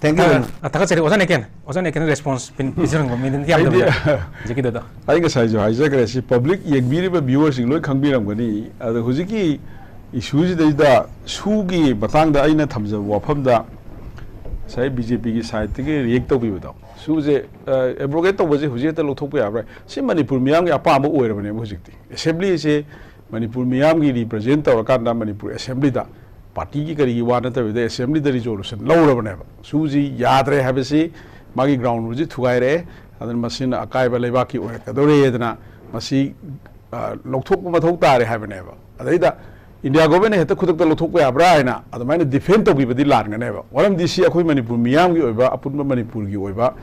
Thank you very much. ꯑ, ꯊꯥꯒꯠꯆꯔꯤ ꯑꯣꯖꯥ ꯅꯦꯀꯦꯟ꯫ ꯑꯣꯖꯥ ꯅꯦꯀꯦꯟ response ꯄꯤ-, ꯄꯤꯖꯔꯝꯕ ꯃꯤꯅꯤꯠ ꯌꯥꯝꯗꯕꯤꯗ ꯑꯩꯗꯤ ꯍꯧꯖꯤꯛꯀꯤꯗꯨꯗ꯫ ꯑꯩ ꯉꯁꯥꯏꯁꯨ ꯍꯥꯏꯖꯈ꯭ꯔꯦ, ꯁꯤ public ꯌꯦꯡꯕꯤꯔꯤꯕ viewerꯁꯤꯡ ꯂꯣꯏ ꯈꯪꯕꯤꯔꯝꯒꯅꯤ꯫ ꯑꯗꯣ ꯍꯧꯖꯤꯛꯀꯤ issueꯁꯤꯗꯩꯗ ꯁꯨꯒꯤ ꯃꯇꯥꯡꯗ ꯑꯩꯅ ꯊꯝꯖꯕ ꯋꯥꯐꯝꯗ ꯉꯁꯥꯏ BJPꯒꯤ sideꯇꯒꯤ react ꯇꯧꯕꯤꯕꯗꯣ, ꯁꯨꯁꯦ, ꯑ, abrogate ꯇꯧꯕꯁꯦ ꯍꯧꯖꯤꯛ ꯍꯦꯛꯇ ꯂꯧꯊꯣꯛꯄ ꯌꯥꯕ꯭ꯔꯥ? ꯁꯤ ꯃꯅꯤꯄꯨꯔ ꯃꯤꯌꯥꯝꯒꯤ ꯑꯄꯥꯝꯕ ꯑꯣꯏꯔꯕꯅꯦꯕ ꯍꯧꯖꯤꯛꯇꯤ꯫ Assemblyꯁꯦ ꯃꯅꯤꯄꯨꯔ ꯃꯤꯌꯥꯝꯒꯤ represent ꯇꯧꯔꯀꯥꯟꯗ ꯃꯅꯤꯄꯨꯔ assemblyꯗ partyꯒꯤ ꯀꯔꯤꯒꯤ ꯋꯥ ꯅꯠꯇꯕꯤꯗ assemblyꯗ resolution ꯂꯧꯔꯕꯅꯦꯕ꯫ ꯁꯨꯁꯤ ꯌꯥꯗ꯭ꯔꯦ ꯍꯥꯏꯕꯁꯤ ꯃꯥꯒꯤ ground ruleꯁꯤ ꯊꯨꯒꯥꯏꯔꯛꯑꯦ, ꯑꯗꯨꯅ ꯃꯁꯤꯅ ꯑꯀꯥꯏꯕ ꯂꯩꯕꯥꯛꯀꯤ ꯑꯣꯏꯔꯛꯀꯗꯧꯔꯦꯗꯅ ꯃꯁꯤ, ꯑ, ꯂꯧꯊꯣꯛꯄ ꯃꯊꯧ ꯇꯥꯔꯦ ꯍꯥꯏꯕꯅꯦꯕ꯫ ꯑꯗꯩꯗ India governmentꯅ ꯍꯦꯛꯇ ꯈꯨꯗꯛꯇ ꯂꯧꯊꯣꯛꯄ ꯌꯥꯕ꯭ꯔꯥ ꯍꯥꯏꯅ ꯑꯗꯨꯃꯥꯏꯅ defend ꯇꯧꯕꯤꯕꯗꯤ ꯂꯥꯟꯒꯅꯦꯕ꯫ ꯃꯔꯝꯗꯤ ꯁꯤ ꯑꯩꯈꯣꯏ ꯃꯅꯤꯄꯨꯔ ꯃꯤꯌꯥꯝꯒꯤ ꯑꯣꯏꯕ, ꯑꯄꯨꯟꯕ ꯃꯅꯤꯄꯨꯔꯒꯤ ꯑꯣꯏꯕ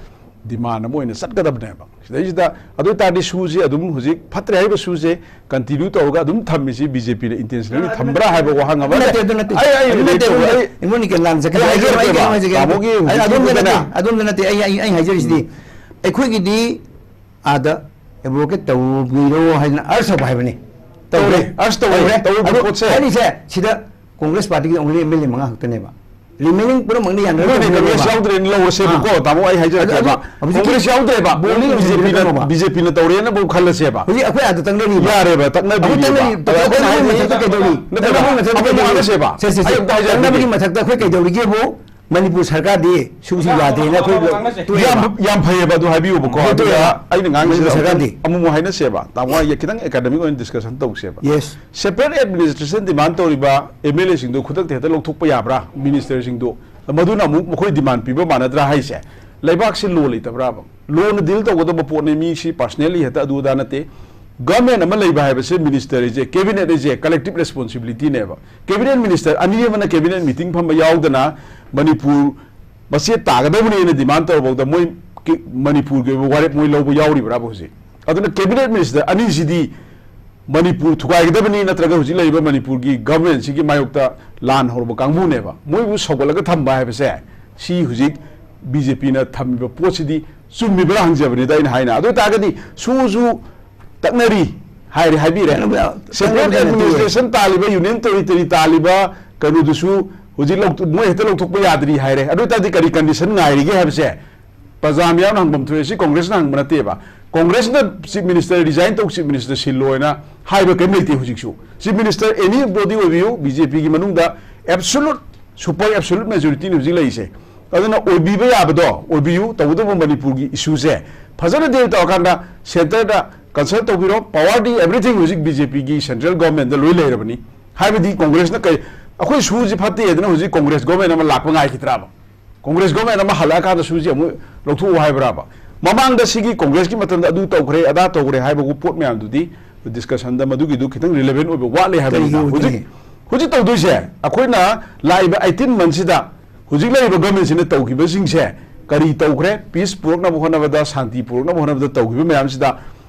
demand ꯑꯃ ꯑꯣꯏꯅ ꯆꯠꯀꯗꯕꯅꯦꯕ꯫ ꯁꯤꯗꯩꯁꯤꯗ ꯑꯗꯨ ꯑꯣꯏ ꯇꯥꯔꯗꯤ ꯁꯨꯁꯦ ꯑꯗꯨꯝ ꯍꯧꯖꯤꯛ ꯐꯠꯇ꯭ꯔꯦ ꯍꯥꯏꯔꯤꯕ ꯁꯨꯁꯦ continue ꯇꯧꯔꯒ ꯑꯗꯨꯝ ꯊꯝꯃꯤꯁꯤ BJPꯅ intentionally ꯊꯝꯕ꯭ꯔꯥ ꯍꯥꯏꯕ ꯋꯥꯍꯪ ꯑꯃ ꯅꯠꯇꯦ, ꯑꯗꯨ ꯅꯠꯇꯦ꯫ ꯑꯩ, ꯑꯩ ꯑꯗꯨ ꯅꯠꯇꯦ, relate ꯑꯗꯨ ꯇꯧꯕ, ꯅꯠꯇꯦ꯫ ꯑꯩ, ꯏꯃꯣꯟ ꯅꯤꯀꯦꯜ ꯂꯥꯟ ꯆꯠꯀꯅꯤ꯫ ꯑꯩ ꯑꯩ ꯍꯥꯏꯖꯔꯝꯃꯒꯦ, ꯍꯥꯏꯖꯔꯝꯃꯒꯦ, ꯑꯩ ꯍꯥꯏꯖꯔꯝꯃꯒꯦ꯫ ꯇꯥꯃꯣꯒꯤ ꯑꯩ ꯍꯧꯖꯤꯛ ꯑꯗꯣꯝꯗ ꯅꯠꯇꯦ, ꯍꯧꯖꯤꯛꯀꯤꯗꯨꯅ ꯑꯗꯣꯝꯗ ꯅꯠꯇꯦ꯫ ꯑꯩ, ꯑꯩ, ꯑꯩ ꯍꯥꯏꯖꯔꯤꯁꯤꯗꯤ, ꯑꯩꯈꯣꯏꯒꯤꯗꯤ ꯑꯥꯗ abrogate ꯇꯧꯕꯤꯔꯣ ꯍꯥꯏꯗꯅ urge ꯇꯧꯕ ꯍꯥꯏꯕꯅꯤ꯫ ꯇꯧꯔꯦ, urge ꯇꯧꯔꯦ, ꯇꯧꯔꯦ꯫ ꯇꯧꯔꯤꯕ ꯑꯗꯨ ꯄꯣꯠꯁꯦ꯫ ꯍꯥꯏꯔꯤꯁꯦ ꯁꯤꯗ Congress partyꯒꯤ only MLA ꯃꯉꯥ ꯈꯛꯇꯅꯦꯕ꯫ Remaining ꯄꯨꯝꯅꯃꯛꯅ ꯌꯥꯅꯔꯒ ꯃꯣꯏꯅ ꯇꯧꯕꯅꯦꯕ꯫ Congress ꯌꯥꯎꯗ꯭ꯔꯦꯅ ꯂꯧꯔꯁꯦꯕꯀꯣ, ꯑꯥ꯫ ꯇꯥꯃꯣ, ꯑꯩ ꯍꯥꯏꯖꯔꯛꯀꯦꯕ꯫ ꯑꯗꯨ, ꯑꯗꯨ ꯍꯧꯖꯤꯛꯀꯤ Congress ꯌꯥꯎꯗ꯭ꯔꯦꯕ꯫ Bowling ꯑꯗꯨꯝ BJPꯅ, ꯍꯧꯖꯤꯛꯀꯤ BJPꯅ ꯇꯧꯔꯦꯅ ꯑꯃꯨꯛ ꯈꯜꯂꯁꯦꯕ꯫ ꯍꯧꯖꯤꯛ ꯑꯩꯈꯣꯏ ꯑꯥꯗ ꯇꯛꯅꯔꯤꯕ꯫ ꯌꯥꯔꯦꯕ, ꯇꯛꯅꯕꯤꯔꯤꯕ꯫ ꯑꯩꯈꯣꯏ ꯇꯛꯅꯔꯤ-, ꯑꯗꯣ ꯑꯩꯈꯣꯏꯅ ꯇꯛꯅꯕꯒꯤ ꯍꯥꯏꯗꯤ ꯃꯊꯛꯇ ꯀꯩꯗꯧꯔꯤ? ꯇꯛꯅꯕꯒꯤ ꯃꯊꯛꯇ ꯑꯃꯨꯛ ꯀꯩꯗꯧꯔꯤ? ꯉꯥꯡꯅꯁꯦꯕ꯫ ꯁꯦ, ꯁꯦ, ꯁꯦ꯫ ꯑꯩ ꯑꯝꯇ ꯍꯥꯏꯖꯔꯛꯈꯤꯒꯦ꯫ ꯇꯛꯅꯕꯒꯤ ꯃꯊꯛꯇ ꯑꯩꯈꯣꯏ ꯀꯩꯗꯧꯔꯤꯒꯦꯕꯨ? ꯃꯅꯤꯄꯨꯔ ꯁꯔꯀꯥꯔꯗꯤ ꯁꯨꯁꯤ ꯌꯥꯗꯦꯅ ꯑꯩꯈꯣꯏ ꯇꯣꯛꯑꯦꯕ꯫ ꯌꯥꯝ, ꯌꯥꯝ ꯐꯩꯌꯦꯕ ꯑꯗꯨ ꯍꯥꯏꯕꯤꯌꯨꯕꯀꯣ꯫ ꯑꯗꯨ ꯑꯗꯨꯒ ꯇꯣꯛꯑꯦꯕ꯫ ꯑꯩꯅ ꯉꯥꯡꯉꯤꯁꯤꯗ ꯃꯅꯤꯄꯨꯔ ꯁꯔꯀꯥꯔꯗꯤ꯫ ꯑꯃꯨꯛ, ꯑꯃꯨꯛ ꯍꯥꯏꯅꯁꯦꯕ꯫ ꯇꯥꯃꯣ, ꯑꯩ ꯈꯤꯇꯪ academic ꯑꯣꯏꯅ discussion ꯇꯧꯁꯦꯕ꯫ Yes꯫ Separate administration demand ꯇꯧꯔꯤꯕ MLAꯁꯤꯡꯗꯣ ꯈꯨꯗꯛꯇ ꯍꯦꯛꯇ ꯂꯧꯊꯣꯛꯄ ꯌꯥꯕ꯭ꯔꯥ? Ministerꯁꯤꯡꯗꯣ ꯃꯗꯨꯅ ꯑꯃꯨꯛ ꯃꯈꯣꯏ demand ꯄꯤꯕ ꯃꯥꯟꯅꯗ꯭ꯔꯥ ꯍꯥꯏꯁꯦ? ꯂꯩꯕꯥꯛꯁꯤ law ꯂꯩꯇꯕ꯭ꯔꯥꯕ? Lawꯅ deal ꯇꯧꯒꯗꯕ ꯄꯣꯠꯅꯤ, ꯃꯤ ꯁꯤ personally ꯍꯦꯛꯇ ꯑꯗꯨ ꯑꯗꯥ ꯅꯠꯇꯦ꯫ Government ꯑꯃ ꯂꯩꯕ ꯍꯥꯏꯕꯁꯦ, minister ꯍꯥꯏꯁꯦ, cabinet ꯍꯥꯏꯁꯦ collective responsibilityꯅꯦꯕ꯫ Cabinet minister ꯑꯅꯤ ꯑꯃꯅ cabinet meeting ꯐꯝꯕ ꯌꯥꯎꯗꯅ ꯃꯅꯤꯄꯨꯔ ꯃꯆꯦꯠ ꯇꯥꯒꯗꯕꯅꯦꯅ demand ꯇꯧꯔꯐꯥꯎꯗ ꯃꯣꯏ ꯀꯤ-, ꯃꯅꯤꯄꯨꯔꯒꯤ ꯑꯣꯏꯕ ꯋꯥꯔꯦꯞ ꯃꯣꯏ ꯂꯧꯕ ꯌꯥꯎꯔꯤꯕ꯭ꯔꯥꯕ ꯍꯧꯖꯤꯛ? ꯑꯗꯨꯅ cabinet minister ꯑꯅꯤꯁꯤꯗꯤ ꯃꯅꯤꯄꯨꯔ ꯊꯨꯒꯥꯏꯒꯗꯕꯅꯤ, ꯅꯠꯇ꯭ꯔꯒ ꯍꯧꯖꯤꯛ ꯂꯩꯔꯤꯕ ꯃꯅꯤꯄꯨꯔꯒꯤ government ꯁꯤꯒꯤ ꯃꯥꯌꯣꯛꯇ ꯂꯥꯟ ꯍꯧꯔꯕ ꯀꯥꯡꯕꯨꯅꯦꯕ꯫ ꯃꯣꯏꯕꯨ ꯁꯧꯒꯠꯂꯒ ꯊꯝꯕ ꯍꯥꯏꯕꯁꯦ, ꯁꯤ ꯍꯧꯖꯤꯛ BJP ꯅ ꯊꯝꯃꯤꯕ ꯄꯣꯠꯁꯤꯗꯤ ꯆꯨꯝꯃꯤꯕ꯭ꯔꯥ ꯍꯪꯖꯕꯅꯤꯗ ꯑꯩꯅ ꯍꯥꯏꯅ꯫ ꯑꯗꯨ ꯑꯣꯏꯇꯥꯔꯒꯗꯤ ꯁꯨꯁꯨ ꯇꯛꯅꯔꯤ ꯍꯥꯏꯔꯦ, ꯍꯥꯏꯕꯤꯔꯦ꯫ ꯇꯛꯅꯕ-, central ꯇꯛꯅꯕꯗꯤ ꯅꯠꯇꯦ꯫ Administration ꯇꯥꯜꯂꯤꯕ, union territory ꯇꯥꯜꯂꯤꯕ ꯀꯩꯅꯣꯗꯨꯁꯨ ꯍꯧꯖꯤꯛ ꯂꯧꯊꯣꯛ-, ꯃꯣꯏ ꯍꯦꯛꯇ ꯂꯧꯊꯣꯛꯄ ꯌꯥꯗ꯭ꯔꯤ ꯍꯥꯏꯔꯦ꯫ ꯑꯗꯨ ꯑꯣꯏꯇꯥꯔꯗꯤ ꯀꯔꯤ condition ꯉꯥꯏꯔꯤꯒꯦ ꯍꯥꯏꯕꯁꯦ ꯄ꯭ꯔꯖꯥ ꯃꯤꯌꯥꯝꯅ ꯍꯪꯐꯝ ꯊꯣꯛꯑꯦ꯫ ꯁꯤ Congress ꯅ ꯍꯪꯕ ꯅꯠꯇꯦꯕ꯫ Congress ꯅ Chief Minister resign ꯇꯧ, Chief Minister ꯁꯤꯜꯂꯣ ꯍꯥꯏꯅ ꯍꯥꯏꯕ ꯀꯔꯤꯝ ꯂꯩꯇꯦ ꯍꯧꯖꯤꯛꯁꯨ꯫ Chief Minister anybody ꯑꯣꯏꯕꯤꯌꯨ, BJP ꯒꯤ ꯃꯅꯨꯡꯗ absolute, super absolute majority ꯅꯤ ꯍꯧꯖꯤꯛ ꯂꯩꯔꯤꯁꯦ꯫ ꯑꯗꯨꯅ ꯑꯣꯏꯕꯤꯕ ꯌꯥꯕꯗꯣ ꯑꯣꯏꯕꯤꯌꯨ, ꯇꯧꯕꯇꯕꯨ ꯃꯅꯤꯄꯨꯔꯒꯤ issue ꯁꯦ ꯐꯖꯅ deal ꯇꯧꯔꯀꯥꯟꯗ centre ꯗ consult ꯇꯧꯕꯤꯔꯣ, power ꯗꯤ everything ꯍꯧꯖꯤꯛ BJP ꯒꯤ central government ꯗ ꯂꯣꯏ ꯂꯩꯔꯕꯅꯤ꯫ ꯍꯥꯏꯕꯗꯤ Congress ꯅ ꯀꯩ, ꯑꯩꯈꯣꯏ ꯁꯨꯁꯤ ꯐꯠꯇꯦ ꯍꯥꯏꯗꯅ ꯍꯧꯖꯤꯛ Congress government ꯑꯃ ꯂꯥꯛꯄ ꯉꯥꯏꯈꯤꯗ꯭ꯔꯕ? Congress government ꯑꯃ ꯍꯜꯂꯛꯑꯀꯥꯟꯗ ꯁꯨꯁꯤ ꯑꯃꯨꯛ ꯂꯧꯊꯣꯛꯎ ꯍꯥꯏꯕ꯭ꯔꯕ? ꯃꯃꯥꯡꯗ ꯁꯤꯒꯤ Congress ꯀꯤ ꯃꯇꯝꯗ ꯑꯗꯨ ꯇꯧꯈ꯭ꯔꯦ, ꯑꯗꯥ ꯇꯧꯈ꯭ꯔꯦ ꯍꯥꯏꯕ ꯄꯣꯠ ꯃꯌꯥꯝꯗꯨꯗꯤ discussion ꯗ ꯃꯗꯨꯒꯤꯗꯨ ꯈꯤꯇꯪ relevant ꯑꯣꯏꯕ ꯋꯥꯠꯂꯦ ꯍꯥꯏꯕꯅꯤꯗ꯫ ꯀꯔꯤꯒꯤ ꯑꯣꯏꯗꯣꯏꯅꯣ? ꯍꯧꯖꯤꯛ, ꯍꯧꯖꯤꯛ ꯇꯧꯗꯣꯏꯁꯦ, ꯑꯩꯈꯣꯏꯅ ꯂꯥꯛꯏꯕ eighteen month ꯁꯤꯗ ꯍꯧꯖꯤꯛ ꯂꯩꯔꯤꯕ government ꯁꯤꯅ ꯇꯧꯈꯤꯕꯁꯤꯡꯁꯦ ꯀꯔꯤ ꯇꯧꯈ꯭ꯔꯦ? Peace ꯄꯨꯔꯛꯅꯕ ꯍꯣꯠꯅꯕꯗ, ꯁꯥꯟꯇꯤ ꯄꯨꯔꯛꯅꯕ ꯍꯣꯠꯅꯕꯗ ꯇꯧꯈꯤꯕ ꯃꯌꯥꯝꯁꯤꯗ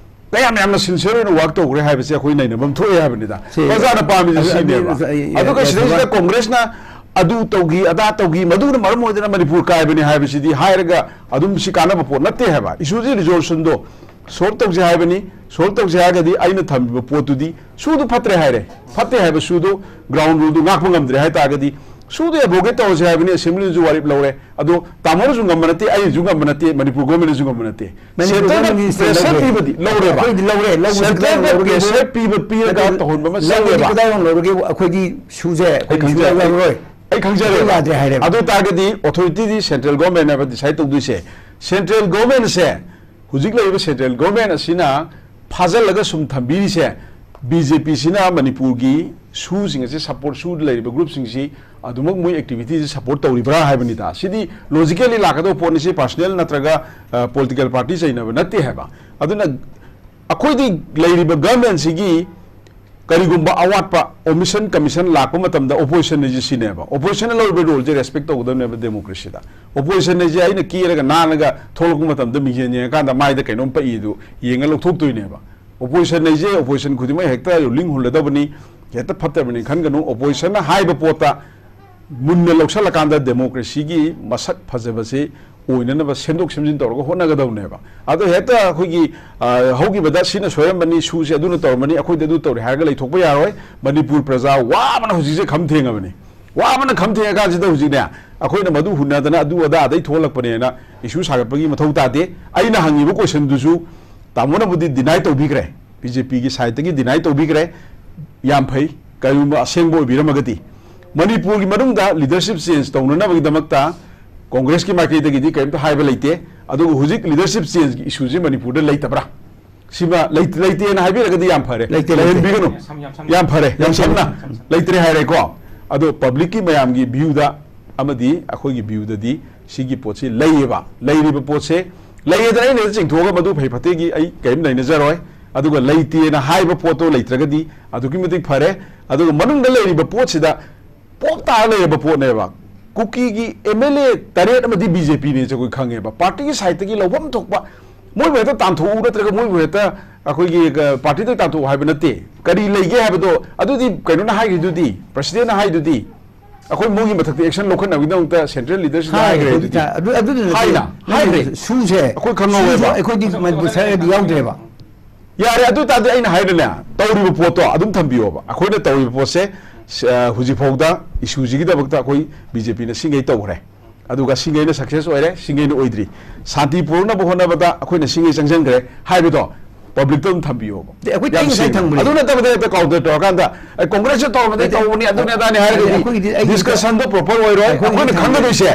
ꯀꯌꯥꯝ ꯌꯥꯝꯅ sincere ꯑꯣꯏꯅ work ꯇꯧꯈ꯭ꯔꯦ ꯍꯥꯏꯕꯁꯦ ꯑꯩꯈꯣꯏ ꯅꯩꯅꯐꯝ ꯊꯣꯛꯑꯦ ꯍꯥꯏꯕꯅꯤꯗ꯫ ꯁꯤ ꯄ꯭ꯔꯖꯥꯅ ꯄꯥꯝꯃꯤꯁꯦ ꯑꯗꯨ, ꯑꯗꯨ, ꯁꯤꯅꯦꯕ꯫ ꯑꯗꯨ, ꯑ, ꯑꯗꯨꯒ ꯑ, ꯁꯤꯗꯩꯁꯤꯗ ꯁꯨꯃꯥꯏ- Congress ꯅ ꯑꯗꯨ ꯇꯧꯈꯤ, ꯑꯗꯥ ꯇꯧꯈꯤ, ꯃꯗꯨꯅ ꯃꯔꯝ ꯑꯣꯏꯗꯅ ꯃꯅꯤꯄꯨꯔ ꯀꯥꯏꯕꯅꯤ ꯍꯥꯏꯕꯁꯤꯗꯤ ꯍꯥꯏꯔꯒ ꯑꯗꯨꯝ ꯁꯤ ꯀꯥꯟꯅꯕ ꯄꯣꯠ ꯅꯠꯇꯦ ꯍꯥꯏꯕ꯫ Issue ꯁꯤ resolution ꯗꯣ solve ꯇꯧꯁꯦ ꯍꯥꯏꯕꯅꯤ꯫ Solve ꯇꯧꯁꯦ ꯍꯥꯏꯔꯒꯗꯤ ꯑꯩꯅ ꯊꯝꯃꯤꯕ ꯄꯣꯠꯇꯨꯗꯤ ꯁꯨꯗꯨ ꯐꯠꯇ꯭ꯔꯦ ꯍꯥꯏꯔꯦ꯫ ꯐꯠꯇꯦ ꯍꯥꯏꯕ ꯁꯨꯗꯨ ground rule ꯗꯨ ꯉꯥꯛꯄ ꯉꯝꯗ꯭ꯔꯦ ꯍꯥꯏꯇꯥꯔꯒꯗꯤ ꯁꯨꯗꯨ abrogate ꯇꯧꯔꯁꯦ ꯍꯥꯏꯕꯅꯤ꯫ Assembly ꯅꯁꯨ ꯋꯥꯔꯦꯞ ꯂꯧꯔꯦ꯫ ꯑꯗꯣ ꯇꯥꯃꯣꯅꯁꯨ ꯉꯝꯕ ꯅꯠꯇꯦ, ꯑꯩꯅꯁꯨ ꯉꯝꯕ ꯅꯠꯇꯦ, ꯃꯅꯤꯄꯨꯔ government ꯅꯁꯨ ꯉꯝꯕ ꯅꯠꯇꯦ꯫ ꯃꯅꯤꯄꯨꯔ Centre ꯅ government ꯅ pressure ꯂꯧꯔꯦ꯫ ꯄꯤꯕꯗꯤ ꯂꯧꯔꯦꯕ꯫ ꯑꯩꯈꯣꯏꯗꯤ ꯂꯧꯔꯦ, ꯂꯧꯕꯁꯨ Centre ꯅ ꯂꯧꯔꯒꯦꯕꯨ꯫ Pressure ꯄꯤꯕ, ꯄꯤꯔꯒ ꯅꯠꯇꯦ, ꯇꯧꯍꯟꯕ ꯑꯃ ꯂꯧꯕꯗꯤ ꯆꯪꯉꯦꯕ꯫ ꯀꯗꯥꯏ ꯐꯥꯎ ꯂꯧꯔꯒꯦꯕꯨ? ꯑꯩꯈꯣꯏꯗꯤ ꯁꯨꯁꯦ ꯑꯩ ꯑꯩꯈꯣꯏꯗꯤ ꯈꯪꯖꯔꯦ꯫ ꯁꯨꯡꯌꯥꯎ ꯌꯥꯎꯔꯔꯣꯏ꯫ ꯑꯩ ꯈꯪꯖꯔꯦꯕ꯫ ꯑꯩꯈꯣꯏ ꯌꯥꯗ꯭ꯔꯦ ꯍꯥꯏꯔꯦꯕ꯫ ꯑꯗꯨ ꯑꯣꯏꯇꯥꯔꯒꯗꯤ authority ꯗꯤ central government ꯅꯦꯕ decide ꯇꯧꯗꯣꯏꯁꯦ꯫ Central government ꯁꯦ, ꯍꯧꯖꯤꯛ ꯂꯩꯔꯤꯕ central government ꯑꯁꯤꯅ ꯐꯥꯖꯤꯜꯂꯒ ꯁꯨꯝ ꯊꯝꯕꯤꯔꯤꯁꯦ, BJP ꯁꯤꯅ ꯃꯅꯤꯄꯨꯔꯒꯤ ꯁꯨꯁꯤꯡ ꯑꯁꯤ support, ꯁꯨ ꯂꯩꯔꯤꯕ group ꯁꯤꯡꯁꯤ ꯑꯗꯨꯃꯛ ꯃꯣꯏ activity ꯁꯤ support ꯇꯧꯔꯤꯕ꯭ꯔꯥ ꯍꯥꯏꯕꯅꯤꯗ꯫ ꯁꯤꯗꯤ logically ꯂꯥꯛꯀꯗꯕ ꯄꯣꯠꯅꯤ꯫ ꯁꯤ personal ꯅꯠꯇ꯭ꯔꯒ, ꯑ, political party ꯆꯩꯅꯕ ꯅꯠꯇꯦ ꯍꯥꯏꯕ꯫ ꯑꯗꯨꯅ ꯑꯩꯈꯣꯏꯗꯤ ꯂꯩꯔꯤꯕ government ꯁꯤꯒꯤ ꯀꯔꯤꯒꯨꯝꯕ ꯑꯋꯥꯠꯄ omission commission ꯂꯥꯛꯄ ꯃꯇꯝꯗ opposition ꯍꯥꯏꯁꯦ ꯁꯤꯅꯦꯕ꯫ Opposition ꯅ ꯂꯧꯔꯤꯕ role ꯁꯦ respect ꯇꯧꯒꯗꯕꯅꯦꯕ democracy ꯗ꯫ Opposition ꯍꯥꯏꯁꯦ ꯑꯩꯅ ꯀꯦꯔꯒ ꯅꯥꯜꯂꯒ ꯊꯣꯛꯂꯛꯄ ꯃꯇꯝꯗ ꯃꯤꯡꯁꯦꯜ ꯌꯦꯡꯉꯀꯥꯟꯗ ꯃꯥꯏꯗ ꯀꯩꯅꯣꯝ ꯄꯛꯏꯗꯨ ꯌꯦꯡꯉ ꯂꯧꯊꯣꯛꯇꯣꯏꯅꯦꯕ꯫ Opposition ꯍꯥꯏꯁꯦ opposition ꯈꯨꯗꯤꯡꯃꯛ ꯍꯦꯛꯇ ꯂꯤꯡ ꯍꯨꯜꯂꯗꯕꯅꯤ, ꯍꯦꯛꯇ ꯐꯠꯇꯕꯅꯤ ꯈꯟꯒꯅꯨ꯫ Opposition ꯅ ꯍꯥꯏꯕ ꯄꯣꯠꯇ ꯃꯨꯟꯅ ꯂꯧꯁꯜꯂꯀꯥꯟꯗ democracy ꯒꯤ ꯃꯁꯛ ꯐꯖꯕꯁꯤ ꯑꯣꯏꯅꯅꯕ ꯁꯦꯝꯗꯣꯛ ꯁꯦꯝꯖꯤꯟ ꯇꯧꯔꯒ ꯍꯣꯠꯅꯒꯗꯕꯅꯦꯕ꯫ ꯑꯗꯣ ꯍꯦꯛꯇ ꯑꯩꯈꯣꯏꯒꯤ, ꯑ, ꯍꯧꯈꯤꯕꯗ ꯁꯤꯅ ꯁꯣꯏꯔꯝꯕꯅꯤ, ꯁꯨꯁꯦ ꯑꯗꯨꯅ ꯇꯧꯔꯝꯕꯅꯤ, ꯑꯩꯈꯣꯏꯗ ꯑꯗꯨ ꯇꯧꯔꯦ ꯍꯥꯏꯔꯒ ꯂꯩꯊꯣꯛꯄ ꯌꯥꯔꯣꯏ꯫ ꯃꯅꯤꯄꯨꯔ ꯄ꯭ꯔꯖꯥ ꯋꯥꯕꯅ ꯍꯧꯖꯤꯛꯁꯦ ꯈꯝ ꯊꯦꯡꯉꯕꯅꯤ꯫ ꯋꯥꯕꯅ ꯈꯝ ꯊꯦꯡꯉꯀꯥꯟꯁꯤꯗ ꯍꯧꯖꯤꯛꯅꯦ, ꯑꯩꯈꯣꯏꯅ ꯃꯗꯨ ꯍꯨꯟꯅꯗꯅ ꯑꯗꯨ ꯑꯗꯥ ꯑꯗꯩ ꯊꯣꯛꯍꯜꯂꯛꯄꯅꯦꯅ issue ꯁꯥꯒꯠꯄꯒꯤ ꯃꯊꯧ ꯇꯥꯗꯦ꯫ ꯑꯩꯅ ꯍꯪꯉꯤꯕ question ꯗꯨꯁꯨ ꯇꯥꯃꯣꯅꯕꯨꯗꯤ deny ꯇꯧꯕꯤꯈ꯭ꯔꯦ, BJP ꯒꯤ side ꯇꯒꯤ deny ꯇꯧꯕꯤꯈ꯭ꯔꯦ꯫ ꯌꯥꯝ ꯐꯩ, ꯀꯔꯤꯒꯨꯝꯕ ꯑꯁꯦꯡꯕ ꯑꯣꯏꯕꯤꯔꯝꯃꯒꯗꯤ꯫ ꯃꯅꯤꯄꯨꯔꯒꯤ ꯃꯅꯨꯡꯗ leadership change ꯇꯧꯅꯅꯕꯒꯤꯗꯃꯛꯇ Congress ꯀꯤ ꯃꯥꯏꯀꯩꯗꯒꯤꯗꯤ ꯀꯔꯤꯝꯇ ꯍꯥꯏꯕ ꯂꯩꯇꯦ꯫ ꯑꯗꯨꯒ ꯍꯧꯖꯤꯛ leadership change ꯒꯤ issue ꯁꯤ ꯃꯅꯤꯄꯨꯔꯗ ꯂꯩꯇꯕ꯭ꯔꯥ? ꯁꯤꯃ ꯂꯩ-, ꯂꯩꯇꯦꯅ ꯍꯥꯏꯕꯤꯔꯒꯗꯤ ꯌꯥꯝ ꯐꯔꯦ꯫ ꯂꯩꯇꯦ, ꯂꯩꯇꯦ꯫ ꯂꯩꯍꯟꯕꯤꯒꯅꯨ꯫ ꯌꯥꯝ ꯁꯝ-, ꯌꯥꯝ ꯁꯝꯅ꯫ ꯌꯥꯝ ꯐꯔꯦ, ꯌꯥꯝ ꯂꯩꯇꯦ꯫ ꯁꯝꯅ꯫ ꯂꯩꯇ꯭ꯔꯦ ꯍꯥꯏꯔꯦꯀꯣ꯫ ꯑꯗꯣ public ꯀꯤ ꯃꯌꯥꯝꯒꯤ view ꯗ ꯑꯃꯗꯤ ꯑꯩꯈꯣꯏꯒꯤ view ꯗꯗꯤ ꯁꯤꯒꯤ ꯄꯣꯠꯁꯤ ꯂꯩꯌꯦꯕ꯫ ꯂꯩꯔꯤꯕ ꯄꯣꯠꯁꯦ, ꯂꯩꯌꯦꯗꯅ ꯑꯩꯅ ꯆꯤꯡꯊꯣꯛꯑꯒ ꯃꯗꯨ ꯐꯩ ꯐꯠꯇꯦꯒꯤ ꯑꯩ ꯀꯔꯤꯝ ꯅꯩꯅꯖꯔꯣꯏ꯫ ꯑꯗꯨꯒ ꯂꯩꯇꯦꯅ ꯍꯥꯏꯕ ꯄꯣꯠꯇꯣ ꯂꯩꯇ꯭ꯔꯒꯗꯤ ꯑꯗꯨꯛꯀꯤ ꯃꯇꯤꯛ ꯐꯔꯦ꯫ ꯑꯗꯨꯒ ꯃꯅꯨꯡꯗ ꯂꯩꯔꯤꯕ ꯄꯣꯠꯁꯤꯗ ꯄꯣꯞ ꯇꯥꯔ ꯂꯩꯔꯕ ꯄꯣꯠꯅꯦꯕ꯫ ꯀꯨꯀꯤꯒꯤ MLA ꯇꯔꯦꯠ ꯑꯃꯗꯤ BJP ꯅꯦꯁꯦ ꯑꯩꯈꯣꯏ ꯈꯪꯉꯦꯕ꯫ Party ꯒꯤ side ꯇꯒꯤ ꯂꯧꯐꯝ ꯊꯣꯛꯄ ꯃꯣꯏꯕꯨ ꯍꯦꯛꯇ ꯇꯥꯟꯊꯣꯛꯎ ꯅꯠꯇ꯭ꯔꯒ ꯃꯣꯏꯕꯨ ꯍꯦꯛꯇ ꯑꯩꯈꯣꯏꯒꯤ, ꯑ, party ꯗꯒꯤ ꯇꯥꯟꯊꯣꯛꯎ ꯍꯥꯏꯕ ꯅꯠꯇꯦ꯫ ꯀꯔꯤ ꯂꯩꯒꯦ ꯍꯥꯏꯕꯗꯣ ꯑꯗꯨꯗꯤ ꯀꯩꯅꯣꯅ ꯍꯥꯏꯈ꯭ꯔꯤꯗꯨꯗꯤ, President ꯅ ꯍꯥꯏꯗꯨꯗꯤ, ꯑꯩꯈꯣꯏ ꯃꯣꯏꯒꯤ ꯃꯊꯛꯇ action ꯂꯧꯈꯠꯅꯕꯒꯤꯗꯃꯛꯇ central leadership ꯅ ꯍꯥꯏ, ꯍꯥꯏꯈ꯭ꯔꯦ ꯍꯧꯖꯤꯛ ꯑꯗꯨꯗꯤ꯫ ꯇ-, ꯑꯗꯨ, ꯑꯗꯨꯗꯨꯅ ꯍꯥꯏꯅ, ꯅꯪꯒꯤ ꯍꯥꯏꯈ꯭ꯔꯦ꯫ ꯁꯨꯁꯦ, ꯑꯩꯈꯣꯏ ꯈꯪꯍꯧꯋꯦꯕ꯫ ꯁꯨꯁꯦ ꯑꯩꯈꯣꯏꯗꯤ ꯃꯅꯤꯄꯨꯔ ꯁꯔꯀꯥꯔꯗꯤ ꯌꯥꯎꯗ꯭ꯔꯦꯕ꯫ ꯌꯥꯔꯦ, ꯑꯗꯨ ꯑꯣꯏ ꯇꯥꯔꯗꯤ ꯑꯩꯅ ꯍꯥꯏꯔꯅꯦ, ꯇꯧꯔꯤꯕ ꯄꯣꯠꯇꯣ ꯑꯗꯨꯝ ꯊꯝꯕꯤꯌꯣꯕ꯫ ꯑꯩꯈꯣꯏꯅ ꯇꯧꯔꯤꯕ ꯄꯣꯠꯁꯦ, ꯑ, ꯍꯧꯖꯤꯛ ꯐꯥꯎꯗ issue ꯁꯤꯒꯤꯗꯃꯛꯇ ꯑꯩꯈꯣꯏ BJP ꯅ ꯁꯤꯡꯒꯩ ꯇꯧꯈ꯭ꯔꯦ꯫ ꯑꯗꯨꯒ ꯁꯤꯡꯒꯩꯅ success ꯑꯣꯏꯔꯦ, ꯁꯤꯡꯒꯩꯅ ꯑꯣꯏꯗ꯭ꯔꯤ꯫ ꯁꯥꯟꯇꯤ ꯄꯨꯔꯛꯅꯕ ꯍꯣꯠꯅꯕꯗ ꯑꯩꯈꯣꯏꯅ ꯁꯤꯡꯒꯩ ꯆꯪꯁꯤꯟꯈ꯭ꯔꯦ ꯍꯥꯏꯕꯗꯣ public ꯇ ꯑꯗꯨꯝ ꯊꯝꯕꯤꯌꯣꯕ꯫ ꯑꯗꯩ ꯑꯩꯈꯣꯏ ꯌꯥꯝ ꯇꯦꯡ ꯉꯁꯥꯏ ꯁꯦꯡꯅ꯫ ꯊꯝꯕꯅꯦ꯫ ꯑꯗꯨ ꯅꯠꯇꯕꯗ ꯍꯦꯛꯇ counter ꯇꯧꯔꯀꯥꯟꯗ, "ꯑꯦ, Congress ꯅ ꯇꯧꯔꯝꯕꯗꯤ ꯅꯠꯇꯦ꯫ ꯇꯧꯕꯅꯤ, ꯑꯗꯨꯅꯤ ꯑꯗꯥꯅꯤ" ꯍꯥꯏꯔꯒꯗꯤ ꯑꯗꯩ ꯑꯩꯈꯣꯏꯒꯤꯗꯤ, ꯑꯩꯒꯤꯗꯤ discussion ꯗꯣ proper ꯑꯣꯏꯔꯣꯏ꯫ ꯑꯩꯈꯣꯏꯒꯤꯗꯤ ꯑꯩꯈꯣꯏꯅ ꯊꯝꯕꯅꯦ꯫ ꯈꯪꯒꯗꯣꯏꯁꯦ,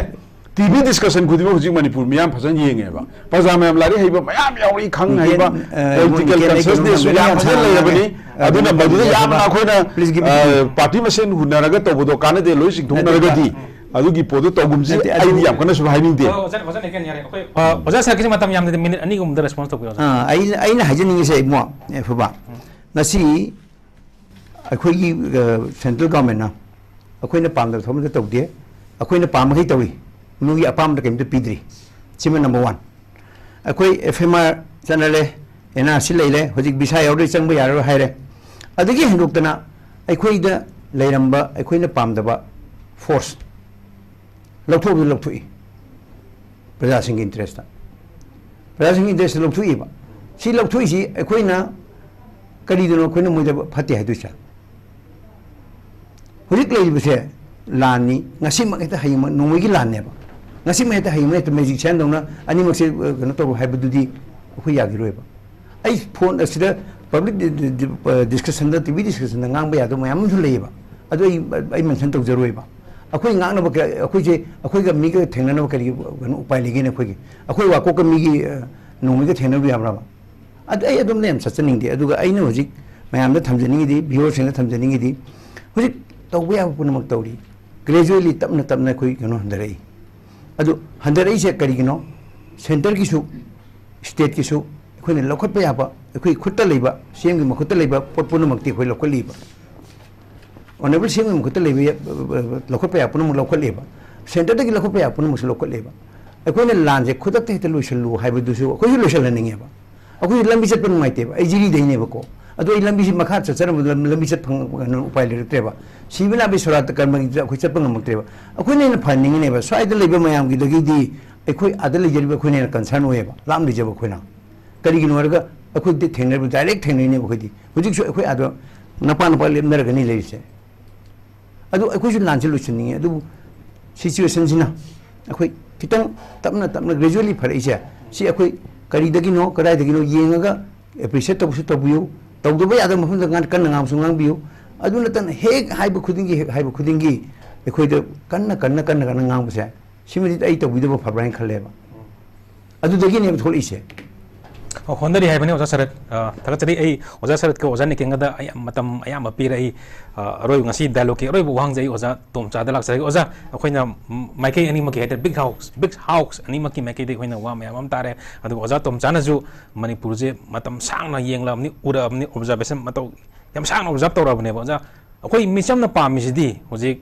TV discussion ꯈꯨꯗꯤꯡꯃꯛ ꯍꯧꯖꯤꯛ ꯃꯅꯤꯄꯨꯔ ꯃꯤꯌꯥꯝ ꯐꯖꯅ ꯌꯦꯡꯉꯦꯕ꯫ ꯄ꯭ꯔꯖꯥ ꯃꯌꯥꯝ ꯂꯥꯏꯔꯤꯛ ꯍꯩꯕ ꯃꯌꯥꯝ ꯌꯥꯎꯔꯤ, ꯈꯪ ꯍꯩꯕ, ꯃꯤꯀꯦꯟ, ꯑ, political ꯃꯤꯀꯦꯟ ꯑꯩ consciousness ꯁꯨ ꯀꯩꯅꯣꯝ ꯌꯥꯝ ꯍꯪꯖꯒꯦ꯫ ꯐꯖꯅ ꯂꯩꯔꯕꯅꯤ꯫ ꯑ, ꯑꯗꯨꯅ ꯃꯗꯨꯗ ꯌꯥꯝꯅ ꯑꯩꯈꯣꯏꯅ, please give me ꯑ, time꯫ Party ꯃꯁꯦꯟ ꯍꯨꯟꯅꯔꯒ ꯇꯧꯕꯗꯣ ꯀꯥꯟꯅꯗꯦ, ꯂꯣꯏ ꯆꯤꯡꯊꯣꯛꯅꯔꯒꯗꯤ꯫ ꯅꯠꯇꯦ꯫ ꯑꯗꯨꯒꯤ ꯄꯣꯠꯇꯨ ꯇꯧꯒꯨꯝꯁꯤ ꯅꯠꯇꯦ, ꯑꯗꯨ ꯑꯩꯗꯤ ꯌꯥꯝ ꯀꯟꯅꯁꯨ ꯍꯥꯏꯅꯤꯡꯗꯦ꯫ ꯑꯣ, ꯑꯣꯖꯥ, ꯑꯣꯖꯥ ꯂꯩꯀꯦꯟ ꯌꯥꯔꯦ꯫ ꯑꯩꯈꯣꯏ, ꯑ, ꯑꯣꯖꯥ ꯁꯥꯔꯒꯤꯁꯤ ꯃꯇꯝ ꯌꯥꯝꯗꯦ, minute ꯑꯅꯤ ꯑꯍꯨꯝꯗ response ꯇꯧꯕꯤꯌꯣ, ꯑꯣꯖꯥ꯫ ꯑ, ꯑꯩꯅ, ꯑꯩꯅ ꯍꯥꯏꯖꯅꯤꯡꯉꯤꯁꯦ ꯏꯕꯨꯡꯉꯣ, ꯑꯦ, ꯐꯨꯕꯥ, ꯎꯝ꯫ ꯉꯁꯤ ꯑꯩꯈꯣꯏꯒꯤ ꯁꯦꯟꯇ꯭ꯔꯦꯜ ꯒꯚꯔꯟꯃꯦꯟꯅ ꯑꯩꯈꯣꯏꯅ ꯄꯥꯝꯗꯕ ꯊꯕꯛ ꯑꯃꯠꯇ ꯇꯧꯗꯦ꯫ ꯑꯩꯈꯣꯏꯅ ꯄꯥꯝꯕꯈꯩ ꯇꯧꯏ꯫ ꯃꯤꯒꯤ ꯑꯄꯥꯝꯕꯗ ꯀꯔꯤꯝꯇ ꯄꯤꯗ꯭ꯔꯤ꯫ ꯁꯤꯃ ꯅꯝꯕꯔ ꯋꯥꯟ꯫ ꯑꯩꯈꯣꯏ ꯑꯦꯐ ꯑꯥꯏ ꯑꯥꯔ ꯆꯠꯅꯔꯦ, ꯑꯦꯟ ꯑꯥꯔ ꯁꯤ ꯂꯩꯔꯦ, ꯍꯧꯖꯤꯛ ꯚꯤꯁꯥ ꯌꯥꯎꯗ꯭ꯔꯗꯤ ꯆꯪꯕ ꯌꯥꯔꯔꯣꯏ ꯍꯥꯏꯔꯦ꯫ ꯑꯗꯒꯤ ꯍꯦꯟꯗꯣꯛꯇꯅ ꯑꯩꯈꯣꯏꯗ ꯂꯩꯔꯝꯕ ꯑꯩꯈꯣꯏꯅ ꯄꯥꯝꯗꯕ ꯐꯣꯔꯁ ꯂꯧꯊꯣꯛꯄꯗꯨ ꯂꯧꯊꯣꯛꯏ꯫ ꯄ꯭ꯔꯖꯥꯁꯤꯡꯒꯤ ꯏꯟꯇꯔꯦꯁꯇ, ꯄ꯭ꯔꯖꯥꯁꯤꯡꯒꯤ ꯏꯟꯇꯔꯦꯁꯇ ꯂꯧꯊꯣꯛꯏꯕ꯫ ꯁꯤ ꯂꯧꯊꯣꯛꯏꯁꯤ ꯑꯩꯈꯣꯏꯅ ꯀꯔꯤꯗꯅꯣ ꯑꯩꯈꯣꯏꯅ ꯃꯣꯏꯗ ꯐꯠꯇꯦ ꯍꯥꯏꯗꯣꯏꯁꯦ? ꯍꯧꯖꯤꯛ ꯂꯩꯔꯤꯕꯁꯦ ꯂꯥꯟꯅꯤ꯫ ꯉꯁꯤꯃꯛ ꯍꯦꯛꯇ ꯍꯌꯦꯡꯃꯛ ꯅꯣꯡꯃꯩꯒꯤ ꯂꯥꯟꯅꯦꯕ꯫ ꯉꯁꯤꯃꯛ ꯍꯦꯛꯇ ꯍꯌꯦꯡꯃꯛ ꯍꯦꯛꯇ ꯃꯦꯖꯤꯛꯁꯤꯌꯥꯟꯗꯧꯅ ꯑꯅꯤꯃꯛꯁꯦ, ꯑ, ꯀꯩꯅꯣ ꯇꯧꯔꯣ ꯍꯥꯏꯕꯗꯨꯗꯤ ꯑꯩꯈꯣꯏ ꯌꯥꯈꯤꯔꯣꯏꯕ꯫ ꯑꯩ ꯐꯣꯟ ꯑꯁꯤꯗ ꯄꯕ꯭ꯂꯤꯛ ꯗꯤ-, ꯗꯤ-, ꯗꯤ-, ꯑ, ꯗꯤꯁꯀꯁꯟꯗ, ꯇꯤ ꯚꯤ ꯗꯤꯁꯀꯁꯟꯗ ꯉꯥꯡꯕ ꯌꯥꯗꯕ ꯃꯌꯥꯝ ꯑꯃꯁꯨ ꯂꯩꯌꯦꯕ꯫ ꯑꯗꯨ ꯑꯩ, ꯑꯩ ꯃꯦꯟꯁꯟ ꯇꯧꯖꯔꯣꯏꯕ꯫ ꯑꯩꯈꯣꯏ ꯉꯥꯡꯅꯕ ꯀꯌꯥ-, ꯑꯩꯈꯣꯏꯁꯦ, ꯑꯩꯈꯣꯏꯒ ꯃꯤꯒ ꯊꯦꯡꯅꯅꯕ ꯀꯔꯤ ꯀꯩꯅꯣ ꯎꯄꯥꯏ ꯂꯩꯒꯦꯅꯦ ꯑꯩꯈꯣꯏꯒꯤ? ꯑꯩꯈꯣꯏ ꯋꯥꯀꯣꯛꯀ ꯃꯤꯒꯤ, ꯑ, ꯅꯣꯡꯃꯩꯒ ꯊꯦꯡꯅꯔꯨ ꯌꯥꯕ꯭ꯔꯕ? ꯑꯗꯨ ꯑꯩ ꯑꯗꯨꯝꯅ ꯌꯥꯝ ꯆꯠꯆꯅꯤꯡꯗꯦ꯫ ꯑꯗꯨꯒ ꯑꯩꯅ ꯍꯧꯖꯤꯛ ꯃꯌꯥꯝꯗ ꯊꯝꯖꯅꯤꯡꯉꯤꯗꯤ, ꯚꯤꯌꯨꯋꯔꯁꯤꯡꯗ ꯊꯝꯖꯅꯤꯡꯉꯤꯗꯤ, ꯍꯧꯖꯤꯛ ꯇꯧꯕ ꯌꯥꯕ ꯄꯨꯝꯅꯃꯛ ꯇꯧꯔꯤ꯫ ꯒ꯭ꯔꯦꯖꯨꯋꯦꯂꯤ ꯇꯞꯅ ꯇꯞꯅ ꯑꯩꯈꯣꯏ ꯀꯩꯅꯣ ꯍꯟꯊꯔꯛꯏ꯫ ꯑꯗꯨ ꯍꯟꯊꯔꯛꯏꯁꯦ ꯀꯔꯤꯒꯤꯅꯣ? ꯁꯦꯟꯇꯔꯒꯤꯁꯨ, ꯁ꯭ꯇꯦꯠꯀꯤꯁꯨ ꯑꯩꯈꯣꯏꯅ ꯂꯧꯈꯠꯄ ꯌꯥꯕ, ꯑꯩꯈꯣꯏ ꯈꯨꯠꯇ ꯂꯩꯕ, ꯁꯤ ꯑꯦꯝꯒꯤ ꯃꯈꯨꯠꯇ ꯂꯩꯕ ꯄꯣꯠ ꯄꯨꯝꯅꯃꯛꯇꯤ ꯑꯩꯈꯣꯏ ꯂꯧꯈꯠꯂꯤꯕ꯫ ꯑꯣꯅꯔꯦꯕꯜ ꯁꯤ ꯑꯦꯝꯒꯤ ꯃꯈꯨꯠꯇ ꯂꯩꯕ ꯌꯥ-, ꯂꯧꯈꯠꯄ ꯌꯥꯕ ꯄꯨꯝꯅꯃꯛ ꯂꯧꯈꯠꯂꯤꯕ꯫ ꯁꯦꯟꯇꯔꯗꯒꯤ ꯂꯧꯈꯠꯄ ꯌꯥꯕ ꯄꯨꯝꯅꯃꯛꯁꯨ ꯂꯧꯈꯠꯂꯤꯕ꯫ ꯑꯩꯈꯣꯏꯅ ꯂꯥꯟꯁꯦ ꯈꯨꯗꯛꯇ ꯍꯦꯛꯇ ꯂꯣꯏꯁꯤꯜꯂꯨ ꯍꯥꯏꯕꯗꯨꯁꯨ ꯑꯩꯈꯣꯏꯁꯨ ꯂꯣꯏꯁꯤꯜꯍꯟꯅꯤꯡꯉꯦꯕ꯫ ꯑꯩꯈꯣꯏꯁꯨ ꯂꯝꯕꯤ ꯆꯠꯄ ꯅꯨꯡꯉꯥꯏꯇꯦꯕ꯫ ꯑꯩ ꯖꯤꯔꯤꯗꯩꯅꯦꯕꯀꯣ꯫ ꯑꯗꯣ ꯑꯩ ꯂꯝꯕꯤꯁꯤ ꯃꯈꯥ ꯆꯠꯆꯔꯝꯕꯗ ꯂꯝ-, ꯂꯝꯕꯤ ꯆꯠꯄ ꯉꯝ-, ꯀꯩꯅꯣ, ꯎꯄꯥꯏ ꯂꯩꯔꯛꯇ꯭ꯔꯦꯕ꯫ ꯁꯤꯕ ꯅꯥꯕꯒꯤ ꯁꯣꯔꯥꯠꯇ ꯀꯔꯃꯒꯤꯗ ꯑꯩꯈꯣꯏ ꯆꯠꯄ ꯉꯝꯃꯛꯇ꯭ꯔꯦꯕ꯫ ꯑꯩꯈꯣꯏꯅ ꯍꯦꯟꯅ ꯐꯍꯟꯅꯤꯡꯉꯤꯅꯦꯕ꯫ ꯁ꯭ꯋꯥꯏꯗ ꯂꯩꯕ ꯃꯌꯥꯝꯒꯤꯗꯒꯤꯗꯤ ꯑꯩꯈꯣꯏ ꯑꯥꯗ ꯂꯩꯖꯔꯤꯕ ꯑꯩꯈꯣꯏꯅ ꯍꯦꯟꯅ ꯀꯟꯁꯔꯟ ꯑꯣꯏꯌꯦꯕ, ꯂꯥꯞꯅ ꯂꯩꯖꯕ ꯑꯩꯈꯣꯏꯅ꯫ ꯀꯔꯤꯒꯤꯅꯣ ꯍꯥꯏꯔꯒ ꯑꯩꯈꯣꯏꯗꯤ ꯊꯦꯡꯅꯔꯤꯕ, ꯗꯥꯏꯔꯦꯛ ꯊꯦꯡꯅꯔꯤꯅꯦꯕ ꯑꯩꯈꯣꯏꯗꯤ꯫ ꯍꯧꯖꯤꯛꯁꯨ ꯑꯩꯈꯣꯏ ꯑꯥꯗ ꯅꯄꯥ ꯅꯄꯥ ꯂꯦꯞꯅꯔꯒꯅꯤ ꯂꯩꯔꯤꯁꯦ꯫ ꯑꯗꯨ ꯑꯩꯈꯣꯏꯁꯨ ꯂꯥꯟꯁꯦ ꯂꯣꯏꯁꯤꯟꯅꯤꯡꯉꯤ꯫ ꯑꯗꯨꯕꯨ ꯁꯤꯆꯨꯋꯦꯁꯟꯁꯤꯅ ꯑꯩꯈꯣꯏ ꯈꯤꯇꯪ ꯇꯞꯅ ꯇꯞꯅ ꯒ꯭ꯔꯦꯖꯨꯋꯦꯂꯤ ꯐꯔꯛꯏꯁꯦ, ꯁꯤ ꯑꯩꯈꯣꯏ ꯀꯔꯤꯗꯒꯤꯅꯣ, ꯀꯗꯥꯏꯗꯒꯤꯅꯣ ꯌꯦꯡꯉꯒ ꯑꯦꯄ꯭ꯔꯤꯁꯤꯌꯦꯠ ꯇꯧꯕꯁꯨ ꯇꯧꯕꯤꯌꯨ, ꯇꯧꯗꯕ ꯌꯥꯗꯕ ꯃꯐꯝꯗ ꯉꯥꯡ-, ꯀꯟꯅ ꯉꯥꯡꯕꯁꯨ ꯉꯥꯡꯕꯤꯌꯨ꯫ ꯑꯗꯨ ꯅꯠꯇꯅ ꯍꯦꯛ ꯍꯥꯏꯕ ꯈꯨꯗꯤꯡꯒꯤ, ꯍꯦꯛ ꯍꯥꯏꯕ ꯈꯨꯗꯤꯡꯒꯤ ꯑꯩꯈꯣꯏꯗ ꯀꯟꯅ, ꯀꯟꯅ, ꯀꯟꯅ, ꯀꯟꯅ ꯉꯥꯡꯕꯁꯦ, ꯁꯤꯃꯗꯤ ꯑꯩ ꯇꯧꯕꯤꯗꯕ ꯐꯕ꯭ꯔꯥ ꯍꯥꯏꯅ ꯈꯜꯂꯦꯕ꯫ ꯑꯗꯨꯗꯒꯤꯅꯦꯕ ꯊꯣꯛꯂꯛꯏꯁꯦ꯫ ꯑꯣ, ꯍꯣꯠꯅꯔꯤ ꯍꯥꯏꯕꯅꯤ ꯑꯣꯖꯥ ꯁꯔꯠ꯫ ꯑ, ꯊꯥꯒꯠꯆꯔꯤ꯫ ꯑꯩ ꯑꯣꯖꯥ ꯁꯔꯠꯀ ꯑꯣꯖꯥ ꯅꯤꯀꯦꯟꯒꯗ ꯑꯩ ꯃꯇꯝ ꯑꯌꯥꯝꯕ ꯄꯤꯔꯦ꯫ ꯑꯩ, ꯑ, ꯑꯔꯣꯏꯕ ꯉꯁꯤ ꯗꯥꯏꯂꯣꯒꯀꯤ ꯑꯔꯣꯏꯕ ꯋꯥꯍꯪꯁꯦ ꯑꯩ ꯑꯣꯖꯥ ꯇꯣꯝꯆꯥꯗ ꯂꯥꯛꯆꯔꯒꯦ꯫ ꯑꯣꯖꯥ, ꯑꯩꯈꯣꯏꯅ, ꯎꯝ, ꯃꯥꯏꯀꯩ ꯑꯅꯤꯃꯛꯀꯤ ꯍꯥꯏꯇꯥꯔꯦ, ꯕꯤꯛ ꯍꯥꯎꯁ, ꯕꯤꯛ ꯍꯥꯎꯁ ꯑꯅꯤꯃꯛꯀꯤ ꯃꯥꯏꯀꯩꯗꯒꯤ ꯑꯩꯈꯣꯏꯅ ꯋꯥ ꯃꯌꯥꯝ ꯑꯃ ꯇꯥꯔꯦ꯫ ꯑꯗꯨꯒ ꯑꯣꯖꯥ ꯇꯣꯝꯆꯥꯅꯁꯨ ꯃꯅꯤꯄꯨꯔꯁꯦ ꯃꯇꯝ ꯁꯥꯡꯅ ꯌꯦꯡꯂꯕꯅꯤ, ꯎꯔꯛꯑꯕꯅꯤ, ꯑꯣꯕꯖꯥꯔꯕꯦꯁꯟ ꯃꯇꯧ ꯌꯥꯝ ꯁꯥꯡꯅ ꯑꯣꯕꯖꯥꯔꯕ ꯇꯧꯔꯕꯅꯦꯕ꯫ ꯑꯣꯖꯥ, ꯑꯩꯈꯣꯏ ꯃꯤꯆꯝꯅ ꯄꯥꯝꯃꯤꯁꯤꯗꯤ ꯍꯧꯖꯤꯛ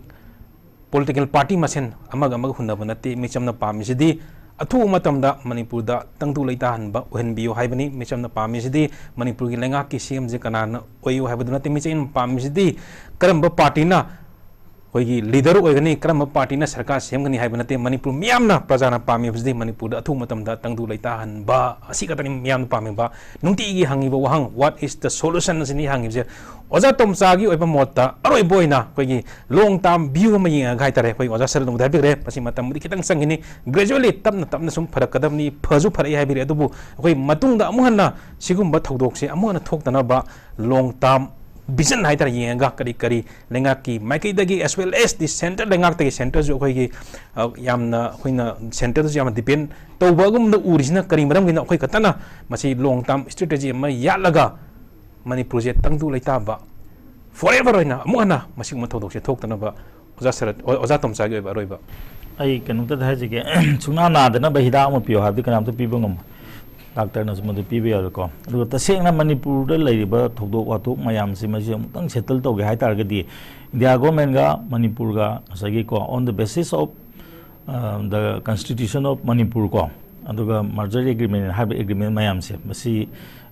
ꯄꯣꯂꯤꯇꯤꯀꯦꯜ ꯄꯥꯔꯇꯤ ꯃꯁꯦꯟ ꯑꯃꯒ ꯑꯃꯒ ꯍꯨꯟꯅꯕ ꯅꯠꯇꯦ꯫ ꯃꯤꯆꯝꯅ ꯄꯥꯝꯃꯤꯁꯤꯗꯤ ꯑꯊꯨꯕ ꯃꯇꯝꯗ ꯃꯅꯤꯄꯨꯔꯗ ꯇꯪꯗꯨ ꯂꯩꯇꯥꯍꯟꯕ ꯑꯣꯏꯍꯟꯕꯤꯌꯨ ꯍꯥꯏꯕꯅꯤ꯫ ꯃꯤꯆꯝꯅ ꯄꯥꯝꯃꯤꯁꯤꯗꯤ ꯃꯅꯤꯄꯨꯔꯒꯤ ꯂꯩꯉꯥꯛꯀꯤ ꯁꯤ ꯑꯦꯝꯁꯦ ꯀꯅꯥꯅ ꯑꯣꯏꯌꯨ ꯍꯥꯏꯕꯗꯨ ꯅꯠꯇꯦ꯫ ꯃꯤꯆꯝꯅ ꯄꯥꯝꯃꯤꯁꯤꯗꯤ ꯀꯔꯝꯕ ꯄꯥꯔꯇꯤꯅ ꯑꯩꯈꯣꯏꯒꯤ ꯂꯤꯗꯔ ꯑꯣꯏꯒꯅꯤ, ꯀꯔꯝꯕ ꯄꯥꯔꯇꯤꯅ ꯁꯔꯀꯥꯔ ꯁꯦꯝꯒꯅꯤ ꯍꯥꯏꯕ ꯅꯠꯇꯦ꯫ ꯃꯅꯤꯄꯨꯔ ꯃꯤꯌꯥꯝꯅ, ꯄ꯭ꯔꯖꯥꯅ ꯄꯥꯝꯃꯤꯕꯁꯤꯗꯤ ꯃꯅꯤꯄꯨꯔꯗ ꯑꯊꯨꯕ ꯃꯇꯝꯗ ꯇꯪꯗꯨ ꯂꯩꯇꯥꯍꯟꯕ ꯑꯁꯤ ꯈꯛꯇꯅꯤ ꯃꯤꯌꯥꯝꯅ ꯄꯥꯝꯃꯤꯕ꯫ ꯅꯨꯡꯇꯤꯒꯤ ꯍꯪꯉꯤꯕ ꯋꯥꯍꯪ, "What is the solution?" ꯑꯁꯤꯅꯤ ꯍꯪꯉꯤꯕꯁꯦ꯫ ꯑꯣꯖꯥ ꯇꯣꯝꯆꯥꯒꯤ ꯑꯣꯏꯕ ꯃꯣꯠꯇ ꯑꯔꯣꯏꯕ ꯑꯣꯏꯅ ꯑꯩꯈꯣꯏꯒꯤ ꯂꯣꯡ ꯇꯥꯔꯝ ꯚ꯭ꯌꯨ ꯑꯃ ꯌꯦꯡꯉꯒ ꯍꯥꯏꯇꯥꯔꯦ, ꯑꯩꯈꯣꯏ ꯑꯣꯖꯥ ꯁꯔꯠꯅꯕꯨꯗꯤ ꯍꯥꯏꯕꯤꯈ꯭ꯔꯦ, ꯃꯁꯤ ꯃꯇꯝꯕꯨꯗꯤ ꯈꯤꯇꯪ ꯆꯪꯒꯅꯤ, ꯒ꯭ꯔꯦꯖꯨꯋꯦꯂꯤ, ꯇꯞꯅ ꯇꯞꯅ ꯁꯨꯝ ꯐꯔꯛꯀꯗꯕꯅꯤ, ꯐꯁꯨ ꯐꯔꯛꯏ ꯍꯥꯏꯕꯤꯔꯦ꯫ ꯑꯗꯨꯕꯨ ꯑꯩꯈꯣꯏ ꯃꯇꯨꯡꯗ ꯑꯃꯨꯛ ꯍꯟꯅ ꯁꯤꯒꯨꯝꯕ ꯊꯧꯗꯣꯛꯁꯦ ꯑꯃꯨꯛ ꯍꯟꯅ ꯊꯣꯛꯇꯅꯕ ꯂꯣꯡ ꯇꯥꯔꯝ ꯚꯤꯖꯟ ꯍꯥꯏꯇꯥꯔꯦ, ꯌꯦꯡꯉꯒ ꯀꯔꯤ ꯀꯔꯤ ꯂꯩꯉꯥꯛꯀꯤ ꯃꯥꯏꯀꯩꯗꯒꯤ, as well as the centre, ꯂꯩꯉꯥꯛꯇꯒꯤ, ꯁꯦꯟꯇꯔꯁꯨ ꯑꯩꯈꯣꯏꯒꯤ, ꯑ, ꯌꯥꯝꯅ, ꯑꯩꯈꯣꯏꯅ ꯁꯦꯟꯇꯔꯗꯁꯨ ꯌꯥꯝꯅ ꯗꯤꯄꯦꯟ ꯇꯧꯕꯒꯨꯝꯅ ꯎꯔꯤꯁꯤꯅ ꯀꯔꯤ ꯃꯔꯝꯒꯤꯅꯣ? ꯑꯩꯈꯣꯏ ꯈꯛꯇꯅ ꯃꯁꯤ ꯂꯣꯡ ꯇꯥꯔꯝ ꯁ꯭ꯇ꯭ꯔꯦꯇꯦꯖꯤ ꯑꯃ ꯌꯥꯠꯂꯒ ꯃꯅꯤꯄꯨꯔꯁꯦ ꯇꯪꯗꯨ ꯂꯩꯇꯥꯕ, ꯐꯣꯔ ꯑꯦꯚꯔ ꯑꯣꯏꯅ ꯑꯃꯨꯛ ꯍꯟꯅ ꯃꯁꯤꯒꯨꯝꯕ ꯊꯧꯗꯣꯛꯁꯦ ꯊꯣꯛꯇꯅꯕ, ꯑꯣꯖꯥ ꯁꯔꯠ, ꯑꯣ-, ꯑꯣꯖꯥ ꯇꯣꯝꯆꯥꯒꯤ ꯑꯣꯏꯕ ꯑꯔꯣꯏꯕ꯫ ꯑꯩ ꯀꯩꯅꯣꯝꯇꯗ ꯍꯥꯏꯖꯒꯦ꯫ ꯁꯨꯡꯅꯥ ꯅꯥꯗꯅꯕ ꯍꯤꯗꯥꯛ ꯑꯃ ꯄꯤꯌꯣ ꯍꯥꯏꯕꯗꯤ ꯀꯅꯥꯝꯇ ꯄꯤꯕ ꯉꯝꯃꯣꯏ, ꯗꯥꯛꯇꯔꯅꯁꯨ ꯃꯗꯨ ꯄꯤꯕ ꯌꯥꯔꯣꯏꯀꯣ꯫ ꯑꯗꯨꯒ ꯇꯁꯦꯡꯅ ꯃꯅꯤꯄꯨꯔꯗ ꯂꯩꯔꯤꯕ ꯊꯧꯗꯣꯛ ꯋꯥꯊꯣꯛ ꯃꯌꯥꯝꯁꯤ, ꯃꯁꯤ ꯑꯃꯨꯛꯇꯪ ꯁꯦꯇꯜ ꯇꯧꯒꯦ ꯍꯥꯏ ꯇꯥꯔꯒꯗꯤ, ꯏꯟꯗꯤꯌꯥ ꯒꯣꯔꯃꯦꯟꯒ ꯃꯅꯤꯄꯨꯔꯒ ꯉꯁꯥꯏꯒꯤꯀꯣ, on the basis of, uh, the Constitution of Manipur ꯀꯣ, ꯑꯗꯨꯒ merger agreement ꯍꯥꯏꯕ ꯑꯦꯒ꯭ꯔꯤꯃꯦꯟ ꯃꯌꯥꯝꯁꯦ, ꯃꯁꯤ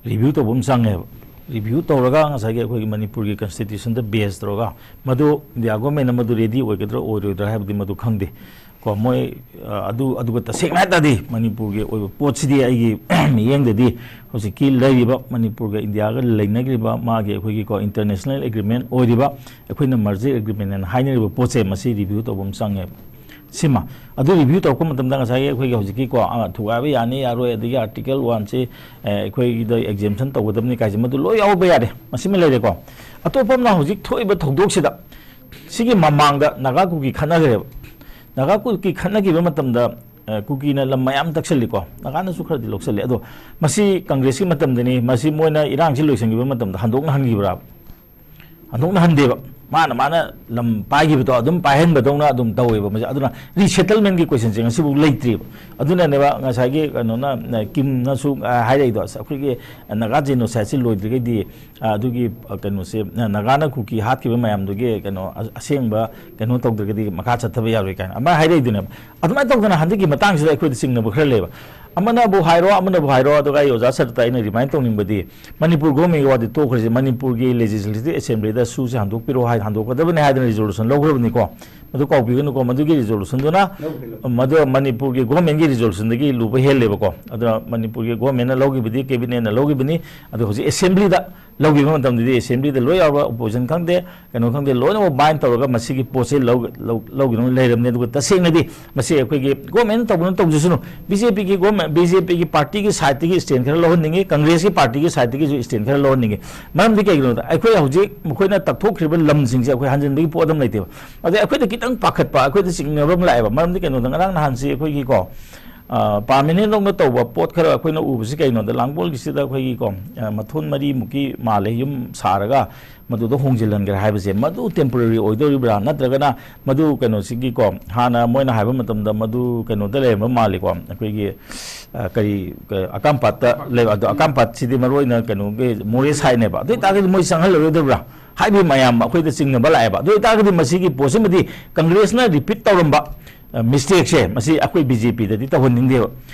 ꯔꯤꯚ꯭ꯌꯨ ꯇꯧꯕ ꯑꯃ ꯆꯪꯉꯦꯕ꯫ ꯔꯤꯚ꯭ꯌꯨ ꯇꯧꯔꯒ ꯉꯁꯥꯏꯒꯤ ꯑꯩꯈꯣꯏꯒꯤ ꯃꯅꯤꯄꯨꯔꯒꯤ ꯀꯟꯁꯇꯤꯇ꯭ꯌꯨꯁꯟꯗ ꯕꯦꯁ ꯇꯧꯔꯒ, ꯃꯗꯨ ꯏꯟꯗꯤꯌꯥ ꯒꯣꯔꯃꯦꯟꯅ ꯃꯗꯨ ꯔꯦꯗꯤ ꯑꯣꯏꯒꯗ꯭ꯔꯥ ꯑꯣꯏꯔꯣꯏꯗ꯭ꯔꯥ ꯍꯥꯏꯕꯗꯤ ꯃꯗꯨ ꯈꯪꯗꯦ ꯀꯣ꯫ ꯃꯣꯏ, ꯑ, ꯑꯗꯨ, ꯑꯗꯨꯒ ꯇꯁꯦꯡꯅ ꯍꯥꯏ ꯇꯥꯔꯗꯤ ꯃꯅꯤꯄꯨꯔꯒꯤ ꯑꯣꯏꯕ ꯄꯣꯠꯁꯤꯗꯤ ꯑꯩꯒꯤ ꯃꯤꯠꯌꯦꯡꯗꯗꯤ ꯍꯧꯖꯤꯛꯀꯤ ꯂꯩꯔꯤꯕ ꯃꯅꯤꯄꯨꯔꯒ ꯏꯟꯗꯤꯌꯥꯒ ꯂꯩꯅꯈ꯭ꯔꯤꯕ ꯃꯥꯒꯤ ꯑꯩꯈꯣꯏꯒꯤ ꯀꯣ, ꯏꯟꯇꯔꯅꯦꯁꯅꯦꯜ ꯑꯦꯒ꯭ꯔꯤꯃꯦꯟ ꯑꯣꯏꯔꯤꯕ, ꯑꯩꯈꯣꯏꯅ ꯃꯔꯖꯔ ꯑꯦꯒ꯭ꯔꯤꯃꯦꯟ ꯍꯥꯏꯅꯔꯤꯕ ꯄꯣꯠꯁꯦ, ꯃꯁꯤ ꯔꯤꯚ꯭ꯌꯨ ꯇꯧꯕ ꯑꯃ ꯆꯪꯉꯦꯕ꯫ ꯁꯤꯃ꯫ ꯑꯗꯨ ꯔꯤꯚ꯭ꯌꯨ ꯇꯧꯔꯛꯄ ꯃꯇꯝꯗ ꯉꯁꯥꯏꯒꯤ ꯑꯩꯈꯣꯏꯒꯤ ꯍꯧꯖꯤꯛꯀꯤ ꯀꯣ, ꯑ, ꯊꯨꯒꯥꯏꯕ ꯌꯥꯅꯤ ꯌꯥꯔꯣꯏ, ꯑꯗꯒꯤ ꯑꯥꯔꯇꯤꯀꯜ ꯋꯥꯟꯁꯤ, ꯑꯦ, ꯑꯩꯈꯣꯏꯒꯤꯗ ꯑꯦꯛꯖꯦꯝꯁꯟ ꯇꯧꯒꯗꯕꯅꯤ ꯀꯥꯏꯁꯦ, ꯃꯗꯨ ꯂꯣꯏ ꯌꯥꯎꯕ ꯌꯥꯔꯦ꯫ ꯃꯁꯤꯃ ꯂꯩꯔꯦꯀꯣ꯫ ꯑꯇꯣꯞꯄ ꯑꯃꯅ ꯍꯧꯖꯤꯛ ꯊꯣꯛꯏꯕ ꯊꯧꯗꯣꯛꯁꯤꯗ, ꯁꯤꯒꯤ ꯃꯃꯥꯡꯗ ꯅꯥꯒꯥ ꯀꯨꯀꯤ ꯈꯠꯅꯈ꯭ꯔꯦꯕ꯫ ꯅꯥꯒꯥ ꯀꯨꯀꯤ ꯈꯠꯅꯈꯤꯕ ꯃꯇꯝꯗ, ꯑ, ꯀꯨꯀꯤꯅ ꯂꯝ ꯃꯌꯥꯝ ꯇꯛꯁꯜꯂꯤꯀꯣ, ꯅꯥꯒꯥꯅꯁꯨ ꯈꯔꯗꯤ ꯂꯧꯁꯜꯂꯤ꯫ ꯑꯗꯣ ꯃꯁꯤ ꯀꯪꯒ꯭ꯔꯦꯁꯀꯤ ꯃꯇꯝꯗꯅꯤ, ꯃꯁꯤ ꯃꯣꯏꯅ ꯏꯔꯥꯡꯁꯤ ꯂꯣꯏꯁꯤꯟꯈꯤꯕ ꯃꯇꯝꯗ ꯍꯟꯗꯣꯛꯅ ꯍꯟꯈꯤꯕ꯭ꯔꯥ? ꯍꯟꯗꯣꯛꯅ ꯍꯟꯗꯦꯕ꯫ ꯃꯥꯅ ꯃꯥꯅ ꯂꯝ ꯄꯥꯏꯈꯤꯕꯗꯣ ꯑꯗꯨꯝ ꯄꯥꯏꯍꯟꯕꯗꯧꯅ ꯑꯗꯨꯝ ꯇꯧꯋꯦꯕ ꯃꯁꯤ꯫ ꯑꯗꯨꯅ ꯔꯤꯁꯦꯇꯜꯃꯦꯟꯒꯤ ꯀꯣꯏꯁꯟꯁꯦ ꯉꯁꯤꯐꯥꯎ ꯂꯩꯇ꯭ꯔꯤꯕ꯫ ꯑꯗꯨꯅꯅꯦꯕ ꯉꯁꯥꯏꯒꯤ ꯀꯩꯅꯣꯅ, ꯑ, ꯀꯤꯝꯅꯁꯨ, ꯑ, ꯍꯥꯏꯔꯛꯏꯗꯣ, "ꯑꯁ, ꯑꯩꯈꯣꯏꯒꯤ ꯅꯥꯒꯥ ꯖꯦꯅꯣꯁꯥꯏꯠꯁꯤ ꯂꯣꯏꯗ꯭ꯔꯤꯈꯩꯗꯤ, ꯑ, ꯑꯗꯨꯒꯤ, ꯑ, ꯀꯩꯅꯣꯁꯦ, ꯑ, ꯅꯥꯒꯥꯅ ꯀꯨꯀꯤ ꯍꯥꯠꯈꯤꯕ ꯃꯌꯥꯝꯗꯨꯒꯤ ꯀꯩꯅꯣ, ꯑ-, ꯑꯁꯦꯡꯕ ꯀꯩꯅꯣ ꯇꯧꯗ꯭ꯔꯒꯗꯤ ꯃꯈꯥ ꯆꯠꯊꯕ ꯌꯥꯔꯣꯏ" ꯀꯥꯏꯅ ꯑꯃ ꯍꯥꯏꯔꯛꯏꯗꯨꯅꯦꯕ꯫ ꯑꯗꯨꯃꯥꯏꯅ ꯇꯧꯗꯅ ꯍꯟꯗꯛꯀꯤ ꯃꯇꯥꯡꯁꯤꯗ ꯑꯩꯈꯣꯏꯗ ꯆꯤꯡꯅꯕ ꯈꯔ ꯂꯩꯌꯦꯕ꯫ ꯑꯃꯅꯕꯨ ꯍꯥꯏꯔꯣ, ꯑꯃꯅꯕꯨ ꯍꯥꯏꯔꯣ, ꯑꯗꯨꯒ ꯑꯩ ꯑꯣꯖꯥ ꯁꯔꯇ ꯑꯩꯅ ꯔꯤꯃꯥꯏꯟ ꯇꯧꯅꯤꯡꯕꯗꯤ, ꯃꯅꯤꯄꯨꯔ ꯒꯣꯔꯃꯦꯟꯒꯤ ꯋꯥꯗꯤ ꯇꯣꯛꯈ꯭ꯔꯁꯤ, ꯃꯅꯤꯄꯨꯔꯒꯤ ꯂꯦꯖꯤꯁꯂꯦꯇꯤꯚ ꯑꯦꯁꯦꯝꯕ꯭ꯂꯤꯗ ꯁꯨꯁꯦ ꯍꯟꯗꯣꯛꯄꯤꯔꯣ ꯍꯥꯏ, ꯍꯟꯗꯣꯛꯀꯗꯕꯅꯤ ꯍꯥꯏꯗꯅ ꯔꯤꯖꯣꯂꯨꯁꯟ ꯂꯧꯈ꯭ꯔꯕꯅꯤꯀꯣ꯫ ꯃꯗꯨ ꯀꯥꯎꯕꯤꯒꯅꯨꯀꯣ, ꯃꯗꯨꯒꯤ ꯔꯤꯖꯣꯂꯨꯁꯟꯗꯨꯅ, ꯂꯧꯈ꯭ꯔꯦ, ꯂꯧꯈ꯭ꯔꯦ꯫ ꯃꯗꯨ ꯃꯅꯤꯄꯨꯔꯒꯤ ꯒꯣꯔꯃꯦꯟꯒꯤ ꯔꯤꯖꯣꯂꯨꯁꯟꯗꯒꯤ ꯂꯨꯕ ꯍꯦꯜꯂꯦꯕꯀꯣ꯫ ꯑꯗꯨꯅ ꯃꯅꯤꯄꯨꯔꯒꯤ ꯒꯣꯔꯃꯦꯟꯅ ꯂꯧꯈꯤꯕꯗꯤ, ꯀꯦꯕꯤꯅꯦꯠꯅ ꯂꯧꯈꯤꯕꯅꯤ, ꯑꯗꯣ ꯍꯧꯖꯤꯛ ꯑꯦꯁꯦꯝꯕ꯭ꯂꯤꯗ ꯂꯧꯈꯤꯕ ꯃꯇꯝꯗꯗꯤ ꯑꯦꯁꯦꯝꯕ꯭ꯂꯤꯗ ꯂꯣꯏ ꯌꯥꯎꯕ, ꯑꯣꯄꯣꯖꯤꯁꯟ ꯈꯪꯗꯦ, ꯀꯩꯅꯣ ꯈꯪꯗꯦ, ꯂꯣꯏꯅꯃꯛ ꯕꯥꯏꯟ ꯇꯧꯔꯒ ꯃꯁꯤꯒꯤ ꯄꯣꯠꯁꯦ ꯂꯧ-, ꯂꯧ-, ꯂꯧꯈꯤꯗꯧꯅ ꯂꯩꯔꯕꯅꯤ꯫ ꯑꯗꯨꯒ ꯇꯁꯦꯡꯅꯗꯤ ꯃꯁꯤ ꯑꯩꯈꯣꯏꯒꯤ ꯒꯣꯔꯃꯦꯟ ꯇꯧꯕꯅ ꯇꯧꯖꯁꯅꯨ, ꯕꯤ ꯖꯦ ꯄꯤꯒꯤ ꯒꯣꯔꯃꯦꯟ, ꯕꯤ ꯖꯦ ꯄꯤꯒꯤ ꯄꯥꯔꯇꯤꯒꯤ ꯁꯥꯏꯠꯇꯒꯤ ꯁ꯭ꯇꯦꯟ ꯈꯔ ꯂꯧꯍꯟꯅꯤꯡꯉꯤ, ꯀꯪꯒ꯭ꯔꯦꯁꯀꯤ ꯄꯥꯔꯇꯤꯒꯤ ꯁꯥꯏꯠꯇꯒꯤꯁꯨ ꯁ꯭ꯇꯦꯟ ꯈꯔ ꯂꯧꯍꯟꯅꯤꯡꯉꯤ꯫ ꯃꯔꯝꯗꯤ ꯀꯩꯒꯤꯅꯣꯗ, ꯑꯩꯈꯣꯏ ꯍꯧꯖꯤꯛ ꯃꯈꯣꯏꯅ ꯇꯛꯊꯣꯛꯈ꯭ꯔꯤꯕ ꯂꯝꯁꯤꯡꯁꯦ ꯑꯩꯈꯣꯏ ꯍꯟꯖꯤꯟꯕꯒꯤ ꯄꯣꯠ ꯑꯃ ꯂꯩꯇꯦꯕ꯫ ꯑꯗꯩ ꯑꯩꯈꯣꯏꯗ ꯈꯤꯇꯪ ꯄꯥꯈꯠꯄ, ꯑꯩꯈꯣꯏꯗ ꯆꯤꯡꯅꯕ ꯑꯃ ꯂꯥꯛꯑꯦꯕ꯫ ꯃꯔꯝꯗꯤ ꯀꯩꯅꯣꯗ, ꯉꯔꯥꯡ ꯅꯍꯥꯟꯁꯤ ꯑꯩꯈꯣꯏꯒꯤꯀꯣ, ꯑ, ꯄꯥꯔꯃꯤꯅꯦꯟ ꯂꯧꯅ ꯇꯧꯕ ꯄꯣꯠ ꯈꯔ ꯑꯩꯈꯣꯏꯅ ꯎꯕꯁꯤ ꯀꯩꯅꯣꯗ, ꯂꯥꯡꯒꯣꯜꯒꯤꯁꯤꯗ ꯑꯩꯈꯣꯏꯒꯤꯀꯣ, ꯑ, ꯃꯊꯣꯟ ꯃꯔꯤꯃꯨꯛꯀꯤ ꯃꯥꯜꯂꯦ ꯌꯨꯝ ꯁꯥꯔꯒ ꯃꯗꯨꯗ ꯍꯣꯡꯖꯤꯜꯍꯟꯈ꯭ꯔꯦ ꯍꯥꯏꯕꯁꯦ, ꯃꯗꯨ ꯇꯦꯝꯄꯣꯔꯔꯤ ꯑꯣꯏꯗꯧꯔꯤꯕ꯭ꯔꯥ, ꯅꯠꯇ꯭ꯔꯒꯅ ꯃꯗꯨ ꯀꯩꯅꯣꯁꯤꯒꯤꯀꯣ, ꯍꯥꯟꯅ ꯃꯣꯏꯅ ꯍꯥꯏꯕ ꯃꯇꯝꯗ ꯃꯗꯨ ꯀꯩꯅꯣꯗ ꯂꯩꯔꯝꯕ ꯃꯥꯜꯂꯤꯀꯣ, ꯑꯩꯈꯣꯏꯒꯤ, ꯑ, ꯀꯔꯤ, ꯀ-, ꯑꯀꯥꯝꯄꯥꯠꯇ ꯂꯩꯕ, ꯑꯗꯣ ꯑꯀꯥꯝꯄꯥꯠꯁꯤꯗꯤ ꯃꯔꯨ ꯑꯣꯏꯅ ꯀꯩꯅꯣꯒꯤ ꯃꯣꯔꯦ ꯁꯥꯏꯠꯅꯦꯕ꯫ ꯑꯗꯨ ꯑꯣꯏꯇꯥꯔꯒꯗꯤ ꯃꯣꯏ ꯆꯪꯍꯜꯂꯔꯣꯏꯗꯕ꯭ꯔꯥ ꯍꯥꯏꯕꯒꯤ ꯃꯌꯥꯝ ꯑꯩꯈꯣꯏꯗ ꯆꯤꯡꯅꯕ ꯂꯥꯛꯑꯦꯕ꯫ ꯑꯗꯨ ꯑꯣꯏꯇꯥꯔꯒꯗꯤ ꯃꯁꯤꯒꯤ ꯄꯣꯠꯁꯤꯃꯗꯤ ꯀꯪꯒ꯭ꯔꯦꯁꯅ ꯔꯤꯄꯤꯠ ꯇꯧꯔꯝꯕ ꯑ, ꯃꯤꯁꯇꯦꯛꯁꯦ ꯃꯁꯤ ꯑꯩꯈꯣꯏ ꯕꯤ ꯖꯦ ꯄꯤꯗꯗꯤ ꯇꯧꯍꯟꯅꯤꯡꯗꯦꯕ꯫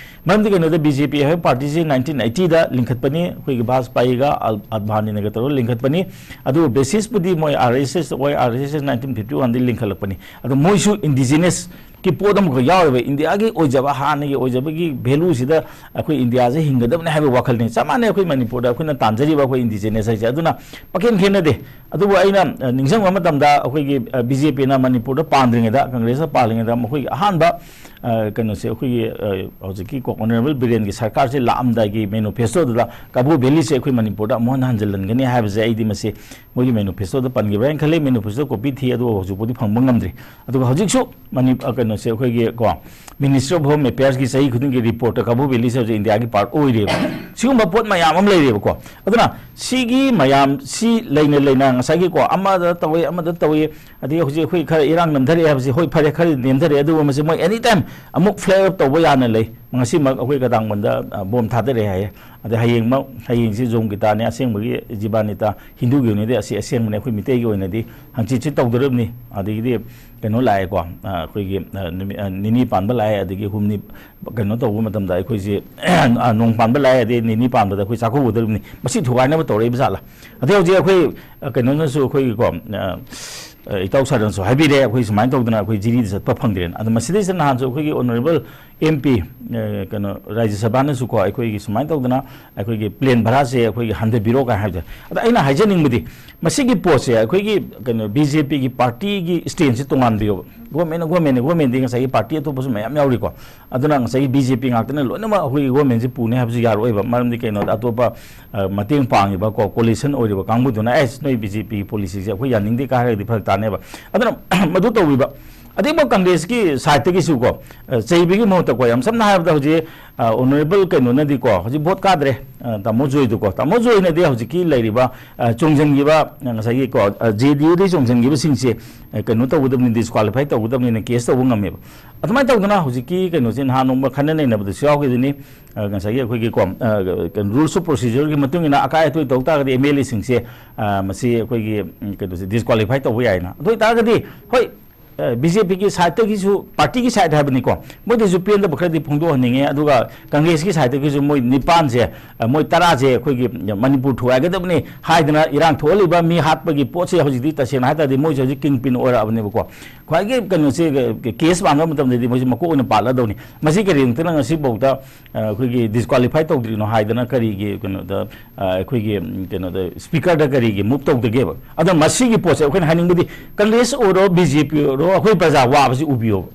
ꯃꯔꯝꯗꯤ ꯀꯩꯅꯣꯗ, ꯕꯤ ꯖꯦ ꯄꯤ ꯍꯥꯏꯕ ꯄꯥꯔꯇꯤꯁꯤ ꯅꯥꯏꯟꯇꯤꯟ ꯑꯩꯠꯇꯤꯗ ꯂꯤꯡꯈꯠꯄꯅꯤ, ꯑꯩꯈꯣꯏꯒꯤ ꯚꯥꯖꯄꯥꯏꯒ ꯑꯜ-, ꯑꯗꯚꯥꯅꯤꯅꯒ ꯇꯧꯔꯒ ꯂꯤꯡꯈꯠꯄꯅꯤ꯫ ꯑꯗꯨꯕꯨ ꯕꯦꯁꯤꯁꯄꯨꯗꯤ ꯃꯣꯏ ꯑꯥꯔ ꯑꯦꯁ ꯑꯦꯁ, ꯍꯣꯏ, ꯑꯥꯔ ꯑꯦꯁ ꯑꯦꯁ ꯅꯥꯏꯟꯇꯤꯟ ꯐꯤꯐꯇꯤ ꯋꯥꯟꯗꯒꯤ ꯂꯤꯡꯈꯠꯂꯛꯄꯅꯤ꯫ ꯑꯗꯣ ꯃꯣꯏꯁꯨ ꯏꯟꯗꯤꯖꯤꯅꯁꯀꯤ ꯄꯣꯠ ꯑꯃꯈꯛ ꯌꯥꯎꯔꯤꯕ, ꯏꯟꯗꯤꯌꯥꯒꯤ ꯑꯣꯏꯖꯕ, ꯍꯥꯟꯅꯒꯤ ꯑꯣꯏꯖꯕꯒꯤ ꯚꯦꯂꯨꯁꯤꯗ ꯑꯩꯈꯣꯏ ꯏꯟꯗꯤꯌꯥꯁꯦ ꯍꯤꯡꯒꯗꯕꯅꯤ ꯍꯥꯏꯕ ꯋꯥꯈꯜꯅꯤ꯫ ꯆꯞ ꯃꯥꯟꯅꯩ ꯑꯩꯈꯣꯏ ꯃꯅꯤꯄꯨꯔꯗ ꯑꯩꯈꯣꯏꯅ ꯇꯥꯟꯖꯔꯤꯕ ꯑꯩꯈꯣꯏ ꯏꯟꯗꯤꯖꯤꯅꯁ ꯍꯥꯏꯁꯦ꯫ ꯑꯗꯨꯅ ꯄꯈꯦꯟ ꯈꯦꯠꯅꯗꯦ꯫ ꯑꯗꯨꯕꯨ ꯑꯩꯅ, ꯑ, ꯅꯤꯡꯁꯤꯡꯕ ꯃꯇꯝꯗ ꯑꯩꯈꯣꯏꯒꯤ, ꯑ, ꯕꯤ ꯖꯦ ꯄꯤꯅ ꯃꯅꯤꯄꯨꯔꯗ ꯄꯥꯟꯗ꯭ꯔꯤꯉꯩꯗ, ꯀꯪꯒ꯭ꯔꯦꯁꯅ ꯄꯥꯜꯂꯤꯉꯩꯗ ꯃꯈꯣꯏꯒꯤ ꯑꯍꯥꯟꯕ, ꯑ, ꯀꯩꯅꯣꯁꯦ ꯑꯩꯈꯣꯏꯒꯤ, ꯑ, ꯍꯧꯖꯤꯛꯀꯤ ꯀꯣ ꯑꯣꯅꯔꯦꯕꯜ ꯕꯤꯔꯦꯟꯒꯤ ꯁꯔꯀꯥꯔꯁꯦ ꯂꯥꯛꯑꯝꯗꯥꯏꯒꯤ ꯃꯦꯅꯤꯐꯦꯁꯇꯣꯗꯨꯗ ꯀꯥꯕꯨ ꯚꯦꯂꯤꯁꯦ ꯑꯩꯈꯣꯏ ꯃꯅꯤꯄꯨꯔꯗ ꯑꯃꯨꯛ ꯍꯟꯅ ꯍꯟꯖꯤꯜꯍꯟꯒꯅꯤ ꯍꯥꯏꯕꯁꯦ ꯑꯩꯗꯤ ꯃꯁꯤ ꯃꯣꯏꯒꯤ ꯃꯦꯅꯤꯐꯦꯁꯇꯣꯗ ꯄꯟꯈꯤꯕ꯭ꯔꯥ ꯍꯥꯏꯅ ꯈꯜꯂꯤ꯫ ꯃꯦꯅꯤꯐꯦꯁꯇꯣ ꯀꯣꯄꯤ ꯊꯤ, ꯑꯗꯨꯕꯨ ꯍꯧꯖꯤꯛ ꯐꯥꯎꯗꯤ ꯐꯪꯕ ꯉꯝꯗ꯭ꯔꯤ꯫ ꯑꯗꯨꯒ ꯍꯧꯖꯤꯛꯁꯨ ꯃꯅꯤ-, ꯑ, ꯀꯩꯅꯣ ꯁꯦ ꯑꯩꯈꯣꯏꯒꯤ ꯀꯣ, Ministry of Home Affairsꯀꯤ ꯆꯍꯤ ꯈꯨꯗꯤꯡꯒꯤ ꯔꯤꯄꯣꯔꯠꯇ ꯀꯕꯨ ꯚꯦꯂꯤꯁꯦ ꯍꯧꯖꯤꯛ ꯏꯟꯗꯤꯌꯥꯒꯤ ꯄꯥꯔꯠ ꯑꯣꯏꯔꯦꯕ꯫ ꯁꯤꯒꯨꯝꯕ ꯄꯣꯠ ꯃꯌꯥꯝ ꯑꯃ ꯂꯩꯔꯦꯕꯀꯣ꯫ ꯑꯗꯨꯅ ꯁꯤꯒꯤ ꯃꯌꯥꯝ ꯁꯤ ꯂꯩꯅ ꯂꯩꯅ ꯉꯁꯥꯏꯒꯤꯀꯣ, ꯑꯃꯗ ꯇꯧꯏ, ꯑꯃꯗ ꯇꯧꯏ, ꯑꯗꯒꯤ ꯍꯧꯖꯤꯛ ꯑꯩꯈꯣꯏ ꯈꯔ ꯏꯔꯥꯡ ꯅꯝꯊꯔꯛꯑꯦ ꯍꯥꯏꯕꯁꯤ, ꯍꯣꯏ, ꯐꯔꯦ, ꯈꯔ ꯅꯦꯝꯊꯔꯛꯑꯦ, ꯑꯗꯨꯕꯨ ꯃꯁꯤ ꯃꯣꯏ ꯑꯦꯅꯤ ꯇꯥꯏꯝ ꯑꯃꯨꯛ ꯐ꯭ꯂꯦꯌꯔ ꯑꯞ ꯇꯧꯕ ꯌꯥꯅ ꯂꯩ꯫ ꯉꯁꯤꯃꯛ ꯑꯩꯈꯣꯏ ꯀꯗꯥꯡꯕꯟꯗ, ꯑ, ꯕꯣꯝ ꯊꯥꯗꯔꯛꯑꯦ ꯍꯥꯏꯌꯦ꯫ ꯑꯗꯩ ꯍꯌꯦꯡꯃꯛ, ꯍꯌꯦꯡꯁꯤ ꯖꯣꯝꯒꯤꯇꯥꯅꯦ, ꯑꯁꯦꯡꯕꯒꯤ ꯖꯤꯕꯥꯅꯤꯇꯥ, ꯍꯤꯟꯗꯨꯒꯤ ꯑꯣꯏꯅꯗꯤ ꯑꯁꯤ ꯑꯁꯦꯡꯕꯅꯦ, ꯑꯩꯈꯣꯏ ꯃꯤꯇꯩꯒꯤ ꯑꯣꯏꯅꯗꯤ ꯍꯪꯆꯤꯠꯁꯤ ꯇꯧꯗꯣꯔꯤꯕꯅꯤ꯫ ꯑꯗꯒꯤꯗꯤ ꯀꯩꯅꯣ ꯂꯥꯛꯑꯦꯀꯣ, ꯑ, ꯑꯩꯈꯣꯏꯒꯤ, ꯑ, ꯅꯨꯃꯤꯠ, ꯑ, ꯅꯤꯅꯤ ꯄꯥꯟꯕ ꯂꯥꯛꯑꯦ, ꯑꯗꯒꯤ ꯍꯨꯝꯅꯤ ꯀꯩꯅꯣ ꯇꯧꯕ ꯃꯇꯝꯗ ꯑꯩꯈꯣꯏꯁꯤ, ꯑ, ꯅꯣꯡ ꯄꯥꯟꯕ ꯂꯥꯛꯑꯦ, ꯑꯗꯩ ꯅꯤꯅꯤ ꯄꯥꯟꯕꯗ ꯑꯩꯈꯣꯏ ꯆꯥꯛꯀꯧꯒꯗꯧꯔꯤꯕꯅꯤ꯫ ꯃꯁꯤ ꯊꯨꯒꯥꯏꯅꯕ ꯇꯧꯔꯛꯏꯕ ꯖꯥꯠꯂꯥ? ꯑꯗꯩ ꯍꯧꯖꯤꯛ ꯑꯩꯈꯣꯏ, ꯑ, ꯀꯩꯅꯣꯅꯁꯨ ꯑꯩꯈꯣꯏꯒꯤꯀꯣ, ꯑ, ꯑ, ꯏꯇꯥꯎ ꯁꯥꯔꯅꯁꯨ ꯍꯥꯏꯕꯤꯔꯦ, ꯑꯩꯈꯣꯏ ꯁꯨꯃꯥꯏꯅ ꯇꯧꯗꯅ ꯑꯩꯈꯣꯏ ꯖꯤꯔꯤꯗ ꯆꯠꯄ ꯐꯪꯗ꯭ꯔꯦꯅ꯫ ꯑꯗꯣ ꯃꯁꯤꯗꯩꯁꯤꯗ ꯅꯍꯥꯟꯁꯨ ꯑꯩꯈꯣꯏꯒꯤ ꯑꯣꯅꯔꯦꯕꯜ ꯑꯦꯝ ꯄꯤ, ꯑ, ꯀꯩꯅꯣ, ꯔꯥꯖ꯭ꯌ ꯁꯚꯥꯅꯁꯨꯀꯣ ꯑꯩꯈꯣꯏꯒꯤ ꯁꯨꯃꯥꯏꯅ ꯇꯧꯗꯅ ꯑꯩꯈꯣꯏꯒꯤ ꯄ꯭ꯂꯦꯟ ꯚꯔꯥꯁꯦ ꯑꯩꯈꯣꯏꯒꯤ ꯍꯟꯊꯕꯤꯔꯣ ꯀꯥꯏꯅ ꯍꯥꯏꯕꯁꯦ꯫ ꯑꯗ ꯑꯩꯅ ꯍꯥꯏꯖꯅꯤꯡꯕꯗꯤ, ꯃꯁꯤꯒꯤ ꯄꯣꯠꯁꯦ ꯑꯩꯈꯣꯏꯒꯤ ꯀꯩꯅꯣ, ꯕꯤ ꯖꯦ ꯄꯤꯒꯤ ꯄꯥꯔꯇꯤꯒꯤ ꯁ꯭ꯇꯦꯟꯁꯁꯦ ꯇꯣꯉꯥꯟꯕꯤꯌꯣꯕ꯫ ꯒꯣꯔꯃꯦꯟꯅ ꯒꯣꯔꯃꯦꯟꯅꯤ, ꯒꯣꯔꯃꯦꯟꯗꯤ ꯉꯁꯥꯏꯒꯤ ꯄꯥꯔꯇꯤ ꯑꯇꯣꯞꯄꯁꯨ ꯃꯌꯥꯝ ꯌꯥꯎꯔꯤꯀꯣ꯫ ꯑꯗꯨꯅ ꯉꯁꯥꯏꯒꯤ ꯕꯤ ꯖꯦ ꯄꯤ ꯉꯥꯛꯇꯅ ꯂꯣꯏꯅꯃꯛ ꯑꯩꯈꯣꯏꯒꯤ ꯒꯣꯔꯃꯦꯟꯁꯦ ꯄꯨꯅꯤ ꯍꯥꯏꯕꯁꯨ ꯌꯥꯔꯛꯑꯣꯏꯕ꯫ ꯃꯔꯝꯗꯤ ꯀꯩꯅꯣꯗ, ꯑꯇꯣꯞꯄ, ꯑ, ꯃꯇꯦꯡ ꯄꯥꯡꯉꯤꯕ ꯀꯣ, ꯀꯣꯂꯤꯁꯟ ꯑꯣꯏꯔꯤꯕ ꯀꯥꯡꯕꯨꯗꯨꯅ, "ꯑꯦꯁ, ꯅꯣꯏ ꯕꯤ ꯖꯦ ꯄꯤꯒꯤ ꯄꯣꯂꯤꯁꯤꯁꯦ ꯑꯩꯈꯣꯏ ꯌꯥꯅꯤꯡꯗꯦ" ꯀꯥꯏ ꯍꯥꯏꯔꯒꯗꯤ ꯐꯔꯛ ꯇꯥꯅꯦꯕ꯫ ꯑꯗꯨꯅ ꯃꯗꯨ ꯇꯧꯕꯤꯕ꯫ ꯑꯗꯩ ꯑꯃꯨꯛ ꯀꯪꯒ꯭ꯔꯦꯁꯀꯤ ꯁꯥꯏꯠꯇꯒꯤꯁꯨ ꯀꯣ, ꯑ, ꯆꯩꯕꯒꯤ ꯃꯍꯨꯠꯇ ꯀꯣ, ꯌꯥꯝ ꯁꯝꯅ ꯍꯥꯏꯔꯕꯗ ꯍꯧꯖꯤꯛ, ꯑ, ꯑꯣꯅꯔꯦꯕꯜ ꯀꯩꯅꯣꯅꯗꯤꯀꯣ, ꯍꯧꯖꯤꯛ ꯚꯣꯠ ꯀꯥꯗ꯭ꯔꯦ, ꯑ, ꯇꯥꯃꯣ ꯖꯣꯏꯗꯨꯀꯣ, ꯇꯥꯃꯣ ꯖꯣꯏꯅꯗꯤ ꯍꯧꯖꯤꯛꯀꯤ ꯂꯩꯔꯤꯕ, ꯑ, ꯆꯣꯡꯁꯤꯟꯈꯤꯕ, ꯑ, ꯉꯁꯥꯏꯒꯤ ꯀꯣ, ꯑ, ꯖꯦ ꯗꯤ ꯌꯨꯗꯒꯤ ꯆꯣꯡꯁꯤꯟꯈꯤꯕꯁꯤꯡꯁꯦ, ꯑ, ꯀꯩꯅꯣ ꯇꯧꯒꯗꯕꯅꯤ, ꯗꯤꯁꯀ꯭ꯋꯥꯂꯤꯐꯥꯏ ꯇꯧꯒꯗꯕꯅꯤꯅ ꯀꯦꯁ ꯇꯧꯕ ꯉꯝꯃꯦꯕ꯫ ꯑꯗꯨꯃꯥꯏꯅ ꯇꯧꯗꯅ ꯍꯧꯖꯤꯛꯀꯤ ꯀꯩꯅꯣꯁꯦ ꯅꯍꯥꯟ ꯅꯣꯡꯃ ꯈꯟꯅ ꯅꯩꯅꯕꯗꯁꯨ ꯌꯥꯎꯈꯤꯗꯨꯅꯤ꯫ ꯑ, ꯉꯁꯥꯏꯒꯤ ꯑꯩꯈꯣꯏꯒꯤ ꯀꯣ, ꯑ, ꯀꯩꯅꯣ, ꯔꯨꯜꯁ ꯑꯣꯐ ꯄ꯭ꯔꯣꯁꯤꯖꯔꯒꯤ ꯃꯇꯨꯡ ꯏꯟꯅ ꯑꯀꯥꯏ ꯑꯇꯣꯏ ꯇꯧ ꯇꯥꯔꯒꯗꯤ ꯑꯦꯝ ꯑꯦꯜ ꯑꯦꯁꯤꯡꯁꯦ, ꯑ, ꯃꯁꯤ ꯑꯩꯈꯣꯏꯒꯤ, ꯎꯝ, ꯀꯩꯅꯣꯁꯦ ꯗꯤꯁꯀ꯭ꯋꯥꯂꯤꯐꯥꯏ ꯇꯧꯕ ꯌꯥꯏꯅ꯫ ꯑꯗꯨ ꯑꯣꯏꯇꯥꯔꯒꯗꯤ, ꯍꯣꯏ, ꯑ, ꯕꯤ ꯖꯦ ꯄꯤꯒꯤ ꯁꯥꯏꯠꯇꯒꯤꯁꯨ, ꯄꯥꯔꯇꯤꯒꯤ ꯁꯥꯏꯠ ꯍꯥꯏꯕꯅꯤꯀꯣ, ꯃꯣꯏꯗꯁꯨ ꯄꯦꯟꯗꯕ ꯈꯔꯗꯤ ꯐꯣꯡꯗꯣꯛꯍꯟꯅꯤꯡꯉꯦ꯫ ꯑꯗꯨꯒ ꯀꯪꯒ꯭ꯔꯦꯁꯀꯤ ꯁꯥꯏꯠꯇꯒꯤꯁꯨ ꯃꯣꯏ ꯅꯤꯄꯥꯟꯁꯦ, ꯑ, ꯃꯣꯏ ꯇꯔꯥꯁꯦ ꯑꯩꯈꯣꯏꯒꯤ ꯃꯅꯤꯄꯨꯔ ꯊꯨꯒꯥꯏꯒꯗꯕꯅꯤ ꯍꯥꯏꯗꯅ ꯏꯔꯥꯡ ꯊꯣꯛꯍꯜꯂꯤꯕ ꯃꯤ ꯍꯥꯠꯄꯒꯤ ꯄꯣꯠꯁꯦ ꯍꯧꯖꯤꯛꯇꯤ ꯇꯁꯦꯡꯅ ꯍꯥꯏ ꯇꯥꯔꯗꯤ ꯃꯣꯏꯁꯦ ꯍꯧꯖꯤꯛ ꯀꯤꯡ ꯄꯤꯟ ꯑꯣꯏꯔꯛꯑꯕꯅꯦꯕꯀꯣ꯫ ꯈ꯭ꯋꯥꯏꯒꯤ ꯀꯩꯅꯣꯁꯦ, ꯀꯦꯁ ꯄꯥꯟꯕ ꯃꯇꯝꯗꯗꯤ ꯃꯣꯏꯁꯦ ꯃꯀꯣꯛ ꯑꯣꯏꯅ ꯄꯥꯜꯂꯗꯧꯅꯤ꯫ ꯃꯁꯤ ꯀꯔꯤꯒꯤꯅꯣ ꯉꯁꯤꯐꯥꯎꯗ, ꯑ, ꯑꯩꯈꯣꯏꯒꯤ ꯗꯤꯁꯀ꯭ꯋꯥꯂꯤꯐꯥꯏ ꯇꯧꯗ꯭ꯔꯤꯅꯣ ꯍꯥꯏꯗꯅ ꯀꯔꯤꯒꯤ ꯀꯩꯅꯣꯗ, ꯑ, ꯑꯩꯈꯣꯏꯒꯤ, ꯎꯝ, ꯀꯩꯅꯣꯗ ꯁ꯭ꯄꯤꯀꯔꯗ ꯀꯔꯤꯒꯤ ꯃꯨꯚ ꯇꯧꯗꯒꯦꯕ? ꯑꯗꯣ ꯃꯁꯤꯒꯤ ꯄꯣꯠꯁꯦ ꯑꯩꯈꯣꯏꯅ ꯍꯥꯏꯅꯤꯡꯕꯗꯤ ꯀꯪꯒ꯭ꯔꯦꯁ ꯑꯣꯏꯔꯣ, ꯕꯤ ꯖꯦ ꯄꯤ ꯑꯣꯏꯔꯣ, ꯑꯩꯈꯣꯏ ꯄ꯭ꯔꯖꯥ ꯋꯥꯕꯁꯤ ꯎꯕꯤꯌꯣꯕ꯫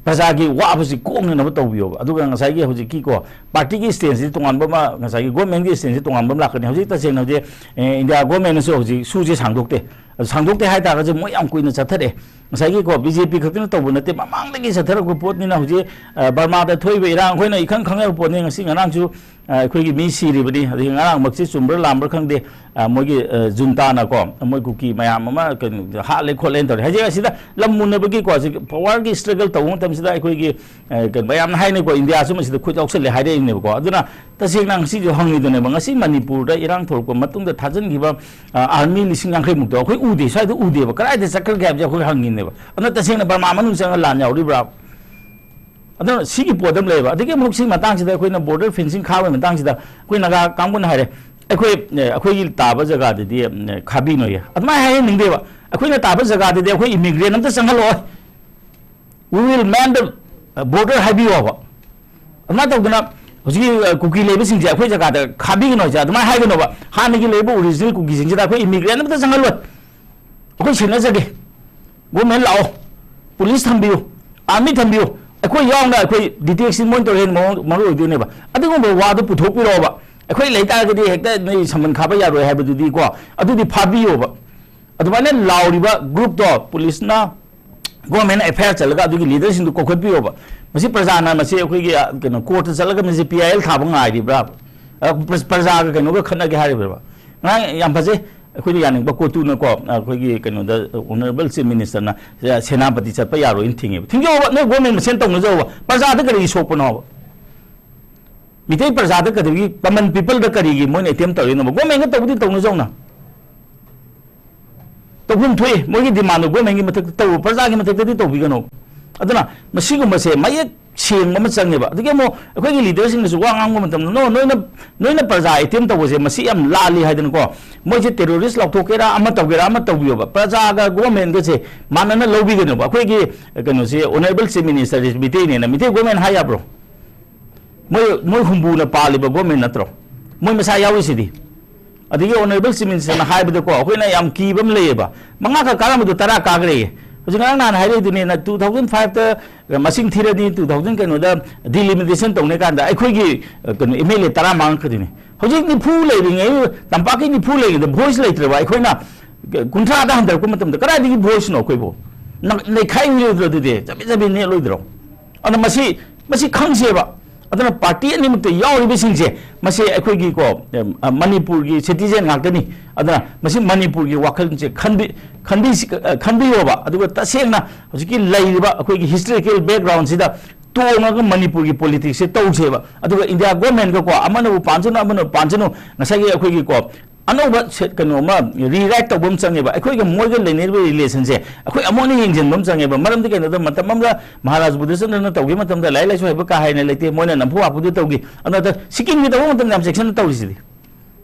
ꯄ꯭ꯔꯖꯥꯒꯤ ꯋꯥꯕꯁꯤ ꯀꯣꯛꯅꯅꯕ ꯇꯧꯕꯤꯌꯣꯕ꯫ ꯑꯗꯨꯒ ꯉꯁꯥꯏꯒꯤ ꯍꯧꯖꯤꯛꯀꯤꯀꯣ, ꯄꯥꯔꯇꯤꯒꯤ ꯁ꯭ꯇꯦꯟꯁꯁꯤ ꯇꯣꯉꯥꯟꯕ ꯑꯃ, ꯉꯁꯥꯏꯒꯤ ꯒꯣꯔꯃꯦꯟꯒꯤ ꯁ꯭ꯇꯦꯟꯁꯁꯤ ꯇꯣꯉꯥꯟꯕ ꯑꯃ ꯂꯥꯛꯀꯅꯤ꯫ ꯍꯧꯖꯤꯛ ꯇꯁꯦꯡꯅ ꯍꯧꯖꯤꯛ, ꯑꯦ, ꯏꯟꯗꯤꯌꯥ ꯒꯣꯔꯃꯦꯟꯅꯁꯨ ꯍꯧꯖꯤꯛ ꯁꯨꯁꯦ ꯁꯥꯡꯗꯣꯛꯇꯦ꯫ ꯁꯥꯡꯗꯣꯛꯇꯦ ꯍꯥꯏꯇꯥꯔꯒꯁꯨ ꯃꯣꯏ ꯌꯥꯝ ꯀꯨꯏꯅ ꯆꯠꯊꯔꯛꯑꯦ꯫ ꯉꯁꯥꯏꯒꯤꯀꯣ, ꯕꯤ ꯖꯦ ꯄꯤ ꯈꯛꯇꯅ ꯇꯧꯕ ꯅꯠꯇꯦ, ꯃꯃꯥꯡꯗꯒꯤ ꯆꯠꯊꯔꯛꯄ ꯄꯣꯠꯅꯤꯅ꯫ ꯍꯧꯖꯤꯛ ꯑ, ꯕꯔꯃꯥꯗ ꯊꯣꯛꯏꯕ ꯏꯔꯥꯡ ꯑꯩꯈꯣꯏꯅ ꯏꯈꯪ ꯈꯪꯉꯕ ꯄꯣꯠꯅꯤ꯫ ꯉꯁꯤ ꯉꯔꯥꯡꯁꯨ ꯑ, ꯑꯩꯈꯣꯏꯒꯤ ꯃꯤ ꯁꯤꯔꯤꯕꯅꯤ꯫ ꯑꯗꯒꯤ ꯉꯔꯥꯡꯃꯛꯁꯤ ꯆꯨꯝꯕ꯭ꯔꯥ ꯂꯥꯟꯕ꯭ꯔꯥ ꯈꯪꯗꯦ, ꯑ, ꯃꯣꯏꯒꯤ ꯑ, ꯖꯨꯟꯇꯥꯅꯀꯣ, ꯃꯣꯏ ꯀꯨꯀꯤ ꯃꯌꯥꯝ ꯑꯃ ꯀꯩꯅꯣ ꯍꯥꯠꯂꯦ ꯈꯣꯠꯂꯦꯅ ꯇꯧꯔꯦ꯫ ꯍꯧꯖꯤꯛ ꯑꯁꯤꯗ ꯂꯝ ꯃꯨꯟꯅꯕꯒꯤꯀꯣ, ꯍꯧꯖꯤꯛ ꯄꯋꯥꯔꯒꯤ ꯏꯁꯇ꯭ꯔꯒꯜ ꯇꯧꯕ ꯃꯇꯝꯁꯤꯗ ꯑꯩꯈꯣꯏꯒꯤ ꯑ, ꯀꯩꯅꯣ ꯃꯌꯥꯝꯅ ꯍꯥꯏꯅꯩꯀꯣ, ꯏꯟꯗꯤꯌꯥꯁꯨ ꯃꯁꯤꯗ ꯈꯨꯠ ꯌꯥꯎꯁꯜꯂꯦ ꯍꯥꯏꯔꯛꯏꯅꯦꯕꯀꯣ꯫ ꯑꯗꯨꯅ ꯇꯁꯦꯡꯅ ꯉꯁꯤꯁꯨ ꯍꯪꯉꯤꯗꯨꯅꯦꯕ, ꯉꯁꯤ ꯃꯅꯤꯄꯨꯔꯗ ꯏꯔꯥꯡ ꯊꯣꯛꯂꯛꯄ ꯃꯇꯨꯡꯗ ꯊꯥꯖꯤꯟꯈꯤꯕ ꯑ, ꯑꯥꯔꯃꯤ ꯂꯤꯁꯤꯡ ꯌꯥꯡꯈꯩꯃꯨꯛꯇꯣ ꯑꯩꯈꯣꯏ ꯎꯗꯦ, ꯁ꯭ꯋꯥꯏꯗ ꯎꯗꯦꯕ, ꯀꯗꯥꯏꯗ ꯆꯠꯈ꯭ꯔꯒꯦ ꯍꯥꯏꯕꯁꯦ ꯑꯩꯈꯣꯏ ꯍꯪꯉꯤꯅꯦꯕ꯫ ꯑꯗꯨꯅ ꯇꯁꯦꯡꯅ ꯕꯔꯃꯥ ꯃꯅꯨꯡ ꯆꯪꯉꯒ ꯂꯥꯟ ꯌꯥꯎꯔꯤꯕ꯭ꯔꯥ? ꯑꯗꯨꯅ ꯁꯤꯒꯤ ꯄꯣꯠ ꯑꯃ ꯂꯩꯌꯦꯕ꯫ ꯑꯗꯒꯤ ꯑꯃꯨꯛ ꯁꯤꯒꯤ ꯃꯇꯥꯡꯁꯤꯗ ꯑꯩꯈꯣꯏꯅ ꯕꯣꯔꯗꯔ ꯐꯦꯟꯁꯤꯡ ꯈꯥꯕꯒꯤ ꯃꯇꯥꯡꯁꯤꯗ ꯑꯩꯈꯣꯏ ꯅꯥꯒꯥ ꯀꯥꯡꯕꯨꯅ ꯍꯥꯏꯔꯦ, "ꯑꯩꯈꯣꯏ, ꯑꯦ, ꯑꯩꯈꯣꯏꯒꯤ ꯇꯥꯕ ꯖꯒꯥꯗꯗꯤ, ꯎꯝ, ꯈꯥꯕꯤꯅꯣꯌꯦ"꯫ ꯑꯗꯨꯃꯥꯏꯅ ꯍꯥꯏꯍꯟꯅꯤꯡꯗꯦꯕ꯫ "ꯑꯩꯈꯣꯏꯅ ꯇꯥꯕ ꯖꯒꯥꯗꯗꯤ ꯑꯩꯈꯣꯏ ꯏꯃꯤꯒ꯭ꯔꯦꯟ ꯑꯝꯇ ꯆꯪꯍꯜꯂꯛꯑꯣꯏ꯫ We will man the border" ꯍꯥꯏꯕꯤꯌꯣꯕ꯫ ꯑꯗꯨꯃꯥꯏꯅ ꯇꯧꯗꯅ ꯍꯧꯖꯤꯛꯀꯤ, ꯑ, ꯀꯨꯀꯤ ꯂꯩꯕꯁꯤꯡꯁꯦ ꯑꯩꯈꯣꯏ ꯖꯒꯥꯗ ꯈꯥꯕꯤꯒꯅꯣ ꯍꯥꯏꯁꯦ ꯑꯗꯨꯃꯥꯏꯅ ꯍꯥꯏꯒꯅꯣꯕ꯫ ꯍꯥꯟꯅꯒꯤ ꯂꯩꯔꯤꯕ ꯑꯣꯔꯤꯖꯤꯅꯦꯜ ꯀꯨꯀꯤꯁꯤꯡꯁꯤꯗ ꯑꯩꯈꯣꯏ ꯏꯃꯤꯒ꯭ꯔꯦꯟ ꯑꯃꯇ ꯆꯪꯍꯜꯂꯣꯏ꯫ ꯑꯩꯈꯣꯏ ꯁꯦꯟꯅꯖꯒꯦ꯫ ꯒꯣꯔꯃꯦꯟ ꯂꯥꯛꯑꯣ, ꯄꯨꯂꯤꯁ ꯊꯝꯕꯤꯌꯨ, ꯑꯥꯔꯃꯤ ꯊꯝꯕꯤꯌꯨ, ꯑꯩꯈꯣꯏ ꯌꯥꯎꯅ ꯑꯩꯈꯣꯏ ꯗꯤꯇꯦꯛꯁꯟ ꯃꯣꯏꯅ ꯇꯧꯔꯦ ꯍꯦꯟꯅ ꯃꯔꯨ, ꯃꯔꯨ ꯑꯣꯏꯗꯣꯏꯅꯦꯕ꯫ ꯑꯗꯨꯒꯨꯝꯕ ꯋꯥꯗꯨ ꯄꯨꯊꯣꯛꯄꯤꯔꯛꯑꯣꯕ꯫ ꯑꯩꯈꯣꯏ ꯂꯩꯇꯥꯔꯒꯗꯤ ꯍꯦꯛꯇ ꯅꯣꯏ ꯁꯝꯕꯟ ꯈꯥꯕ ꯌꯥꯔꯣꯏ ꯍꯥꯏꯕꯗꯨꯗꯤꯀꯣ, ꯑꯗꯨꯗꯤ ꯐꯥꯕꯤꯌꯣꯕ꯫ ꯑꯗꯨꯃꯥꯏꯅ ꯂꯥꯎꯔꯤꯕ ꯒ꯭ꯔꯨꯞꯇꯣ ꯄꯨꯂꯤꯁꯅ, ꯒꯣꯔꯃꯦꯟꯅ ꯑꯦꯐ ꯑꯥꯏ ꯑꯥꯔ ꯆꯠꯂꯒ ꯑꯗꯨꯒꯤ ꯂꯤꯗꯔꯁꯤꯡꯗꯨ ꯀꯧꯈꯠꯄꯤꯌꯣꯕ꯫ ꯃꯁꯤ ꯄ꯭ꯔꯖꯥꯅ ꯃꯁꯤ ꯑꯩꯈꯣꯏꯒꯤ, ꯑ, ꯀꯩꯅꯣ, ꯀꯣꯔꯠꯇ ꯆꯠꯂꯒ ꯃꯁꯤ ꯄꯤ ꯑꯥꯏ ꯑꯦꯜ ꯊꯥꯕ ꯉꯥꯏꯔꯤꯕ꯭ꯔꯥ? ꯑ, ꯄ꯭ꯔ-, ꯄ꯭ꯔꯖꯥꯒ ꯀꯩꯅꯣꯒ ꯈꯠꯅꯒꯦ ꯍꯥꯏꯔꯤꯕ꯭ꯔꯥ? ꯉꯔꯥꯡ ꯌꯥꯝ ꯐꯖꯩ꯫ ꯑꯩꯈꯣꯏꯅ ꯌꯥꯅꯤꯡꯕ ꯀꯣꯇꯨꯅꯀꯣ, ꯑꯩꯈꯣꯏꯒꯤ ꯀꯩꯅꯣꯗ, ꯑꯣꯅꯔꯦꯕꯜ ꯆꯤꯐ ꯃꯤꯅꯤꯁꯇꯔꯅ ꯁꯦꯅꯥꯄꯇꯤ ꯆꯠꯄ ꯌꯥꯔꯣꯏꯅ ꯊꯤꯡꯉꯦꯕ꯫ ꯊꯤꯡꯖꯧꯕ, ꯅꯣꯏ ꯒꯣꯔꯃꯦꯟ ꯃꯁꯦꯟ ꯇꯧꯅꯖꯧꯕ꯫ ꯄ꯭ꯔꯖꯥꯗ ꯀꯔꯤꯒꯤ ꯁꯣꯛꯄꯅꯣꯕ? ꯃꯤꯇꯩ ꯄ꯭ꯔꯖꯥꯗ ꯀꯔꯤꯒꯤ, ꯀꯃꯟ ꯄꯤꯄꯜꯗ ꯀꯔꯤꯒꯤ ꯃꯣꯏꯅ ꯑꯦꯇꯦꯝ ꯇꯧꯔꯤꯅꯣꯕ? ꯒꯣꯔꯃꯦꯟꯒ ꯇꯧꯕꯗꯤ ꯇꯧꯅꯖꯧꯅ꯫ ꯇꯧꯐꯝ ꯊꯣꯛꯏ, ꯃꯣꯏꯒꯤ ꯗꯤꯃꯥꯟꯗꯨ ꯒꯣꯔꯃꯦꯟꯒꯤ ꯃꯊꯛꯇ ꯇꯧꯕ, ꯄ꯭ꯔꯖꯥꯒꯤ ꯃꯊꯛꯇꯗꯤ ꯇꯧꯕꯤꯒꯅꯣ꯫ ꯑꯗꯨꯅ ꯃꯁꯤꯒꯨꯝꯕꯁꯦ ꯃꯌꯦꯛ ꯁꯦꯡꯕ ꯑꯃ ꯆꯪꯉꯦꯕ꯫ ꯑꯗꯒꯤ ꯑꯃꯨꯛ ꯑꯩꯈꯣꯏꯒꯤ ꯂꯤꯗꯔꯁꯤꯡꯅꯁꯨ ꯋꯥ ꯉꯥꯡꯕ ꯃꯇꯝꯗ, "ꯅꯣ, ꯅꯣꯏꯅ, ꯅꯣꯏꯅ ꯄ꯭ꯔꯖꯥ ꯑꯦꯇꯦꯝ ꯇꯧꯕꯁꯦ ꯃꯁꯤ ꯌꯥꯝ ꯂꯥꯜꯂꯤ" ꯍꯥꯏꯗꯅꯀꯣ, ꯃꯣꯏꯁꯦ ꯇꯦꯔꯣꯔꯤꯁ ꯂꯥꯎꯊꯣꯛꯀꯦꯔꯥ, ꯑꯃ ꯇꯧꯒꯦꯔꯥ, ꯑꯃ ꯇꯧꯕꯤꯌꯣꯕ, ꯄ꯭ꯔꯖꯥꯒ ꯒꯣꯔꯃꯦꯟꯒꯁꯦ ꯃꯥꯟꯅꯅ ꯂꯧꯕꯤꯒꯅꯣꯕ꯫ ꯑꯩꯈꯣꯏꯒꯤ ꯀꯩꯅꯣꯁꯦ, ꯑꯣꯅꯔꯦꯕꯜ ꯆꯤꯐ ꯃꯤꯅꯤꯁꯇꯔꯁꯦ ꯃꯤꯇꯩꯅꯦꯅ, ꯃꯤꯇꯩ ꯒꯣꯔꯃꯦꯟ ꯍꯥꯏ ꯌꯥꯕ꯭ꯔꯣ? ꯃꯣꯏ, ꯃꯣꯏ ꯍꯨꯝꯕꯨꯅ ꯄꯥꯜꯂꯤꯕ ꯒꯣꯔꯃꯦꯟ ꯅꯠꯇ꯭ꯔꯣ? ꯃꯣꯏ ꯃꯁꯥ ꯌꯥꯎꯔꯤꯁꯤꯗꯤ꯫ ꯑꯗꯒꯤ ꯑꯣꯅꯔꯦꯕꯜ ꯆꯤꯐ ꯃꯤꯅꯤꯁꯇꯔꯅ ꯍꯥꯏꯕꯗꯀꯣ, ꯑꯩꯈꯣꯏꯅ ꯌꯥꯝ ꯀꯤꯕ ꯑꯃ ꯂꯩꯌꯦꯕ, ꯃꯉꯥ ꯈꯛ ꯀꯥꯔꯝꯕꯗꯣ ꯇꯔꯥ ꯀꯥꯈ꯭ꯔꯦꯌꯦ꯫ ꯍꯧꯖꯤꯛ ꯉꯔꯥꯡ ꯅꯍꯥꯟ ꯍꯥꯏꯔꯛꯏꯗꯨꯅꯤ, ꯅ-, ꯇꯨ ꯊꯥꯎꯖꯟ ꯐꯥꯏꯚꯇ ꯃꯁꯤꯡ ꯊꯤꯔꯗꯤ, ꯇꯨ ꯊꯥꯎꯖꯟ ꯀꯩꯅꯣꯗ ꯗꯤꯂꯤꯃꯤꯇꯦꯁꯟ ꯇꯧꯅꯤ ꯀꯥꯟꯗ ꯑꯩꯈꯣꯏꯒꯤ, ꯑ, ꯀꯩꯅꯣ, ꯑꯦꯝ ꯑꯦꯜ ꯑꯦ ꯇꯔꯥ ꯃꯥꯡꯉꯛꯀꯗꯣꯏꯅꯤ꯫ ꯍꯧꯖꯤꯛ ꯅꯤꯐꯨ ꯂꯩꯔꯤꯉꯩ, ꯇꯝꯄꯥꯛꯀꯤ ꯅꯤꯐꯨ ꯂꯩꯔꯤꯉꯩꯗ ꯚꯣꯏꯁ ꯂꯩꯇ꯭ꯔꯕ ꯑꯩꯈꯣꯏꯅ ꯀꯨꯟꯊ꯭ꯔꯥꯗ ꯍꯟꯊꯔꯛꯄ ꯃꯇꯝꯗ ꯀꯗꯥꯏꯗꯒꯤ voiceꯅꯣ ꯑꯩꯈꯣꯏꯕꯨ? ꯅ-, ꯅꯩꯈꯥꯏꯔꯣꯏꯗ꯭ꯔꯣ ꯑꯗꯨꯗꯤ? ꯆꯕꯦꯠ ꯆꯕꯦꯠ ꯅꯦꯠꯂꯣꯏꯗ꯭ꯔꯣ? ꯑꯗꯨꯅ ꯃꯁꯤ, ꯃꯁꯤ ꯈꯪꯁꯦꯕ꯫ ꯑꯗꯨꯅ party ꯑꯅꯤꯃꯛꯇ ꯌꯥꯎꯔꯤꯕꯁꯤꯡꯁꯦ, ꯃꯁꯤ ꯑꯩꯈꯣꯏꯒꯤꯀꯣ, ꯑ, ꯃꯅꯤꯄꯨꯔꯒꯤ citizen ꯉꯥꯛꯇꯅꯤ꯫ ꯑꯗꯨꯅ ꯃꯁꯤ ꯃꯅꯤꯄꯨꯔꯒꯤ ꯋꯥꯈꯜꯁꯦ ꯈꯟꯕꯤ-, ꯈꯟꯕꯤꯁꯤ-, ꯑ, ꯈꯟꯕꯤꯌꯣꯕ꯫ ꯑꯗꯨꯒ ꯇꯁꯦꯡꯅ ꯍꯧꯖꯤꯛꯀꯤ ꯂꯩꯔꯤꯕ ꯑꯩꯈꯣꯏꯒꯤ historical backgroundꯁꯤꯗ ꯇꯣꯡꯉꯒ ꯃꯅꯤꯄꯨꯔꯒꯤ politicsꯁꯦ ꯇꯧꯁꯦꯕ꯫ ꯑꯗꯨꯒ India governmentꯀꯀꯣ, ꯑꯃꯅꯕꯨ ꯄꯥꯟꯁꯅꯨ, ꯑꯃꯅꯕꯨ ꯄꯥꯟꯁꯅꯨ, ꯉꯁꯥꯏꯒꯤ ꯑꯩꯈꯣꯏꯒꯤꯀꯣ, ꯑꯅꯧꯕ ꯁꯦ-, ꯀꯩꯅꯣ ꯑꯃ rewrite ꯇꯧꯕ ꯑꯃ ꯆꯪꯉꯦꯕ꯫ ꯑꯩꯈꯣꯏꯒ ꯃꯣꯏꯒ ꯂꯩꯅꯔꯤꯕ relationꯁꯦ ꯑꯩꯈꯣꯏ ꯑꯃꯨꯛ ꯍꯟꯅ ꯌꯦꯡꯁꯤꯟꯕ ꯑꯃ ꯆꯪꯉꯦꯕ꯫ ꯃꯔꯝꯗꯤ ꯀꯩꯅꯣꯗ, ꯃꯇꯝ ꯑꯃꯗ ꯃꯍꯥꯔꯥꯖ ꯕꯨꯙꯆꯟꯗ꯭ꯔꯅ ꯇꯧꯈꯤꯕ ꯃꯇꯝꯗ ꯂꯥꯏꯔꯤꯛ ꯂꯥꯏꯁꯨ ꯍꯩꯕ ꯀꯥ ꯍꯦꯟꯅ ꯂꯩꯇꯦ, ꯃꯣꯏꯅ ꯅꯝꯐꯨ ꯍꯥꯞꯄꯗꯨ ꯇꯧꯈꯤ꯫ ꯑꯗꯨꯅ ꯁꯤꯛꯀꯤꯝꯒꯤ ꯇꯧꯕ ꯃꯇꯝꯗ ꯌꯥꯝ ꯆꯦꯛꯁꯤꯟꯅ ꯇꯧꯔꯤꯁꯤꯗꯤ꯫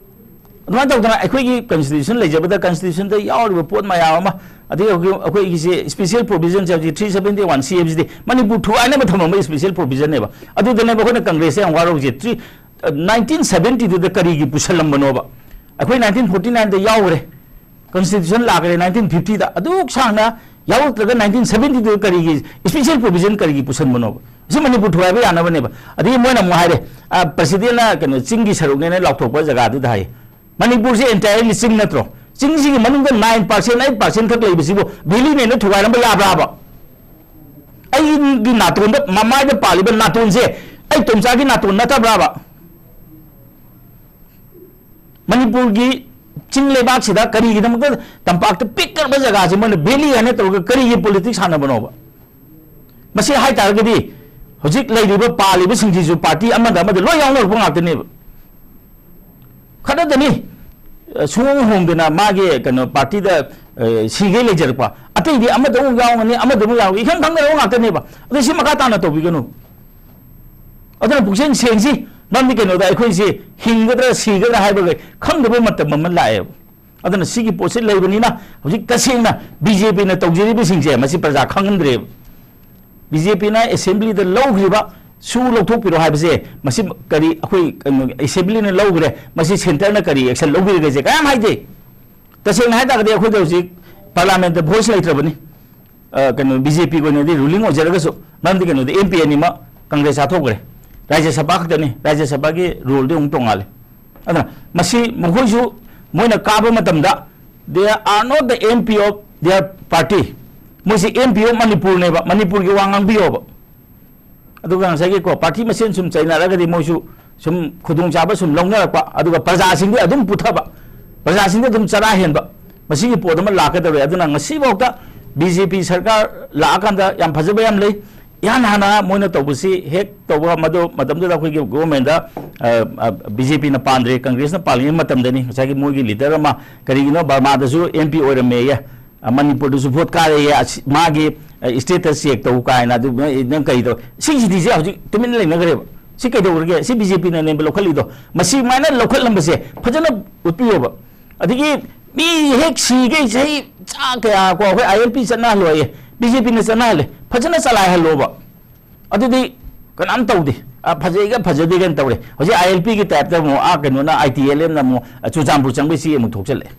ꯑꯗꯨꯃꯥꯏꯅ ꯇꯧꯗꯅ ꯑꯩꯈꯣꯏꯒꯤ constitution ꯂꯩꯖꯕꯗ constitutionꯗ ꯌꯥꯎꯔꯤꯕ ꯄꯣꯠ ꯃꯌꯥꯝ ꯑꯃ, ꯑꯗꯒꯤ ꯍꯧꯖꯤꯛ ꯑꯩꯈꯣꯏꯒꯤꯁꯦ special provisionꯁꯦ ꯍꯧꯖꯤꯛ three seventy one C Fꯁꯤꯗꯤ Manipur ꯊꯨꯒꯥꯏꯅꯕ ꯊꯝꯃꯝꯕ special provisionꯅꯦꯕ꯫ ꯑꯗꯨꯗꯅꯦꯕ ꯑꯩꯈꯣꯏꯅ Congressꯇ ꯌꯥꯝ ꯋꯥꯔꯧꯔꯤꯁꯦ꯫ Three nineteen seventyꯗꯨꯗ ꯀꯔꯤꯒꯤ ꯄꯨꯁꯜꯂꯝꯕꯅꯣꯕ? ꯑꯩꯈꯣꯏ nineteen forty nineꯗ ꯌꯥꯎꯈ꯭ꯔꯦ, constitution ꯂꯥꯛꯈ꯭ꯔꯦ nineteen fiftyꯗ, ꯑꯗꯨꯛ ꯁꯥꯡꯅ ꯌꯥꯎꯔꯛꯇ꯭ꯔꯒ nineteen seventyꯗꯨꯗ ꯀꯔꯤꯒꯤ special provision ꯀꯔꯤꯒꯤ ꯄꯨꯁꯟꯕꯅꯣꯕ? ꯁꯤ ꯃꯅꯤꯄꯨꯔ ꯊꯨꯒꯥꯏꯕ ꯌꯥꯅꯕꯅꯦꯕ꯫ ꯑꯗꯒꯤ ꯃꯣꯏꯅ ꯑꯃꯨꯛ ꯍꯥꯏꯔꯦ, ꯑ, presidentꯅ ꯀꯩꯅꯣ ꯆꯤꯡꯒꯤ ꯁꯔꯨꯛꯅꯦꯅ ꯂꯥꯎꯊꯣꯛꯄ ꯖꯒꯥꯗꯨꯗ ꯍꯥꯏ, ꯃꯅꯤꯄꯨꯔꯁꯦ entirely ꯆꯤꯡ ꯅꯠꯇ꯭ꯔꯣ? ꯆꯤꯡꯁꯤꯒꯤ ꯃꯅꯨꯡꯗ nine percent, eight percent ꯈꯛ ꯂꯩꯕꯁꯤꯕꯨ valleyꯅꯦꯅ ꯊꯨꯒꯥꯏꯔꯝꯕ ꯌꯥꯕ꯭ꯔꯥꯕ? ꯑꯩꯒꯤ ꯅꯥꯇꯣꯟꯗ, ꯃꯃꯥꯏꯗ ꯄꯥꯜꯂꯤꯕ ꯅꯥꯇꯣꯟꯁꯦ ꯑꯩ ꯇꯣꯝꯆꯥꯒꯤ ꯅꯥꯇꯣꯟ ꯅꯠꯇꯕ꯭ꯔꯥꯕ? ꯃꯅꯤꯄꯨꯔꯒꯤ ꯆꯤꯡ ꯂꯩꯕꯥꯛꯁꯤꯗ ꯀꯔꯤꯒꯤꯗꯃꯛꯇ ꯇꯝꯄꯥꯛꯇ ꯄꯤꯛꯈ꯭ꯔꯕ ꯖꯒꯥꯁꯤ ꯃꯣꯏꯅ valley ꯍꯥꯏꯅ ꯇꯧꯔꯒ ꯀꯔꯤꯒꯤ politics ꯁꯥꯟꯅꯕꯅꯣꯕ? ꯃꯁꯤ ꯍꯥꯏꯇꯥꯔꯒꯗꯤ ꯍꯧꯖꯤꯛ ꯂꯩꯔꯤꯕ ꯄꯥꯜꯂꯤꯕꯁꯤꯡꯁꯤꯁꯨ party ꯑꯃꯗ ꯑꯃꯗ ꯂꯣꯏ ꯌꯥꯎꯅꯔꯛꯄ ꯉꯥꯛꯇꯅꯦꯕ꯫ ꯈꯠꯅꯗꯅꯤ, ꯑ, ꯁꯨꯡꯍꯣꯡ ꯍꯣꯡꯗꯅ ꯃꯥꯒꯤ ꯀꯩꯅꯣ partyꯗ, ꯑ, ꯁꯤꯒꯩ ꯂꯩꯖꯔꯛꯄ꯫ ꯑꯇꯩꯗꯤ ꯑꯃꯗ ꯑꯃꯨꯛ ꯌꯥꯎꯒꯅꯤ, ꯑꯃꯗ ꯑꯃꯨꯛ ꯌꯥꯎꯒꯅꯤ, ꯏꯈꯪ ꯈꯪꯅꯔꯕ ꯉꯥꯛꯇꯅꯦꯕ꯫ ꯑꯗꯨ ꯁꯤ ꯃꯈꯥ ꯇꯥꯅ ꯇꯧꯕꯤꯒꯅꯨ꯫ ꯑꯗꯨꯅ ꯄꯨꯛꯆꯦꯜ ꯁꯦꯡꯁꯤ꯫ ꯃꯔꯝꯗꯤ ꯀꯩꯅꯣꯗ ꯑꯩꯈꯣꯏꯁꯤ ꯍꯤꯡꯒꯗ꯭ꯔꯥ ꯁꯤꯒꯗ꯭ꯔꯥ ꯍꯥꯏꯕꯒꯤ ꯈꯪꯗꯕ ꯃꯇꯝ ꯑꯃ ꯂꯥꯛꯑꯦꯕ꯫ ꯑꯗꯨꯅ ꯁꯤꯒꯤ ꯄꯣꯠꯁꯤ ꯂꯩꯕꯅꯤꯅ ꯍꯧꯖꯤꯛ ꯇꯁꯦꯡꯅ BJPꯅ ꯇꯧꯖꯔꯤꯕꯁꯤꯡꯁꯦ ꯃꯁꯤ ꯄ꯭ꯔꯖꯥ ꯈꯪꯍꯟꯗ꯭ꯔꯦꯕ꯫ BJPꯅ assemblyꯗ ꯂꯧꯈ꯭ꯔꯤꯕ ꯁꯨ ꯂꯧꯊꯣꯛꯄꯤꯔꯣ ꯍꯥꯏꯕꯁꯦ ꯃꯁꯤ ꯀꯔꯤ, ꯑꯩꯈꯣꯏ ꯀꯩꯅꯣ assemblyꯅ ꯂꯧꯈ꯭ꯔꯦ, ꯃꯁꯤ centreꯅ ꯀꯔꯤ action ꯂꯧꯕꯤꯔꯒꯦꯁꯦ ꯀꯌꯥꯝ ꯍꯥꯏꯗꯦ꯫ ꯇꯁꯦꯡꯅ ꯍꯥꯏ ꯇꯥꯔꯒꯗꯤ ꯑꯩꯈꯣꯏꯗ ꯍꯧꯖꯤꯛ parliamentꯇ voice ꯂꯩꯇ꯭ꯔꯕꯅꯤ꯫ ꯑ, ꯀꯩꯅꯣ, BJPꯒꯤ ꯑꯣꯏꯅꯗꯤ ruling ꯑꯣꯏꯖꯔꯒꯁꯨ, ꯃꯔꯝꯗꯤ ꯀꯩꯅꯣꯗꯤ MP ꯑꯅꯤꯃꯛ Congress ꯆꯥꯊꯣꯛꯈ꯭ꯔꯦ꯫ ꯔꯥꯖ꯭ꯌ ꯁꯚꯥ ꯈꯛꯇꯅꯤ, ꯔꯥꯖ꯭ꯌ ꯁꯚꯥꯒꯤ roleꯗꯤ ꯑꯃꯨꯛ ꯇꯣꯡꯉꯥꯜꯂꯦ꯫ ꯑꯗꯨꯅ ꯃꯁꯤ ꯃꯈꯣꯏꯁꯨ ꯃꯣꯏꯅ ꯀꯥꯕ ꯃꯇꯝꯗ They are not the M P of their party. ꯃꯣꯏꯁꯤ M P of ꯃꯅꯤꯄꯨꯔꯅꯦꯕ, ꯃꯅꯤꯄꯨꯔꯒꯤ ꯋꯥ ꯉꯥꯡꯕꯤꯌꯣꯕ꯫ ꯑꯗꯨꯒ ꯉꯁꯥꯏꯒꯤꯀꯣ, ꯄꯥꯔꯇꯤ ꯃꯁꯦꯟ ꯁꯨꯝ ꯆꯩꯅꯔꯒꯗꯤ ꯃꯣꯏꯁꯨ ꯁꯨꯝ ꯈꯨꯗꯣꯡꯆꯥꯕ ꯁꯨꯝ ꯂꯧꯅꯔꯛꯄ, ꯑꯗꯨꯒ ꯄ꯭ꯔꯖꯥꯁꯤꯡꯗꯤ ꯑꯗꯨꯝ ꯄꯨꯊꯕ, ꯄ꯭ꯔꯖꯥꯁꯤꯡꯗꯤ ꯑꯗꯨꯝ ꯆꯔꯥ ꯍꯦꯟꯕ, ꯃꯁꯤꯒꯤ ꯄꯣꯠ ꯑꯃ ꯂꯥꯛꯀꯗꯧꯔꯦ꯫ ꯑꯗꯨꯅ ꯉꯁꯤꯐꯥꯎꯗ B J P ꯁꯔꯀꯥꯔ ꯂꯥꯛꯑꯀꯥꯟꯗ ꯌꯥꯝ ꯐꯖꯕ ꯌꯥꯝ ꯂꯩ꯫ ꯏꯍꯥꯟ ꯍꯥꯟꯅ ꯃꯣꯏꯅ ꯇꯧꯕꯁꯤ ꯍꯦꯛ ꯇꯧꯕ, ꯃꯗꯨ ꯃꯇꯝꯗꯨꯗ ꯑꯩꯈꯣꯏꯒꯤ ꯒꯣꯚꯔꯟꯃꯦꯟꯗ, ꯑ, ꯑ, B J P ꯅ ꯄꯥꯟꯗ꯭ꯔꯦ, ꯀꯪꯒ꯭ꯔꯦꯁꯅ ꯄꯥꯜꯂꯤꯉꯩ ꯃꯇꯝꯗꯅꯤ꯫ ꯉꯁꯥꯏꯒꯤ ꯃꯣꯏꯒꯤ ꯂꯤꯗꯔ ꯑꯃ, ꯀꯔꯤꯒꯤꯅꯣ, ꯕꯔꯃꯥꯗꯁꯨ M P ꯑꯣꯏꯔꯝꯃꯦꯌꯦ, ꯑ, ꯃꯅꯤꯄꯨꯔꯗꯁꯨ ꯚꯣꯠ ꯀꯥꯔꯦꯌꯦ, ꯑꯁꯤ, ꯃꯥꯒꯤ, ꯑ, status check ꯇꯧ ꯀꯥꯏꯅ, ꯑꯗꯨ ꯅꯪ, ꯅꯪ ꯀꯔꯤ ꯇꯧ? ꯁꯤꯒꯤꯗꯤꯁꯦ ꯍꯧꯖꯤꯛ ꯇꯨꯃꯤꯟꯅ ꯂꯩꯅꯈ꯭ꯔꯦꯕ꯫ ꯁꯤ ꯀꯩꯗꯧꯔꯒꯦ? ꯁꯤ B J P ꯅ ꯅꯦꯝꯕ ꯂꯧꯈꯠꯂꯤꯗꯣ, ꯃꯁꯤ ꯁꯨꯃꯥꯏꯅ ꯂꯧꯈꯠꯂꯝꯕꯁꯦ ꯐꯖꯅ ꯎꯠꯄꯤꯌꯣꯕ꯫ ꯑꯗꯒꯤ ꯃꯤ ꯍꯦꯛ ꯁꯤꯈꯩ ꯆꯍꯤ ꯆꯥ ꯀꯌꯥ ꯀꯣ, ꯑꯩꯈꯣꯏ I L P ꯆꯠꯅꯍꯜꯂꯣꯏꯌꯦ, B J P ꯅ ꯆꯠꯅꯍꯜꯂꯦ, ꯐꯖꯅ ꯆꯂꯥꯏꯍꯜꯂꯣꯕ꯫ ꯑꯗꯨꯗꯤ ꯀꯅꯥꯝ ꯇꯧꯗꯦ꯫ ꯑ, ꯐꯖꯩꯒ ꯐꯖꯗꯦꯒꯅ ꯇꯧꯔꯦ꯫ ꯍꯧꯖꯤꯛ I L P ꯒꯤ type ꯇ ꯑꯃꯨꯛ, ꯑꯥ, ꯀꯩꯅꯣꯅ, I T L M ꯅ ꯑꯃꯨꯛ, ꯑ, ꯆꯨꯔꯆꯥꯟꯄꯨꯔ ꯆꯪꯕꯩ ꯆꯦ ꯑꯃꯨꯛ ꯊꯣꯛꯆꯜꯂꯛꯑꯦ꯫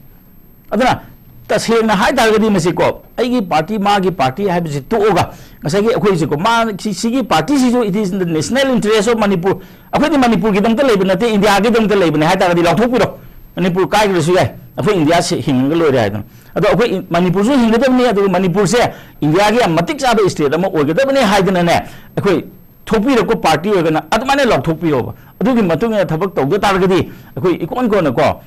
ꯑꯗꯨꯅ ꯇꯁꯦꯡꯅ ꯍꯥꯏ ꯇꯥꯔꯒꯗꯤ ꯃꯁꯤꯀꯣ, ꯑꯩꯒꯤ ꯄꯥꯔꯇꯤ, ꯃꯥꯒꯤ ꯄꯥꯔꯇꯤ ꯍꯥꯏꯕꯁꯤ ꯇꯣꯛꯑꯒ, ꯉꯁꯥꯏꯒꯤ ꯑꯩꯈꯣꯏꯁꯤꯀꯣ, ꯃꯥ ꯁꯤ, ꯁꯤꯒꯤ ꯄꯥꯔꯇꯤꯁꯤꯁꯨ, it is in the national interest of Manipur꯫ ꯑꯩꯈꯣꯏꯗꯤ ꯃꯅꯤꯄꯨꯔꯒꯤꯗꯃꯛꯇ ꯂꯩꯕ ꯅꯠꯇꯦ, ꯏꯟꯗꯤꯌꯥꯒꯤꯗꯃꯛꯇ ꯂꯩꯕꯅꯦ ꯍꯥꯏ ꯇꯥꯔꯒꯗꯤ ꯂꯥꯎꯊꯣꯛꯄꯤꯔꯣ꯫ ꯃꯅꯤꯄꯨꯔ ꯀꯥꯏꯈ꯭ꯔꯁꯨ ꯌꯥꯏ, ꯑꯩꯈꯣꯏ ꯏꯟꯗꯤꯌꯥ ꯁꯤ ꯍꯤꯡꯉꯒ ꯂꯣꯏꯔꯦ ꯍꯥꯏꯗꯅ꯫ ꯑꯗꯣ ꯑꯩꯈꯣꯏ ꯏꯟ-, ꯃꯅꯤꯄꯨꯔꯁꯨ ꯍꯤꯡꯒꯗꯕꯅꯤ, ꯑꯗꯨꯒ ꯃꯅꯤꯄꯨꯔꯁꯦ ꯏꯟꯗꯤꯌꯥꯒꯤ ꯌꯥꯝ ꯃꯇꯤꯛ ꯆꯥꯕ state ꯑꯃ ꯑꯣꯏꯒꯗꯕꯅꯤ ꯍꯥꯏꯗꯅꯅꯦ, ꯑꯩꯈꯣꯏ ꯊꯣꯛꯄꯤꯔꯛꯄ ꯄꯥꯔꯇꯤ ꯑꯣꯏꯔꯒꯅ ꯑꯗꯨꯃꯥꯏꯅ ꯂꯥꯎꯊꯣꯛꯄꯤꯌꯣꯕ꯫ ꯑꯗꯨꯒꯤ ꯃꯇꯨꯡ ꯏꯟꯅ ꯊꯕꯛ ꯇꯧꯗ ꯇꯥꯔꯒꯗꯤ ꯑꯩꯈꯣꯏ ꯏꯀꯣꯟ ꯀꯣꯟꯅꯀꯣ,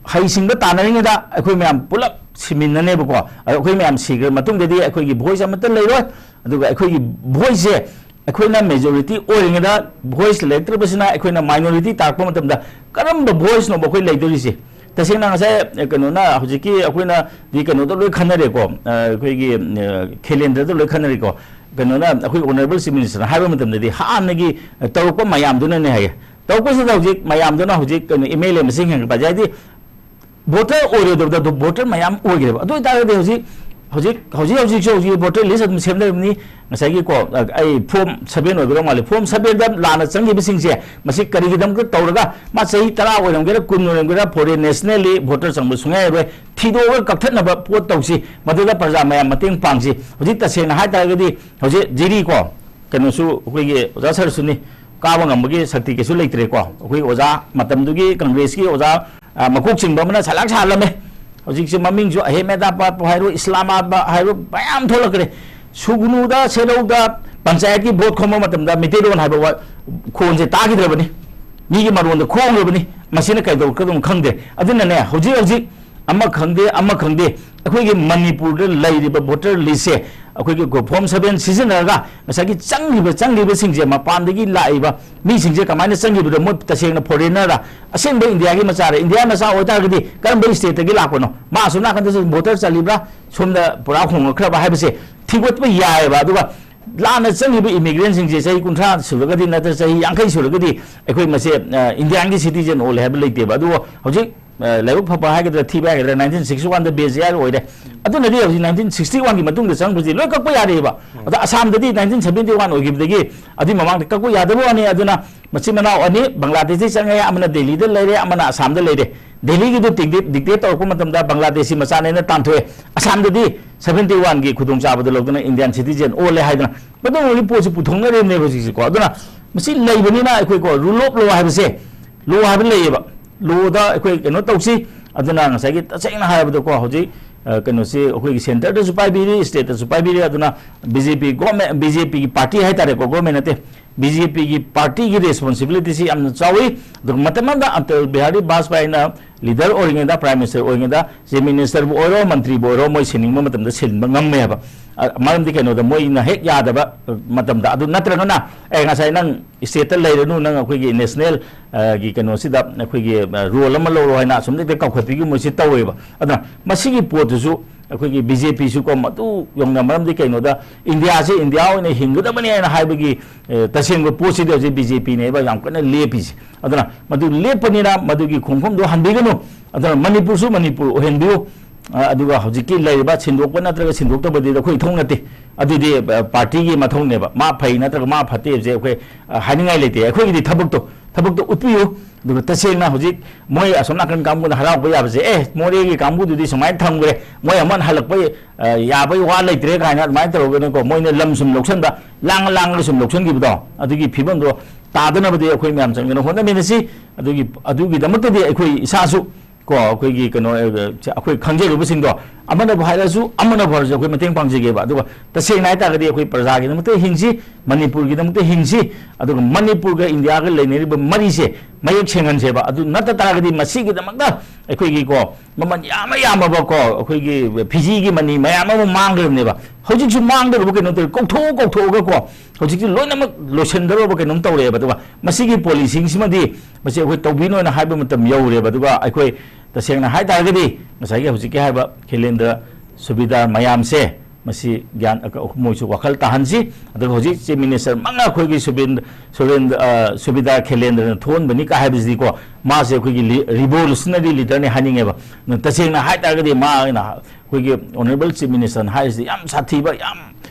ꯍꯩꯁꯤꯡꯕ ꯇꯥꯟꯅꯔꯤꯉꯩꯗ ꯑꯩꯈꯣꯏ ꯃꯌꯥꯝ ꯄꯨꯂꯞ ꯁꯤꯃꯤꯟꯅꯅꯦꯕꯀꯣ꯫ ꯑꯗꯣ ꯑꯩꯈꯣꯏ ꯃꯌꯥꯝ ꯁꯤꯈ꯭ꯔ ꯃꯇꯨꯡꯗꯗꯤ ꯑꯩꯈꯣꯏꯒꯤ voice ꯑꯃꯠꯇ ꯂꯩꯔꯣꯏ꯫ ꯑꯗꯨꯒ ꯑꯩꯈꯣꯏꯒꯤ voice ꯁꯦ, ꯑꯩꯈꯣꯏꯅ majority ꯑꯣꯏꯔꯤꯉꯩꯗ voice ꯂꯩꯔꯛꯇ꯭ꯔꯕꯁꯤꯅ ꯑꯩꯈꯣꯏꯅ minority ꯇꯥꯔꯛꯄ ꯃꯇꯝꯗ ꯀꯔꯝꯕ voice ꯅꯣꯕ ꯑꯩꯈꯣꯏ ꯂꯩꯗꯣꯔꯤꯁꯦ? ꯇꯁꯦꯡꯅ ꯉꯁꯥꯏ, ꯑ, ꯀꯩꯅꯣꯅ ꯍꯧꯖꯤꯛꯀꯤ ꯑꯩꯈꯣꯏꯅ ꯗꯤ ꯀꯩꯅꯣꯗ ꯂꯣꯏ ꯈꯟꯅꯔꯦꯀꯣ, ꯑ, ꯑꯩꯈꯣꯏꯒꯤ, ꯑ, ꯈꯦꯂꯦꯟꯗ꯭ꯔꯗ ꯂꯣꯏ ꯈꯟꯅꯔꯦꯀꯣ꯫ ꯀꯩꯅꯣꯅ, ꯑꯩꯈꯣꯏ honourable chief minister ꯅ ꯍꯥꯏꯕ ꯃꯇꯝꯗꯗꯤ ꯍꯥꯟꯅꯒꯤ, ꯑ, ꯇꯧꯔꯛꯄ ꯃꯌꯥꯝꯗꯨꯅꯅꯦ ꯍꯥꯏꯌꯦ꯫ ꯇꯧꯔꯛꯄꯁꯤꯗ ꯍꯧꯖꯤꯛ ꯃꯌꯥꯝꯗꯨꯅ ꯍꯧꯖꯤꯛ ꯀꯩꯅꯣ M L A ꯃꯁꯤꯡ ꯍꯦꯟꯒꯠꯄ ꯍꯥꯏꯁꯦ, ꯍꯥꯏꯗꯤ voter ꯑꯣꯏꯔꯣꯏꯗꯕꯗ ꯑꯗꯨ voter ꯃꯌꯥꯝ ꯑꯣꯏꯈ꯭ꯔꯦꯕ꯫ ꯑꯗꯨ ꯑꯣꯏꯇꯥꯔꯒꯗꯤ ꯍꯧꯖꯤꯛ, ꯍꯧꯖꯤꯛ, ꯍꯧꯖꯤꯛ, ꯍꯧꯖꯤꯛꯁꯨ ꯍꯧꯖꯤꯛ voter list ꯑꯗꯨꯝ ꯁꯦꯝꯅꯔꯤꯕꯅꯤ꯫ ꯉꯁꯥꯏꯒꯤꯀꯣ, ꯑ, ꯑꯩ form seven ꯑꯣꯏꯒꯗꯧ ꯃꯥꯜꯂꯦ꯫ Form seven ꯗ ꯂꯥꯟꯅ ꯆꯪꯈꯤꯕꯁꯤꯡꯁꯦ ꯃꯁꯤ ꯀꯔꯤꯒꯤꯗꯃꯛꯇ ꯇꯧꯔꯒ ꯃꯥ ꯆꯍꯤ ꯇꯔꯥ ꯑꯣꯏꯔꯝꯒꯦꯔꯥ, ꯀꯨꯟ ꯑꯣꯏꯔꯝꯒꯦꯔꯥ, foreign national ꯂꯤ voter ꯆꯪꯕ ꯁꯨꯡꯌꯥ ꯌꯥꯔꯣꯏ꯫ ꯊꯤꯗꯣꯛꯑꯒ ꯀꯛꯊꯠꯅꯕ ꯄꯣꯠ ꯇꯧꯁꯤ, ꯃꯗꯨꯗ ꯄ꯭ꯔꯖꯥ ꯃꯌꯥꯝ ꯃꯇꯦꯡ ꯄꯥꯡꯁꯤ꯫ ꯍꯧꯖꯤꯛ ꯇꯁꯦꯡꯅ ꯍꯥꯏꯇꯥꯔꯒꯗꯤ ꯍꯧꯖꯤꯛ ꯖꯤꯔꯤ ꯀꯣ, ꯀꯩꯅꯣꯁꯨ ꯑꯩꯈꯣꯏꯒꯤ ꯑꯣꯖꯥ ꯁꯔꯁꯨꯅꯤ, ꯀꯥꯕ ꯉꯝꯕꯒꯤ ꯁꯛꯇꯤ ꯀꯩꯁꯨ ꯂꯩꯇ꯭ꯔꯦꯀꯣ꯫ ꯑꯩꯈꯣꯏ ꯑꯣꯖꯥ ꯃꯇꯝꯗꯨꯒꯤ ꯀꯪꯒ꯭ꯔꯦꯁꯀꯤ ꯑꯣꯖꯥ, ꯑ, ꯃꯀꯣꯛ ꯆꯤꯡꯕ ꯑꯃꯅ ꯁꯂꯥꯛ ꯁꯥꯍꯜꯂꯝꯃꯦ꯫ ꯍꯧꯖꯤꯛꯁꯦ ꯃꯃꯤꯡꯁꯨ ꯑꯍꯃꯦꯗꯥꯕꯥꯗꯄꯨ ꯍꯥꯏꯔꯣ, ꯏꯁꯂꯥꯃꯥꯕꯥꯗ ꯍꯥꯏꯔꯣ, ꯃꯌꯥꯝ ꯊꯣꯛꯂꯛꯈ꯭ꯔꯦ꯫ ꯁꯨꯒꯅꯨꯗ, ꯁꯦꯔꯧꯗ ꯄꯟꯆꯥꯌꯠꯀꯤ ꯚꯣꯠ ꯈꯣꯝꯕ ꯃꯇꯝꯗ ꯃꯩꯇꯩꯂꯣꯟ ꯍꯥꯏꯕ ꯋꯥ-, ꯈꯣꯟꯁꯦ ꯇꯥꯈꯤꯗ꯭ꯔꯕꯅꯤ꯫ ꯃꯤꯒꯤ ꯃꯔꯣꯟꯗ ꯈꯣꯡꯈ꯭ꯔꯕꯅꯤ꯫ ꯃꯁꯤꯅ ꯀꯩꯗꯧꯔꯛꯀꯗꯧꯅꯣ ꯈꯪꯗꯦ꯫ ꯑꯗꯨꯅꯅꯦ, ꯍꯧꯖꯤꯛ ꯍꯧꯖꯤꯛ ꯑꯃ ꯈꯪꯗꯦ, ꯑꯃ ꯈꯪꯗꯦ, ꯑꯩꯈꯣꯏꯒꯤ ꯃꯅꯤꯄꯨꯔꯗ ꯂꯩꯔꯤꯕ ꯚꯣꯇꯔ ꯂꯤꯁꯁꯦ, ꯑꯩꯈꯣꯏꯒꯤ ꯐꯣꯔꯝ ꯁꯚꯦꯟ ꯁꯤꯖꯤꯟꯅꯔꯒ ꯉꯁꯥꯏꯒꯤ ꯆꯪꯈꯤꯕ, ꯆꯪꯈꯤꯕꯁꯤꯡꯁꯦ, ꯃꯄꯥꯟꯗꯒꯤ ꯂꯥꯛꯏꯕ ꯃꯤꯁꯤꯡꯁꯦ ꯀꯃꯥꯏꯅ ꯆꯪꯈꯤꯕꯗꯣ, ꯃꯣꯏ ꯇꯁꯦꯡꯅ ꯐꯣꯔꯦꯟꯅꯔ, ꯑꯁꯦꯡꯕ ꯏꯟꯗꯤꯌꯥꯒꯤ ꯃꯆꯥꯔ? ꯏꯟꯗꯤꯌꯥ ꯃꯆꯥ ꯑꯣꯏꯇꯥꯔꯒꯗꯤ ꯀꯔꯝꯕ ꯁ꯭ꯇꯦꯠꯇꯒꯤ ꯂꯥꯛꯄꯅꯣ? ꯃꯥ ꯑꯁꯣꯝ ꯅꯥꯀꯟꯗꯁꯨ ꯚꯣꯇꯔ ꯆꯜꯂꯤꯕ꯭ꯔꯥ, ꯁꯣꯝꯗ ꯄꯨꯔꯥ ꯍꯣꯡꯉꯛꯈ꯭ꯔꯕ ꯍꯥꯏꯕꯁꯦ ꯊꯤꯒꯠꯄ ꯌꯥꯏꯑꯕ꯫ ꯑꯗꯨꯒ ꯂꯥꯟꯅ ꯆꯪꯈꯤꯕ ꯏꯃꯤꯒ꯭ꯔꯦꯟꯁꯤꯡꯁꯦ ꯆꯍꯤ ꯀꯨꯟꯊ꯭ꯔꯥ ꯁꯨꯔꯒꯗꯤ ꯅꯠꯇ꯭ꯔ ꯆꯍꯤ ꯌꯥꯡꯈꯩ ꯁꯨꯔꯒꯗꯤ ꯑꯩꯈꯣꯏ ꯃꯁꯦ, ꯑ, ꯏꯟꯗꯤꯌꯥꯟꯒꯤ ꯁꯤꯇꯤꯖꯦꯟ ꯑꯣꯜꯂꯦ ꯍꯥꯏꯕ ꯂꯩꯇꯦꯕ꯫ ꯑꯗꯨꯕꯨ ꯍꯧꯖꯤꯛ, ꯑ, ꯂꯥꯏꯕꯛ ꯐꯕ ꯍꯥꯏꯒꯗ꯭ꯔꯥ ꯊꯤꯕ ꯍꯥꯏꯒꯗ꯭ꯔꯥ, ꯅꯥꯏꯟꯇꯤꯟ ꯁꯤꯛꯁꯇꯤ ꯋꯥꯟꯗ ꯕꯦꯖꯤꯌꯥꯔ ꯑꯣꯏꯔꯦ꯫ ꯑꯗꯨꯅꯗꯤ ꯍꯧꯖꯤꯛ ꯅꯥꯏꯟꯇꯤꯟ ꯁꯤꯛꯁꯇꯤ ꯋꯥꯟꯒꯤ ꯃꯇꯨꯡꯗ ꯆꯪꯕꯁꯤ ꯂꯣꯏ ꯀꯛꯄ ꯌꯥꯔꯦꯕ꯫ ꯑꯗ ꯑꯁꯥꯝꯗꯗꯤ ꯅꯥꯏꯟꯇꯤꯟ ꯁꯚꯦꯟꯇꯤ ꯋꯥꯟ ꯑꯣꯏꯈꯤꯕꯗꯒꯤ ꯑꯗꯨꯏ ꯃꯃꯥꯡꯗ ꯀꯛꯄ ꯌꯥꯗꯕ ꯋꯥꯅꯤ꯫ ꯑꯗꯨꯅ ꯃꯆꯤꯟ ꯃꯅꯥꯎ ꯑꯅꯤ ꯕꯪꯒ꯭ꯂꯥꯗꯦꯁꯇꯒꯤ ꯆꯪꯉꯦ, ꯑꯃꯅ ꯗꯦꯜꯂꯤꯗ ꯂꯩꯔꯦ, ꯑꯃꯅ ꯑꯁꯥꯝꯗ ꯂꯩꯔꯦ꯫ ꯗꯦꯜꯂꯤꯒꯤꯗꯨ dictate, dictate ꯇꯧꯔꯛꯄ ꯃꯇꯝꯗ ꯕꯪꯒ꯭ꯂꯥꯗꯦꯁꯤ ꯃꯆꯥꯅꯦꯅ ꯇꯥꯟꯊꯣꯛꯑꯦ꯫ ꯑꯁꯥꯝꯗꯗꯤ ꯁꯚꯦꯟꯇꯤ ꯋꯥꯟꯒꯤ ꯈꯨꯗꯣꯡꯆꯥꯕꯗꯨ ꯂꯧꯗꯨꯅ ꯏꯟꯗꯤꯌꯥꯟ ꯁꯤꯇꯤꯖꯦꯟ ꯑꯣꯜꯂꯦ ꯍꯥꯏꯗꯅ ꯃꯇꯨꯡ ꯄꯣꯠꯁꯤ ꯄꯨꯊꯣꯛꯅꯔꯤꯕꯅꯦꯕ ꯍꯧꯖꯤꯛꯁꯦꯀꯣ꯫ ꯑꯗꯨꯅ ꯃꯁꯤ ꯂꯩꯕꯅꯤꯅ ꯑꯩꯈꯣꯏꯀꯣ, rule of law ꯍꯥꯏꯕꯁꯦ, law ꯍꯥꯏꯕ ꯂꯩꯌꯦꯕ꯫ Law ꯗ ꯑꯩꯈꯣꯏ ꯀꯩꯅꯣ ꯇꯧꯁꯤ꯫ ꯑꯗꯨꯅ ꯉꯁꯥꯏꯒꯤ ꯇꯁꯦꯡꯅ ꯍꯥꯏꯔꯕꯗꯀꯣ, ꯍꯧꯖꯤꯛ, ꯑ, ꯀꯩꯅꯣꯁꯤ ꯑꯩꯈꯣꯏꯒꯤ centre ꯗꯁꯨ ꯄꯥꯏꯕꯤꯔꯤ, state ꯇꯁꯨ ꯄꯥꯏꯕꯤꯔꯤ꯫ ꯑꯗꯨꯅ ꯕꯤ ꯖꯦ ꯄꯤ government, ꯕꯤ ꯖꯦ ꯄꯤꯒꯤ party ꯍꯥꯏꯇꯥꯔꯦꯀꯣ, government ꯅꯠꯇꯦ, ꯕꯤ ꯖꯦ ꯄꯤꯒꯤ party ꯒꯤ responsibility ꯁꯤ ꯌꯥꯝꯅ ꯆꯥꯎꯏ꯫ ꯑꯗꯨꯒ ꯃꯇꯝ ꯑꯃꯗ ꯑꯇꯜ ꯕꯤꯍꯥꯔꯤ ꯕꯥꯖꯄꯥꯏꯅ leader ꯑꯣꯏꯔꯤꯉꯩꯗ, prime minister ꯑꯣꯏꯔꯤꯉꯩꯗ, chief minister ꯕꯨ ꯑꯣꯏꯔꯣ, ꯃꯟꯇ꯭ꯔꯤꯕꯨ ꯑꯣꯏꯔꯣ, ꯃꯣꯏ ꯁꯤꯟꯅꯤꯡꯕ ꯃꯇꯝꯗ ꯁꯤꯟꯕ ꯉꯝꯃꯦꯕ꯫ ꯑ, ꯃꯔꯝꯗꯤ ꯀꯩꯅꯣꯗ ꯃꯣꯏꯅ ꯍꯦꯛ ꯌꯥꯗꯕ, ꯑ, ꯃꯇꯝꯗ, ꯑꯗꯨ ꯅꯠꯇ꯭ꯔꯒꯅ, "ꯑꯦ, ꯉꯁꯥꯏ ꯅꯪ state ꯇ ꯂꯩꯔꯅꯨ, ꯅꯪ ꯑꯩꯈꯣꯏꯒꯤ national, ꯑ, ꯒꯤ ꯀꯩꯅꯣꯁꯤꯗ ꯑꯩꯈꯣꯏꯒꯤ, ꯑ, role ꯑꯃ ꯂꯧꯔꯣ" ꯍꯥꯏꯅ ꯑꯁꯨꯝꯗ ꯍꯦꯛꯇ ꯀꯧꯈꯠꯄꯤꯒꯤ ꯃꯣꯏꯁꯤ ꯇꯧꯋꯦꯕ꯫ ꯑꯗꯨꯅ ꯃꯁꯤꯒꯤ ꯄꯣꯠꯇꯨꯁꯨ ꯑꯩꯈꯣꯏꯒꯤ ꯕꯤ ꯖꯦ ꯄꯤ ꯁꯨ ꯀꯣ ꯃꯗꯨ ꯌꯧꯅ, ꯃꯔꯝꯗꯤ ꯀꯩꯅꯣꯗ ꯏꯟꯗꯤꯌꯥꯁꯤ ꯏꯟꯗꯤꯌꯥ ꯑꯣꯏꯅ ꯍꯤꯡꯒꯗꯕꯅꯤ ꯍꯥꯏꯅ ꯍꯥꯏꯕꯒꯤ, ꯑ, ꯇꯁꯦꯡꯕ ꯄꯣꯠꯁꯤꯗꯤ ꯍꯧꯖꯤꯛ ꯕꯤ ꯖꯦ ꯄꯤ ꯅꯦꯕ ꯌꯥꯝ ꯀꯟꯅ ꯂꯦꯞꯄꯤꯁꯦ꯫ ꯑꯗꯨꯅ ꯃꯗꯨ ꯂꯦꯞꯄꯅꯤꯅ ꯃꯗꯨꯒꯤ ꯈꯣꯡꯐꯝꯗꯣ ꯍꯟꯕꯤꯒꯅꯨ꯫ ꯑꯗꯨꯅ ꯃꯅꯤꯄꯨꯔꯁꯨ ꯃꯅꯤꯄꯨꯔ ꯑꯣꯏꯍꯟꯕꯤꯌꯨ꯫ ꯑ, ꯑꯗꯨꯒ ꯍꯧꯖꯤꯛꯀꯤ ꯂꯩꯔꯤꯕ ꯁꯤꯟꯗꯣꯛꯄ ꯅꯠꯇ꯭ꯔꯒ ꯁꯤꯟꯗꯣꯛꯇꯕꯗꯤ ꯑꯩꯈꯣꯏ ꯏꯊꯧ ꯅꯠꯇꯦ꯫ ꯑꯗꯨꯗꯤ, ꯑ, party ꯒꯤ ꯃꯊꯧꯅꯦꯕ꯫ ꯃꯥ ꯐꯩ ꯅꯠꯇ꯭ꯔꯒ ꯃꯥ ꯐꯠꯇꯦ ꯍꯥꯏꯕꯁꯦ ꯑꯩꯈꯣꯏ, ꯑ, ꯍꯥꯏꯅꯤꯡꯉꯥꯏ ꯂꯩꯇꯦ꯫ ꯑꯩꯈꯣꯏꯒꯤꯗꯤ ꯊꯕꯛꯇꯣ, ꯊꯕꯛꯇꯣ ꯎꯠꯄꯤꯌꯨ꯫ ꯑꯗꯨꯒ ꯇꯁꯦꯡꯅ ꯍꯧꯖꯤꯛ ꯃꯣꯏ ꯑꯁꯣꯝ ꯅꯥꯀꯟ ꯀꯥꯡꯕꯨꯅ ꯍꯔꯥꯎꯕ ꯌꯥꯕꯁꯦ, "ꯑꯦ, ꯃꯣꯔꯦꯒꯤ ꯀꯥꯡꯕꯨꯗꯨꯗꯤ ꯁꯨꯃꯥꯏꯅ ꯊꯝꯈ꯭ꯔꯦ, ꯃꯣꯏ ꯑꯃꯅ ꯍꯜꯂꯛꯄ, ꯑ, ꯌꯥꯕꯒꯤ ꯋꯥ ꯂꯩꯇ꯭ꯔꯦ" ꯀꯥꯏꯅ ꯑꯗꯨꯃꯥꯏꯅ ꯇꯧꯔꯒꯅꯀꯣ, ꯃꯣꯏꯅ ꯂꯝ ꯁꯨꯝ ꯂꯧꯁꯟꯕ, ꯂꯥꯡꯉ ꯂꯥꯡꯉꯒ ꯁꯨꯝ ꯂꯧꯁꯟꯈꯤꯕꯗꯣ, ꯑꯗꯨꯒꯤ ꯐꯤꯕꯝꯗꯣ ꯇꯥꯗꯅꯕꯗꯤ ꯑꯩꯈꯣꯏ ꯃꯌꯥꯝ ꯆꯪꯗꯅ ꯍꯣꯠꯅꯃꯤꯟꯅꯁꯤ꯫ ꯑꯗꯨꯒꯤ, ꯑꯗꯨꯒꯤꯗꯃꯛꯇꯗꯤ ꯑꯩꯈꯣꯏ ꯏꯁꯥꯁꯨ ꯀꯣ, ꯑꯩꯈꯣꯏꯒꯤ ꯀꯩꯅꯣ, ꯑ, ꯑꯩꯈꯣꯏ ꯈꯪꯖꯔꯨꯕꯁꯤꯡꯗꯣ, ꯑꯃꯅꯕꯨ ꯍꯥꯏꯔꯁꯨ, ꯑꯃꯅꯕꯨ ꯍꯥꯏꯔꯁꯨ, ꯑꯩꯈꯣꯏ ꯃꯇꯦꯡ ꯄꯥꯡꯖꯒꯦꯕ꯫ ꯑꯗꯨꯒ ꯇꯁꯦꯡꯅ ꯍꯥꯏꯇꯥꯔꯒꯗꯤ, ꯑꯩꯈꯣꯏ ꯄ꯭ꯔꯖꯥꯒꯤꯗꯃꯛꯇ ꯍꯤꯡꯁꯤ, ꯃꯅꯤꯄꯨꯔꯒꯤꯗꯃꯛꯇ ꯍꯤꯡꯁꯤ, ꯑꯗꯨꯒ ꯃꯅꯤꯄꯨꯔꯒ ꯏꯟꯗꯤꯌꯥꯒ ꯂꯩꯅꯔꯤꯕ ꯃꯔꯤꯁꯦ ꯃꯌꯦꯛ ꯁꯦꯡꯍꯟꯁꯦꯕ꯫ ꯑꯗꯨ ꯅꯠꯇ ꯇꯥꯔꯒꯗꯤ, ꯃꯁꯤꯒꯤꯗꯃꯛꯇ ꯑꯩꯈꯣꯏꯒꯤꯀꯣ, ꯃꯃꯜ ꯌꯥꯝꯅ ꯌꯥꯝꯃꯕꯀꯣ, ꯑꯩꯈꯣꯏꯒꯤ ꯐꯤꯖꯤꯒꯤ ꯃꯅꯤ ꯃꯌꯥꯝ ꯑꯃ ꯃꯥꯡꯈ꯭ꯔꯕꯅꯦꯕ꯫ ꯍꯧꯖꯤꯛꯁꯨ ꯃꯥꯡꯗꯧꯔꯕ ꯀꯩꯅꯣ ꯇꯧꯔꯦ, ꯀꯧꯊꯣꯛꯑ ꯀꯧꯊꯣꯛꯑꯒꯀꯣ, ꯍꯧꯖꯤꯛꯇꯤ ꯂꯣꯏꯅꯃꯛ ꯂꯣꯏꯁꯤꯟꯗꯧꯔꯕ ꯀꯩꯅꯣꯝ ꯇꯧꯔꯛꯑꯦꯕ꯫ ꯑꯗꯨꯒ ꯃꯁꯤꯒꯤ ꯄꯣꯂꯤꯁꯤꯡꯁꯤꯃꯗꯤ, ꯃꯁꯤ ꯑꯩꯈꯣꯏ ꯇꯧꯕꯤꯅꯣꯅ ꯍꯥꯏꯕ ꯃꯇꯝ ꯌꯧꯔꯦꯕ꯫ ꯑꯗꯨꯒ ꯑꯩꯈꯣꯏ ꯇꯁꯦꯡꯅ ꯍꯥꯏ ꯇꯥꯔꯒꯗꯤ, ꯉꯁꯥꯏꯒꯤ ꯍꯧꯖꯤꯛꯀꯤ ꯍꯥꯏꯕ ꯈꯦꯂꯦꯟꯗ꯭ꯔ ꯁꯨꯕꯦꯗꯥꯔ ꯃꯌꯥꯝꯁꯦ, ꯃꯁꯤ ꯒ꯭ꯌꯥꯟ, ꯃꯣꯏꯁꯨ ꯋꯥꯈꯜ ꯇꯥꯍꯟꯁꯤ꯫ ꯑꯗꯨꯒ ꯍꯧꯖꯤꯛ ꯆꯤꯐ ꯃꯤꯅꯤꯁꯇꯔ ꯃꯉꯥ ꯑꯩꯈꯣꯏꯒꯤ ꯁꯨꯕꯦꯟ-, ꯁꯨꯔꯦꯟꯗ꯭ꯔ, ꯑ, ꯁꯨꯕꯦꯗꯥꯔ ꯈꯦꯂꯦꯟꯗ꯭ꯔꯅ ꯊꯣꯛꯍꯟꯕꯅꯤ ꯀꯥꯏ ꯍꯥꯏꯕꯁꯤꯗꯤꯀꯣ, ꯃꯥꯁꯦ ꯑꯩꯈꯣꯏꯒꯤ ꯂꯤ-, ꯔꯤꯚꯣꯂꯨꯁꯅꯔꯤ ꯂꯤꯗꯔꯅꯤ ꯍꯥꯏꯅꯤꯡꯉꯦꯕ꯫ ꯇꯁꯦꯡꯅ ꯍꯥꯏ ꯇꯥꯔꯒꯗꯤ, ꯃꯥꯅ ꯑꯩꯈꯣꯏꯒꯤ ꯑꯣꯅꯔꯦꯕꯜ ꯆꯤꯐ ꯃꯤꯅꯤꯁꯇꯔꯅ ꯍꯥꯏꯔꯤꯁꯤꯗꯤ ꯌꯥꯝ ꯁꯥꯊꯤꯕ, ꯌꯥꯝ,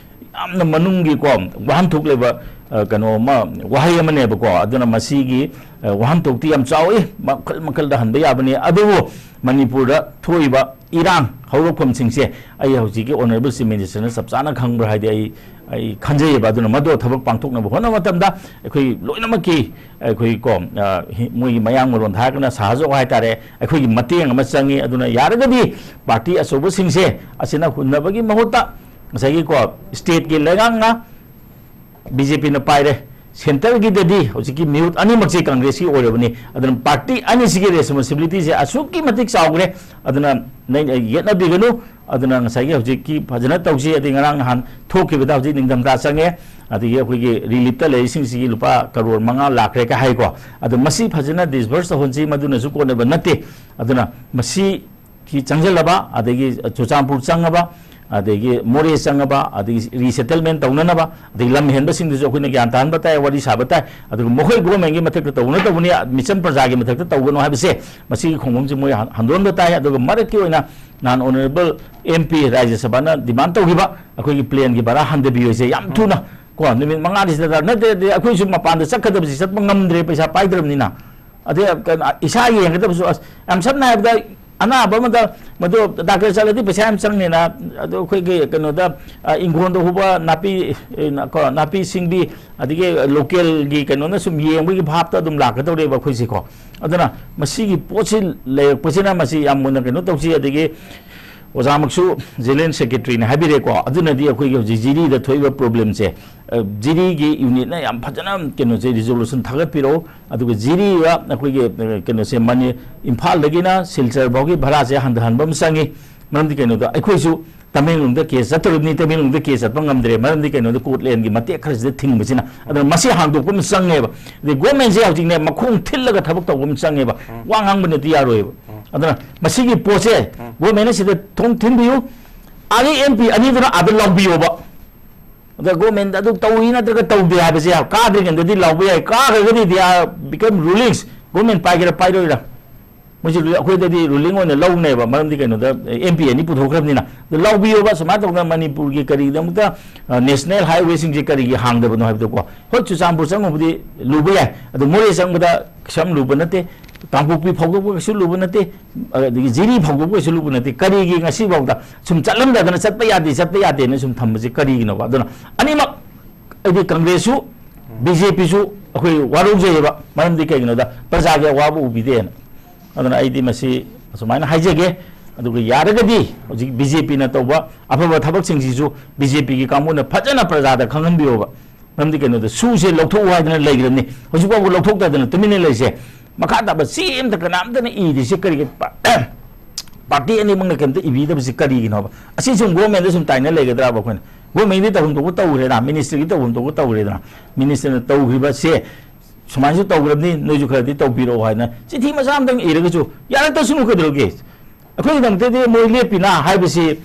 ꯌꯥꯝꯅ ꯃꯅꯨꯡꯒꯤꯀꯣ, ꯋꯥꯍꯟꯊꯣꯛ ꯂꯩꯕ, ꯑ, ꯀꯩꯅꯣ ꯑꯃ, ꯋꯥꯍꯩ ꯑꯃꯅꯦꯕꯀꯣ꯫ ꯑꯗꯨꯅ ꯃꯁꯤꯒꯤ, ꯑ, ꯋꯥꯍꯟꯊꯣꯛꯇꯤ ꯌꯥꯝ ꯆꯥꯎꯏ, ꯃꯈꯜ ꯃꯈꯜꯗ ꯍꯟꯕ ꯌꯥꯕꯅꯤ꯫ ꯑꯗꯨꯕꯨ ꯃꯅꯤꯄꯨꯔꯗ ꯊꯣꯛꯏꯕ ꯏꯔꯥꯡ ꯍꯧꯔꯛꯐꯝꯁꯤꯡꯁꯦ ꯑꯩ ꯍꯧꯖꯤꯛꯀꯤ ꯑꯣꯅꯔꯦꯕꯜ ꯆꯤꯐ ꯃꯤꯅꯤꯁꯇꯔꯅ ꯆꯞ ꯆꯥꯅ ꯈꯪꯕ꯭ꯔꯥ ꯍꯥꯏꯗꯤ ꯑꯩ, ꯑꯩ ꯈꯟꯖꯩꯌꯦꯕ꯫ ꯑꯗꯨꯅ ꯃꯗꯨ ꯊꯕꯛ ꯄꯥꯡꯊꯣꯛꯅꯕ ꯍꯣꯠꯅꯕ ꯃꯇꯝꯗ ꯑꯩꯈꯣꯏ ꯂꯣꯏꯅꯃꯛꯀꯤ, ꯑꯩꯈꯣꯏ ꯀꯣ, ꯑ, ꯍꯤ-, ꯃꯣꯏꯒꯤ ꯃꯌꯥꯡ ꯃꯔꯣꯟꯗ ꯍꯥꯏꯔꯒꯅ ꯁꯍꯖꯣꯛ ꯍꯥꯏꯇꯥꯔꯦ, ꯑꯩꯈꯣꯏꯒꯤ ꯃꯇꯦꯡ ꯑꯃ ꯆꯪꯉꯤ꯫ ꯑꯗꯨꯅ ꯌꯥꯔꯒꯗꯤ ꯄꯥꯔꯇꯤ ꯑꯆꯧꯕꯁꯤꯡꯁꯦ ꯑꯁꯤꯅ ꯍꯨꯟꯅꯕꯒꯤ ꯃꯍꯨꯠꯇ ꯉꯁꯥꯏꯒꯤ ꯀꯣ, ꯁ꯭ꯇꯦꯠꯀꯤ ꯂꯩꯉꯥꯛꯅ ꯕꯤ ꯖꯦ ꯄꯤꯅ ꯄꯥꯏꯔꯦ, ꯁꯦꯟꯇꯔꯒꯤꯗꯗꯤ ꯍꯧꯖꯤꯛꯀꯤ ꯃꯤꯍꯨꯠ ꯑꯅꯤꯃꯛꯁꯦ ꯀꯪꯒ꯭ꯔꯦꯁꯀꯤ ꯑꯣꯏꯔꯕꯅꯤ꯫ ꯑꯗꯨꯅ ꯄꯥꯔꯇꯤ ꯑꯅꯤꯁꯤꯒꯤ ꯔꯦꯁꯄꯣꯟꯁꯤꯕꯤꯂꯤꯇꯤꯁꯦ ꯑꯁꯨꯛꯀꯤ ꯃꯇꯤꯛ ꯆꯥꯎꯈ꯭ꯔꯦ꯫ ꯑꯗꯨꯅ ꯅ-, ꯌꯦꯠꯅꯕꯤꯒꯅꯨ꯫ ꯑꯗꯨꯅ ꯉꯁꯥꯏꯒꯤ ꯍꯧꯖꯤꯛꯀꯤ ꯐꯖꯅ ꯇꯧꯁꯤ꯫ ꯑꯗꯩ ꯉꯔꯥꯡ ꯅꯍꯥꯟ ꯊꯣꯛꯈꯤꯕꯗ ꯍꯧꯖꯤꯛ ꯅꯤꯡꯊꯝꯊꯥ ꯆꯪꯉꯦ, ꯑꯗꯒꯤ ꯑꯩꯈꯣꯏꯒꯤ ꯔꯤꯂꯤꯞꯇ ꯂꯩꯔꯤꯁꯤꯡꯁꯤꯒꯤ ꯂꯨꯄꯥ ꯀꯔꯣꯔ ꯃꯉꯥ ꯂꯥꯛꯈ꯭ꯔꯦ ꯀ ꯍꯥꯏꯀꯣ꯫ ꯑꯗꯣ ꯃꯁꯤ ꯐꯖꯅ ꯗꯤꯁꯕꯔꯁ ꯇꯧꯍꯟꯁꯤ, ꯃꯗꯨꯅꯁꯨ ꯀꯣꯟꯅꯕ ꯅꯠꯇꯦ꯫ ꯑꯗꯨꯅ ꯃꯁꯤ ꯁꯤ ꯆꯪꯁꯤꯜꯂꯕ, ꯑꯗꯒꯤ ꯆꯨꯔꯆꯥꯟꯄꯨꯔ ꯆꯪꯉꯕ, ꯑꯗꯒꯤ ꯃꯣꯔꯦ ꯆꯪꯉꯕ, ꯑꯗꯒꯤ ꯔꯤꯁꯦꯇꯜꯃꯦꯟ ꯇꯧꯅꯅꯕ, ꯑꯗꯒꯤ ꯂꯝ ꯍꯦꯟꯕꯁꯤꯡꯗꯨꯁꯨ ꯑꯩꯈꯣꯏꯅ ꯒ꯭ꯌꯥꯟ ꯇꯥꯍꯟꯕ ꯇꯥꯏ, ꯋꯥꯔꯤ ꯁꯥꯕ ꯇꯥꯏ꯫ ꯑꯗꯨꯒ ꯃꯈꯣꯏ ꯒꯣꯔꯃꯦꯟꯒꯤ ꯃꯊꯛꯇ ꯇꯧꯕꯅ ꯇꯧꯕꯅꯤ, ꯃꯤꯆꯝ ꯄ꯭ꯔꯖꯥꯒꯤ ꯃꯊꯛꯇ ꯇꯧꯒꯅꯨ ꯍꯥꯏꯕꯁꯦ, ꯃꯁꯤꯒꯤ ꯈꯣꯡꯐꯝꯁꯤ ꯃꯣꯏ ꯍꯟ-, ꯍꯟꯗꯣꯛꯍꯟꯕ ꯇꯥꯏ꯫ ꯑꯗꯨꯒ ꯃꯔꯛꯀꯤ ꯑꯣꯏꯅ ꯅꯍꯥꯟ ꯑꯣꯅꯔꯦꯕꯜ ꯑꯦꯝ ꯄꯤ ꯔꯥꯖ꯭ꯌ ꯁꯚꯥꯅ ꯗꯤꯃꯥꯟ ꯇꯧꯈꯤꯕ ꯑꯩꯈꯣꯏꯒꯤ ꯄ꯭ꯂꯦꯟꯒꯤ ꯚꯔꯥ ꯍꯟꯊꯕꯤꯌꯨ ꯍꯥꯏꯁꯦ ꯌꯥꯝ ꯊꯨꯅ ꯀꯣ, ꯅꯨꯃꯤꯠ ꯃꯉꯥꯅꯤꯁꯤꯗ ꯅꯠꯇ꯭ꯔꯗꯤ ꯑꯩꯈꯣꯏꯁꯨ ꯃꯄꯥꯟꯗ ꯆꯠꯀꯗꯕꯁꯤ ꯆꯠꯄ ꯉꯝꯗ꯭ꯔꯦ, ꯄꯩꯁꯥ ꯄꯥꯏꯗ꯭ꯔꯕꯅꯤꯅ꯫ ꯑꯗꯩ ꯀꯩꯅꯣ, ꯏꯁꯥ ꯌꯦꯡꯒꯗꯕꯁꯨ, ꯑꯁ, ꯌꯥꯝ ꯁꯝꯅ ꯍꯥꯏꯔꯕꯗ, ꯑꯅꯥꯕ ꯑꯃꯗ ꯃꯗꯨ ꯗꯥꯛꯇꯔ ꯆꯠꯂꯗꯤ ꯄꯩꯁꯥ ꯌꯥꯝ ꯆꯪꯅꯤꯅ, ꯑꯗꯣ ꯑꯩꯈꯣꯏꯒꯤ ꯀꯩꯅꯣꯗ, ꯑ, ꯏꯪꯈꯣꯜꯗ ꯍꯧꯕ ꯅꯥꯄꯤ, ꯑ, ꯀꯣ, ꯅꯥꯄꯤ ꯁꯤꯡꯕꯤ, ꯑꯗꯒꯤ ꯂꯣꯀꯦꯜꯒꯤ ꯀꯩꯅꯣꯅ ꯁꯨꯝ ꯌꯦꯡꯕꯒꯤ ꯚꯥꯞꯇ ꯑꯗꯨꯝ ꯂꯥꯛꯀꯗꯧꯔꯦꯕ ꯑꯩꯈꯣꯏꯁꯦꯀꯣ꯫ ꯑꯗꯨꯅ ꯃꯁꯤꯒꯤ ꯄꯣꯠꯁꯤ ꯂꯩꯔꯛꯄꯁꯤꯅ ꯃꯁꯤ ꯌꯥꯝ ꯃꯨꯟꯅ ꯀꯩꯅꯣ ꯇꯧꯁꯤ꯫ ꯑꯗꯒꯤ ꯑꯣꯖꯥꯃꯛꯁꯨ ꯖꯦꯂꯦꯟ ꯁꯦꯀ꯭ꯔꯦꯇꯔꯤꯅꯦ ꯍꯥꯏꯕꯤꯔꯦꯀꯣ, ꯑꯗꯨꯅꯗꯤ ꯑꯩꯈꯣꯏꯒꯤ ꯍꯧꯖꯤꯛ ꯖꯤꯔꯤꯗ ꯊꯣꯛꯏꯕ ꯄ꯭ꯔꯣꯕ꯭ꯂꯦꯝꯁꯦ, ꯑ, ꯖꯤꯔꯤꯒꯤ ꯌꯨꯅꯤꯠꯅ ꯌꯥꯝ ꯐꯖꯅ ꯀꯩꯅꯣꯁꯦ, ꯔꯤꯖꯣꯂꯨꯁꯟ ꯊꯥꯒꯠꯄꯤꯔꯛꯎ꯫ ꯑꯗꯨꯒ ꯖꯤꯔꯤꯒ ꯑꯩꯈꯣꯏꯒꯤ, ꯑ, ꯀꯩꯅꯣꯁꯦ, ꯃꯅꯤ-, ꯏꯝꯐꯥꯜꯗꯒꯤꯅ ꯁꯤꯜꯆꯔ ꯐꯥꯎꯒꯤ ꯚꯔꯥꯁꯦ ꯍꯟꯊꯍꯟꯕ ꯑꯃ ꯆꯪꯉꯤ꯫ ꯃꯔꯝꯗꯤ ꯀꯩꯅꯣꯗ ꯑꯩꯈꯣꯏꯁꯨ ꯇꯃꯦꯡꯂꯣꯡꯗ ꯀꯦꯁ ꯆꯠꯇꯧꯔꯤꯕꯅꯤ, ꯇꯃꯦꯡꯂꯣꯡꯗ ꯀꯦꯁ ꯆꯠꯄ ꯉꯝꯗ꯭ꯔꯦ, ꯃꯔꯝꯗꯤ ꯀꯩꯅꯣꯗ ꯀꯣꯔꯠ ꯂꯦꯟꯒꯤ ꯃꯇꯦꯛ ꯈꯔꯁꯤꯗ ꯊꯤꯡꯕꯁꯤꯅ꯫ ꯑꯗꯨꯅ ꯃꯁꯤ ꯍꯥꯡꯗꯣꯛꯄ ꯑꯃ ꯆꯪꯉꯦꯕ꯫ ꯑꯗꯩ ꯒꯣꯔꯃꯦꯟꯁꯦ ꯍꯧꯖꯤꯛꯅꯦ ꯃꯈꯣꯡ ꯊꯤꯜꯂꯒ ꯊꯕꯛ ꯇꯧꯕ ꯑꯃ ꯆꯪꯉꯦꯕ꯫ ꯋꯥ ꯉꯥꯡꯕ ꯅꯠꯇꯦ, ꯌꯥꯔꯣꯏꯕ꯫ ꯑꯗꯨꯅ ꯃꯁꯤꯒꯤ ꯄꯣꯠꯁꯦ ꯒꯣꯔꯃꯦꯟꯅ ꯁꯤꯗ ꯊꯣꯡ ꯊꯤꯟꯕꯤꯌꯨ, ꯑꯥꯗ ꯑꯦꯝ ꯄꯤ ꯑꯅꯤꯗꯨꯅ ꯑꯥꯗ ꯂꯥꯎꯕꯤꯌꯣꯕ꯫ ꯑꯗ ꯒꯣꯔꯃꯦꯟꯗ ꯑꯗꯨ ꯇꯧꯏ ꯅꯠꯇ꯭ꯔꯒ ꯇꯧꯗꯦ ꯍꯥꯏꯕꯁꯦ ꯀꯥꯗ꯭ꯔꯤꯉꯩꯗꯗꯤ ꯂꯥꯎꯕ ꯌꯥꯏ, ꯀꯥꯈ꯭ꯔꯒꯗꯤ they are become rulings, government ꯄꯥꯏꯒꯦꯔꯥ ꯄꯥꯏꯔꯣꯏꯔꯥ, ꯃꯣꯏꯁꯦ ꯔꯨ-, ꯑꯩꯈꯣꯏꯗꯗꯤ ꯔꯨꯂꯤꯡ ꯑꯣꯏꯅ ꯂꯧꯅꯦꯕ, ꯃꯔꯝꯗꯤ ꯀꯩꯅꯣꯗ ꯑꯦꯝ ꯄꯤ ꯑꯅꯤ ꯄꯨꯊꯣꯛꯈ꯭ꯔꯕꯅꯤꯅ꯫ ꯑꯗꯨ ꯂꯥꯎꯕꯤꯌꯣꯕ, ꯁꯨꯃꯥꯏꯅ ꯇꯧꯗꯅ ꯃꯅꯤꯄꯨꯔꯒꯤ ꯀꯔꯤꯒꯤꯗꯃꯛꯇ, ꯑ, ꯅꯦꯁꯅꯦꯜ ꯍꯥꯏꯋꯦꯁꯤꯡꯁꯦ ꯀꯔꯤꯒꯤ ꯍꯥꯡꯗꯕꯅꯣ ꯍꯥꯏꯕꯗꯣꯀꯣ꯫ ꯍꯣꯏ, ꯆꯨꯔꯆꯥꯟꯄꯨꯔ ꯆꯪꯉꯨꯕꯗꯤ ꯂꯨꯕ ꯌꯥꯏ, ꯑꯗꯨ ꯃꯣꯔꯦ ꯆꯪꯕꯗ ꯀꯩꯁꯨ ꯌꯥꯝ ꯂꯨꯕ ꯅꯠꯇꯦ, ꯀꯥꯡꯄꯣꯛꯄꯤ ꯐꯥꯎꯗꯣꯛꯄ ꯀꯩꯁꯨ ꯂꯨꯕ ꯅꯠꯇꯦ, ꯑꯗꯒꯤ ꯖꯤꯔꯤ ꯐꯥꯎꯗꯣꯛꯄ ꯀꯩꯁꯨ ꯂꯨꯕ ꯅꯠꯇꯦ꯫ ꯀꯔꯤꯒꯤ ꯉꯁꯤꯐꯥꯎꯗ ꯁꯨꯝ ꯆꯠꯂꯝꯗꯗꯅ ꯆꯠꯄ ꯌꯥꯗꯦ, ꯆꯠꯄ ꯌꯥꯗꯦꯅ ꯁꯨꯝ ꯊꯝꯕꯁꯦ ꯀꯔꯤꯒꯤꯅꯣꯕ? ꯑꯗꯨꯅ ꯑꯅꯤꯃꯛ, ꯑꯩꯗꯤ ꯀꯪꯒ꯭ꯔꯦꯁꯁꯨ ꯕꯤ ꯖꯦ ꯄꯤꯁꯨ ꯑꯩꯈꯣꯏ ꯋꯥꯔꯧꯖꯩꯑꯕ꯫ ꯃꯔꯝꯗꯤ ꯀꯩꯒꯤꯅꯣꯗ ꯄ꯭ꯔꯖꯥꯒꯤ ꯑꯋꯥꯕ ꯎꯕꯤꯗꯦꯅ꯫ ꯑꯗꯨꯅ ꯑꯩꯗꯤ ꯃꯁꯤ ꯑꯁꯨꯃꯥꯏꯅ ꯍꯥꯏꯖꯒꯦ꯫ ꯑꯗꯨꯒ ꯌꯥꯔꯒꯗꯤ ꯍꯧꯖꯤꯛ ꯕꯤ ꯖꯦ ꯄꯤꯅ ꯇꯧꯕ ꯑꯐꯕ ꯊꯕꯛꯁꯤꯡꯁꯤꯁꯨ ꯕꯤ ꯖꯦ ꯄꯤꯒꯤ ꯀꯥꯡꯕꯨꯅ ꯐꯖꯅ ꯄ꯭ꯔꯖꯥꯗ ꯈꯪꯍꯟꯕꯤꯌꯣꯕ꯫ ꯃꯔꯝꯗꯤ ꯀꯩꯅꯣꯗ ꯁꯨꯁꯦ ꯂꯧꯊꯣꯛꯎ ꯍꯥꯏꯗꯅ ꯂꯩꯈ꯭ꯔꯕꯅꯤ, ꯍꯧꯖꯤꯛ ꯐꯥꯎꯕ ꯂꯧꯊꯣꯛꯇꯗꯅ ꯇꯨꯃꯤꯟꯅ ꯂꯩꯁꯦ꯫ ꯃꯈꯥ ꯇꯥꯕ ꯁꯤ ꯑꯝꯇ ꯀꯅꯥꯝꯇꯅ ꯏꯗ꯭ꯔꯤꯁꯦ ꯀꯔꯤꯒꯤ? ꯄꯥꯔꯇꯤ ꯑꯅꯤꯃꯛꯅ ꯀꯩꯝꯇ ꯏꯕꯤꯗꯕꯁꯤ ꯀꯔꯤꯒꯤꯅꯣꯕ? ꯑꯁꯤ ꯁꯨꯝ ꯒꯣꯔꯃꯦꯟꯗ ꯁꯨꯝ ꯇꯥꯏꯅ ꯂꯩꯒꯗ꯭ꯔꯥꯕ ꯑꯩꯈꯣꯏꯅ? ꯒꯣꯔꯃꯦꯟꯒꯤ ꯇꯧꯐꯝ ꯊꯣꯛꯄ ꯇꯧꯈ꯭ꯔꯦꯗꯅ, ꯃꯤꯅꯤꯁꯇ꯭ꯔꯤꯒꯤ ꯇꯧꯐꯝ ꯊꯣꯛꯄ ꯇꯧꯈ꯭ꯔꯦꯗꯅ, ꯃꯤꯅꯤꯁꯇ꯭ꯔꯤꯅ ꯇꯧꯈ꯭ꯔꯤꯕꯁꯦ ꯁꯨꯃꯥꯏꯅꯁꯨ ꯇꯧꯈ꯭ꯔꯕꯅꯤ, ꯅꯣꯏꯁꯨ ꯈꯔꯗꯤ ꯇꯧꯕꯤꯔꯛꯑꯣ ꯍꯥꯏꯅ ꯆꯤꯊꯤ ꯃꯆꯥ ꯑꯃꯇꯪ ꯏꯔꯒꯁꯨ ꯌꯥꯔꯛꯇꯁꯅꯨ ꯀꯩꯗꯧꯔꯒꯦ? ꯑꯩꯈꯣꯏꯒꯤꯗꯃꯛꯇꯗꯤ ꯃꯣꯏ ꯂꯦꯞꯄꯤꯅ ꯍꯥꯏꯕꯁꯤ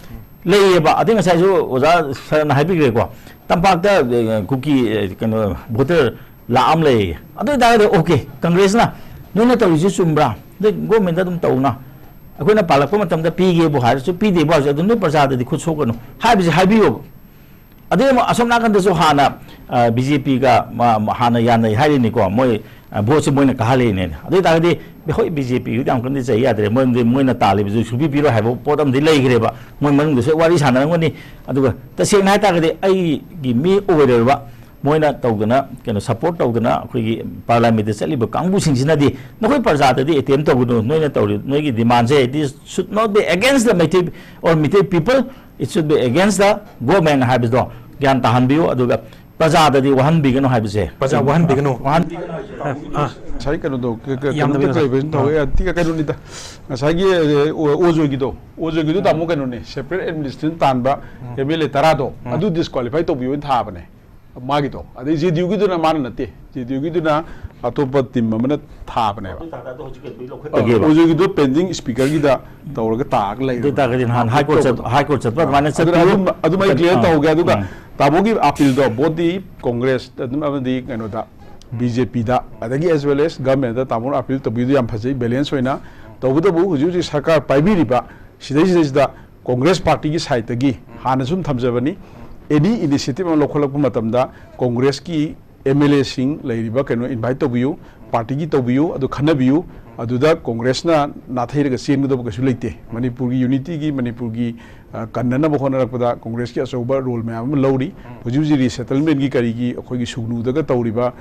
ꯂꯩꯌꯦꯕ꯫ ꯑꯗꯩ ꯉꯁꯥꯏꯁꯨ ꯑꯣꯖꯥ ꯁꯔꯅ ꯍꯥꯏꯕꯤꯈ꯭ꯔꯦꯀꯣ, ꯇꯝꯄꯥꯛꯇ, ꯑꯦ, ꯀꯨꯀꯤ, ꯑꯦ, ꯀꯩꯅꯣ, ꯚꯣꯇꯔ ꯂꯥꯛ ꯑꯃ ꯂꯩꯌꯦ꯫ ꯑꯗꯨ ꯑꯣꯏꯇꯥꯔꯒꯗꯤ ꯑꯣꯀꯦ, ꯀꯪꯒ꯭ꯔꯦꯁꯅ ꯅꯣꯏꯅ ꯇꯧꯔꯤꯁꯤ ꯆꯨꯝꯕ꯭ꯔꯥ? ꯅꯣꯏ ꯒꯣꯔꯃꯦꯟꯗ ꯑꯗꯨꯝ ꯇꯧꯅ, ꯑꯩꯈꯣꯏꯅ ꯄꯥꯜꯂꯛꯄ ꯃꯇꯝꯗ ꯄꯤꯒꯦꯕꯨ ꯍꯥꯏꯔꯁꯨ ꯄꯤꯗꯦꯕꯨ ꯍꯥꯏꯔꯁꯨ ꯑꯗꯨꯝ ꯅꯣꯏ ꯄ꯭ꯔꯖꯥꯗꯗꯤ ꯈꯨꯠ ꯁꯣꯛꯀꯅꯨ ꯍꯥꯏꯕꯁꯤ ꯍꯥꯏꯕꯤꯌꯣꯕ꯫ ꯑꯗꯩ ꯑꯃꯨꯛ ꯑꯁꯣꯝ ꯅꯥꯀꯟꯗꯁꯨ ꯍꯥꯟꯅ, ꯑ, ꯕꯤ ꯖꯦ ꯄꯤꯒ ꯃꯥ-, ꯃꯥ-, ꯍꯥꯟꯅ ꯌꯥꯅꯩ ꯍꯥꯏꯔꯤꯅꯤꯀꯣ, ꯃꯣꯏ, ꯚꯣꯠꯁꯦ ꯃꯣꯏꯅ ꯀꯥꯍꯜꯂꯛꯏꯅꯦ꯫ ꯑꯗꯨ ꯑꯣꯏ ꯇꯥꯔꯒꯗꯤ ꯑꯩꯈꯣꯏ ꯕꯤ ꯖꯦ ꯄꯤꯒꯤꯗꯤ ꯌꯥꯝ ꯀꯟꯅ ꯆꯩ ꯌꯥꯗ꯭ꯔꯦ, ꯃꯔꯝꯗꯤ ꯃꯣꯏꯅ ꯇꯥꯜꯂꯤꯕꯁꯨ ꯁꯨꯡꯄꯤ ꯄꯤꯔꯣꯏ ꯍꯥꯏꯕ ꯄꯣꯠ ꯑꯃꯗꯤ ꯂꯩꯈ꯭ꯔꯦꯕ꯫ ꯃꯣꯏ ꯃꯅꯨꯡꯗꯁꯨ ꯋꯥꯔꯤ ꯁꯥꯟꯅꯔꯝꯒꯅꯤ꯫ ꯑꯗꯨꯒ ꯇꯁꯦꯡꯅ ꯍꯥꯏꯇꯥꯔꯒꯗꯤ ꯑꯩꯒꯤ ꯃꯤ ꯑꯣꯏꯔꯣꯏꯕ꯫ ꯃꯣꯏꯅ ꯇꯧꯗꯅ, ꯀꯩꯅꯣ, ꯁꯄꯣꯔꯠ ꯇꯧꯗꯅ ꯑꯩꯈꯣꯏꯒꯤ ꯄꯥꯔꯂꯥꯃꯦꯟꯗ ꯆꯠꯂꯤꯕ ꯀꯥꯡꯕꯨꯁꯤꯡꯁꯤꯅꯗꯤ ꯅꯈꯣꯏ ꯄ꯭ꯔꯖꯥꯗꯗꯤ ꯑꯦꯇꯦꯝ ꯇꯧꯒꯅꯨ, ꯅꯣꯏꯅ ꯇꯧꯔꯤ ꯅꯣꯏꯒꯤ ꯗꯤꯃꯥꯟꯁꯦ, it is should not be against the Meitei or Meitei people, it should be against the government ꯍꯥꯏꯕꯗꯣ ꯒ꯭ꯌꯥꯟ ꯇꯥꯍꯟꯕꯤꯌꯨ꯫ ꯑꯗꯨꯒ ꯄ꯭ꯔꯖꯥꯗꯗꯤ ꯋꯥꯍꯟꯕꯤꯒꯅꯨ ꯍꯥꯏꯕꯁꯦ꯫ ꯄ꯭ꯔꯖꯥ ꯋꯥꯍꯟꯕꯤꯒꯅꯨ꯫ ꯋꯥꯍꯟꯕꯤꯒꯅꯨ ꯍꯥꯏꯕꯁꯦ꯫ ꯑꯥ꯫ ꯉꯁꯥꯏ ꯀꯩꯅꯣꯗꯣ, ꯀ-, ꯀ-, ꯌꯥꯝꯗꯕꯤꯗ ꯀꯩꯅꯣꯝꯇ ꯉꯁꯥꯏ꯫ Clarification ꯇꯧꯋꯦ꯫ ꯑꯥ꯫ ꯑ, ꯇꯤ-, ꯀꯩꯅꯣꯅꯤꯗ, ꯉꯁꯥꯏꯒꯤ, ꯑ, ꯑꯣ-, ꯑꯣꯖꯣꯏꯒꯤꯗꯣ, ꯑꯣꯖꯣꯏꯒꯤꯗꯣ ꯇꯥꯃꯣ ꯀꯩꯅꯣꯅꯦ, separate administration ꯇꯥꯟꯕ ꯎꯝ꯫ ꯑꯦꯝ ꯑꯦꯜ ꯑꯦ ꯇꯔꯥꯗꯣ, ꯎꯝ꯫ ꯑꯗꯨ disqualify ꯇꯧꯕꯤꯌꯣꯅ ꯊꯥꯕꯅꯦ ꯃꯥꯒꯤꯗꯣ꯫ ꯑꯗꯩ ꯖꯦ ꯗꯤ ꯌꯨꯒꯤꯗꯨꯅ ꯃꯥꯅ ꯅꯠꯇꯦ, ꯖꯦ ꯗꯤ ꯌꯨꯒꯤꯗꯨꯅ ꯑꯇꯣꯞꯄ ꯇꯤꯝ ꯑꯃꯅ ꯊꯥꯕꯅꯦꯕ꯫ ꯑꯗꯨ ꯑꯣꯏ ꯇꯥꯔꯗꯤ ꯍꯧꯖꯤꯛ ꯀꯩꯗꯧꯕꯩ ꯂꯧꯈꯠ-, ꯇꯧꯒꯦꯕ꯫ ꯑꯣꯖꯣꯏꯒꯤꯗꯣ pending speakerꯒꯤꯗ ꯇꯧꯔꯒ ꯇꯥꯔꯒ ꯑꯗꯨ ꯂꯩꯔꯦ꯫ ꯑꯣꯏ ꯇꯥꯔꯒꯗꯤ ꯅꯍꯥꯟ ꯍꯥꯏ ꯀꯣꯔꯠ ꯆꯠ-, ꯇꯧꯕꯗꯣ꯫ ꯍꯥꯏ ꯀꯣꯔꯠ ꯆꯠꯄ ꯑꯗꯨꯅ ꯑꯗꯨꯃꯥꯏꯅ ꯑꯗꯨꯅ ꯆꯠꯄꯤꯌꯨ꯫ ꯑꯗꯨꯝ, ꯑꯗꯨꯃꯥꯏ clear ꯑꯥ꯫ ꯇꯧꯍꯧꯒꯦ꯫ ꯑꯗꯨꯒ ꯎꯝ꯫ ꯇꯥꯃꯣꯒꯤ appealꯗꯣ ꯕꯣꯠꯇꯤ ꯀꯣꯡꯒ꯭ꯔꯦꯁ ꯑꯗꯨꯝ ꯑꯃꯗꯤ ꯀꯩꯅꯣꯗ, ꯕꯤ ꯖꯦ ꯄꯤꯗ, ꯑꯗꯒꯤ as well as governmentꯗ ꯇꯥꯃꯣꯅ appeal ꯇꯧꯕꯤꯗꯨ ꯌꯥꯝ ꯐꯖꯩ, balance ꯑꯣꯏꯅ꯫ ꯇꯧꯕꯇꯕꯨ ꯍꯧꯖꯤꯛ ꯍꯧꯖꯤꯛ ꯁꯔꯀꯥꯔ ꯄꯥꯏꯕꯤꯔꯤꯕ ꯁꯤꯗꯩꯁꯤꯗꯩꯁꯤꯗ ꯀꯣꯡꯒ꯭ꯔꯦꯁ ꯄꯥꯔꯇꯤꯒꯤ sideꯇꯒꯤ ꯍꯥꯟꯅ ꯁꯨꯝ ꯊꯝꯖꯕꯅꯤ, any initiative ꯑꯃ ꯂꯧꯈꯠꯂꯛꯄ ꯃꯇꯝꯗ ꯀꯣꯡꯒ꯭ꯔꯦꯁꯀꯤ ꯑꯦꯝ ꯑꯦꯜ ꯑꯦꯁꯤꯡ ꯂꯩꯔꯤꯕ ꯀꯩꯅꯣ invite ꯇꯧꯕꯤꯌꯨ, ꯄꯥꯔꯇꯤꯒꯤ ꯇꯧꯕꯤꯌꯨ, ꯑꯗꯨ ꯈꯟꯅꯕꯤꯌꯨ꯫ ꯑꯗꯨꯗ ꯀꯣꯡꯒ꯭ꯔꯦꯁꯅ ꯅꯥꯊꯩꯔꯒ ꯆꯦꯟꯒꯗꯕ ꯀꯩꯁꯨ ꯂꯩꯇꯦ꯫ ꯃꯅꯤꯄꯨꯔꯒꯤ unityꯒꯤ, ꯃꯅꯤꯄꯨꯔꯒꯤ, ꯑ, ꯀꯟꯅꯅꯕ ꯍꯣꯠꯅꯔꯛꯄꯗ ꯀꯣꯡꯒ꯭ꯔꯦꯁꯀꯤ ꯑꯆꯧꯕ role ꯃꯌꯥꯝ ꯑꯃ ꯂꯧꯔꯤ꯫ ꯍꯧꯖꯤꯛ ꯍꯧꯖꯤꯛ resettlementꯒꯤ ꯀꯔꯤꯒꯤ ꯑꯩꯈꯣꯏꯒꯤ ꯁꯨꯒꯅꯨꯗꯒ ꯇꯧꯔꯤꯕ,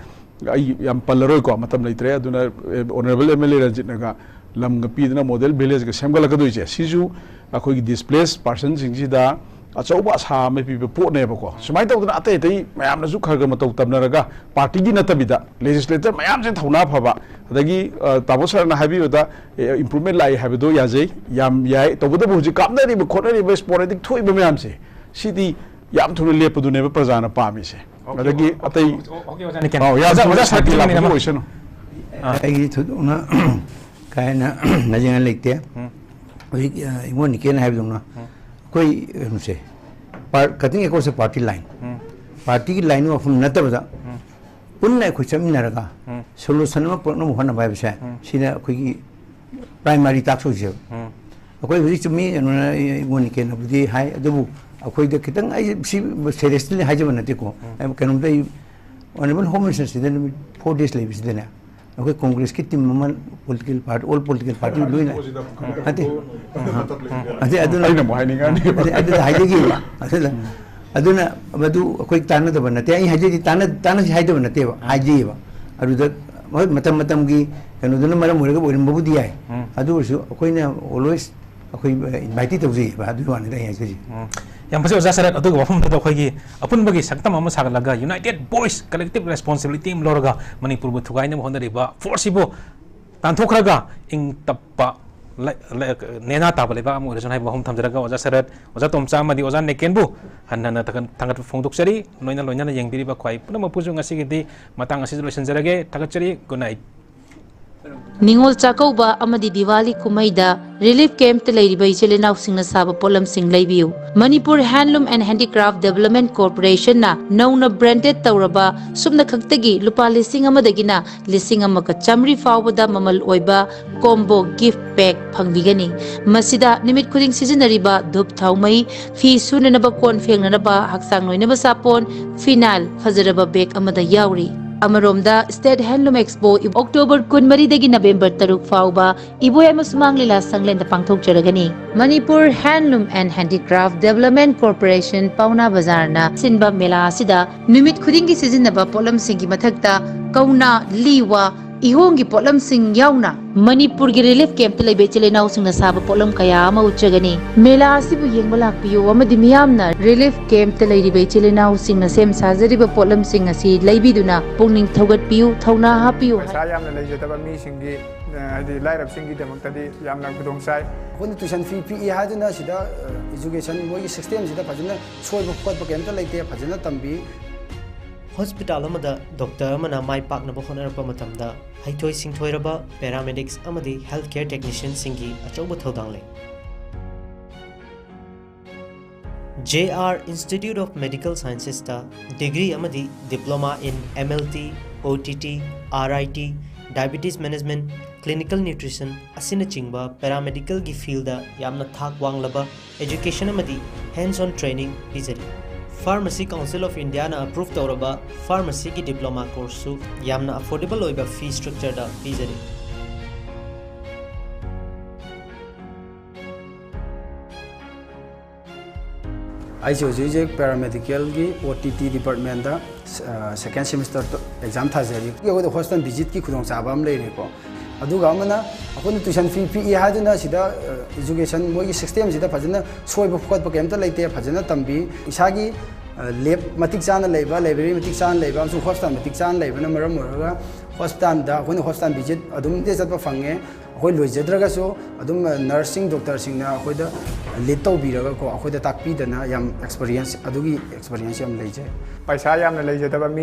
ꯑꯩ ꯌꯥꯝ ꯄꯜꯂꯔꯣꯏꯀꯣ, ꯃꯇꯝ ꯂꯩꯇ꯭ꯔꯦ꯫ ꯑꯗꯨꯅ, ꯑꯦ, honourable ꯑꯦꯝ ꯑꯦꯜ ꯑꯦ ꯔꯟꯖꯤꯠꯅꯒ ꯂꯝꯒ ꯄꯤꯗꯅ model villageꯒ ꯁꯦꯝꯒꯠꯂꯛꯀꯗꯣꯏꯁꯦ, ꯁꯤꯁꯨ ꯑꯩꯈꯣꯏꯒꯤ displaced personꯁꯤꯡꯁꯤꯗ ꯑꯆꯧꯕ ꯑꯁꯥ ꯑꯃ ꯄꯤꯕ ꯄꯣꯠꯅꯦꯕꯀꯣ꯫ ꯁꯨꯃꯥꯏꯅ ꯇꯧꯗꯅ ꯑꯇꯩ ꯑꯇꯩ ꯃꯌꯥꯝꯅꯁꯨ ꯈꯔ ꯈꯔ ꯃꯇꯧ ꯇꯝꯅꯔꯒ, ꯄꯥꯔꯇꯤꯒꯤ ꯅꯠꯇꯕꯤꯗ legislator ꯃꯌꯥꯝꯁꯦ ꯊꯧꯅꯥ ꯐꯕ, ꯑꯗꯒꯤ, ꯑ, ꯇꯥꯃꯣ ꯁꯥꯔꯅ ꯍꯥꯏꯕꯤꯕꯗ, ꯑꯦ, improvement ꯂꯥꯛꯏ ꯍꯥꯏꯕꯗꯣ ꯌꯥꯖꯩ, ꯌꯥꯝ ꯌꯥꯏ꯫ ꯇꯧꯕꯇꯕꯨ ꯍꯧꯖꯤꯛ ꯀꯥꯞꯅꯔꯤꯕ ꯈꯣꯠꯅꯔꯤꯕ sporadic ꯊꯣꯛꯏꯕ ꯃꯌꯥꯝꯁꯦ, ꯁꯤꯗꯤ ꯌꯥꯝ ꯊꯨꯅ ꯂꯦꯞꯄꯗꯨꯅꯦꯕ ꯄ꯭ꯔꯖꯥꯅ ꯄꯥꯝꯃꯤꯁꯦ꯫ ꯑꯣꯀꯦ, ꯑꯗꯒꯤ ꯑꯣꯀꯦ, ꯑꯇꯩ ꯑꯣꯀꯦ, ꯑꯣꯖꯥ ꯅꯤꯀꯦꯟ꯫ ꯑꯧ, ꯌꯥꯝ ꯑꯣꯖꯥ, ꯊꯨꯅ ꯑꯣꯖꯥ ꯁꯥꯟꯇꯤ ꯁꯥꯟꯇꯤ ꯂꯥꯛꯄ ꯂꯩꯅꯕ꯫ ꯑꯣꯏꯁꯅꯨ꯫ ꯑꯥ꯫ ꯑꯩꯒꯤ ꯊꯣꯏꯗꯣꯛꯅ ꯀꯥ ꯍꯦꯟꯅ ꯍꯥꯏꯖꯅꯤꯡꯉꯥꯏ ꯂꯩꯇꯦ꯫ ꯎꯝ꯫ ꯍꯧꯖꯤꯛ, ꯑ, ꯏꯕꯨꯡꯉꯣ ꯅꯤꯀꯦꯟ ꯍꯥꯏꯕꯗꯧꯅ ꯎꯝ꯫ ꯑꯩꯈꯣꯏ ꯀꯩꯅꯣꯁꯦ, ꯄꯥꯔ-, cutting across the party line, ꯎꯝ꯫ ꯄꯥꯔꯇꯤꯒꯤ ꯂꯥꯏꯟꯒꯤ ꯋꯥꯐꯝ ꯅꯠꯇꯕꯗ ꯎꯝ꯫ ꯄꯨꯟꯅ ꯑꯩꯈꯣꯏ ꯆꯠꯃꯤꯟꯅꯔꯒ ꯎꯝ꯫ Solution ꯑꯃ ꯄꯨꯔꯛꯅꯕ ꯍꯣꯠꯅꯕ ꯍꯥꯏꯕꯁꯦ ꯎꯝ꯫ ꯁꯤꯅ ꯑꯩꯈꯣꯏꯒꯤ primary task ꯑꯣꯏꯖꯩꯕ꯫ ꯎꯝ꯫ ꯑꯩꯈꯣꯏ ꯍꯧꯖꯤꯛ ꯆꯨꯝꯃꯤ, ꯀꯩꯅꯣꯅ, ꯏꯕꯨꯡꯉꯣ ꯅꯤꯀꯦꯟꯅꯕꯨꯗꯤ ꯍꯥꯏ, ꯑꯗꯨꯕꯨ ꯑꯩꯈꯣꯏꯗ ꯈꯤꯇꯪ, ꯑꯩ ꯁꯤ seriously ꯍꯥꯏꯖꯕ ꯅꯠꯇꯦꯀꯣ꯫ ꯎꯝ꯫ ꯑꯩ ꯀꯩꯅꯣꯝꯇ ꯑꯩ honourable home minister ꯁꯤꯗ ꯅꯨꯃꯤꯠ four days ꯂꯩꯕꯁꯤꯗꯅꯦ, ꯑꯩꯈꯣꯏ ꯀꯣꯡꯒ꯭ꯔꯦꯁꯀꯤ ꯇꯤꯝ ꯑꯃ, political party, all political party ꯂꯣꯏꯅ ꯅꯠꯇꯦ꯫ ꯑꯗꯨ ꯑꯗꯨꯅ ꯑꯩꯅ ꯑꯃꯨꯛ ꯍꯥꯏꯅꯤꯡꯉꯛꯑꯅꯦꯕ꯫ ꯑꯗꯨ ꯑꯗꯨꯗ ꯍꯥꯏꯖꯒꯦꯕ꯫ ꯑꯗꯨꯅ ꯑꯗꯨꯅ ꯃꯗꯨ ꯑꯩꯈꯣꯏ ꯇꯥꯟꯅꯗꯕ ꯅꯠꯇꯦ꯫ ꯑꯩ ꯍꯥꯏꯖꯗꯤ ꯇꯥꯟꯅ ꯇꯥꯟꯅꯁꯤ ꯍꯥꯏꯗꯕ ꯅꯠꯇꯦꯕ, ꯍꯥꯏꯖꯩꯌꯦꯕ꯫ ꯑꯗꯨꯗ ꯍꯣꯏ, ꯃꯇꯝ ꯃꯇꯝꯒꯤ ꯀꯩꯅꯣꯗꯨꯅ ꯃꯔꯝ ꯑꯣꯏꯔꯒ ꯑꯣꯏꯔꯝꯕꯕꯨꯗꯤ ꯌꯥꯏ꯫ ꯑꯗꯨ ꯑꯣꯏꯔꯁꯨ ꯑꯩꯈꯣꯏꯅ ꯑꯣꯜꯋꯦꯁ ꯑꯩꯈꯣꯏ ꯏꯟꯚꯥꯏꯇꯤ ꯇꯧꯖꯩꯌꯦꯕ꯫ ꯑꯗꯨꯒꯤ ꯋꯥꯅꯤꯗ ꯑꯩ ꯍꯥꯏꯖꯔꯤꯁꯦ꯫ ꯌꯥꯝ ꯐꯖꯩ ꯑꯣꯖꯥ ꯁꯔꯠ꯫ ꯑꯗꯨꯒꯤ ꯋꯥꯐꯝꯗꯨꯗ ꯑꯩꯈꯣꯏꯒꯤ ꯑꯄꯨꯟꯕꯒꯤ ꯁꯛꯇꯝ ꯑꯃ ꯁꯥꯒꯠꯂꯒ, united voice, collective responsibility ꯑꯃ ꯂꯧꯔꯒ ꯃꯅꯤꯄꯨꯔꯕꯨ ꯊꯨꯒꯥꯏꯅꯕ ꯍꯣꯠꯅꯔꯤꯕ ꯐꯣꯔꯁꯁꯤꯕꯨ ꯇꯥꯟꯊꯣꯛꯈ꯭ꯔꯒ ꯏꯪ ꯇꯞꯄ ꯂꯩ- ꯂꯩ- ꯅꯦꯅꯥ ꯇꯥꯕ ꯂꯩꯕꯥꯛ ꯑꯃ ꯑꯣꯏꯔꯁꯅꯨ ꯍꯥꯏꯕ ꯋꯥꯐꯝ ꯊꯝꯖꯔꯒ, ꯑꯣꯖꯥ ꯁꯔꯠ, ꯑꯣꯖꯥ ꯇꯣꯝꯆꯥ ꯑꯃꯗꯤ ꯑꯣꯖꯥ ꯅꯦꯀꯦꯟꯕꯨ ꯍꯟꯅ ꯍꯟꯅ ꯊꯥꯒꯠ- ꯊꯥꯒꯠꯄ ꯐꯣꯡꯗꯣꯛꯆꯔꯤ꯫ ꯂꯣꯏꯅ ꯂꯣꯏꯅꯅ ꯌꯦꯡꯕꯤꯔꯤꯕ ꯈ꯭ꯋꯥꯏ ꯄꯨꯝꯅꯃꯛꯄꯨꯁꯨ ꯉꯁꯤꯒꯤꯗꯤ ꯃꯇꯥꯡ ꯑꯁꯤꯗ ꯂꯣꯏꯁꯤꯟꯖꯔꯒꯦ꯫ ꯊꯥꯒꯠꯆꯔꯤ꯫ Good night꯫ ꯅꯤꯉꯣꯜ ꯆꯥꯛꯀꯧꯕ ꯑꯃꯗꯤ ꯗꯤꯋꯥꯂꯤ ꯀꯨꯝꯍꯩꯗ ꯔꯤꯂꯤꯐ ꯀꯦꯝꯞꯇ ꯂꯩꯔꯤꯕ ꯏꯆꯤꯜ ꯏꯅꯥꯎꯁꯤꯡꯅ ꯁꯥꯕ ꯄꯣꯠꯂꯝꯁꯤꯡ ꯂꯩꯕꯤꯌꯨ꯫ ꯃꯅꯤꯄꯨꯔ ꯍꯦꯟꯂꯨꯝ ꯑꯦꯟ ꯍꯦꯟꯗꯤꯀ꯭ꯔꯥꯐ ꯗꯦꯕꯂꯞꯃꯦꯟ ꯀꯣꯔꯄꯣꯔꯦꯁꯟꯅ ꯅꯧꯅ ꯕ꯭ꯔꯥꯟꯗꯦꯗ ꯇꯧꯔꯕ ꯁꯨꯞꯅ ꯈꯛꯇꯒꯤ ꯂꯨꯄꯥ ꯂꯤꯁꯤꯡ ꯑꯃꯗꯒꯤꯅ ꯂꯤꯁꯤꯡ ꯑꯃꯒ ꯆꯥꯃꯔꯤ ꯐꯥꯎꯕꯗ ꯃꯃꯜ ꯑꯣꯏꯕ ꯀꯣꯝꯕꯣ ꯒꯤꯐ ꯄꯦꯛ ꯐꯪꯕꯤꯒꯅꯤ꯫ ꯃꯁꯤꯗ ꯅꯨꯃꯤꯠ ꯈꯨꯗꯤꯡ ꯁꯤꯖꯤꯟꯅꯔꯤꯕ ꯙꯨꯞ ꯊꯥꯎꯃꯩ, ꯐꯤ ꯁꯨꯅꯅꯕ ꯀꯣꯟ ꯐꯦꯡꯅꯅꯕ, ꯍꯛꯆꯥꯡ ꯅꯣꯏꯅꯕ ꯁꯥꯄꯣꯟ, ꯐꯤꯅꯥꯏꯜ, ꯐꯖꯔꯕ ꯕꯦꯒ ꯑꯃꯗ ꯌꯥꯎꯔꯤ꯫ ꯑꯃꯔꯣꯝꯗ, ꯁ꯭ꯇꯦꯠ ꯍꯦꯟꯂꯨꯝ ꯑꯦꯛꯁꯄꯣ ꯑꯣꯛꯇꯣꯕꯔ ꯀꯨꯟꯃꯔꯤꯗꯒꯤꯅ ꯅꯕꯦꯝꯕꯔ ꯇꯔꯨꯛ ꯐꯥꯎꯕ ꯏꯕꯣꯌꯥꯏꯃ ꯁꯨꯃꯥꯡ ꯂꯤꯂꯥ ꯁꯪꯂꯦꯟꯗ ꯄꯥꯡꯊꯣꯛꯆꯔꯒꯅꯤ꯫ ꯃꯅꯤꯄꯨꯔ ꯍꯦꯟꯂꯨꯝ ꯑꯦꯟ ꯍꯦꯟꯗꯤꯀ꯭ꯔꯥꯐ ꯗꯦꯕꯂꯞꯃꯦꯟ ꯀꯣꯔꯄꯣꯔꯦꯁꯟ ꯄꯥꯎꯅꯥ ꯕꯖꯥꯔꯅ ꯁꯤꯟꯕ ꯃꯦꯂꯥ ꯑꯁꯤꯗ ꯅꯨꯃꯤꯠ ꯈꯨꯗꯤꯡꯒꯤ ꯁꯤꯖꯤꯟꯅꯕ ꯄꯣꯠꯂꯝꯁꯤꯡꯒꯤ ꯃꯊꯛꯇ ꯀꯧꯅꯥ, ꯂꯤ, ꯋꯥ, ꯏꯍꯣꯡꯒꯤ ꯄꯣꯠꯂꯝꯁꯤꯡ ꯌꯥꯎꯅ ꯃꯅꯤꯄꯨꯔꯒꯤ ꯔꯤꯂꯤꯐ ꯀꯦꯝꯞꯇ ꯂꯩꯕ ꯏꯆꯤꯜ ꯏꯅꯥꯎꯁꯤꯡꯅ ꯁꯥꯕ ꯄꯣꯠꯂꯝ ꯀꯌꯥ ꯑꯃ ꯎꯠꯆꯒꯅꯤ꯫ ꯃꯦꯂꯥ ꯑꯁꯤꯕꯨ ꯌꯦꯡꯕ ꯂꯥꯛꯄꯤꯌꯨ ꯑꯃꯗꯤ ꯃꯤꯌꯥꯝꯅ ꯔꯤꯂꯤꯐ ꯀꯦꯝꯞꯇ ꯂꯩꯔꯤꯕ ꯏꯆꯤꯜ ꯏꯅꯥꯎꯁꯤꯡꯅ ꯁꯦꯝ ꯁꯥꯖꯔꯤꯕ ꯄꯣꯠꯂꯝꯁꯤꯡ ꯑꯁꯤ ꯂꯩꯕꯤꯗꯨꯅ ꯄꯨꯛꯅꯤꯡ ꯊꯧꯒꯠꯄꯤꯌꯨ, ꯊꯧꯅꯥ ꯍꯥꯞꯄꯤꯌꯨ꯫ ꯄꯩꯁꯥ ꯌꯥꯝꯅ ꯂꯩꯖꯗꯕ ꯃꯤꯁꯤꯡꯒꯤ, ꯑ, ꯍꯥꯏꯗꯤ ꯂꯥꯏꯔꯕꯁꯤꯡꯒꯤꯗꯃꯛꯇꯗꯤ ꯌꯥꯝꯅ ꯈꯨꯗꯣꯡ ꯆꯥꯏ꯫ ꯑꯩꯈꯣꯏꯅ ꯇ꯭ꯌꯨꯁꯟ ꯐꯤ ꯄꯤꯛꯏ ꯍꯥꯏꯗꯨꯅ ꯁꯤꯗ, ꯑ, ꯏꯖꯨꯀꯦꯁꯟ ꯃꯣꯏꯒꯤ ꯁꯤꯁꯇꯦꯝꯁꯤꯗ ꯐꯖꯅ ꯁꯣꯏꯕ ꯈꯣꯠꯄ ꯀꯩꯝꯇ ꯂꯩꯇꯦ, ꯐꯖꯅ ꯇꯝꯕꯤ꯫ ꯍꯣꯁꯄꯤꯇꯥꯜ ꯑꯃꯗ ꯗꯣꯛꯇꯔ ꯑꯃꯅ ꯃꯥꯏ ꯄꯥꯛꯅꯕ ꯍꯣꯠꯅꯔꯛꯄ ꯃꯇꯝꯗ ꯍꯩꯊꯣꯏ ꯁꯤꯡꯊꯣꯏꯔꯕ ꯄꯦꯔꯥꯃꯦꯗꯤꯛꯁ ꯑꯃꯗꯤ ꯍꯦꯜꯊ ꯀꯦꯌꯔ ꯇꯦꯛꯅꯤꯁꯤꯌꯟꯁꯤꯡꯒꯤ ꯑꯆꯧꯕ ꯊꯧꯗꯥꯡ ꯂꯩ꯫ J R institute of medical ꯁꯥꯏꯟꯁꯦꯁꯇ ꯗꯤꯒ꯭ꯔꯤ ꯑꯃꯗꯤ diploma in M L T, O T T, R I T, diabetes management, clinical nutrition ꯑꯁꯤꯅꯆꯤꯡꯕ ꯄꯦꯔꯥꯃꯦꯗꯤꯀꯦꯜꯒꯤ ꯐꯤꯜꯗ ꯌꯥꯝꯅ ꯊꯥꯛ ꯋꯥꯡꯂꯕ ꯑꯦꯖꯨꯀꯦꯁꯟ ꯑꯃꯗꯤ ꯍꯦꯟꯁ ꯑꯣꯟ ꯇ꯭ꯔꯦꯅꯤꯡ ꯄꯤꯖꯔꯤ꯫ Pharmacy Council of Indiaꯅ approve ꯇꯧꯔꯕ pharmacyꯒꯤ diploma courseꯁꯨ ꯌꯥꯝꯅ affordable ꯑꯣꯏꯕ fee structureꯗ ꯄꯤꯖꯔꯤ꯫ ꯑꯩꯁꯦ ꯍꯧꯖꯤꯛ ꯍꯧꯖꯤꯛ paramedicalꯒꯤ O T T departmentꯇ second semester exam ꯊꯥꯖꯔꯤ꯫ ꯑꯩꯈꯣꯏꯗ hospital visitꯀꯤ ꯈꯨꯗꯣꯡꯆꯥꯕ ꯑꯃ ꯂꯩꯔꯦꯀꯣ꯫ ꯑꯗꯨꯒ ꯑꯃꯅ ꯑꯩꯈꯣꯏꯅ tuition fee ꯄꯤꯛꯏ ꯍꯥꯏꯗꯨꯅ ꯁꯤꯗ education ꯃꯣꯏꯒꯤ systemꯁꯤꯗ ꯐꯖꯅ ꯁꯣꯏꯕ ꯈꯣꯠꯄ ꯀꯩꯝꯇ ꯂꯩꯇꯦ, ꯐꯖꯅ ꯇꯝꯕꯤ꯫ ꯏꯁꯥꯒꯤ lab ꯃꯇꯤꯛ ꯆꯥꯅ ꯂꯩꯕ, library ꯃꯇꯤꯛ ꯆꯥꯅ ꯂꯩꯕ ꯑꯃꯁꯨꯡ hospital ꯃꯇꯤꯛ ꯆꯥꯅ ꯂꯩꯕꯅ ꯃꯔꯝ ꯑꯣꯏꯔꯒ hospitalꯗ ꯑꯩꯈꯣꯏꯅ hospital visit ꯑꯗꯨꯝ ꯆꯠꯄ ꯐꯪꯉꯦ꯫ ꯑꯩꯈꯣꯏ ꯂꯣꯏꯖꯗ꯭ꯔꯒꯁꯨ ꯑꯗꯨꯝ nursing doctorꯁꯤꯡꯅ ꯑꯩꯈꯣꯏꯗ lead ꯇꯧꯕꯤꯔꯒꯀꯣ, ꯑꯩꯈꯣꯏꯗ ꯇꯥꯛꯄꯤꯗꯅ ꯌꯥꯝ experience, ꯑꯗꯨꯒꯤ experience ꯌꯥꯝ ꯂꯩꯖꯩ꯫ ꯄꯩꯁꯥ ꯌꯥꯝꯅ ꯂꯩꯖꯗꯕ ꯃꯤ